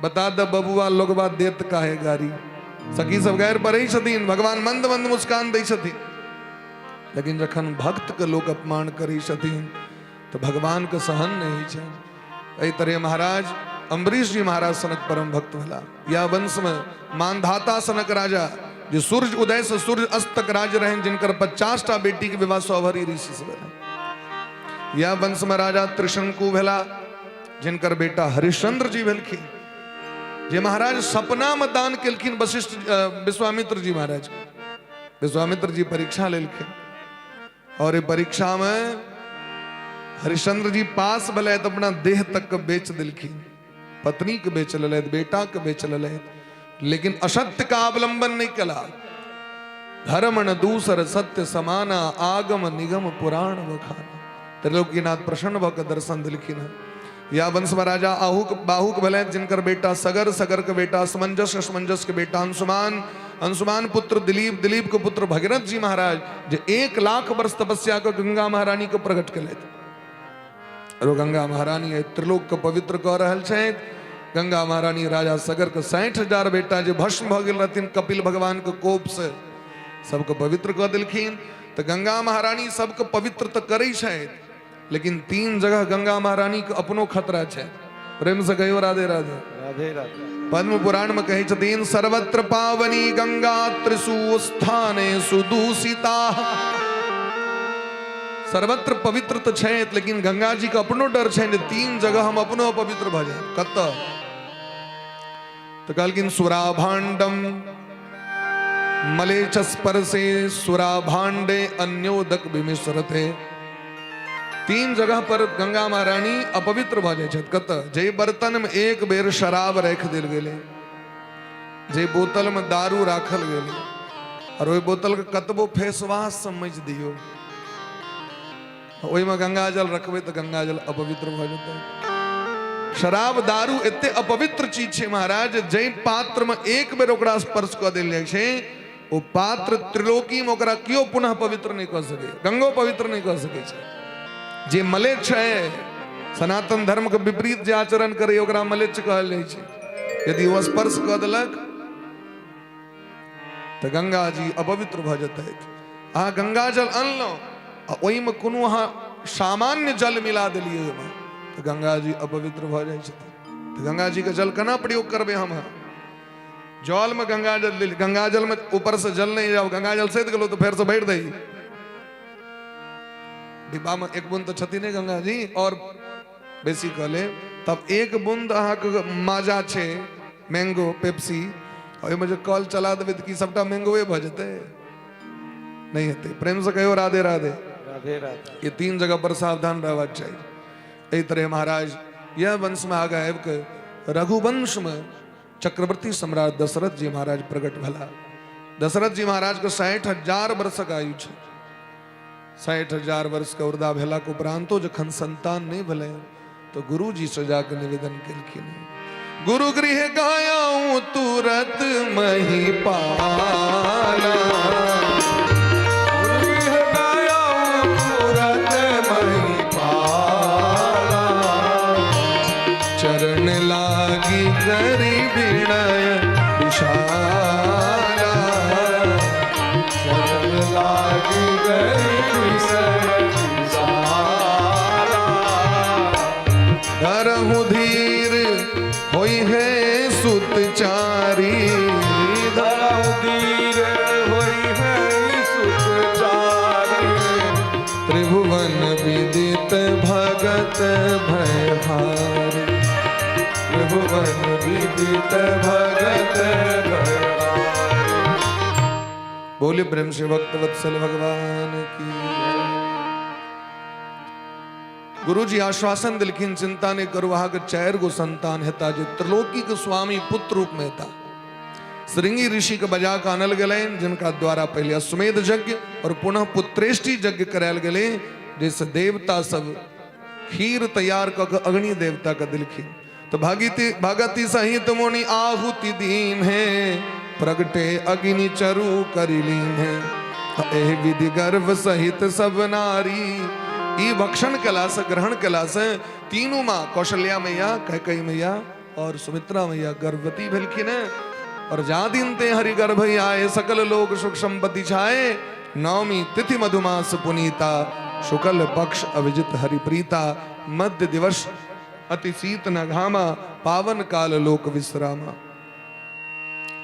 बता द बबुआ लोगबा देत काहे गारी, सखी सब गारि पढ़ै छथिन, भगवान मंद मंद मुस्कान दै छथिन। लेकिन जखन भक्त के लोक अपमान करै छथिन तो भगवान के सहन नहीं होइ छनि। एहि तरह महाराज अम्बरीश जी महाराज सनक परम भक्त भेला। या वंश में मानधाता सनक राजा जे सूर्य उदय से सूर्य अस्त तक राज रहन, जिनकर 50 टा बेटी के विवाह सौभरी ऋषि से भेल। या वंश में राजा त्रिशंकु भेला, जिनकर बेटा हरिश्चंद्र जी भेलखिन, जे महाराज सपना में दान केलखिन वशिष्ठ विश्वामित्र जी महाराज। विश्वामित्र जी परीक्षा लेलखिन और ये परीक्षा में हरिश्चंद्र जी पास भेलै तऽ अपना देह तक के बेच देलखिन, पत्नी के बेच लेलथि, बेटा के बेच लेलथि, लेकिन असत्य का अवलंबन नहीं कला। धर्म न दूसर सत्य समाना, आगम निगम पुराण बखाना। त्रिलोकीनाथ प्रसन्न भऽ के दर्शन देलखिन हँ। या वंश में राजा आहुक बाहुक भेलथि, जिनकर बेटा सगर, सगर के बेटा असमंजस, असमंजस के बेटा अंशुमान, अंशुमान पुत्र दिलीप, दिलीप के पुत्र भगीरथ जी महाराज जे 1 लाख वर्ष तपस्या कऽ गंगा महारानी के प्रकट केलथि। और गंगा महारानी एहि त्रिलोक के पवित्र कऽ रहल छथि। गंगा महारानी राजा सगर के 60,000 बेटा जे भस्म भऽ गेल रहथिन कपिल भगवान के कोप से, सबके पवित्र कऽ देलखिन। तऽ गंगा महारानी सबके पवित्र तऽ करै छथि, लेकिन 3 जगह गंगा महारानी के अपनो खतरा छै। प्रेम से कहियो राधे राधे।
राधे राधे।
पद्म पुराण में कहै छथिन सर्वत्र पावनी गंगा त्रिषु स्थानेषु दूषिता। सर्वत्र पवित्र तो छै, लेकिन गंगा जी के अपनो डर छै जे 3 जगह हम अपनो अपवित्र भऽ जायब। कतऽ? तऽ कहलखिन सुराभांडम मलेच्छ स्पर्शे सुराभांडे अन्योदक विमिश्रते। 3 जगह पर गंगा महारानी अपवित्र भऽ जाइ छथि। कतऽ? जे बर्तन में एक बेर शराब राखि देल गेलै, जे बोतल में दारू राखल गेलै, और ओहि बोतल के कतबो फेसवाश समझ दियौ, ओहिमे गंगा जल रखबै तऽ गंगा जल अपवित्र भऽ जेतै। शराब दारू एते अपवित्र चीज छै महाराज, जाहि पात्र में एक बेर ओकरा स्पर्श कऽ देल जाइ छै ओ पात्र त्रिलोकी में ओकरा केओ पुनः पवित्र नहि कऽ सकै, गंगो पवित्र नहि कऽ सकै छै। जे मलेच्छ है, सनातन धर्म के विपरीत जे आचरण करे ओकरा मलेच्छ कहल जाइ छै। यदि ओ स्पर्श कऽ देलक तऽ गंगा जी अपवित्र भऽ जेतथि। अहाँ गंगा जल अनलहुँ आ ओहिमे कोनो अहाँ सामान्य जल मिला देलियै ओहिमे, तऽ गंगा जी अपवित्र भऽ जाइ छथिन। तऽ गंगा जी के जल केना प्रयोग करबै हम? जल में गंगा जल लेल, गंगा जल में ऊपर से जल नहीं जाओ, गंगा जल सैद गेलो तो फेर से भरि दही डिब्बा में। एक बूंद तो छथिन नहीं गंगा जी, और बेसी कह ले तब एक बूंद अहाँके माजा छै, मैंगो पेप्सी, ओहिमे जे कल चला देबै तऽ की सबटा महंगोए भऽ जेतै? नहि हेतै। प्रेम से कहियो राधे राधे।
राधे राधे।
ये 3 जगह पर सावधान रहबाक चाही। एहि तरह महाराज यह वंश में आगा आबि कऽ रघुवंश में चक्रवर्ती सम्राट दशरथ जी महाराज प्रकट भेला। दशरथ जी महाराज के 60,000 वर्षक आयु छै। 60,000 वर्ष के उर्दा भेला के उपरांतो जखन संतान नहीं भेलै तो गुरु जी से जाके निवेदन केलखिन, गुरु गृह गयाऊं तुरत मही पाला, गुरु गृह गयाऊं तुरत मही पाला, चरण लागी करी विनय विशाला,
चरण लागी करी विनय विशाला,
धरहु धीर होई है सुत चारी,
धरहु धीर होई है सुत चारी,
त्रिभुवन विदित भगत भयहारी,
त्रिभुवन विदित भगत भयहारी।
बोले प्रेम से भक्त वत्सल भगवान की। गुरुजी आश्वासन दिलखिन, चिंता नहीं करू, अहाँ के 4 गो संतान हेता जे त्रिलोकी के स्वामी पुत्र रूप में हेता। श्रृंगी ऋषि के बजा के आनल गेलनि, जिनका द्वारा पहले अश्वमेध यज्ञ और पुनः पुत्रेष्टि यज्ञ करायल गेलै, जैसे देवता सब खीर तैयार कऽ के अग्नि देवता के दिलखिन। तो भगति सहित मुनि आहुति दीन है, प्रगटे अग्नि चरु करिलीन है, एहि विधि गर्भ सहित सब नारी। ई भक्षण कला से ग्रहण कला से तीनों माँ कौशल्या मैया, कैकेयी मैया और सुमित्रा मैया गर्भवती भेलखिन है। और जा दिन ते हरि गर्भ आए, सकल लोक सुख संपत्ति छाए, नवमी तिथि मधुमास पुनीता, शुक्ल पक्ष अभिजित हरिप्रीता, मध्य दिवस अति शीत न घामा, पावन काल लोक विश्रामा।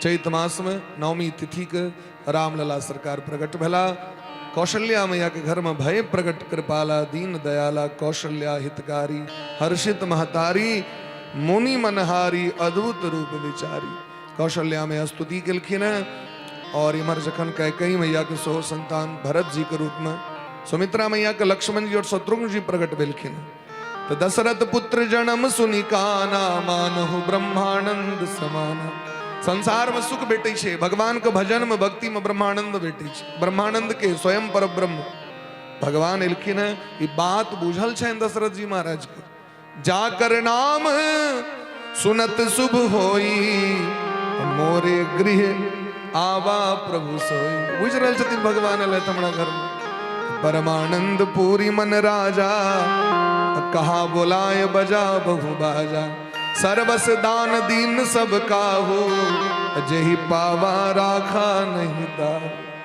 चैत मास में नवमी तिथि के रामलला सरकार प्रकट भेला। कौशल्या मैया के घर में भय प्रकट कृपाला, दीन दयाला, कौशल्या हितकारी, हर्षित महतारी, मुनि मनहारी, अद्भुत रूप विचारी। कौशल्या मैया स्तुति केलखिन है। और इम्हर जखन कैकेयी मैया के सो संतान भरत जी के रूप में सुमित्रा मैया के लक्ष्मण जी और शत्रुघ्न जी प्रकट भेलखिन है। तो दशरथ पुत्र जन्म सुनि काना, मानहु ब्रह्मानंद समाना। संसार में सुख भेटै छै, भगवान के भजन में भक्ति में ब्रह्मानंद भेटै छै। ब्रह्मानंद के स्वयं पर ब्रह्म भगवान एलखिन है। ई बात बुझल छनि दशरथ जी महाराज के। जाकर नाम सुनत शुभ होई, मोरे गृह आवा प्रभु सोई। बुझ रहल छथिन भगवान एलथि हमरा घर में। परमानंद पूरी मन राजा, कहा बोलाए बजा बहु बाजा, सर्वस दान दीन सब काहू, जेहि पावा राखा नहीं दा।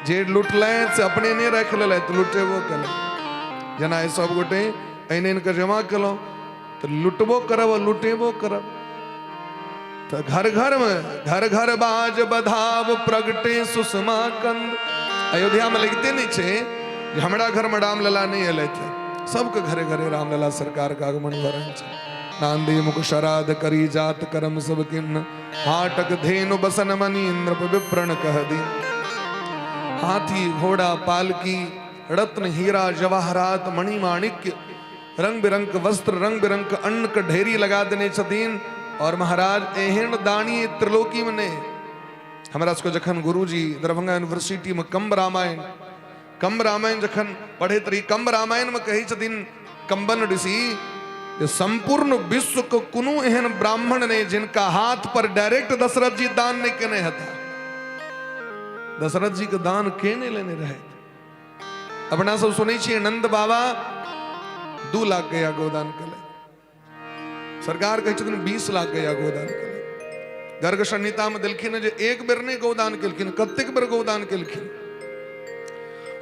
जे लुटलै से अपने नहीं राखि लेलथि, लुटेबो केलथि। जेना ई सब गोटे आनि आनि कऽ जमा केलहुँ तऽ लुटबो करब आ लुटेबो करब। तऽ घर घर में घर घर बाज बधाव, प्रगटे सुषमा कंद। अयोध्या में लगिते नहीं छै जे हमरा घर में रामलला नहीं एलथि, सबके घरे घरे रामलला सरकार के आगमन भऽ रहल छै। नांदी मुख शराध करी जात करम सब किन्न, हाटक धेनु बसन मनी इंद्र विप्रण कह दी। हाथी घोड़ा पालकी रत्न हीरा जवाहरात मणि माणिक्य रंग बिरंग के वस्त्र रंग बिरंग के अन्न के ढेरी लगा देने छथिन। और महाराज एहन दानी त्रिलोकी में नहीं। हमरा सबके जखन गुरुजी दरभंगा यूनिवर्सिटी में कम्ब रामायण जखन पढ़ैत रही, कम्ब रामायण में कहै छथिन कम्बन ऋषि जे संपूर्ण विश्व के कोनो एहन ब्राह्मण नहीं जिनका हाथ पर डायरेक्ट दशरथ जी दान नहीं केने हेता। दशरथ जी के दान के नहीं लेने रहे। अपना सब सुनै छियै नंद बाबा 2 लाख गया गोदान केले, सरकार कहै छथिन 20 लाख गया गोदान केले। गर्ग संहिता में देलखिन जे एक बेर नहीं गोदान केलखिन, कतेक बेर गोदान केलखिन।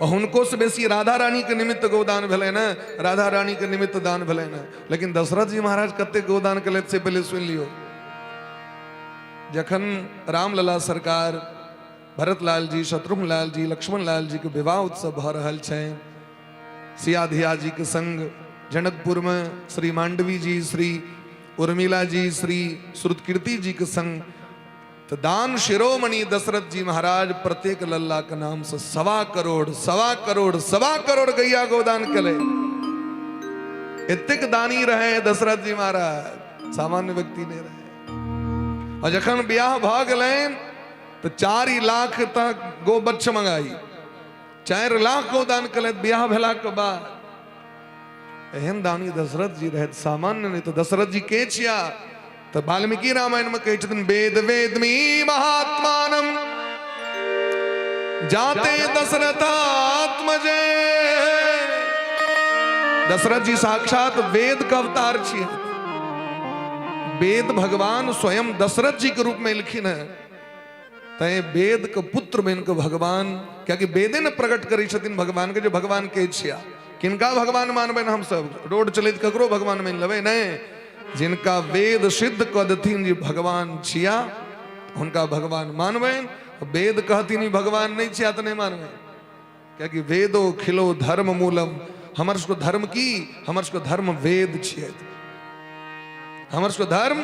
और हुनको से बेसी राधा रानी के निमित्त गोदान भेलै ने, राधा रानी के निमित्त दान भेलै ने। लेकिन दशरथ जी महाराज कतेक गोदान केलथि से पहले सुनि लियौ। जखन रामलला सरकार भरतलाल जी शत्रुघ्न लाल जी लक्ष्मण लाल जी के विवाह उत्सव भऽ रहल छै, सिया धिया जी के संग जनकपुर में श्री मांडवी जी श्री उर्मिला जी श्री श्रुतकीर्ति जी के संग तऽ दान शिरोमणि दशरथ जी महाराज प्रत्येक लल्ला के नाम से 1.25 करोड़, 1.25 करोड़, 1.25 करोड़ गैया गोदान केले। एतेक दानी रहे दशरथ जी महाराज, सामान्य व्यक्ति नहीं रहे। और जखन ब्याह भऽ गेलनि तऽ 4 लाख तक गोवत्स मंगाई, 4 लाख गोदान केलथि ब्याह भेलाके बाद। एहन दानी दशरथ जी रहत, सामान्य नहीं। तो दशरथ जी के छिया? तो वाल्मीकि रामायण में कहै छथिन, वेद वेदमी महात्मानम जाते दशरथात्मजे। दशरथ जी साक्षात वेद के अवतार छियै। वेद भगवान स्वयं दशरथ जी के रूप में एलखिन है। तैं वेद के पुत्र बनि के भगवान, कियाकि वेदे ने प्रकट करै छथिन भगवान के, जे भगवान के छिया, किनका भगवान मानबै। हम सब रोड चलैत ककरो भगवान मानि लेबै? नहि। जिनका वेद सिद्ध कऽ देथिन जे भगवान छिया, हुनका भगवान मानबनि। वेद कहथिन ई भगवान नहि छिया, तऽ नहि मानबै, कियाकि वेदो खिलो धर्म मूलम। हमर सबके धर्म की? हमर सबके धर्म वेद छियै। हमर सबके धर्म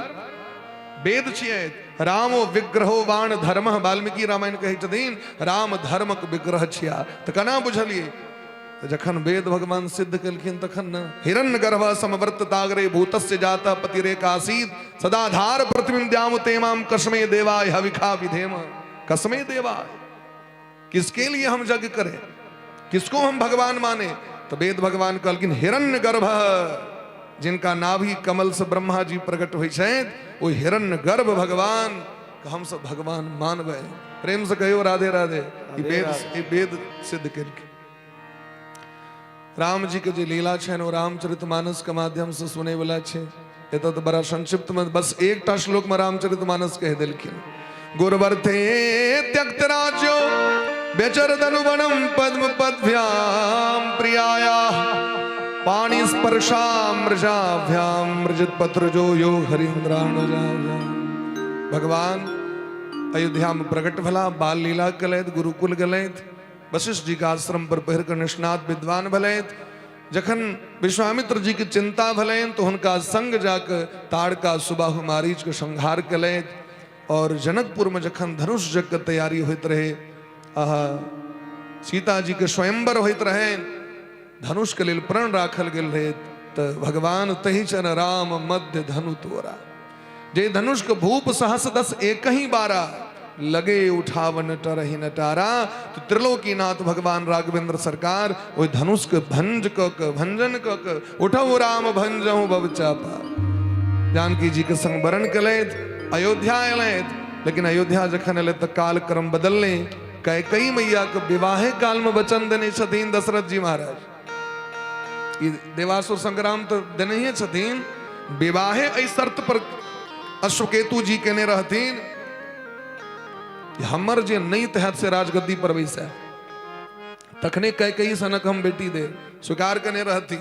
वेद छियै। रामो विग्रहो वाण धर्म, वाल्मीकि रामायण कहै छथिन, राम धर्मक विग्रह छिया। तऽ केना बुझलियै? तऽ जखन वेद भगवान सिद्ध केलखिन तखन ने। हिरण्य गर्भ समवर्त तागरे भूतस्य जात पतिरेकासीत सदाधार पृथ्वीं द्याम तेमाम कसमे देवाय हविखा विधेम। कसमे देवाय, किसके लिए हम यज्ञ करें? किसको हम भगवान माने? तो वेद भगवान कहलखिन, हिरण्य गर्भ, जिनका नाभि कमल से ब्रह्मा जी प्रकट होइ छथि, ओ हिरण्य गर्भ भगवान के हम सब भगवान मानबै। प्रेम से कहियो, राधे राधे। ई वेद, ई वेद सिद्ध केलखिन। राम जी के जे लीला छनि, ओ रामचरित मानस के माध्यम से सुनै वाला छै। एतऽ तऽ बड़ा संक्षिप्त में बस एकटा श्लोक में रामचरित मानस कहि देलखिन। गुरवर्थे त्यक्त राज्यो व्यचर धनुवनम पद्म पद्भ्याम प्रियाया पाणी स्पर्शामृजाभ्याम मृजित पत्र जो यो हरिन्द्राणुजाभ्याम। भगवान अयोध्या में प्रकट भला, बाल लीला केलथि, गुरुकुल गेलथि, वशिष्ठ जी के आश्रम पर पढ़ि कऽ निष्णात विद्वान भेलथि। जखन विश्वामित्र जी के चिंता भेलनि तऽ हुनका संग जाकऽ ताड़का, सुबाहु, मारीच के संहार केलथि। और जनकपुर में जखन धनुष यज्ञ के तैयारी होइत रहे, आहा, सीता जी के स्वयंवर होइत रहे, धनुष के लेल प्रण राखल गेल रहे, तऽ भगवान तही चन राम मध्य धनु तोरा, जे धनुष के भूप सहस दस एक ही बारा लगे उठावन टरही नटारा। तो त्रिलोकीनाथ भगवान राघवेंद्र सरकार ओहि धनुष के भंज क के, भंजन क के, उठो राम भंजहु भव चापा, जानकी जी के संग वरण केलथि, अयोध्या एलथि। लेकिन अयोध्या जखन एलथि तऽ कालक्रम बदललै। कैकई मैया के विवाहे काल में वचन देने छथिन दशरथ जी महाराज। ई देवासुर संग्राम तऽ देनहिए छथिन, विवाहे एहि शर्त पर अश्वकेतु जी केने रहथिन कि हमर जे नहीं तहत से राजगद्दी पर बैसे, तखने कैकई सनक हम बेटी दे। स्वीकार केने रहथिन।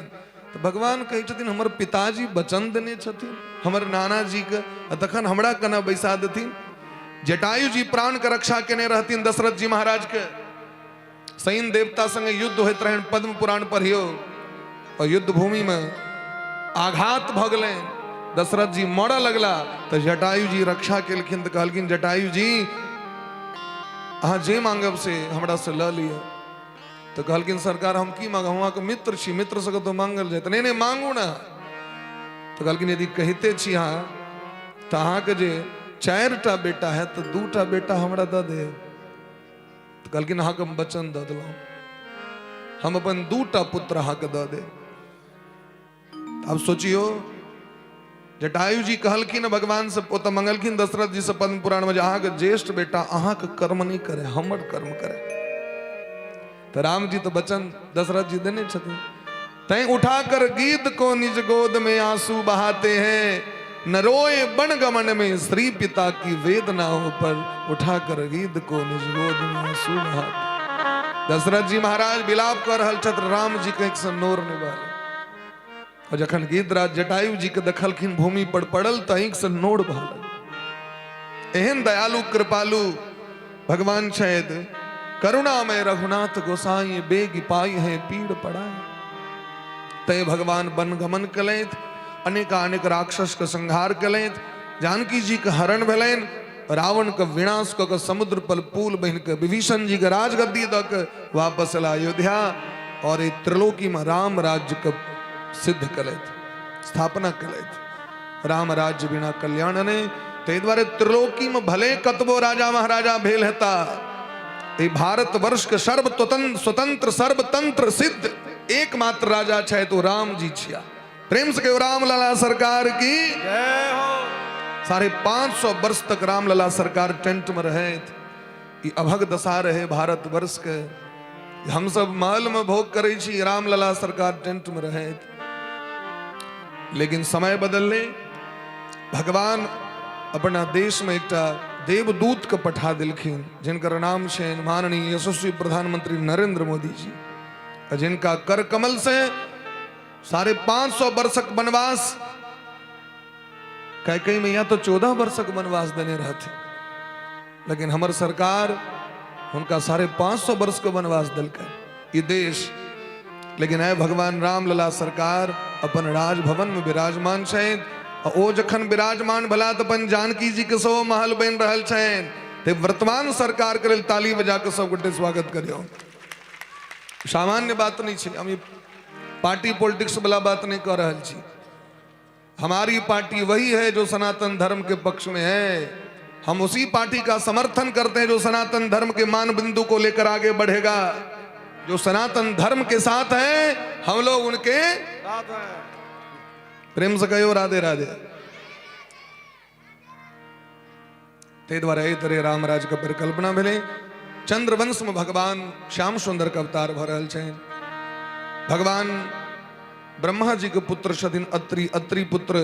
तऽ भगवान कहै छथिन, हमर पिताजी वचन देने छथिन हमर नानाजी के, आ तखन हमरा केना बैसा देथिन? जटायु जी प्राण के रक्षा केने रहथिन दशरथ जी महाराज के। सैन देवता संगे युद्ध होइत रहनि, पद्म पुराण पढ़ियो, और युद्ध भूमि में आघात भऽ गेलनि, दशरथ जी मरऽ लगला, तऽ जटायु जी रक्षा केलखिन। तऽ कहलखिन जटायु जी, अहाँ जे मांगब से हमरा से लऽ लिअ। तऽ कहलखिन, सरकार, हम की मांगब? हम अहाँके मित्र छी, मित्र से कतौ मांगल जाय? तऽ नहि नहि, मांगू ने। तऽ कहलखिन, यदि कहिते छी अहाँ, तऽ अहाँके जे 4टा बेटा है, तऽ 2टा बेटा हमरा दऽ देब। तऽ कहलखिन, अहाँके हम वचन दऽ देलहुँ, हम अपन 2टा पुत्र अहाँके दऽ देब। आब सोचियो, जटायु जी कहलखिन भगवान से, ओतऽ मंगलखिन दशरथ जी से पद्म पुराण में जे अहाँके ज्येष्ठ बेटा अहाँके कर्म नहि करे, हमर कर्म करे। तऽ राम जी तऽ वचन दशरथ जी देने छथिन। तैं उठा कर गीत को निज गोद में आंसू बहाते हैं, न रोए बन गमन में श्री पिता की वेदनाओं पर। उठा कर गीत को निज गोद में आंसू बहाते। दशरथ जी महाराज विलाप कर रहल छथि, राम जी के एक से नोर नहि बहल। और जखन गीतराज जटायु जी के देखलखिन भूमि पर पड़ल, तऽ आँखि से नोर बहल। एहन दयालु कृपालु भगवान छथि। करुणामय रघुनाथ गोसाई, बेग पाई है पीड़ पड़ाए। तैं भगवान वन गमन केलथि, अनेकानेक राक्षस के संहार केलथि, जानकी जी के हरण भेलनि। रावण के विनाश कऽ के समुद्र पर पुल बनि के विभीषण जी के राजगद्दी दऽ के वापस एला अयोध्या और एहि त्रिलोकी में राम राज्य के सिद्ध केलथि, स्थापना केलथि। राम राज्य बिना कल्याण नहि। ताहि दुआरे त्रिलोकी में भले कतबो राजा महाराजा भेल हेता, एहि भारतवर्ष के सर्व स्वतंत्र सर्वतंत्र सिद्ध एकमात्र राजा छथि ओ राम जी छिया। प्रेम से कहियो राम लला सरकार की
जय हो।
550 वर्ष तक राम लला सरकार टेंट में रहे, ई अभग दशा रहे भारतवर्ष के। हम सब महल में भोग करै छी, राम लला सरकार टेंट में रहे। लेकिन समय बदलले, भगवान अपना देश में एकटा देवदूत के पठा दिलखिन जिनकर नाम छनि माननीय यशस्वी प्रधानमंत्री नरेंद्र मोदी जी, आ जिनका कर कमल से 550 वर्षक वनवास, कई मैया तो 14 वर्षक वनवास देने रहते, लेकिन हमर सरकार हुनका 550 वर्ष के वनवास दिलकै ई देश। लेकिन आइ भगवान राम लला सरकार अपन राजभवन में विराजमान छथि, आ ओ जखन विराजमान भला तऽ अपन जानकी जी के सेहो महल बनि रहल छनि। ते वर्तमान सरकार के लेल ताली बजा के सब गोटे स्वागत करियौ। सामान्य बात नहीं छै, हम ई पार्टी पॉलिटिक्स वाला बात नहीं कह रहल छी। हमारी पार्टी वही है जो सनातन धर्म के पक्ष में है। हम उसी पार्टी का समर्थन करते हैं जो सनातन धर्म के मान बिंदु को लेकर आगे बढ़ेगा। जो सनातन धर्म के साथ है हम लोग उनके
साथ हैं।
प्रेम से कहो राधे राधे। ताहि दुआरे एहि तरह राम राज्य के परिकल्पना भेलै। चंद्रवंश में भगवान श्याम सुंदर के अवतार भऽ रहल छनि। भगवान ब्रह्मा जी के पुत्र छथिन अत्रि, अत्रि पुत्र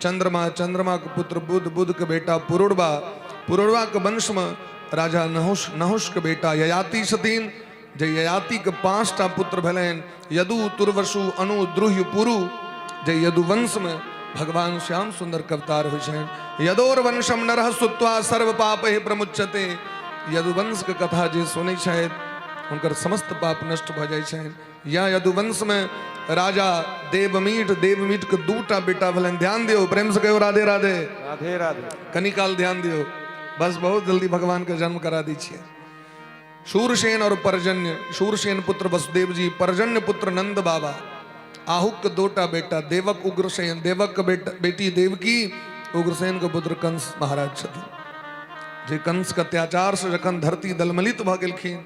चंद्रमा, चंद्रमा के पुत्र बुध, बुध के बेटा पुरुरवा, पुरुरवा के वंश में राजा नहुष, नहुष के बेटा ययाति छथिन। जे ययाति के 5टा पुत्र भेलनि, यदु, तुर्वसु, अनु, द्रुह्य, पुरु। जे यदुवंश में भगवान श्याम सुंदर के अवतार होइ छनि। यदोर वंशम नरह सुत्वा सर्व पापैः प्रमुच्यते। यदुवंश के कथा जे सुनै छथि हुनकर समस्त पाप नष्ट भऽ जाइ छनि। या यदुवंश में राजा देवमीठ, देवमीठ के 2टा बेटा भेलनि। ध्यान दियौ, प्रेम से कहियौ राधे राधे।
राधे राधे।
कनी काल ध्यान दियौ, बस बहुत जल्दी भगवान के जन्म करा दै छियै। शूरसेन और पर्जन्य, शूरसेन पुत्र वसुदेव जी, पर्जन्य पुत्र नंद बाबा। आहुक के 2टा बेटा, देवक उग्रसेन, देवक के बेटा बेटी देवकी, उग्रसेन के पुत्र कंस महाराज छथिन। जे कंस के अत्याचार से जखन धरती दलमलित भऽ गेलखिन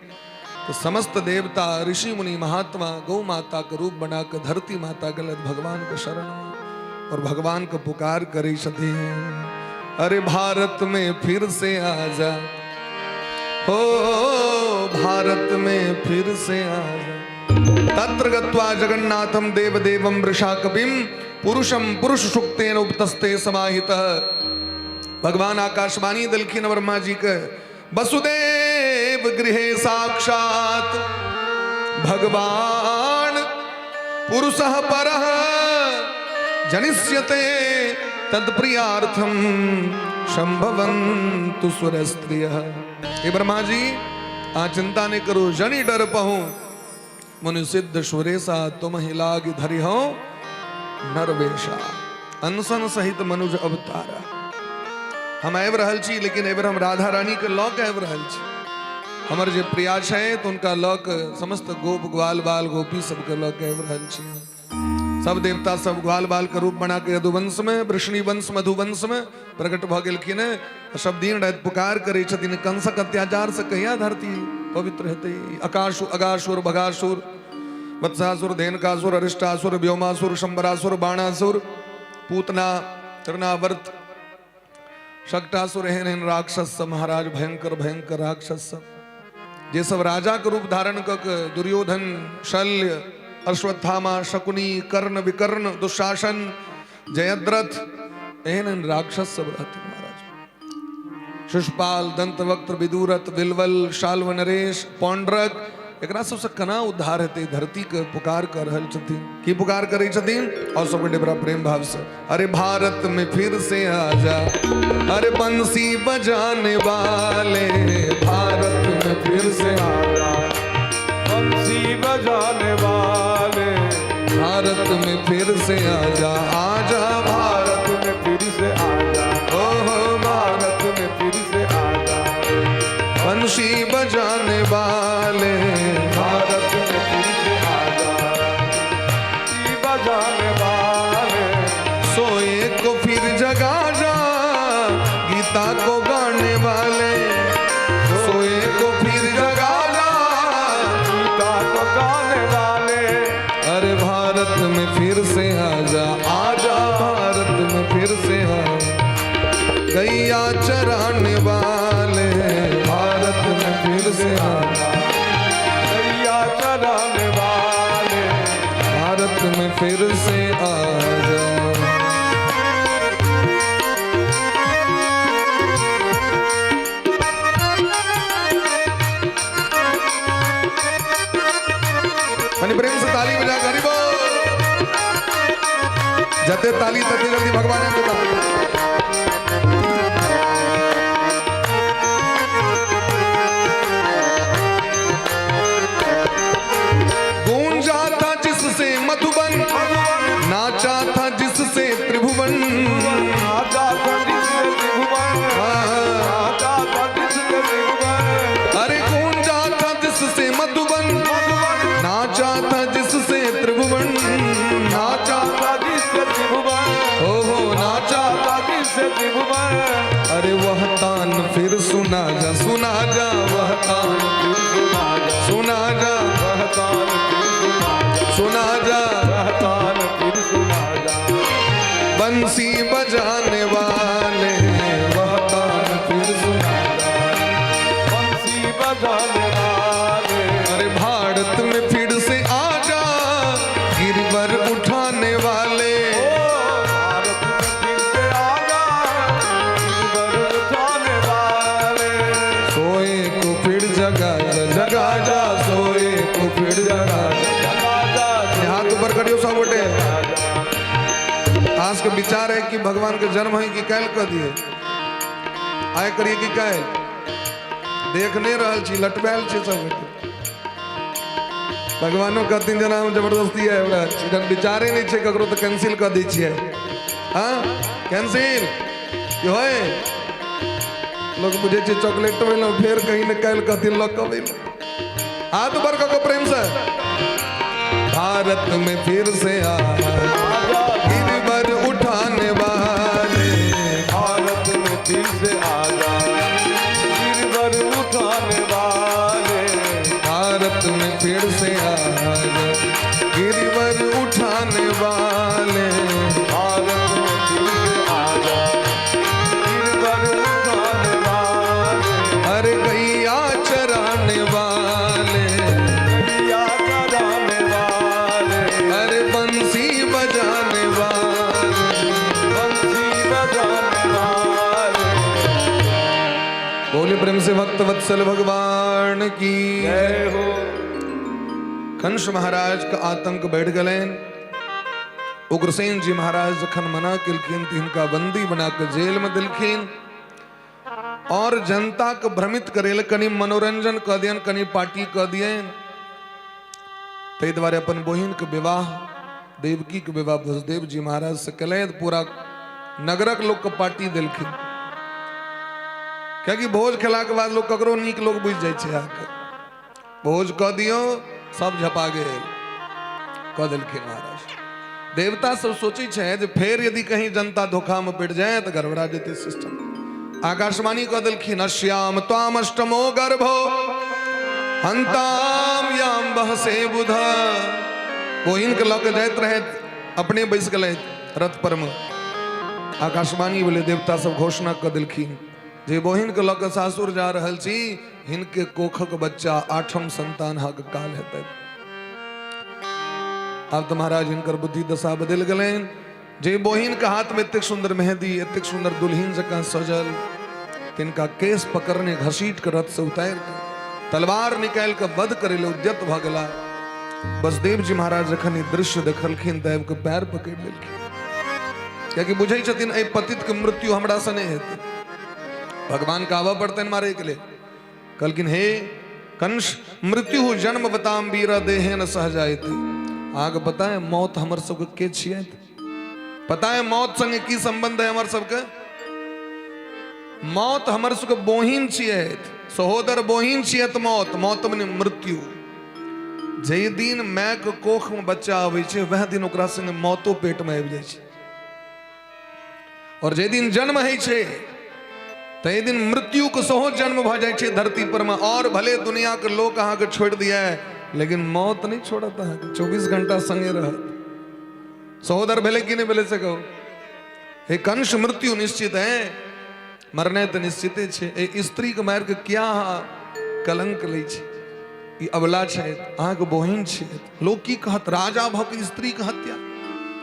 तो समस्त देवता ऋषि मुनि महात्मा गौ माता के रूप बना के धरती माता गलत भगवान के शरण में और भगवान के पुकार करै छथिन, अरे भारत में फिर से आजा, हो भारत में फिर से आजा। तत्र गत्वा जगन्नाथम देवदेवम वृषाकपिम पुरुषम पुरुष सुक्तेन उपतस्ते समाहितः। भगवान आकाशवाणी दिलखिन ब्रह्मा जी के, वसुदेव गृहे साक्षात भगवान पुरुषः परः जनिष्यते तत्प्रियार्थम संभवन्तु सुरस्त्रियः। हे ब्रह्मा जी, आ चिंता नहीं करो, जनि डर पहु मुनि सिद्ध सुरेशा, तुम ही लाग धरि हो नरवेशा। अनशन सहित मनुज अवतारा। हम आबि रहल छी, लेकिन एहि बेर हम राधा रानी के लऽ के आबि रहल छी। हमर जे प्रिया छथि हुनका लऽ के समस्त गोप ग्वाल बाल गोपी सबके लऽ के आबि रहल छी। सब देवता सब ग्वाल बाल के रूप बना के यदुवंश में, वृष्णि वंश, मधुवंश में प्रकट भऽ गेलखिन हैं। सब दिन राति पुकार करै छथिन, कंसक अत्याचार से कहिया धरती पवित्र हेतै। अकासुर, अगासुर, भगासुर, वत्सासुर, धेनकासुर, अरिष्टासुर, व्योमासुर, शंबरासुर, बाणासुर, पूतना, तृणावर्त, शकटासुर, एहन एहन राक्षस सब महाराज, भयंकर भयंकर राक्षस सब जे सब राजा के रूप धारण कऽ के दुर्योधन, शल्य, अश्वत्थामा, शकुनी, कर्ण, विकर्ण, दुशासन, जयद्रथ, एहन एहन राक्षस सब रहथिन महाराज। शिशुपाल, दंतवक्त्र, विदुरथ, बिलवल, शाल्व नरेश, पौंड्रक, एकरा सबसे केना उद्धार हेतै? धरती के पुकार कर रहल छथिन। की पुकार करै छथिन? और सब गोटे बड़ा प्रेम भाव से, अरे भारत में फिर से आजा, अरे बंसी बजाने वाले, भारत में फिर से आजा,
बंसी बजाने वाले,
भारत में फिर से आजा, आजा
भारत में फिर से आजा,
ओहो
भारत में फिर
बंसी बजाने वाले,
भारत में फिर से आजा, बंसी बजाने वाले।
सोए को फिर जगा जा, गीता को गाने वाले, सोए को फिर जगा जा,
गीता को गाने वाले।
अरे भारत में फिर से आजा, आजा भारत में फिर से आ, गैया चराने वाले, भारत में फिर से आजा,
गैया चराने वाले,
भारत में फिर से आजा। मनी प्रेम से ताली बजा कर हरि बोल। जते ताली तते जल्दी भगवान है पिता। गूंजा था जिससे मधुबन, नाचा था जिससे त्रिभुवन,
नाचा था जिससे त्रिभुवन, नाचा था जिससे त्रिभुवन,
अरे गूंजा था जिससे मधुबन, नाचा था जिससे त्रिभुवन, नाचा
था जिससे त्रिभुवन,
हो हो नाचा
था जिससे त्रिभुवन।
अरे वह तान फिर सुना जा, सुना जा वह तान
फिर सुना जा,
सुना जा
वह तान फिर सुना जा,
सुना जा
वह तान फिर सुना जा।
बंसी बजाने वाले, वह तान फिर सुना जा,
बंसी बजाने वाले।
अरे भारत में फिर से आजा, गिरवर उठाने वाले,
ओ भारत में फिर से आजा, गिरवर उठाने वाले।
सोए को फिर जगा जा, जगा जा सोए को फिर जगा जा।
जगा जा,
हाथ ऊपर करियो सब गोटे। आज के विचार है कि भगवान के जन्म है कि काल्हि कह दिए, आय करिए कि काल्हि। देख नहीं रहल छी, लटबायल छी सब गोटे। भगवानो कहथिन जेना हम जबरदस्ती आबि रहल छी, जहन विचारे नहि छै ककरो तऽ कैंसिल कऽ दै छियै। हाँ कैंसिल की होय, लोग बुझै छै चॉकलेटो एलहुँ, फेर कहीं ने काल्हि कहथिन लऽ कऽ अबै लए। हाथ ऊपर कऽ कऽ प्रेम से, भारत में फिर से आ, गिरवर उठाने वाले,
भारत में फिर से आजा, गिरवर उठाने वाले।
भारत में फिर से आजा, गिरवर उठाने वाले,
भारत में फिर से आजा, गिरवर उठाने वाले।
अरे गैया चराने वाले,
गैया चराने वाले,
अरे बंसी बजाने वाले,
बंसी बजाने वाले।
बोले प्रेम से भक्त वत्सल भगवान की
जय हो।
कंस महाराज का आतंक बढ़ गए। उग्रसेन जी महाराज जखन मना केलखिन तऽ हिनका बंदी बना के जेल में देलखिन और जनता के भ्रमित करे लए कनि मनोरंजन कऽ दियन, कनि पार्टी कऽ दियन। ताहि दुआरे अपन बहिन के विवाह, देवकी के विवाह वसुदेव जी महाराज से केलथि। पूरा नगरक लोक के पार्टी देलखिन, कियाकि भोज खेला के बाद लोग ककरो नीक लोग बुझि जाइ छै। अहाँके भोज कऽ दियौ, सब झपा गेल, कऽ देलखिन महाराज। देवता सब सोचै छै जे फेर यदि कहीं जनता धोखा में पड़ि जाए तऽ गड़बड़ा जेतै सिस्टम। आकाशवाणी कऽ देलखिन, अश्याम त्वाम अष्टमो गर्भो हंताम याम बहसे बुध। बहिन के लऽ के जाइत रहथि, अपने बैस गेलथि रथ पर में। आकाशवाणी भेलै, देवता सब घोषणा कऽ देलखिन जे बहिन के लऽ के सासुर जा रहल छी, हिनके कोखक बच्चा आठम संतान अहाँके काल हेतै। आब तऽ महाराज हिनकर बुद्धि दशा बदलि गेलनि। जे बहिन के हाथ में एतेक सुंदर मेहंदी, एतेक सुंदर दुल्हन जकाँ सजल, तिनका केस पकड़ने घसीट के रथ से उतारि के तलवार निकालि के वध करे लए उद्यत भऽ गेला। वसुदेव जी महाराज जखन ई दृश्य देखलखिन तऽ आबि के पैर पकड़ि लेलखिन, कियाकि बुझै छथिन एहि पतित के मृत्यु हमरा से नहि हेतै, भगवान के आबऽ पड़तनि मारे के लेल। कहलखिन हे कंस, मृत्यु जन्म बताम वीर देहे न सह जायते। अहाँके पता है मौत हमर सबके के छियै? पता है मौत संगे की संबंध है हमर सबके? मौत हमर सबके बोहिन छियै, सहोदर बोहिन छियै। तऽ मौत, मौत मने मृत्यु। जाहि दिन मायके कोखमे बच्चा अबै छै, वएह दिन ओकरा संगे मौतो पेटमे आबि जाइ छै। और जाहि दिन जन्म होइ छै, ताहि दिन मृत्युके सेहो जन्म भऽ जाइ छै धरती पर मे। और भले दुनियाके लोक अहाँके छोड़ि दिए, लेकिन मौत नहि छोड़त अहाँके, 24 घंटा संगे रहत। सहोदर भेलै कि नहि भेलै से कहू। हे कंस, मृत्यु निश्चित है, मरनाइ तऽ निश्चिते छै। एहि स्त्रीके मारि कऽ क्या अहाँ कलंक लै छै? ई अबला छथि, अहाँके बहिन छथि, लोक की कहत? राजा भऽ कऽ स्त्रीके हत्या।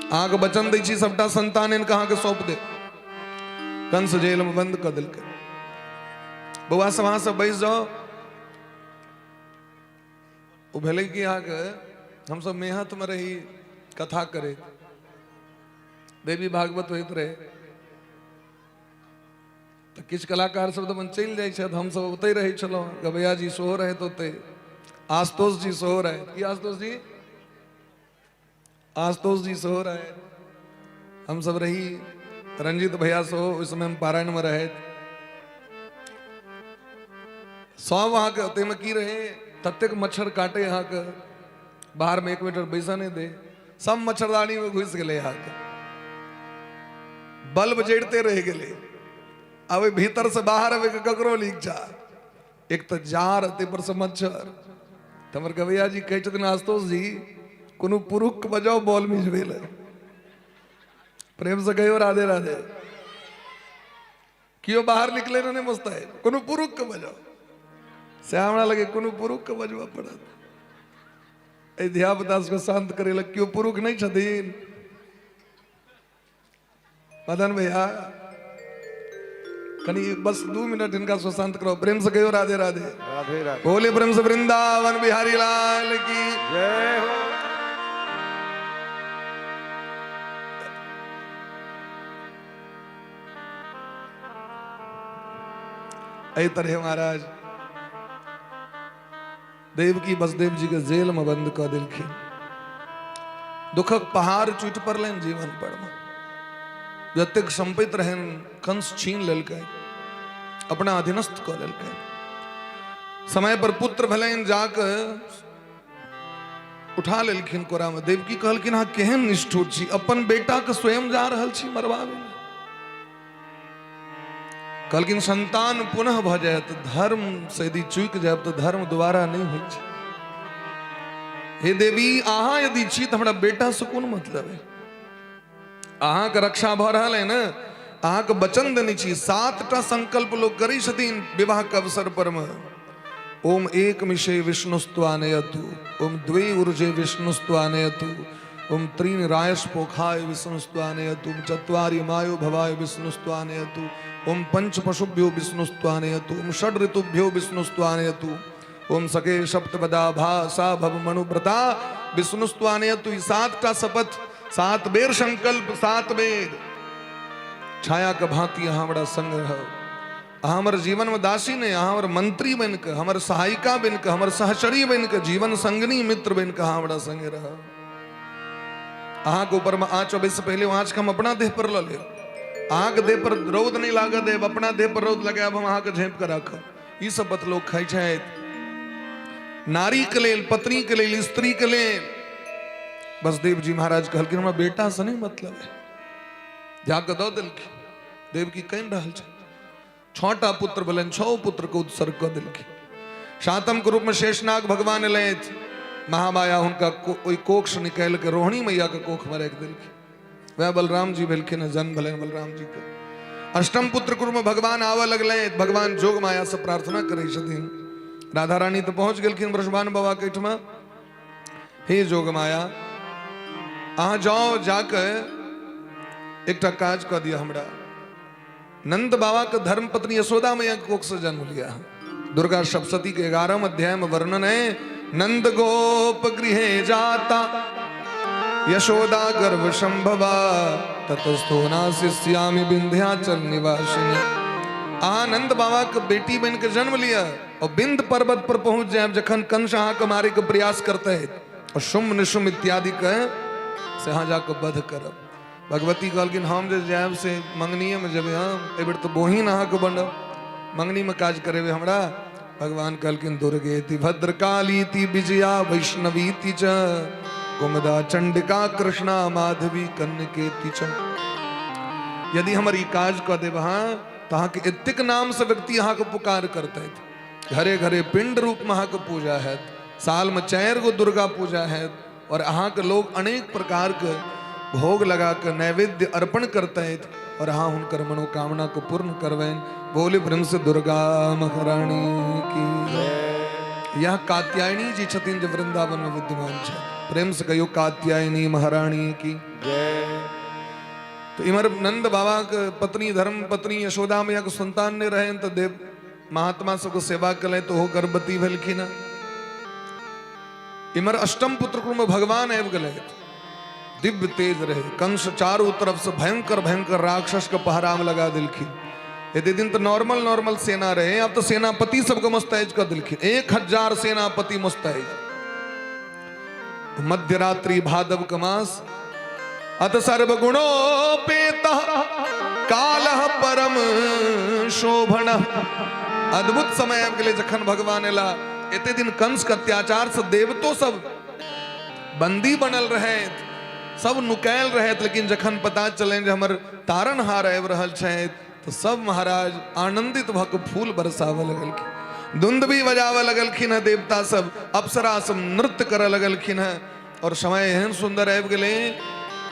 अहाँके वचन दै छी, सबटा संतान इनका अहाँके सौंप दे। कंस जेलमे बंद कऽ देलकै। बौआ सब, अहाँ सब बैस जाउ। ओ भेलै कि अहाँके हमसब मेहतमे रही कथा करैत, देवी भागवत होइत रहे, तऽ किछु कलाकार सब तऽ अपन चलि जाइ छथि, हमसब ओतहि रहै छलहुँ। गवैया जी सेहो रहथि ओतहि, आशुतोष जी सेहो रहथि। की आशुतोष जी? आशुतोष जी सेहो रहथि, हमसब रही, रंजित भैया सेहो ओहि समयमे पारायणमे रहथि। सब अहाँके ओतहिमे की रहै, ततेक मच्छर काटे अहाँके, बाहरमे 1 मीटर बैसऽ नहि दे, सब मच्छरदानीमे घुसि गेलै अहाँके, बल्ब जड़िते रहि गेलै। आब ओहि भीतरसँ बाहर अबैके ककरो नहि इच्छा। एक तऽ जाड़, ताहि पर से मच्छर। तऽ हमर गवैया जी कहै छथिन, आशुतोष जी, कोनो पुरुषके बजाउ बॉल मिझबै लए। प्रेमसँ कहियौ राधे राधे। केओ बाहर निकले ने नहि मस्त है, कोनो पुरुषके बजाउ। से हमरा लगे कोनो पुरुषके बजबऽ पड़त एहि धियापुता सबके शान्त करै लए। केओ पुरुष नहि छथिन? मदन भैया, कनि बस 2 मिनट हिनका सब शांत करो। प्रेम से कहियो राधे राधे।
राधे राधे।
बोले प्रेम से वृंदावन बिहारी लाल की
जय हो।
एहि तरह महाराज देवकी बसदेव जी के जेल में बंद कऽ देलखिन। दुखक पहाड़ टूटि पड़लनि जीवन पर में। जतेक संपत्ति रहनि कंस छीन लेलकै, अपना अधीनस्थ कऽ लेलकै। समय पर पुत्र भेलनि, जाके उठा लेलखिन कोरा में। देवकी कहलखिन, अहाँ केहन निष्ठुर छी, अपन बेटा के स्वयं जा रहल छी मरबाबै। कहलखिन, संतान पुनः भऽ जायत, धर्म से यदि चूकि जायब तऽ धर्म दोबारा नहि होइ छै। हे देवी, अहाँ यदि छी तऽ हमरा बेटा से कोन मतलब है? अहाँके रक्षा भऽ रहल है ने? अहाँके वचन देने छी। 7टा संकल्प लोक करै छथिन विवाह के अवसर पर मे। ओम एक मिषे विष्णुस्त्वानयतु, ओम द्वे ऊर्जे विष्णुस्त्वानयतु, ओम त्रीन रायस पोखाय विष्णुस्त्वानयतु, ओम चत्वारि मायो भवाय विष्णुस्त्वानयतु, ओम पंच पशुभ्यो विष्णुस्त्वानयतु, ओम षड ऋतुभ्यो विष्णुस्त्वानयतु, ओम सके सप्तपदा भा सा भव मनुव्रता विष्णुस्त्वानयतु। ई 7टा शपथ, 7 बेर संकल्प, 7 बेर। छाया के भांति अहाँ हमरा संग रहब। अहाँ हमर जीवनमे दासी नहि, अहाँ हमर मंत्री बनि कऽ, हमर सहायिका बनि कऽ, हमर सहचरी बनि कऽ, जीवन संगनी मित्र बनि कऽ अहाँ हमरा संगे रहब। अहाँके ऊपरमे आँच अबै से पहिले आँचके हम अपना देह पर लऽ लेब। अहाँके देह पर रौद नहि लागऽ देब, अपना देह पर रौद लगायब, हम अहाँके झाँपि कऽ राखब। ई सब बात लोक खाइ छथि नारीके लेल, पत्नीके लेल, स्त्रीके लेल। बसदेव जी महाराज कहलखिन, हमरा बेटा से नहि मतलब है। जाकऽ दऽ देलखिन। देवकी कानि रहल छै। 6टा पुत्र भेलनि, 6 पुत्र के उत्सर्ग कऽ देलखिन। सातम के रूप में शेषनाग भगवान एलथि। महामाया हुनका ओहि कोख से निकालि के रोहिणी मैया के कोख में राखि देलखिन। वएह बलराम जी भेलखिन, जन्म भेलनि बलराम जी के। अष्टम पुत्र के रूप में भगवान आबऽ लगलथि। भगवान जोग माया से प्रार्थना करै छथिन। राधा रानी तऽ पहुंच गेलखिन वृषभान बाबा के एहिठमा। हे जोग माया, अहाँ जाओ, जाके एकटा काज कऽ दिअ हमरा। नंद बाबा के धर्म पत्नी यशोदा मैया के कोख से जन्म लिया है। दुर्गा सप्तशती के 11 अध्याय में वर्णन है, नंद गोप गृहे जाता यशोदा गर्भ संभवा ततस्थो नाशिष्यामि विंध्याचल निवासिनी। अहाँ नंद बाबा के बेटी बन के जन्म लिया और बिंद पर्वत पर पहुंच जाए जखन कंस अहाँ के मारे के प्रयास करते है और शुम्भ निशुम्भ इत्यादि के से अहाँ जाके वध करब। भगवती कहलखिन हम जे जायब से मंगनीएमे जेबै हम, एहिबेर तऽ बहिन अहाँके बनब, मंगनीमे काज करेबै हमरा। भगवान कहलखिन दुर्गेति भद्रकालीति विजया वैष्णवीति च कुमुदा चंडिका कृष्णा माधवी कन्यकेति च। यदि हमर ई काज कऽ देब अहाँ तऽ अहाँके एतेक नामसँ व्यक्ति अहाँके पुकार करतथि, घरे घरे पिंड रूपमे अहाँके पूजा हैत, सालमे 4 गो दुर्गा पूजा हैत और अहाँके लोग अनेक प्रकारके भोग लगा के नैवेद्य अर्पण करतथि और अहाँ हुनकर मनोकामना को पूर्ण करबनि। बोले प्रेम से दुर्गा महारानी की। यह कात्यायनी जी छथिन जे वृंदावन में विद्यमान छथि। प्रेम से कहियो कात्यायनी महारानी की
जय।
तो इमर नंद बाबा के पत्नी धर्म पत्नी यशोदा मैया के संतान नहीं रहे तो देव महात्मा सबके सेवा कले तो हो गर्भवती भेलखिन। इमर अष्टम पुत्र कुल में भगवान आबि गेलै, दिव्य तेज रहे, कंस चारू तरफ से भयंकर भयंकर राक्षस के पहरा में लगा दिलखिन। एते दिन तो नॉर्मल नॉर्मल सेना रहे, अब तो सेनापति सबके मुस्तैज कर दिलखिन, 1000 सेनापति मुस्तैज। मध्यरात्रि भादव के मास, अत सर्वगुणोपेत कालः परम शोभन। अद्भुत समय आबि गेलै जखन भगवान एला। एते दिन कंस के अत्याचार से देवतो सब बंदी बनल रहे, सब नुकायल रहे, लेकिन जखन पता चलनि जे हमर तारणहार आबि रहल छथि तो सब महाराज आनंदित भऽ के फूल बरसाबऽ लगलखिन, दुंदबी बजाबऽ लगलखिन हँ, देवता सब अप्सरा सब नृत्य करऽ लगलखिन हँ। और समय एहन सुंदर आबि गेलै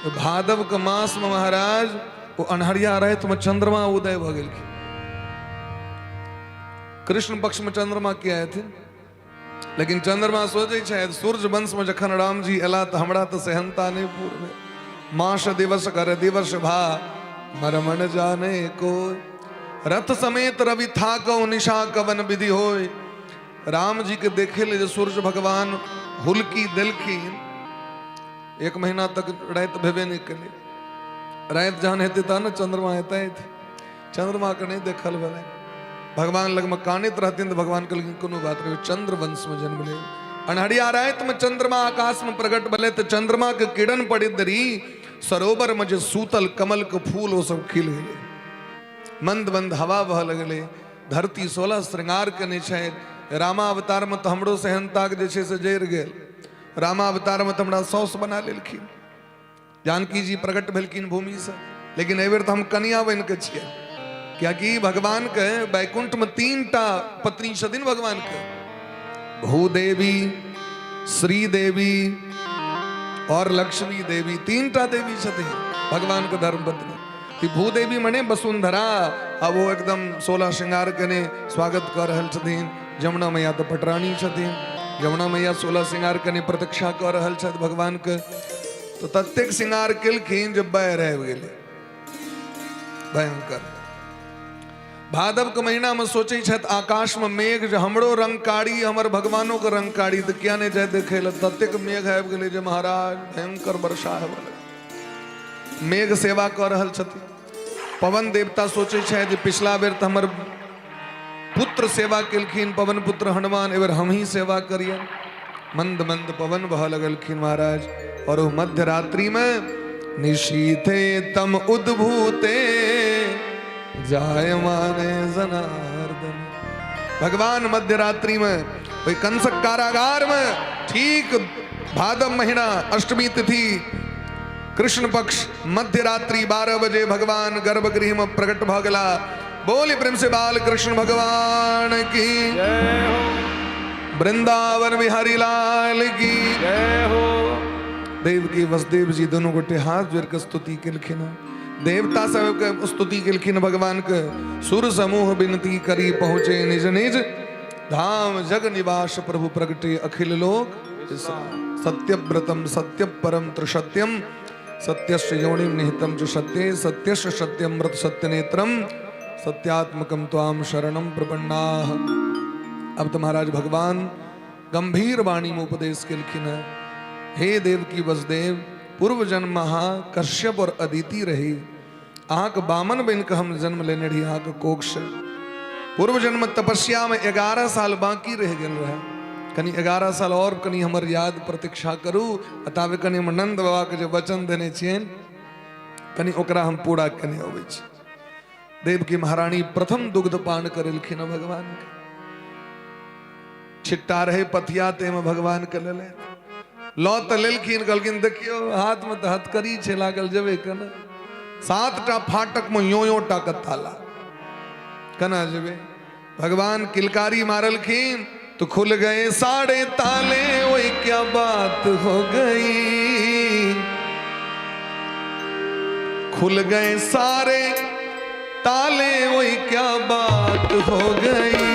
भादव के मास में महाराज ओ अन्हरिया राति में चंद्रमा उदय भऽ गेलखिन। कृष्ण पक्ष में चंद्रमा किया हेथिन, लेकिन चंद्रमा सोचै छथि सूर्य वंश में जखन राम जी एला तऽ हमरा तऽ सेहनता नहि पूर भेल। मास दिवस कर दिवस भा मरमन जाने को, रथ समेत रवि था कौ निशा कवन विधि होय। राम जी के देखे ले जे सूर्य भगवान हुलकी देलखिन, 1 महीना तक राति भेबे नहि केलै। राति जहन हेतै तहन ने चंद्रमा हेतै, चंद्रमा के नहीं देखल भेलै। भगवान लगमे कानैत रहथिन तऽ भगवान कहलखिन कोनो बात नहीं, चंद्र वंश में जन्म ले। अन्हरिया राति में चंद्रमा आकाश में प्रकट भेलै तऽ चंद्रमा के किरण पड़ैत देरी सरोवर में जे सूतल कमल के फूल ओ सब खिल गेलै। मंद मंद हवा बहऽ लगलै, धरती 16 श्रृंगार केने छथि। रामावतार में तऽ हमरो सेहनताक जे छै से जरि गेल, रामावतार में तऽ हमरा साउस बना लेलखिन, जानकी जी प्रकट भेलखिन भूमि से, लेकिन एहि बेर तऽ हम कनिया बनि के छियै। कियाकि भगवान के वैकुंठ में 3 टा पत्नी छथिन भगवान के, भूदेवी, श्रीदेवी और लक्ष्मी देवी, 3 टा देवी छथिन भगवान के धर्म पत्नी। भूदेवी मने वसुंधरा, अब वो एकदम 16 श्रृंगार केने स्वागत कर रहल छथिन। जमुना मैया तो पटरानी छथिन, जमुना मैया 16 श्रृंगार केने प्रतीक्षा कर रहल छथि भगवान के। तो ततेक श्रृंगार केलखिन जे बाढ़ि आबि गेलै भयंकर। भादव के महीना में सोचै छथि आकाश में मेघ जे हमरो रंग कारी, हमर भगवानो के रंग कारी, तऽ किया नहि जाय देखै लए। ततेक मेघ आबि गेलै जे महाराज भयंकर वर्षा हेबऽ लगलै। मेघ सेवा कऽ रहल छथिन। पवन देवता सोचै छथि जे पिछला बेर तऽ हमर पुत्र सेवा केलखिन, पवन पुत्र हनुमान, एहि बेर हमही सेवा करियनि। मंद मंद पवन बहऽ लगलखिन महाराज। और ओ मध्यरात्रि में निशीथे तम उद्भूते जाय माने जनार्दन। भगवान मध्यरात्रि में ओहि कंसक कारागार में ठीक भादव महीना अष्टमी तिथि कृष्ण पक्ष मध्यरात्रि 12 बजे भगवान गर्भगृह में प्रकट भ गेला। बोली प्रेम से बाल कृष्ण भगवान की
जय हो,
वृंदावन बिहारी लाल की
जय हो।
देव की वसुदेव जी दोनों गोटे हाथ जोड़ के स्तुति केलखिन, देवता सब के स्तुति केलखिन भगवान के। सुर समूह विनती करी पहुँचे निज निज धाम, जग निवास प्रभु प्रगटे अखिल लोक। सत्यव्रतम सत्यपरम त्रिसत्यम सत्यस्य योनिं निहितं च सत्ये सत्यस्य सत्यम मृत सत्यनेत्रम सत्यात्मकम त्वाम शरणम प्रपन्नाः। अब तो महाराज भगवान गंभीर वाणी में उपदेश केलखिन है, हे देव की वसुदेव, पूर्व जन्म अहाँ कश्यप और अदिति रही, अहाँके बामन बनि कऽ हम जन्म लेने रही अहाँके कोख से। पूर्व जन्म तपस्या में 11 साल बाकी रह गेल रहे, कनि 11 साल और कनि हमर याद प्रतीक्षा करू, आ ताबे कनि हम नंद बाबा के जे वचन देने छियनि कनि ओकरा हम पूरा केने अबै छी। देवकी महारानी प्रथम दुग्ध पान करेलखिन भगवान के। छिट्टा रहे पथिया ते में भगवान के लेले लऽ तऽ लेलखिन, कहलखिन देखियौ हाथ में तऽ हथकड़ी छै लागल, जेबै केना? 7टा फाटक में यो यो टा के ताला, केना जेबै? भगवान किलकारी मारलखिन तो खुल गए साढ़े ताले, ओए क्या बात हो गई, खुल गए सारे ताले, ओए क्या बात हो गई।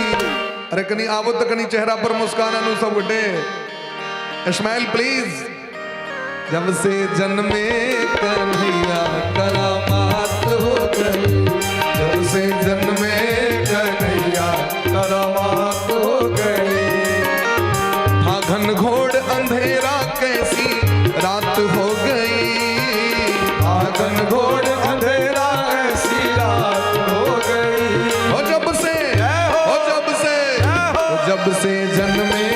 अरे कनी आबो तो कनी चेहरा पर मुस्कान आनू सब गोटे, स्माइल प्लीज। जब से जन्मे कन्हैया करामात हो गई, जब से जन्मे कन्हैया करामात हो गई। था घनघोर अंधेरा कैसी रात हो गई,
था घनघोर अंधेरा कैसी रात हो गई।
हो जब से, हो जब से, हो जब से जन्मे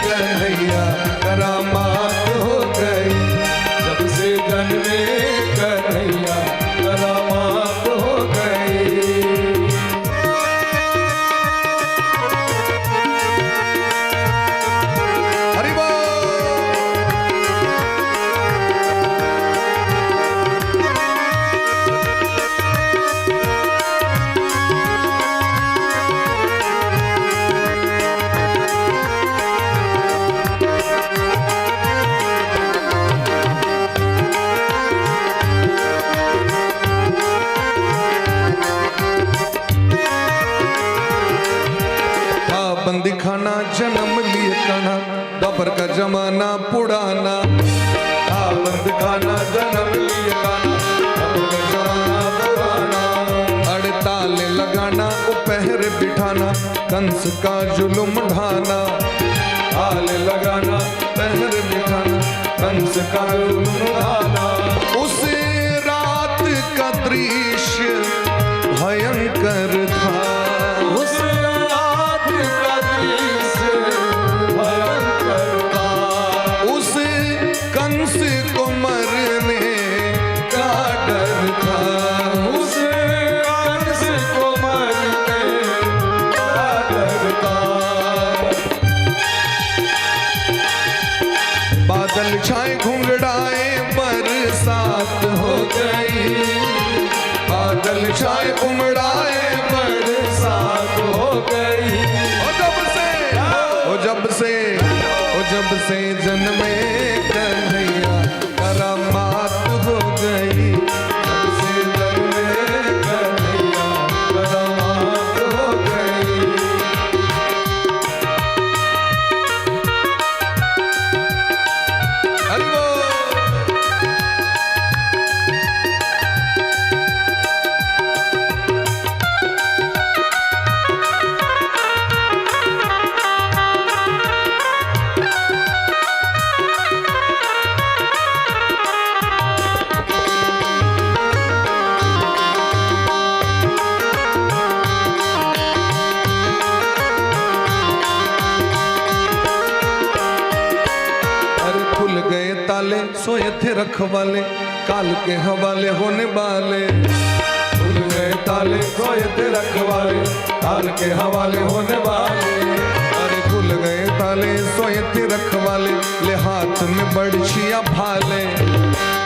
कन्हैया करामात हो गई,
जब से जन्मे कन्हैया करामात हो गई।
हरि बोल। बंदी खाना जन्म लिए कान्हा, द्वापर का जमाना पुराना।
बंद खाना जन्म लिए कान्हा, द्वापर का जमाना पुराना।
अड़े ताले लगाना, पहर बिठाना, कंस का जुल्म ढाना।
ताले लगाना,
पहर बिठाना,
कंस का जुल्म ढाना।
उस रात का दृश्य भयंकर था,
उस रात का दृश्य भयंकर था।
उस कंस को मरने का डर था,
उस कंस को मरने का डर था।
बादल छाए घुंघराए बरसात हो गई, बादल छाए उमड़ाए बरसात
हो गई।
ओ जब से, ओ जब से, ओ जब से जन्मे कन्हैया करामात हो गई,
जब से जन्मे कन्हैया करामात हो गई।
हरि बोल। अरे खुल गए ताले, सोए थे रखवाले, काल के हवाले होने वाले।
खुल गए ताले, सोए थे रखवाले, काल के हवाले होने वाले।
अरे खुल गए ताले, सोए थे रखवाले, ले हाथ में बड़छिया भाले।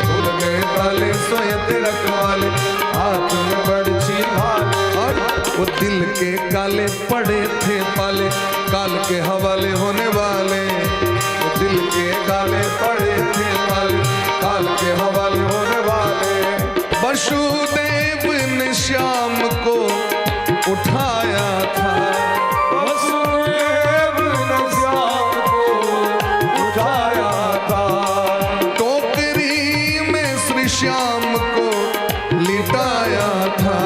खुल गए ताले, सोए थे रखवाले, हाथ में बड़छी भाले।
और वो दिल के काले पड़े थे पाले, काल के हवाले होने वाले। वो दिल के
काले पड़े थे पाले, काल के हवाले होने वाले।
वसुदेव ने श्याम को उठाया था,
वसुदेव ने श्याम को उठाया था।
टोकरी में श्री श्याम को लिटाया था,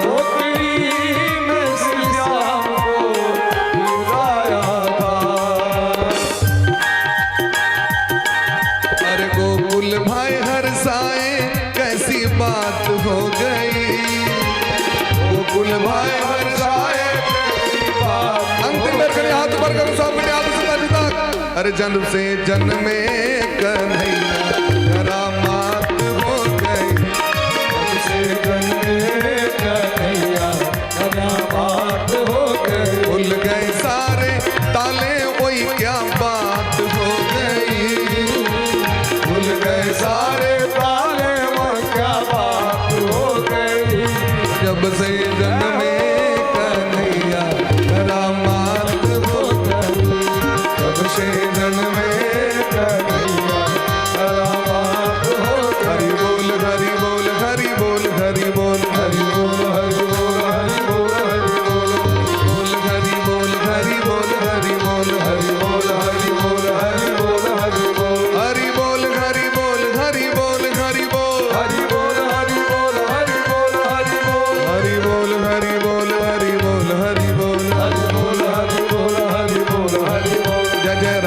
टोकरी में श्री श्याम को लिटाया था।
अरे गोकुल भाई हरसाए कैसी बात हो गई, गोकुल भाई हरसाए
कैसी बात।
अंतिम बार करें हाथ ऊपर करो सब बेटे हाथ से ताली तक। अरे जन्म से जन्मे कन्हैया करामात हो गई।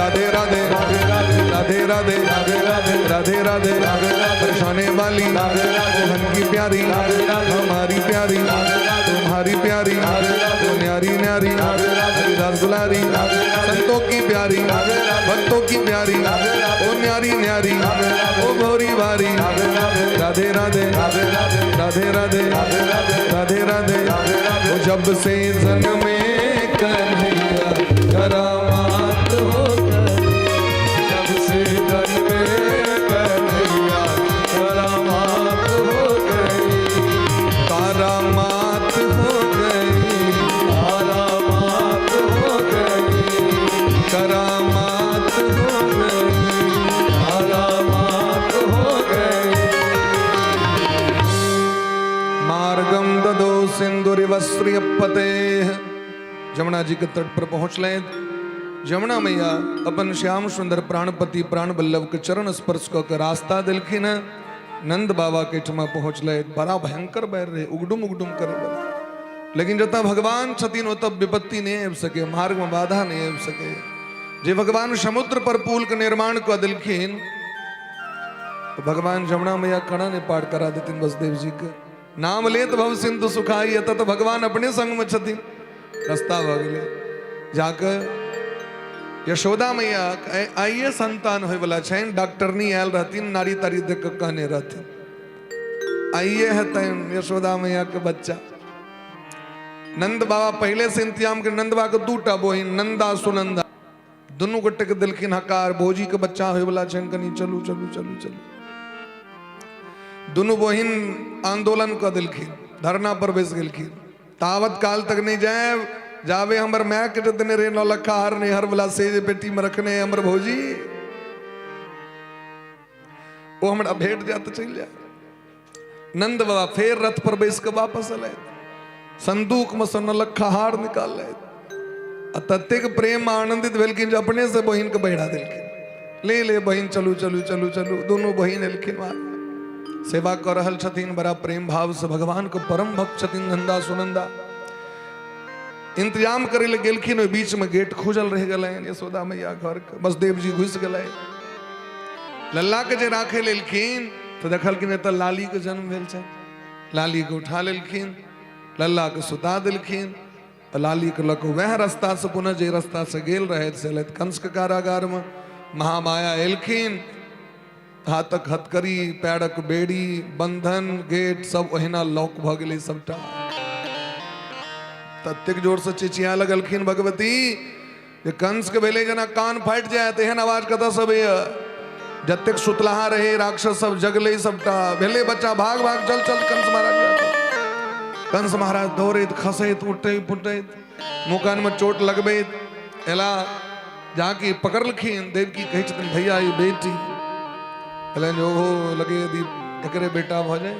राधे राधे राधे राधे राधे राधे राधे राधे राधे बरसाने वाली मोहन की प्यारी हमारी प्यारी तुम्हारी प्यारी तो न्यारी न्यारी हरिदास दुलारी संतों की प्यारी भक्तों की प्यारी ओ न्यारी न्यारी ओ भोरी भारी राधे राधे राधे राधे राधे राधे ओ जब से जन्मे कन्हैया करामात हो गई।
जब से जन्मे कन्हैया करामात हो गई।
करामात हो गई।
करामात हो गई।
करामात हो गई।
करामात हो गई।
मार्गम ददो सिंदुरिवस्त्रियपते। जमुना जी के तट पर पहुंच ले। जमुना मैया अपन श्याम सुंदर प्राणपति प्राण बल्लभ के चरण स्पर्श कऽ के रास्ता देलखिन। नंद बाबा के ठमा पहुंचले। बड़ा भयंकर बैर रहे, उगडुम उगडुम करे बला, लेकिन जतऽ भगवान छथिन ओतऽ विपत्ति नहीं आबि सके, मार्ग में बाधा नहीं आबि सके। जे भगवान समुद्र पर पुल के निर्माण कऽ देलखिन तो भगवान जमुना मैया कणा ने पार करा देथिन। वसुदेव जी के नाम लेत भव सिंधु सुखाई। एतऽ तऽ भगवान अपने संग में छथिन। रास्ता भऽ गेलै। जाकऽ यशोदा मैया आइए संतान होय वाला छनि। डॉक्टरनी आयल रहथिन, नाड़ी ताड़ी देख कऽ कहने रहथिन आइए हेतनि यशोदा मैया के बच्चा। नंद बाबा पहले से इंतजाम के, नंद बाबा के दूटा बहिन नंदा सुनंदा, दुनू गोटे के देलखिन हकार, भौजी के बच्चा होय वाला छनि, कनि चलू चलू चलू चलू। दुनू बहिन आंदोलन कऽ देलखिन, धरना पर बैस गेलखिन, तावत काल तक नहीं जाए जाबे हमर माय के देने रहे नौलखा हार नैहर वाला, से जे पेटी में रखने है हमर भौजी, ओ हमरा भेट जात चलि जाए। नंद बाबा फेर रथ पर बैस के वापस एलथि, संदूक में से नौलखा हार निकाल आ ततेक प्रेम में आनंदित भेलखिन जे अपने से बहिन के बैठा देलखिन, ले ले बहिन, चलू चलू चलू चलू। दोनों बहिन एलखिन, वहाँ सेवा कऽ रहल छथिन बड़ा प्रेम भाव से। भगवान के परम भक्त छथिन नंदा सुनंदा। इंतजाम करे लए गेलखिन, ओहि बीच में गेट खुजल रहि गेलनि यशोदा मैया घर के। बसदेव जी घुसि गेलनि। लल्ला के जे राखे लेलखिन तऽ देखलखिन एतऽ लाली के जन्म भेल छै। लाली के उठा लेलखिन, लल्ला के सुता देलखिन। लाली के लऽ कऽ वएह रास्ता से पुनः जे रास्ता से गेल रहथि से एलथि कंस के कारागार में। महामाया एलखिन, हाथक हथकड़ी, पैरक बेड़ी, बंधन, गेट सब ओहिना लॉक भऽ गेलै सबटा। ततेक जोर से चिचिया लगलखिन भगवती जे कंस के भेलै जेना कान फाटि जायत, एहन आवाज कतऽ अबैया। जतेक सुतलाहा रहे राक्षस सब जगलै सबटा, भेलै बच्चा, भाग भाग, चल चल कंस महाराज। कंस महाराज दौड़ैत खसैत उठैत पुटैत मुँह कान में चोट लगबैत एला। जाकि पकड़लखिन, देवकी कहै छथिन भैया ई बेटी। कहलनि ओहो लगे यदि एकरे बेटा भऽ जाय।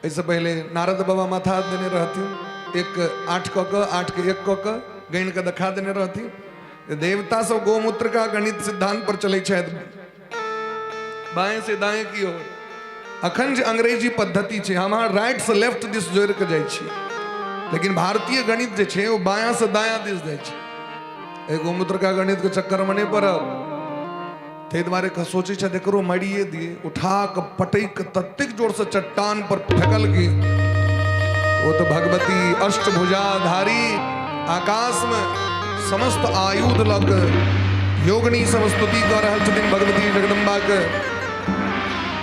एहिसँ पहिले नारद बाबा माथा देने रहथिन, एक आठ कऽ कऽ आठ के एक कऽ कऽ गणि कऽ देखा देने रहथिन। देवता सब गोमूत्र का गणित सिद्धांत पर चलै छथि, बाएं से दाएं की ओर। अखन जे अंग्रेजी पद्धति छै, हम अहाँ राइट से लेफ्ट दिस जोड़ि कऽ जाइ छी, लेकिन भारतीय गणित जे छै ओ बायां से दायां दिस जाइ छै। एहि गोमूत्र का गणित के चक्कर में नहि पड़ब। ताहि दुआरे सोचै छथि एकरो मारिए दिए। उठा कऽ पटकि ततेक जोर से चट्टान पर फेकल गेल। ओ तऽ भगवती अष्टभुजाधारी आकाश में समस्त आयुध लऽ कऽ योगनी सब स्तुति कऽ रहल छथिन भगवती जगदम्बा के।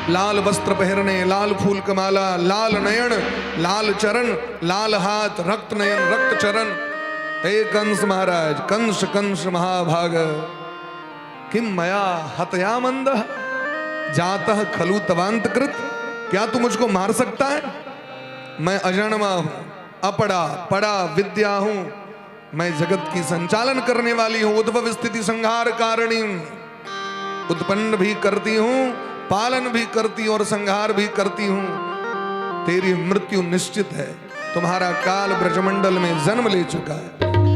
लाल वस्त्र पहिरने, लाल फूल के माला, लाल नयन, लाल चरण, लाल हाथ, रक्त नयन, रक्त चरण। हे कंस महाराज, कंस कंस महाभाग, किम मया हतया मंद जातः खलु तवांत कृत। क्या तू मुझको मार सकता है? मैं अजन्मा हूं, अपड़ा पड़ा विद्या हूं, मैं जगत की संचालन करने वाली हूं, उद्भव स्थिति संहार कारिणी, उत्पन्न भी करती हूं, पालन भी करती और संहार भी करती हूं। तेरी मृत्यु निश्चित है, तुम्हारा काल ब्रजमंडल में जन्म ले चुका है।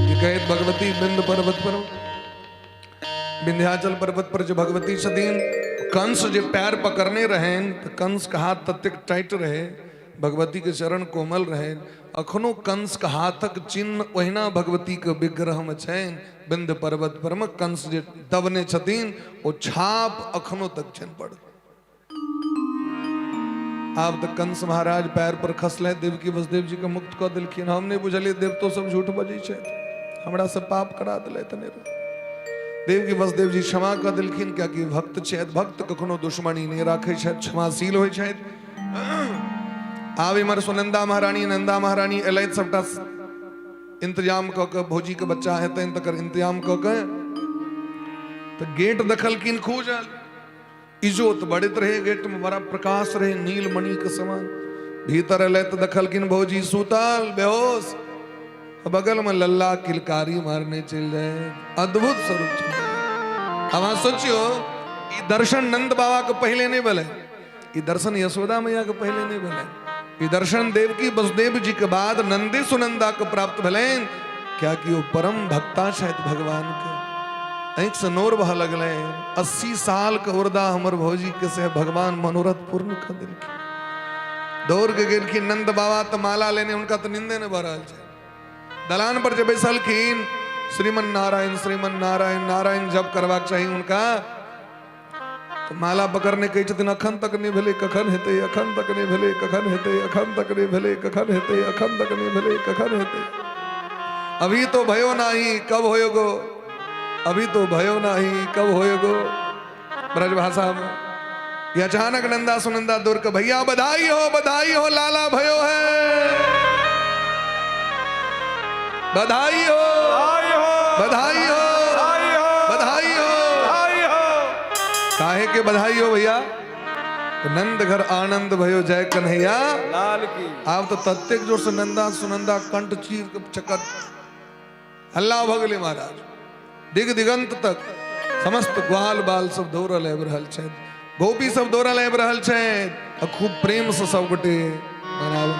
ये कहत भगवती बिंद पर्वत पर, विंध्याचल पर्वत पर जो भगवती छथिन, कंस जे पैर पकड़ने रहनि तऽ कंस के हाथ ततेक टाइट रहे भगवती के चरण कोमल रहे। अखनो कंस के हाथक चिन्ह ओहिना भगवती के विग्रह में छनि। विंध्य पर्वत पर में कंस जे दबने छथिन ओ छाप अखनो तक छनि पड़ल। आब तऽ कंस महाराज पैर पर खसले, देवकी वसुदेव जी के मुक्त कऽ देलखिन। हम नहि बुझलियै देवतो सब झूठ बजै छथि, हमरा से पाप करा देलथि ने। देवकी वसुदेव जी क्षमा कऽ देलखिन, कियाकि भक्त छथि, भक्त कखनो दुश्मनी नहि राखै छथि, क्षमाशील होइ छथि। आब इम्हर सुनंदा महारानी नंदा महारानी एलथि, सबटा इंतजाम कऽ के भौजी के बच्चा हेतनि तकर इंतजाम कऽ के तऽ गेट देखलखिन खूजल, इजोत बढ़ैत रहे गेट में, बड़ा प्रकाश रहे नीलमणि के समान। भीतर एलै तऽ देखलखिन भौजी सुतल बेहोश, बगल में लल्ला किलकारी मारने चलि जाए। अद्भुत स्वरूप छै। अब अहाँ सोचियो, ई दर्शन नंद बाबा के पहले नहीं भेलै, ई दर्शन यशोदा मैया के पहले नहीं भेलै, ई दर्शन देवकी वसुदेव जी के बाद नंदी सुनंदा के प्राप्त भेलनि, कियाकि ओ परम भक्ता छथि भगवान के। आँखि से नोर बह लगलै। 80 साल के उर्दा हमर भौजी के से भगवान मनोरथ पूर्ण कऽ देलखिन। दौड़ के गेलखिन नंद बाबा तऽ माला लेने, हुनका तऽ नींदे नहि भऽ रहल छै। दलान पर जे बैसलखिन, श्रीमन नारायण श्रीमन नारायण नारायण जप करबाक चाही हुनका, तऽ माला पकड़ने कहै छथिन अखन तक नहि भेलै, कखन हेतै, अखन तक नहि भेलै, कखन हेतै, अखन तक नहि भेलै, कखन हेतै, अखन तक नहि भेलै, कखन हेतै, अभी तो भयो नाही कब होएगो, अभी तो भयो नाही कब होएगो। ब्रज भाषा में ये अचानक नंदा सुनंदा दूर के, भैया बधाई हो बधाई हो, लाला भयो है, बधाई हो बधाई हो बधाई हो। काहे के बधाई हो भैया? तो नंद घर आनंद भयो जय कन्हैया
लाल की।
आब तो ततेक जोर से नंदा सुनंदा कंठ चीर के चक्कर हल्ला भऽ गेलै महाराज, दिग दिगंत तक समस्त ग्वाल बाल सब दौड़ल आबि रहल छथि, गोपी सब दौड़ल आबि रहल छथि, आ खूब प्रेम से सब गोटे मनाबऽ।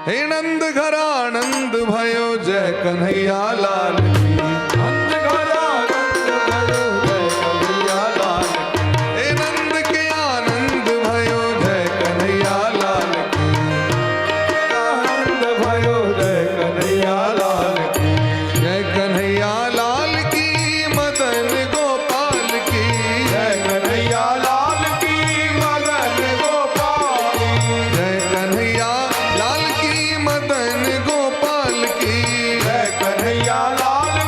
हे नंद घर आनंद भयो जय कन्हैया लाल की।
नंद घर आनंद भयो जय कन्हैया लाल की।
हे नंद के आनंद भयो जय कन्हैया लाल की।
आनंद भयो जय कन्हैया लाल की।
जय कन्हैया लाल की मदन गोपाल की।
जय कन्हैया लाल की मदन गोपाल की।
जय कन्हैया लाल की मदन गोपाल की।
जय कन्हैया लाल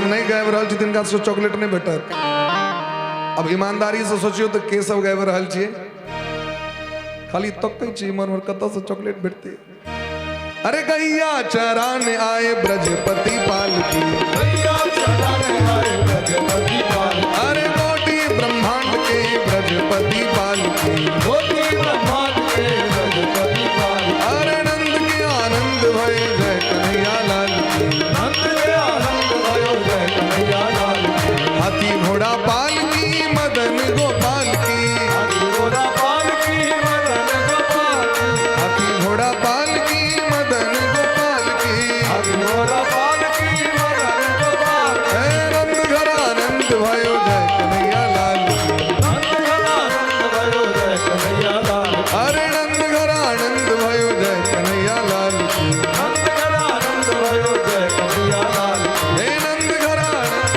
सब नहि गाबि रहल छी तिनका से चॉकलेट नहि भेटत। अब ईमानदारी से सोचियो तऽ के सब गाबि रहल छियै? खाली तकै छी इम्हर उम्हर कतऽ से चॉकलेट भेटतै। अरे गैया चराने आए ब्रजपति पाल की,
गैया चराने आए ब्रजपति पाल की।
अरे कोटि ब्रह्मांड के ब्रजपति पाल की,
कोटि ब्रह्मांड के ब्रजपति पाल की।
अरे नंद के आनंद भय जय कन्हैया लाल की,
नंद के आनंद भयो जय कन्हैया लाल की।
हाथी घोड़ा पाल की मदन गोपाल की,
हाथी घोड़ा पाल की मदन गोपाल की।
हाथी घोड़ा पाल की मदन गोपाल की,
हाथी घोड़ा पाल की मदन गोपाल की।
हे नंद घर आनंद भयो जय कन्हैया लाल की।
नंद घर आनंद भयो जय कन्हैया लाल की।
अरे नंद घर आनंद भयो जय कन्हैया लाल की।
नंद घर आनंद भयो जय कन्हैया लाल की।
हे नंद घर आनंद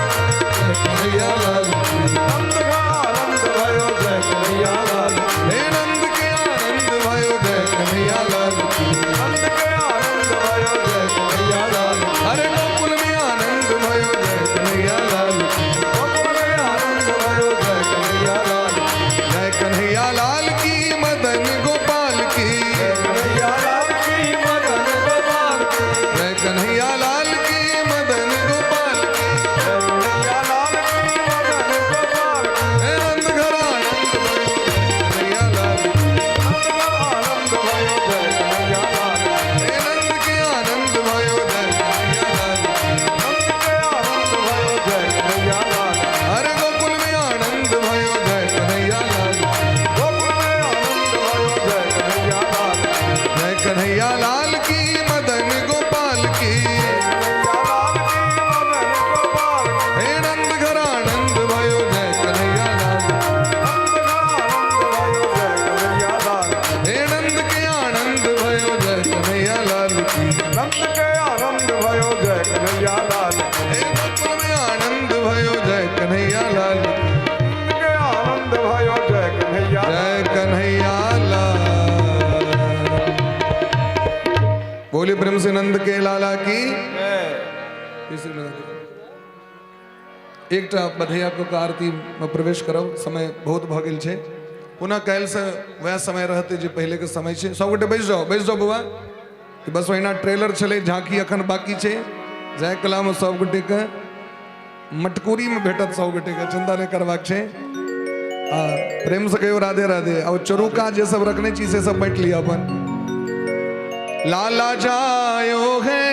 जय कन्हैया लाल की।
नंद घर आनंद भयो जय कन्हैया लाल की।
हे नंद के आनंद भयो जय कन्हैया लाल की।
नंद के आनंद भयो जय कन्हैया लाल की।
अरे गोकुल में आनंद भयो जय कन्हैया लाल की।
गोकुल में आनंद भयो जय कन्हैया लाल की।
जय कन्हैया लाल की मदन गोपाल की,
जय कन्हैया लाल की मदन गोपाल की।
जय कन्हैया लाल की मदन गोपाल की।
जय कन्हैया लाल की मदन गोपाल की।
हे नंद घर आनंद भयो जय कन्हैया लाल की।
नंद घर आनंद भयो जय कन्हैया लाल की।
हे नंद के आनंद भयो जय कन्हैया लाल की।
नंद के आनंद भयो जय कन्हैया लाल की।
अरे गोकुल में आनंद भयो जय कन्हैया लाल की।
गोकुल में आनंद भयो जय कन्हैया लाल की।
जय कन्हैया लाल की मदन गोपाल की।
कन्हैया लाल की मदन गोपाल की।
हे नंद घर आनंद भयो जय कन्हैया लाल की।
नंद घर आनंद भयो जय कन्हैया लाल की।
हे नंद के आनंद भयो जय कन्हैया लाल की।
नंद के आनंद भयो जय कन्हैया लाल की।
हे गोकुल में आनंद भयो जय कन्हैया लाल की।
नंद के आनंद भयो जय कन्हैया
जय कन्हैया लाल। बोले प्रेम से नंद के लाला की।
जय।
एकटा बधैया के आरती में प्रवेश करब, समय बहुत भऽ गेल छै। पुनः काल्हि से वएह समय रहतै जे पहिले के समय छै। सब गोटे बैस जाओ, बैस जाओ बौआ। बस ओहिना ट्रेलर छलै, झांकी अखन बाकी छै। जय कला में सब गोटे के मटकूरी में भेटत, सब गोटे के चिंता नहीं करबाक छै। आ प्रेम से कहियो राधे राधे। और चोरुका जे सब रखने छी से सब बांटि लिअ अपन। लाला जायो है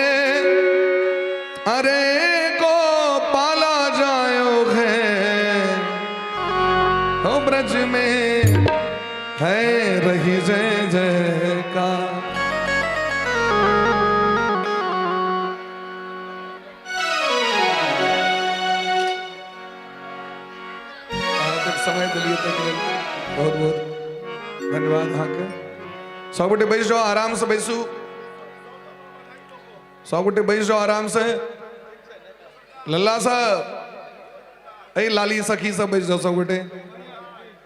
अरे को पाला जायो है, हो ब्रज में है रही जय जयकार। अहाँ तक समय दिलियै ताहिके लेल बहुत बहुत धन्यवाद अहाँके। सब गोटे बैस जाओ, आराम से बैसू। सब गोटे बैस जाओ आराम से। लल्ला साहब, ए लाली सखी सब बैस जाओ सब गोटे।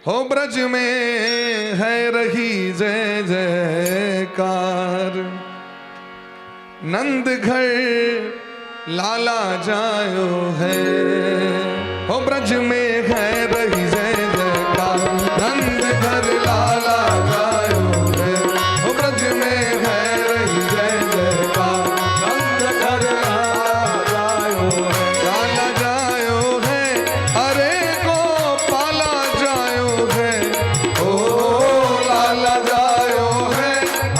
हो ब्रज में है रही जय जयकार, नंद घर लाला जायो है। हो ब्रज में है रही जय जयकार, नंद घर लाला जायो है। हो ब्रज में है रही जय जयकार,
नंद घर लाला जायो है।
लाला जायो है अरे को पाला जायो है। ओ लाला जायो है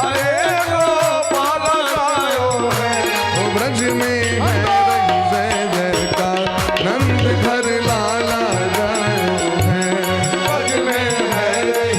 अरे गो पाला जायो है।
ओ ब्रज में है रही जय जयकार, नंद घर लाला जायो है।
ब्रज में है रही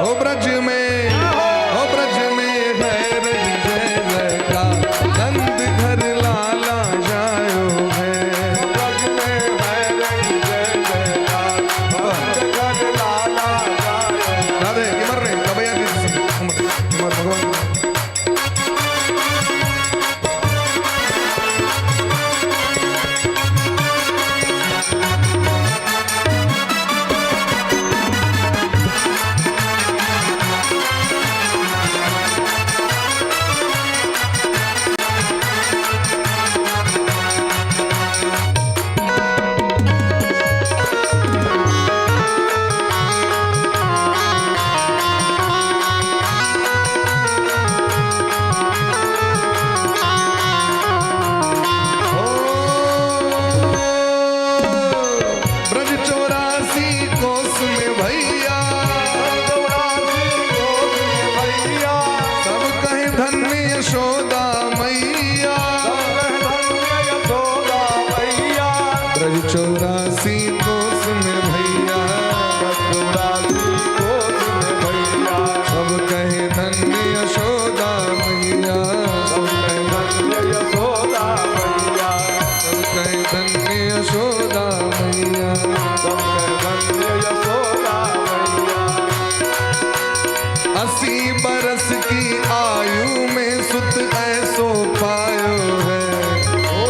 हो ब्रज में, हो ब्रज में है रही जय जयकार, नंद घर लाला जायो है।
ब्रज में है रही जय जयकार, नंद घर लाला जायो।
राधे किमर रे कबैया की उमर उमर भगवान। ओ ब्रज 84 कोस में भैया,
84 कोस में भैया,
सब कहे धन्य यशोदा मैया।
सब कहे धन्य यशोदा मैया।
ब्रज 84 कोस में भैया,
ब्रज 84 कोस में भैया,
सब कहे धन्य यशोदा मैया।
सब कहे धन्य यशोदा मैया,
सब कहे धन्य यशोदा मैया।
सब कहे धन्य यशोदा मैया।
80 बरस की आयु में सुत ऐसो पायो है।
ओ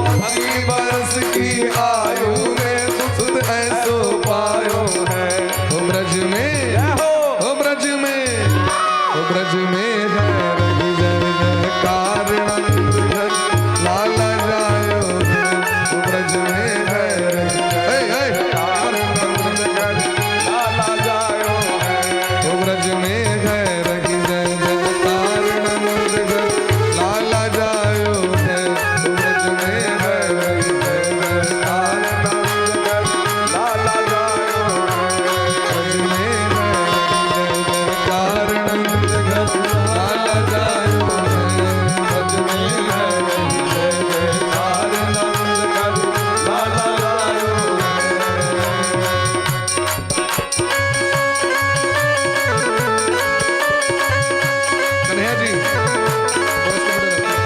80 बरस की आयु में सुत ऐसो पायो
है।
ओ ब्रज में,
जय हो।
ओ ब्रज में, ओ ब्रज में है रही जय जयकार, नंद घर लाला जायो है। ओ ब्रज में है रही ऐ ऐ
नंद घर लाला जायो है।
ओ ब्रज में है रही जय जयकार, नंद घर लाला जायो है। ओ ब्रज में है रही जय जयकार,
नंद घर लाला जायो है।
ब्रज में है रही जय जयकार, नंद घर लाला जायो है।
ब्रज में है रही जय जयकार, नंद घर लाला जायो है।
कन्हैया जी बस कमरे रखिए।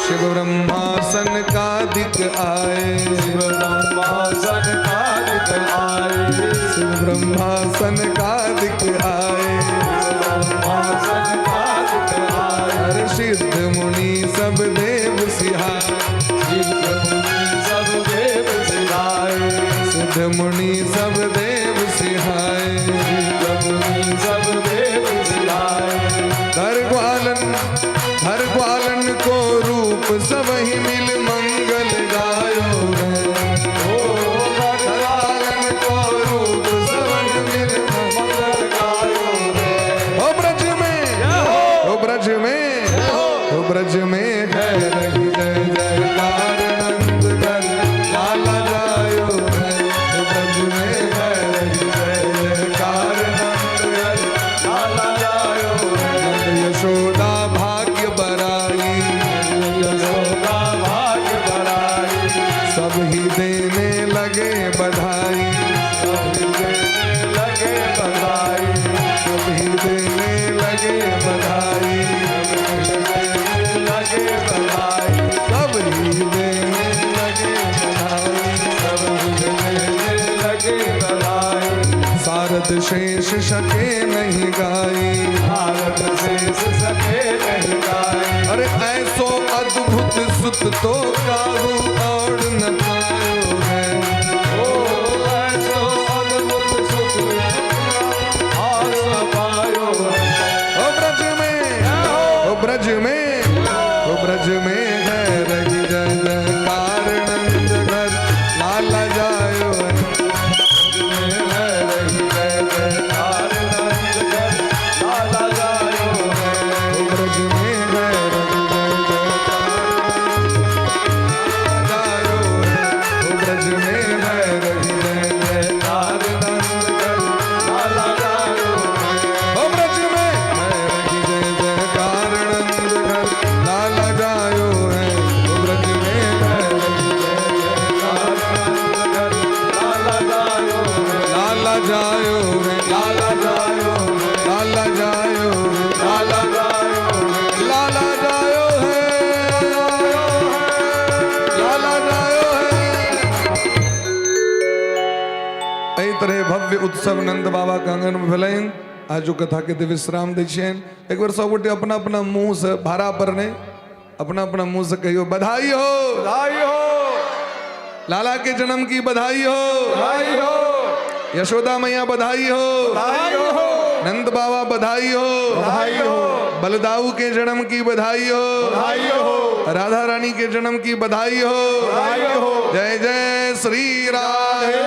शिव ब्रह्मासन का दिक आए,
शिव ब्रह्मासन का दिक आए,
शिव ब्रह्मासन का दिक आए,
ब्रह्मासन का दिक आए।
हर सिद्ध मुनि सब देव सिहाए,
सिद्ध मुनि सब देव सिधाए,
सिद्ध मुनि सब देव सिहाए।
सिद्ध मुनि सब देव सिधाए।
हर ग्वालन, हर ग्वालन को रूप सब ही मिल मंगल गायो है।
ओ
हर ग्वालन को रूप सब ही मिल
मंगल गायो है।
ओ ब्रज में, ओ ब्रज में, ओ ब्रज में है रही जय जयकार, नंद घर लाला जायो है। ओ ब्रज में है रही जय जयकार, नंद घर
लाला जायो है।
नंद यशोदा भाग्य बराई,
यशोदा भाग्य बराई,
सब ही देने लगे बधाई,
सब देने लगे बधाई,
सब ही देने लगे बधाई,
देने लगे बधाई,
सब ही देने लगे बधाई,
सब देने लगे बधाई।
सारद शेष सके नहीं गाई,
भारत शेष सके नहीं गाई।
अरे ऐसो अद्भुत सुत तो काहू और न पायो है।
ओ ऐसो अद्भुत सुत और न पायो है।
ओ ब्रज में, ओ ब्रज में, ओ ब्रज में है रही जय जयकार, नंद घर लाला जायो है।
में है रही जय जयकार, नंद घर लाला जायो है।
ओ ब्रज में है रही जय जयकार, भव्य उत्सव नंद बाबा के आंगन में भेलनि। आजू कथा के विश्राम दै छियनि। एक बेर सब गोटे अपना अपना मुंह से भाड़ा पर नहीं, अपना अपना मुंह से कहियो बधाई हो,
बधाई हो,
लाला के जन्म की बधाई हो,
बधाई हो,
यशोदा मैया बधाई हो,
बधाई हो,
नंद बाबा बधाई हो,
बधाई हो,
बलदाऊ के जन्म की बधाई हो,
बधाई हो,
राधा रानी के जन्म की बधाई हो,
बधाई हो।
जय जय श्री राधे,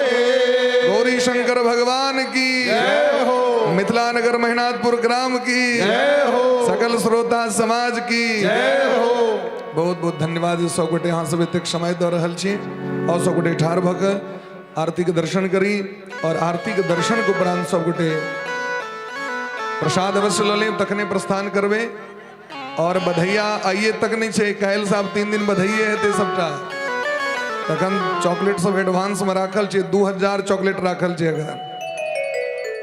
गौरी शंकर भगवान की
जय हो,
मिथिला नगर महिनाथपुर ग्राम की
जय हो,
सकल श्रोता समाज की
जय हो।
बहुत बहुत धन्यवाद। सब गोटे अहाँ सब एतेक समय दऽ रहल छी और सब गोटे ठाढ़ भऽ कऽ आरती के दर्शन करी और आरती के दर्शन के उपरांत सब गोटे प्रसाद अवश्य लऽ लेब, तखने प्रस्थान करबै। और बधैया आइए तक नहीं छै, काल्हि साहब 3 दिन बधैये हेतै सबटा। तखन चॉकलेट सब एडवांस में राखल छै, 2000 चॉकलेट राखल छै एखन।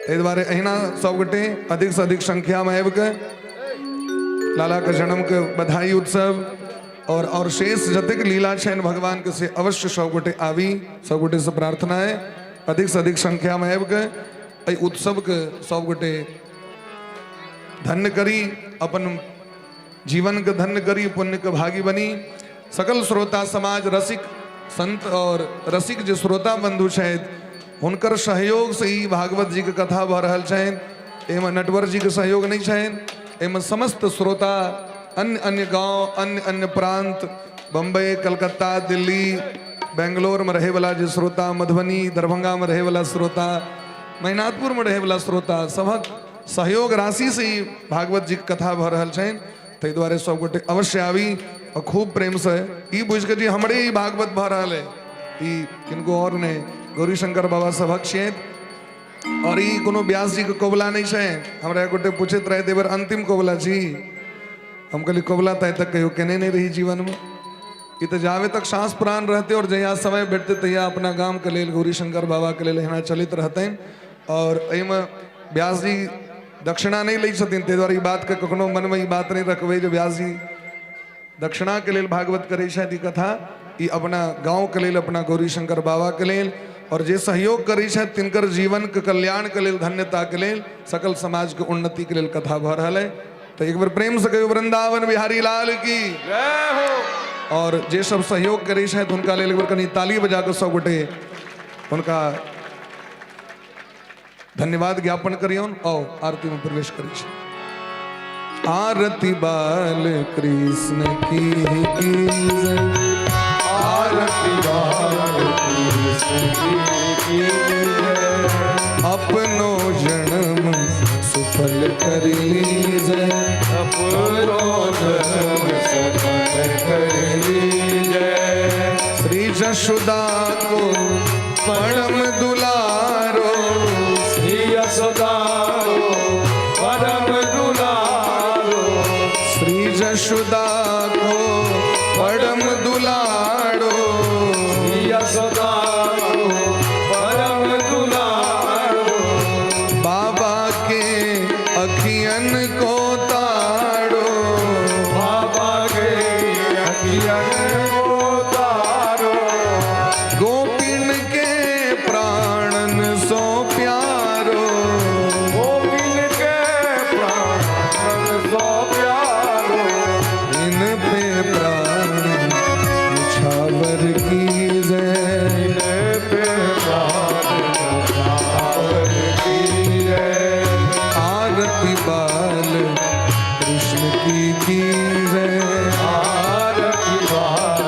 ताहि दुआरे अहिना सब गोटे अधिक से अधिक संख्या में आबि कऽ लाला के जन्म के बधाई उत्सव और शेष जतेक लीला छनि भगवान के से अवश्य सब गोटे आबी। सब गोटे से प्रार्थना है अधिक से अधिक संख्या में आबि कऽ एहि उत्सव के सब गोटे धन्य करी, अपन जीवन के धन्य करी, पुण्य के भागी बनी। सकल श्रोता समाज, रसिक संत और रसिक जे श्रोता बंधु छथि हुनकर सहयोग से ही भागवत जी के कथा भऽ रहल छनि। एहिमे नटवर जी के सहयोग नहीं छनि। एहिमे समस्त श्रोता अन्य अन्य गांव, अन्य अन्य प्रांत, बम्बई, कलकत्ता, दिल्ली, बेंगलोर में रहे वाला जे श्रोता, मधुबनी, दरभंगा में रहे वाला श्रोता, महिनाथपुर में रहे वाला श्रोता, सभक सहयोग राशि से ही भागवत जी के कथा भऽ रहल छनि। ताहि दुआरे सब गोटे अवश्य आबी और खूब प्रेम से ई बुझि कऽ जे हमरे ई भागवत भऽ रहल है, ई किनको और नहीं, गौरी शंकर बाबा सभक छियनि। और ई कोनो व्यास जी के कबुला नहीं छै। हमरा एक गोटे पूछैत रहे बेर अंतिम कबुला छी, हम कहली कबुला तऽ आइ तक कहियो केने नहीं रही जीवन में। ई तऽ जाबे तक सांस प्राण रहते और जहिया समय भेटते तहिया अपना गाम के लेल, गौरी शंकर बाबा के लेल एहिना चलैत रहतनि। और एहिमे व्यास जी दक्षिणा नहीं लै छथिन, ताहि दुआरे ई बातके कखनो मनमे ई बात नहीं रखबै जे व्यास जी दक्षिणा के लेल भागवत करै छथि। ई कथा ई अपना गाँव के लेल, अपना गौरी शंकर बाबा के लेल और जे सहयोग करै छथि तिनकर जीवन के कल्याण के लेल, धन्यता के लेल, सकल समाज के उन्नति के लेल कथा भऽ रहल है। तो एक बेर प्रेम से कहियो वृंदावन बिहारी लाल की
जय हो।
और जे सब सहयोग करै छथि हुनका लेल एक बेर कनि ताली बजा कऽ सब गोटे हुनका धन्यवाद ज्ञापन करियौन। आओ आरती में प्रवेश करै छी। आरती बाल कृष्ण की जय,
आरती बाल कृष्ण की जय,
अपनो जन्म सफल कर लीजय,
अपनो जन्म सफल कर लीजय,
श्री जशोदा को परम दुलारो,
श्री यशोदा को परम दुलारो,
श्री जशोदा को परम दुलारो,
श्री यशोदा को परम दुलारो,
बाबा के अखियन को तारो,
बाबा के अखियन को तारो,
गोपिन के प्राणन सो प्यारो,
गोपिन के प्राणन सो प्यारो,
इन पे प्राण निछावर की जय,
इन पे प्राण निछावर की जय,
आरती बाल कृष्ण की जय,
आरती बाल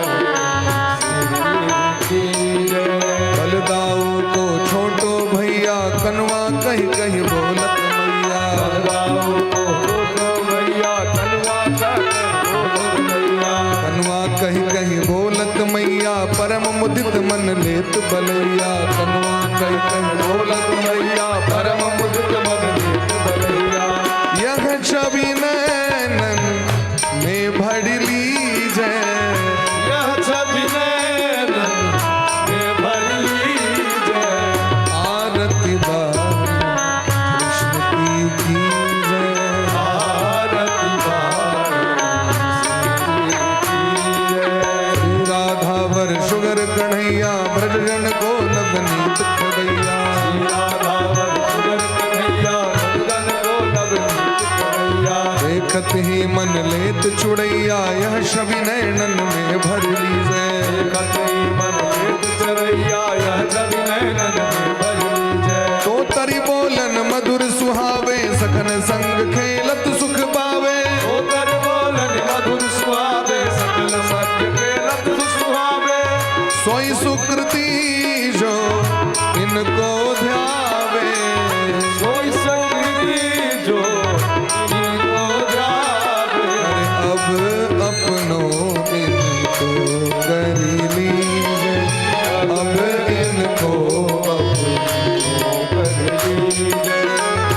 कृष्ण की जय,
बलदाऊ को छोटो भैया कनवा कही कही बोलत मैया,
बलदाऊ को छोटो भैया कनवा कही बोलत मैया,
कनवा कही कही बोलत मैया, परम मुदित मन लेत बलैया, कनवा कही कही बोलत
मैया, परम मुदित मन लेत बलैया,
यह छवि नैनन में भर लीजय,
यह छवि नैनन में भर लीजय,
आरती बाल कृष्ण की जय,
आरती बाल कृष्ण की जय,
श्री राधावर सुगर कन्हैया, ब्रज जन को नवनीत खबैया,
श्री राधावर
देखत ही मन लेत चुड़ैया, यह छवि नैनन में भर लीजे।
देखत ही मन लेत चुड़ैया, यह छवि नैनन में भर लीजे।
तो तरी बोलन मधुर सुहावे, सखन संग खेलत सुख पावे।
तो तरी बोलन मधुर सुहावे, सखन संग खेलत सुख सुहावे।
सोई सुकृति जो इनको ध्यावे,
सोई सुकृति जो इनको ध्यावे।
अब अपनो इनको कर लीजे, अब इनको अपनो
कर लीजे।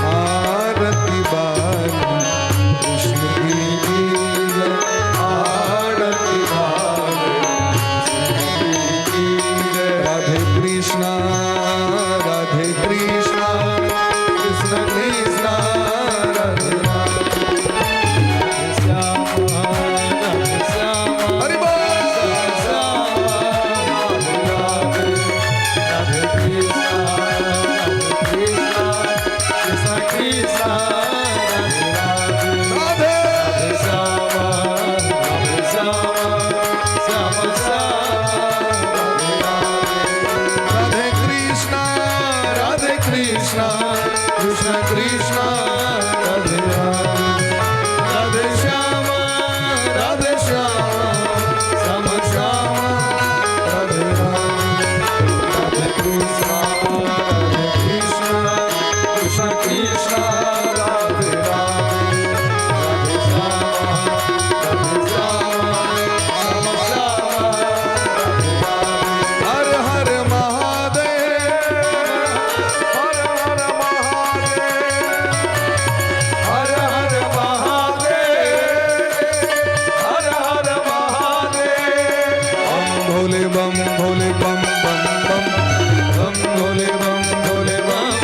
आरती बाली कृष्ण की कीजे,
आरती बाली कृष्ण की कीजे।
राधे कृष्णा राधे कृष्णा कृष्ण कृष्णा राधे राधे।
श्याम राधे श्याम
हरि बोल।
श्याम
राधे राधे,
राधे कृष्णा राधे कृष्णा कृष्ण कृष्णा राधे राधे।
राधे
राधे श्याम राधे श्याम श्याम श्याम राधे राधे।
राधे कृष्णा राधे कृष्णा कृष्ण कृष्णा राधे राधे। राधे श्याम राधे श्याम श्याम श्याम राधे राधे।
राधे कृष्णा राधे कृष्णा कृष्ण कृष्णा राधे राधे। राधे श्याम राधे श्याम श्याम श्याम राधे राधे।
हर हर महादेव
हर हर महादेव, हर हर महादेव, हर हर महादेव।
बम भोले बम भोले बम बम बम बम भोले बम भोले बम बम बम।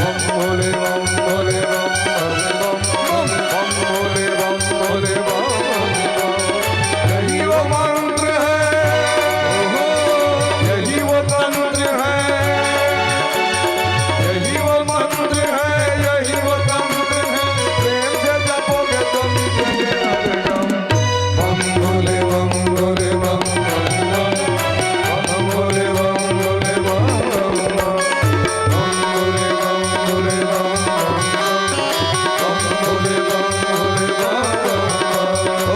बम भोले बम भोले बम बम बम बम बम भोले बम भोले बम बम बम। यही वो मंत्र है, यही वो तंत्र है, यही वो मंत्र है, यही वो तंत्र है। प्रेम से जपोगे तो मिटेंगे हर गम।
बम भोले बम भोले बम बम बम
बम भोले बम भोले बम बम बम बम भोले बम भोले बम बम बम भोले बम भोले बम बम बम।
ओ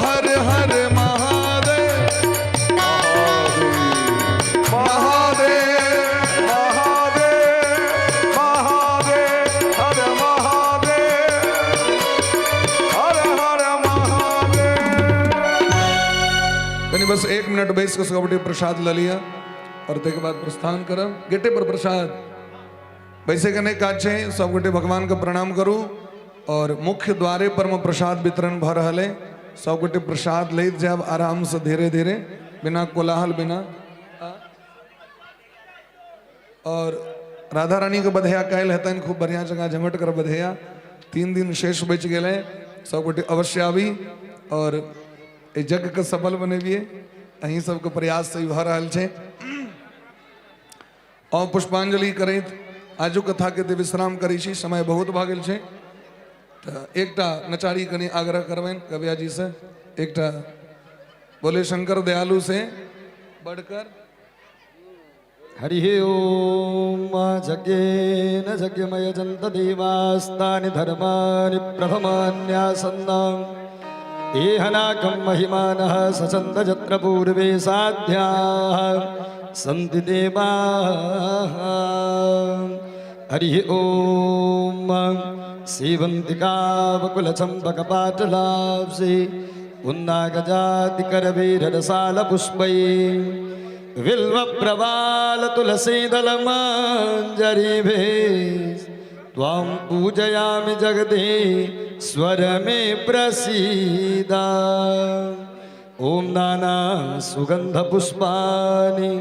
हर हर महादेव महादेव
महादेव महादेव हर महादेव हर हर महादेव।
कनी बस 1 मिनट बैस के सब प्रसाद ल लिया और ताहिके बाद प्रस्थान करब। गेटे पर प्रसाद बैसे के नहीं काज छै, सब गोटे भगवान के प्रणाम करू और मुख्य द्वारे पर में प्रसाद वितरण भ रहल है। सब गोटे प्रसाद लैत जायब आराम से धीरे धीरे, बिना कोलाहल बिना। और राधा रानी के बधैया काल्हि हेतनि, खूब बढ़िया जगह झमट कर बधैया। 3 दिन शेष बचि गेलै, सब गोटे अवश्य आबी और एहि यज्ञ के सफल बनेबियै। अहीं सबके प्रयास से ई भऽ रहल छै। और पुष्पांजलि करैत आजू कथा के ते विश्राम करै छी, समय बहुत भऽ गेल छै। तऽ एकटा नचारी कनि आग्रह करबनि कव्या जी से, एकटा बोले शंकर दयालु से बढ़कर।
हरि ओम। जज्ञेन जज्ञमय जन्त देवास्तानि धर्माणि प्रथमान्यासन्नाम् एहनाकं महिमानः सचन्द यत्र पूर्वे साध्याः सन्ति देवाः। हरि ओम। सेवन्तिकावकुलचम्पकपाटलाब्धे पुन्नागजातिकरवीररसालपुष्पै बिल्वप्रवालतुलसीदलमञ्जरीभिः त्वां पूजयामि जगदीश्वर मे प्रसीद। ॐ नाना सुगन्धपुष्पाणि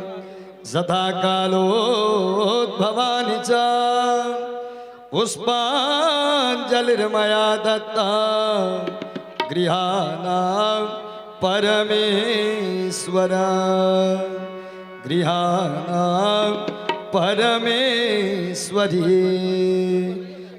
यथा कालोद्भवानि च पुष्पाञ्जलिर्मया दत्ता गृहाणा परमेश्वर, गृहाणा परमेश्वरी।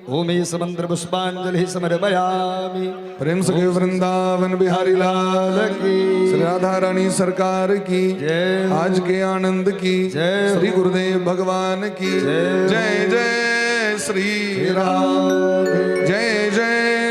ओम समंत्र पुष्पांजलि समर्पयामि।
प्रेम से वृंदावन बिहारी लाल
की
श्री राधा रानी सरकार की
जय।
आज के आनंद की
जय।
श्री गुरुदेव भगवान की
जय।
जय जय श्री राम, जय।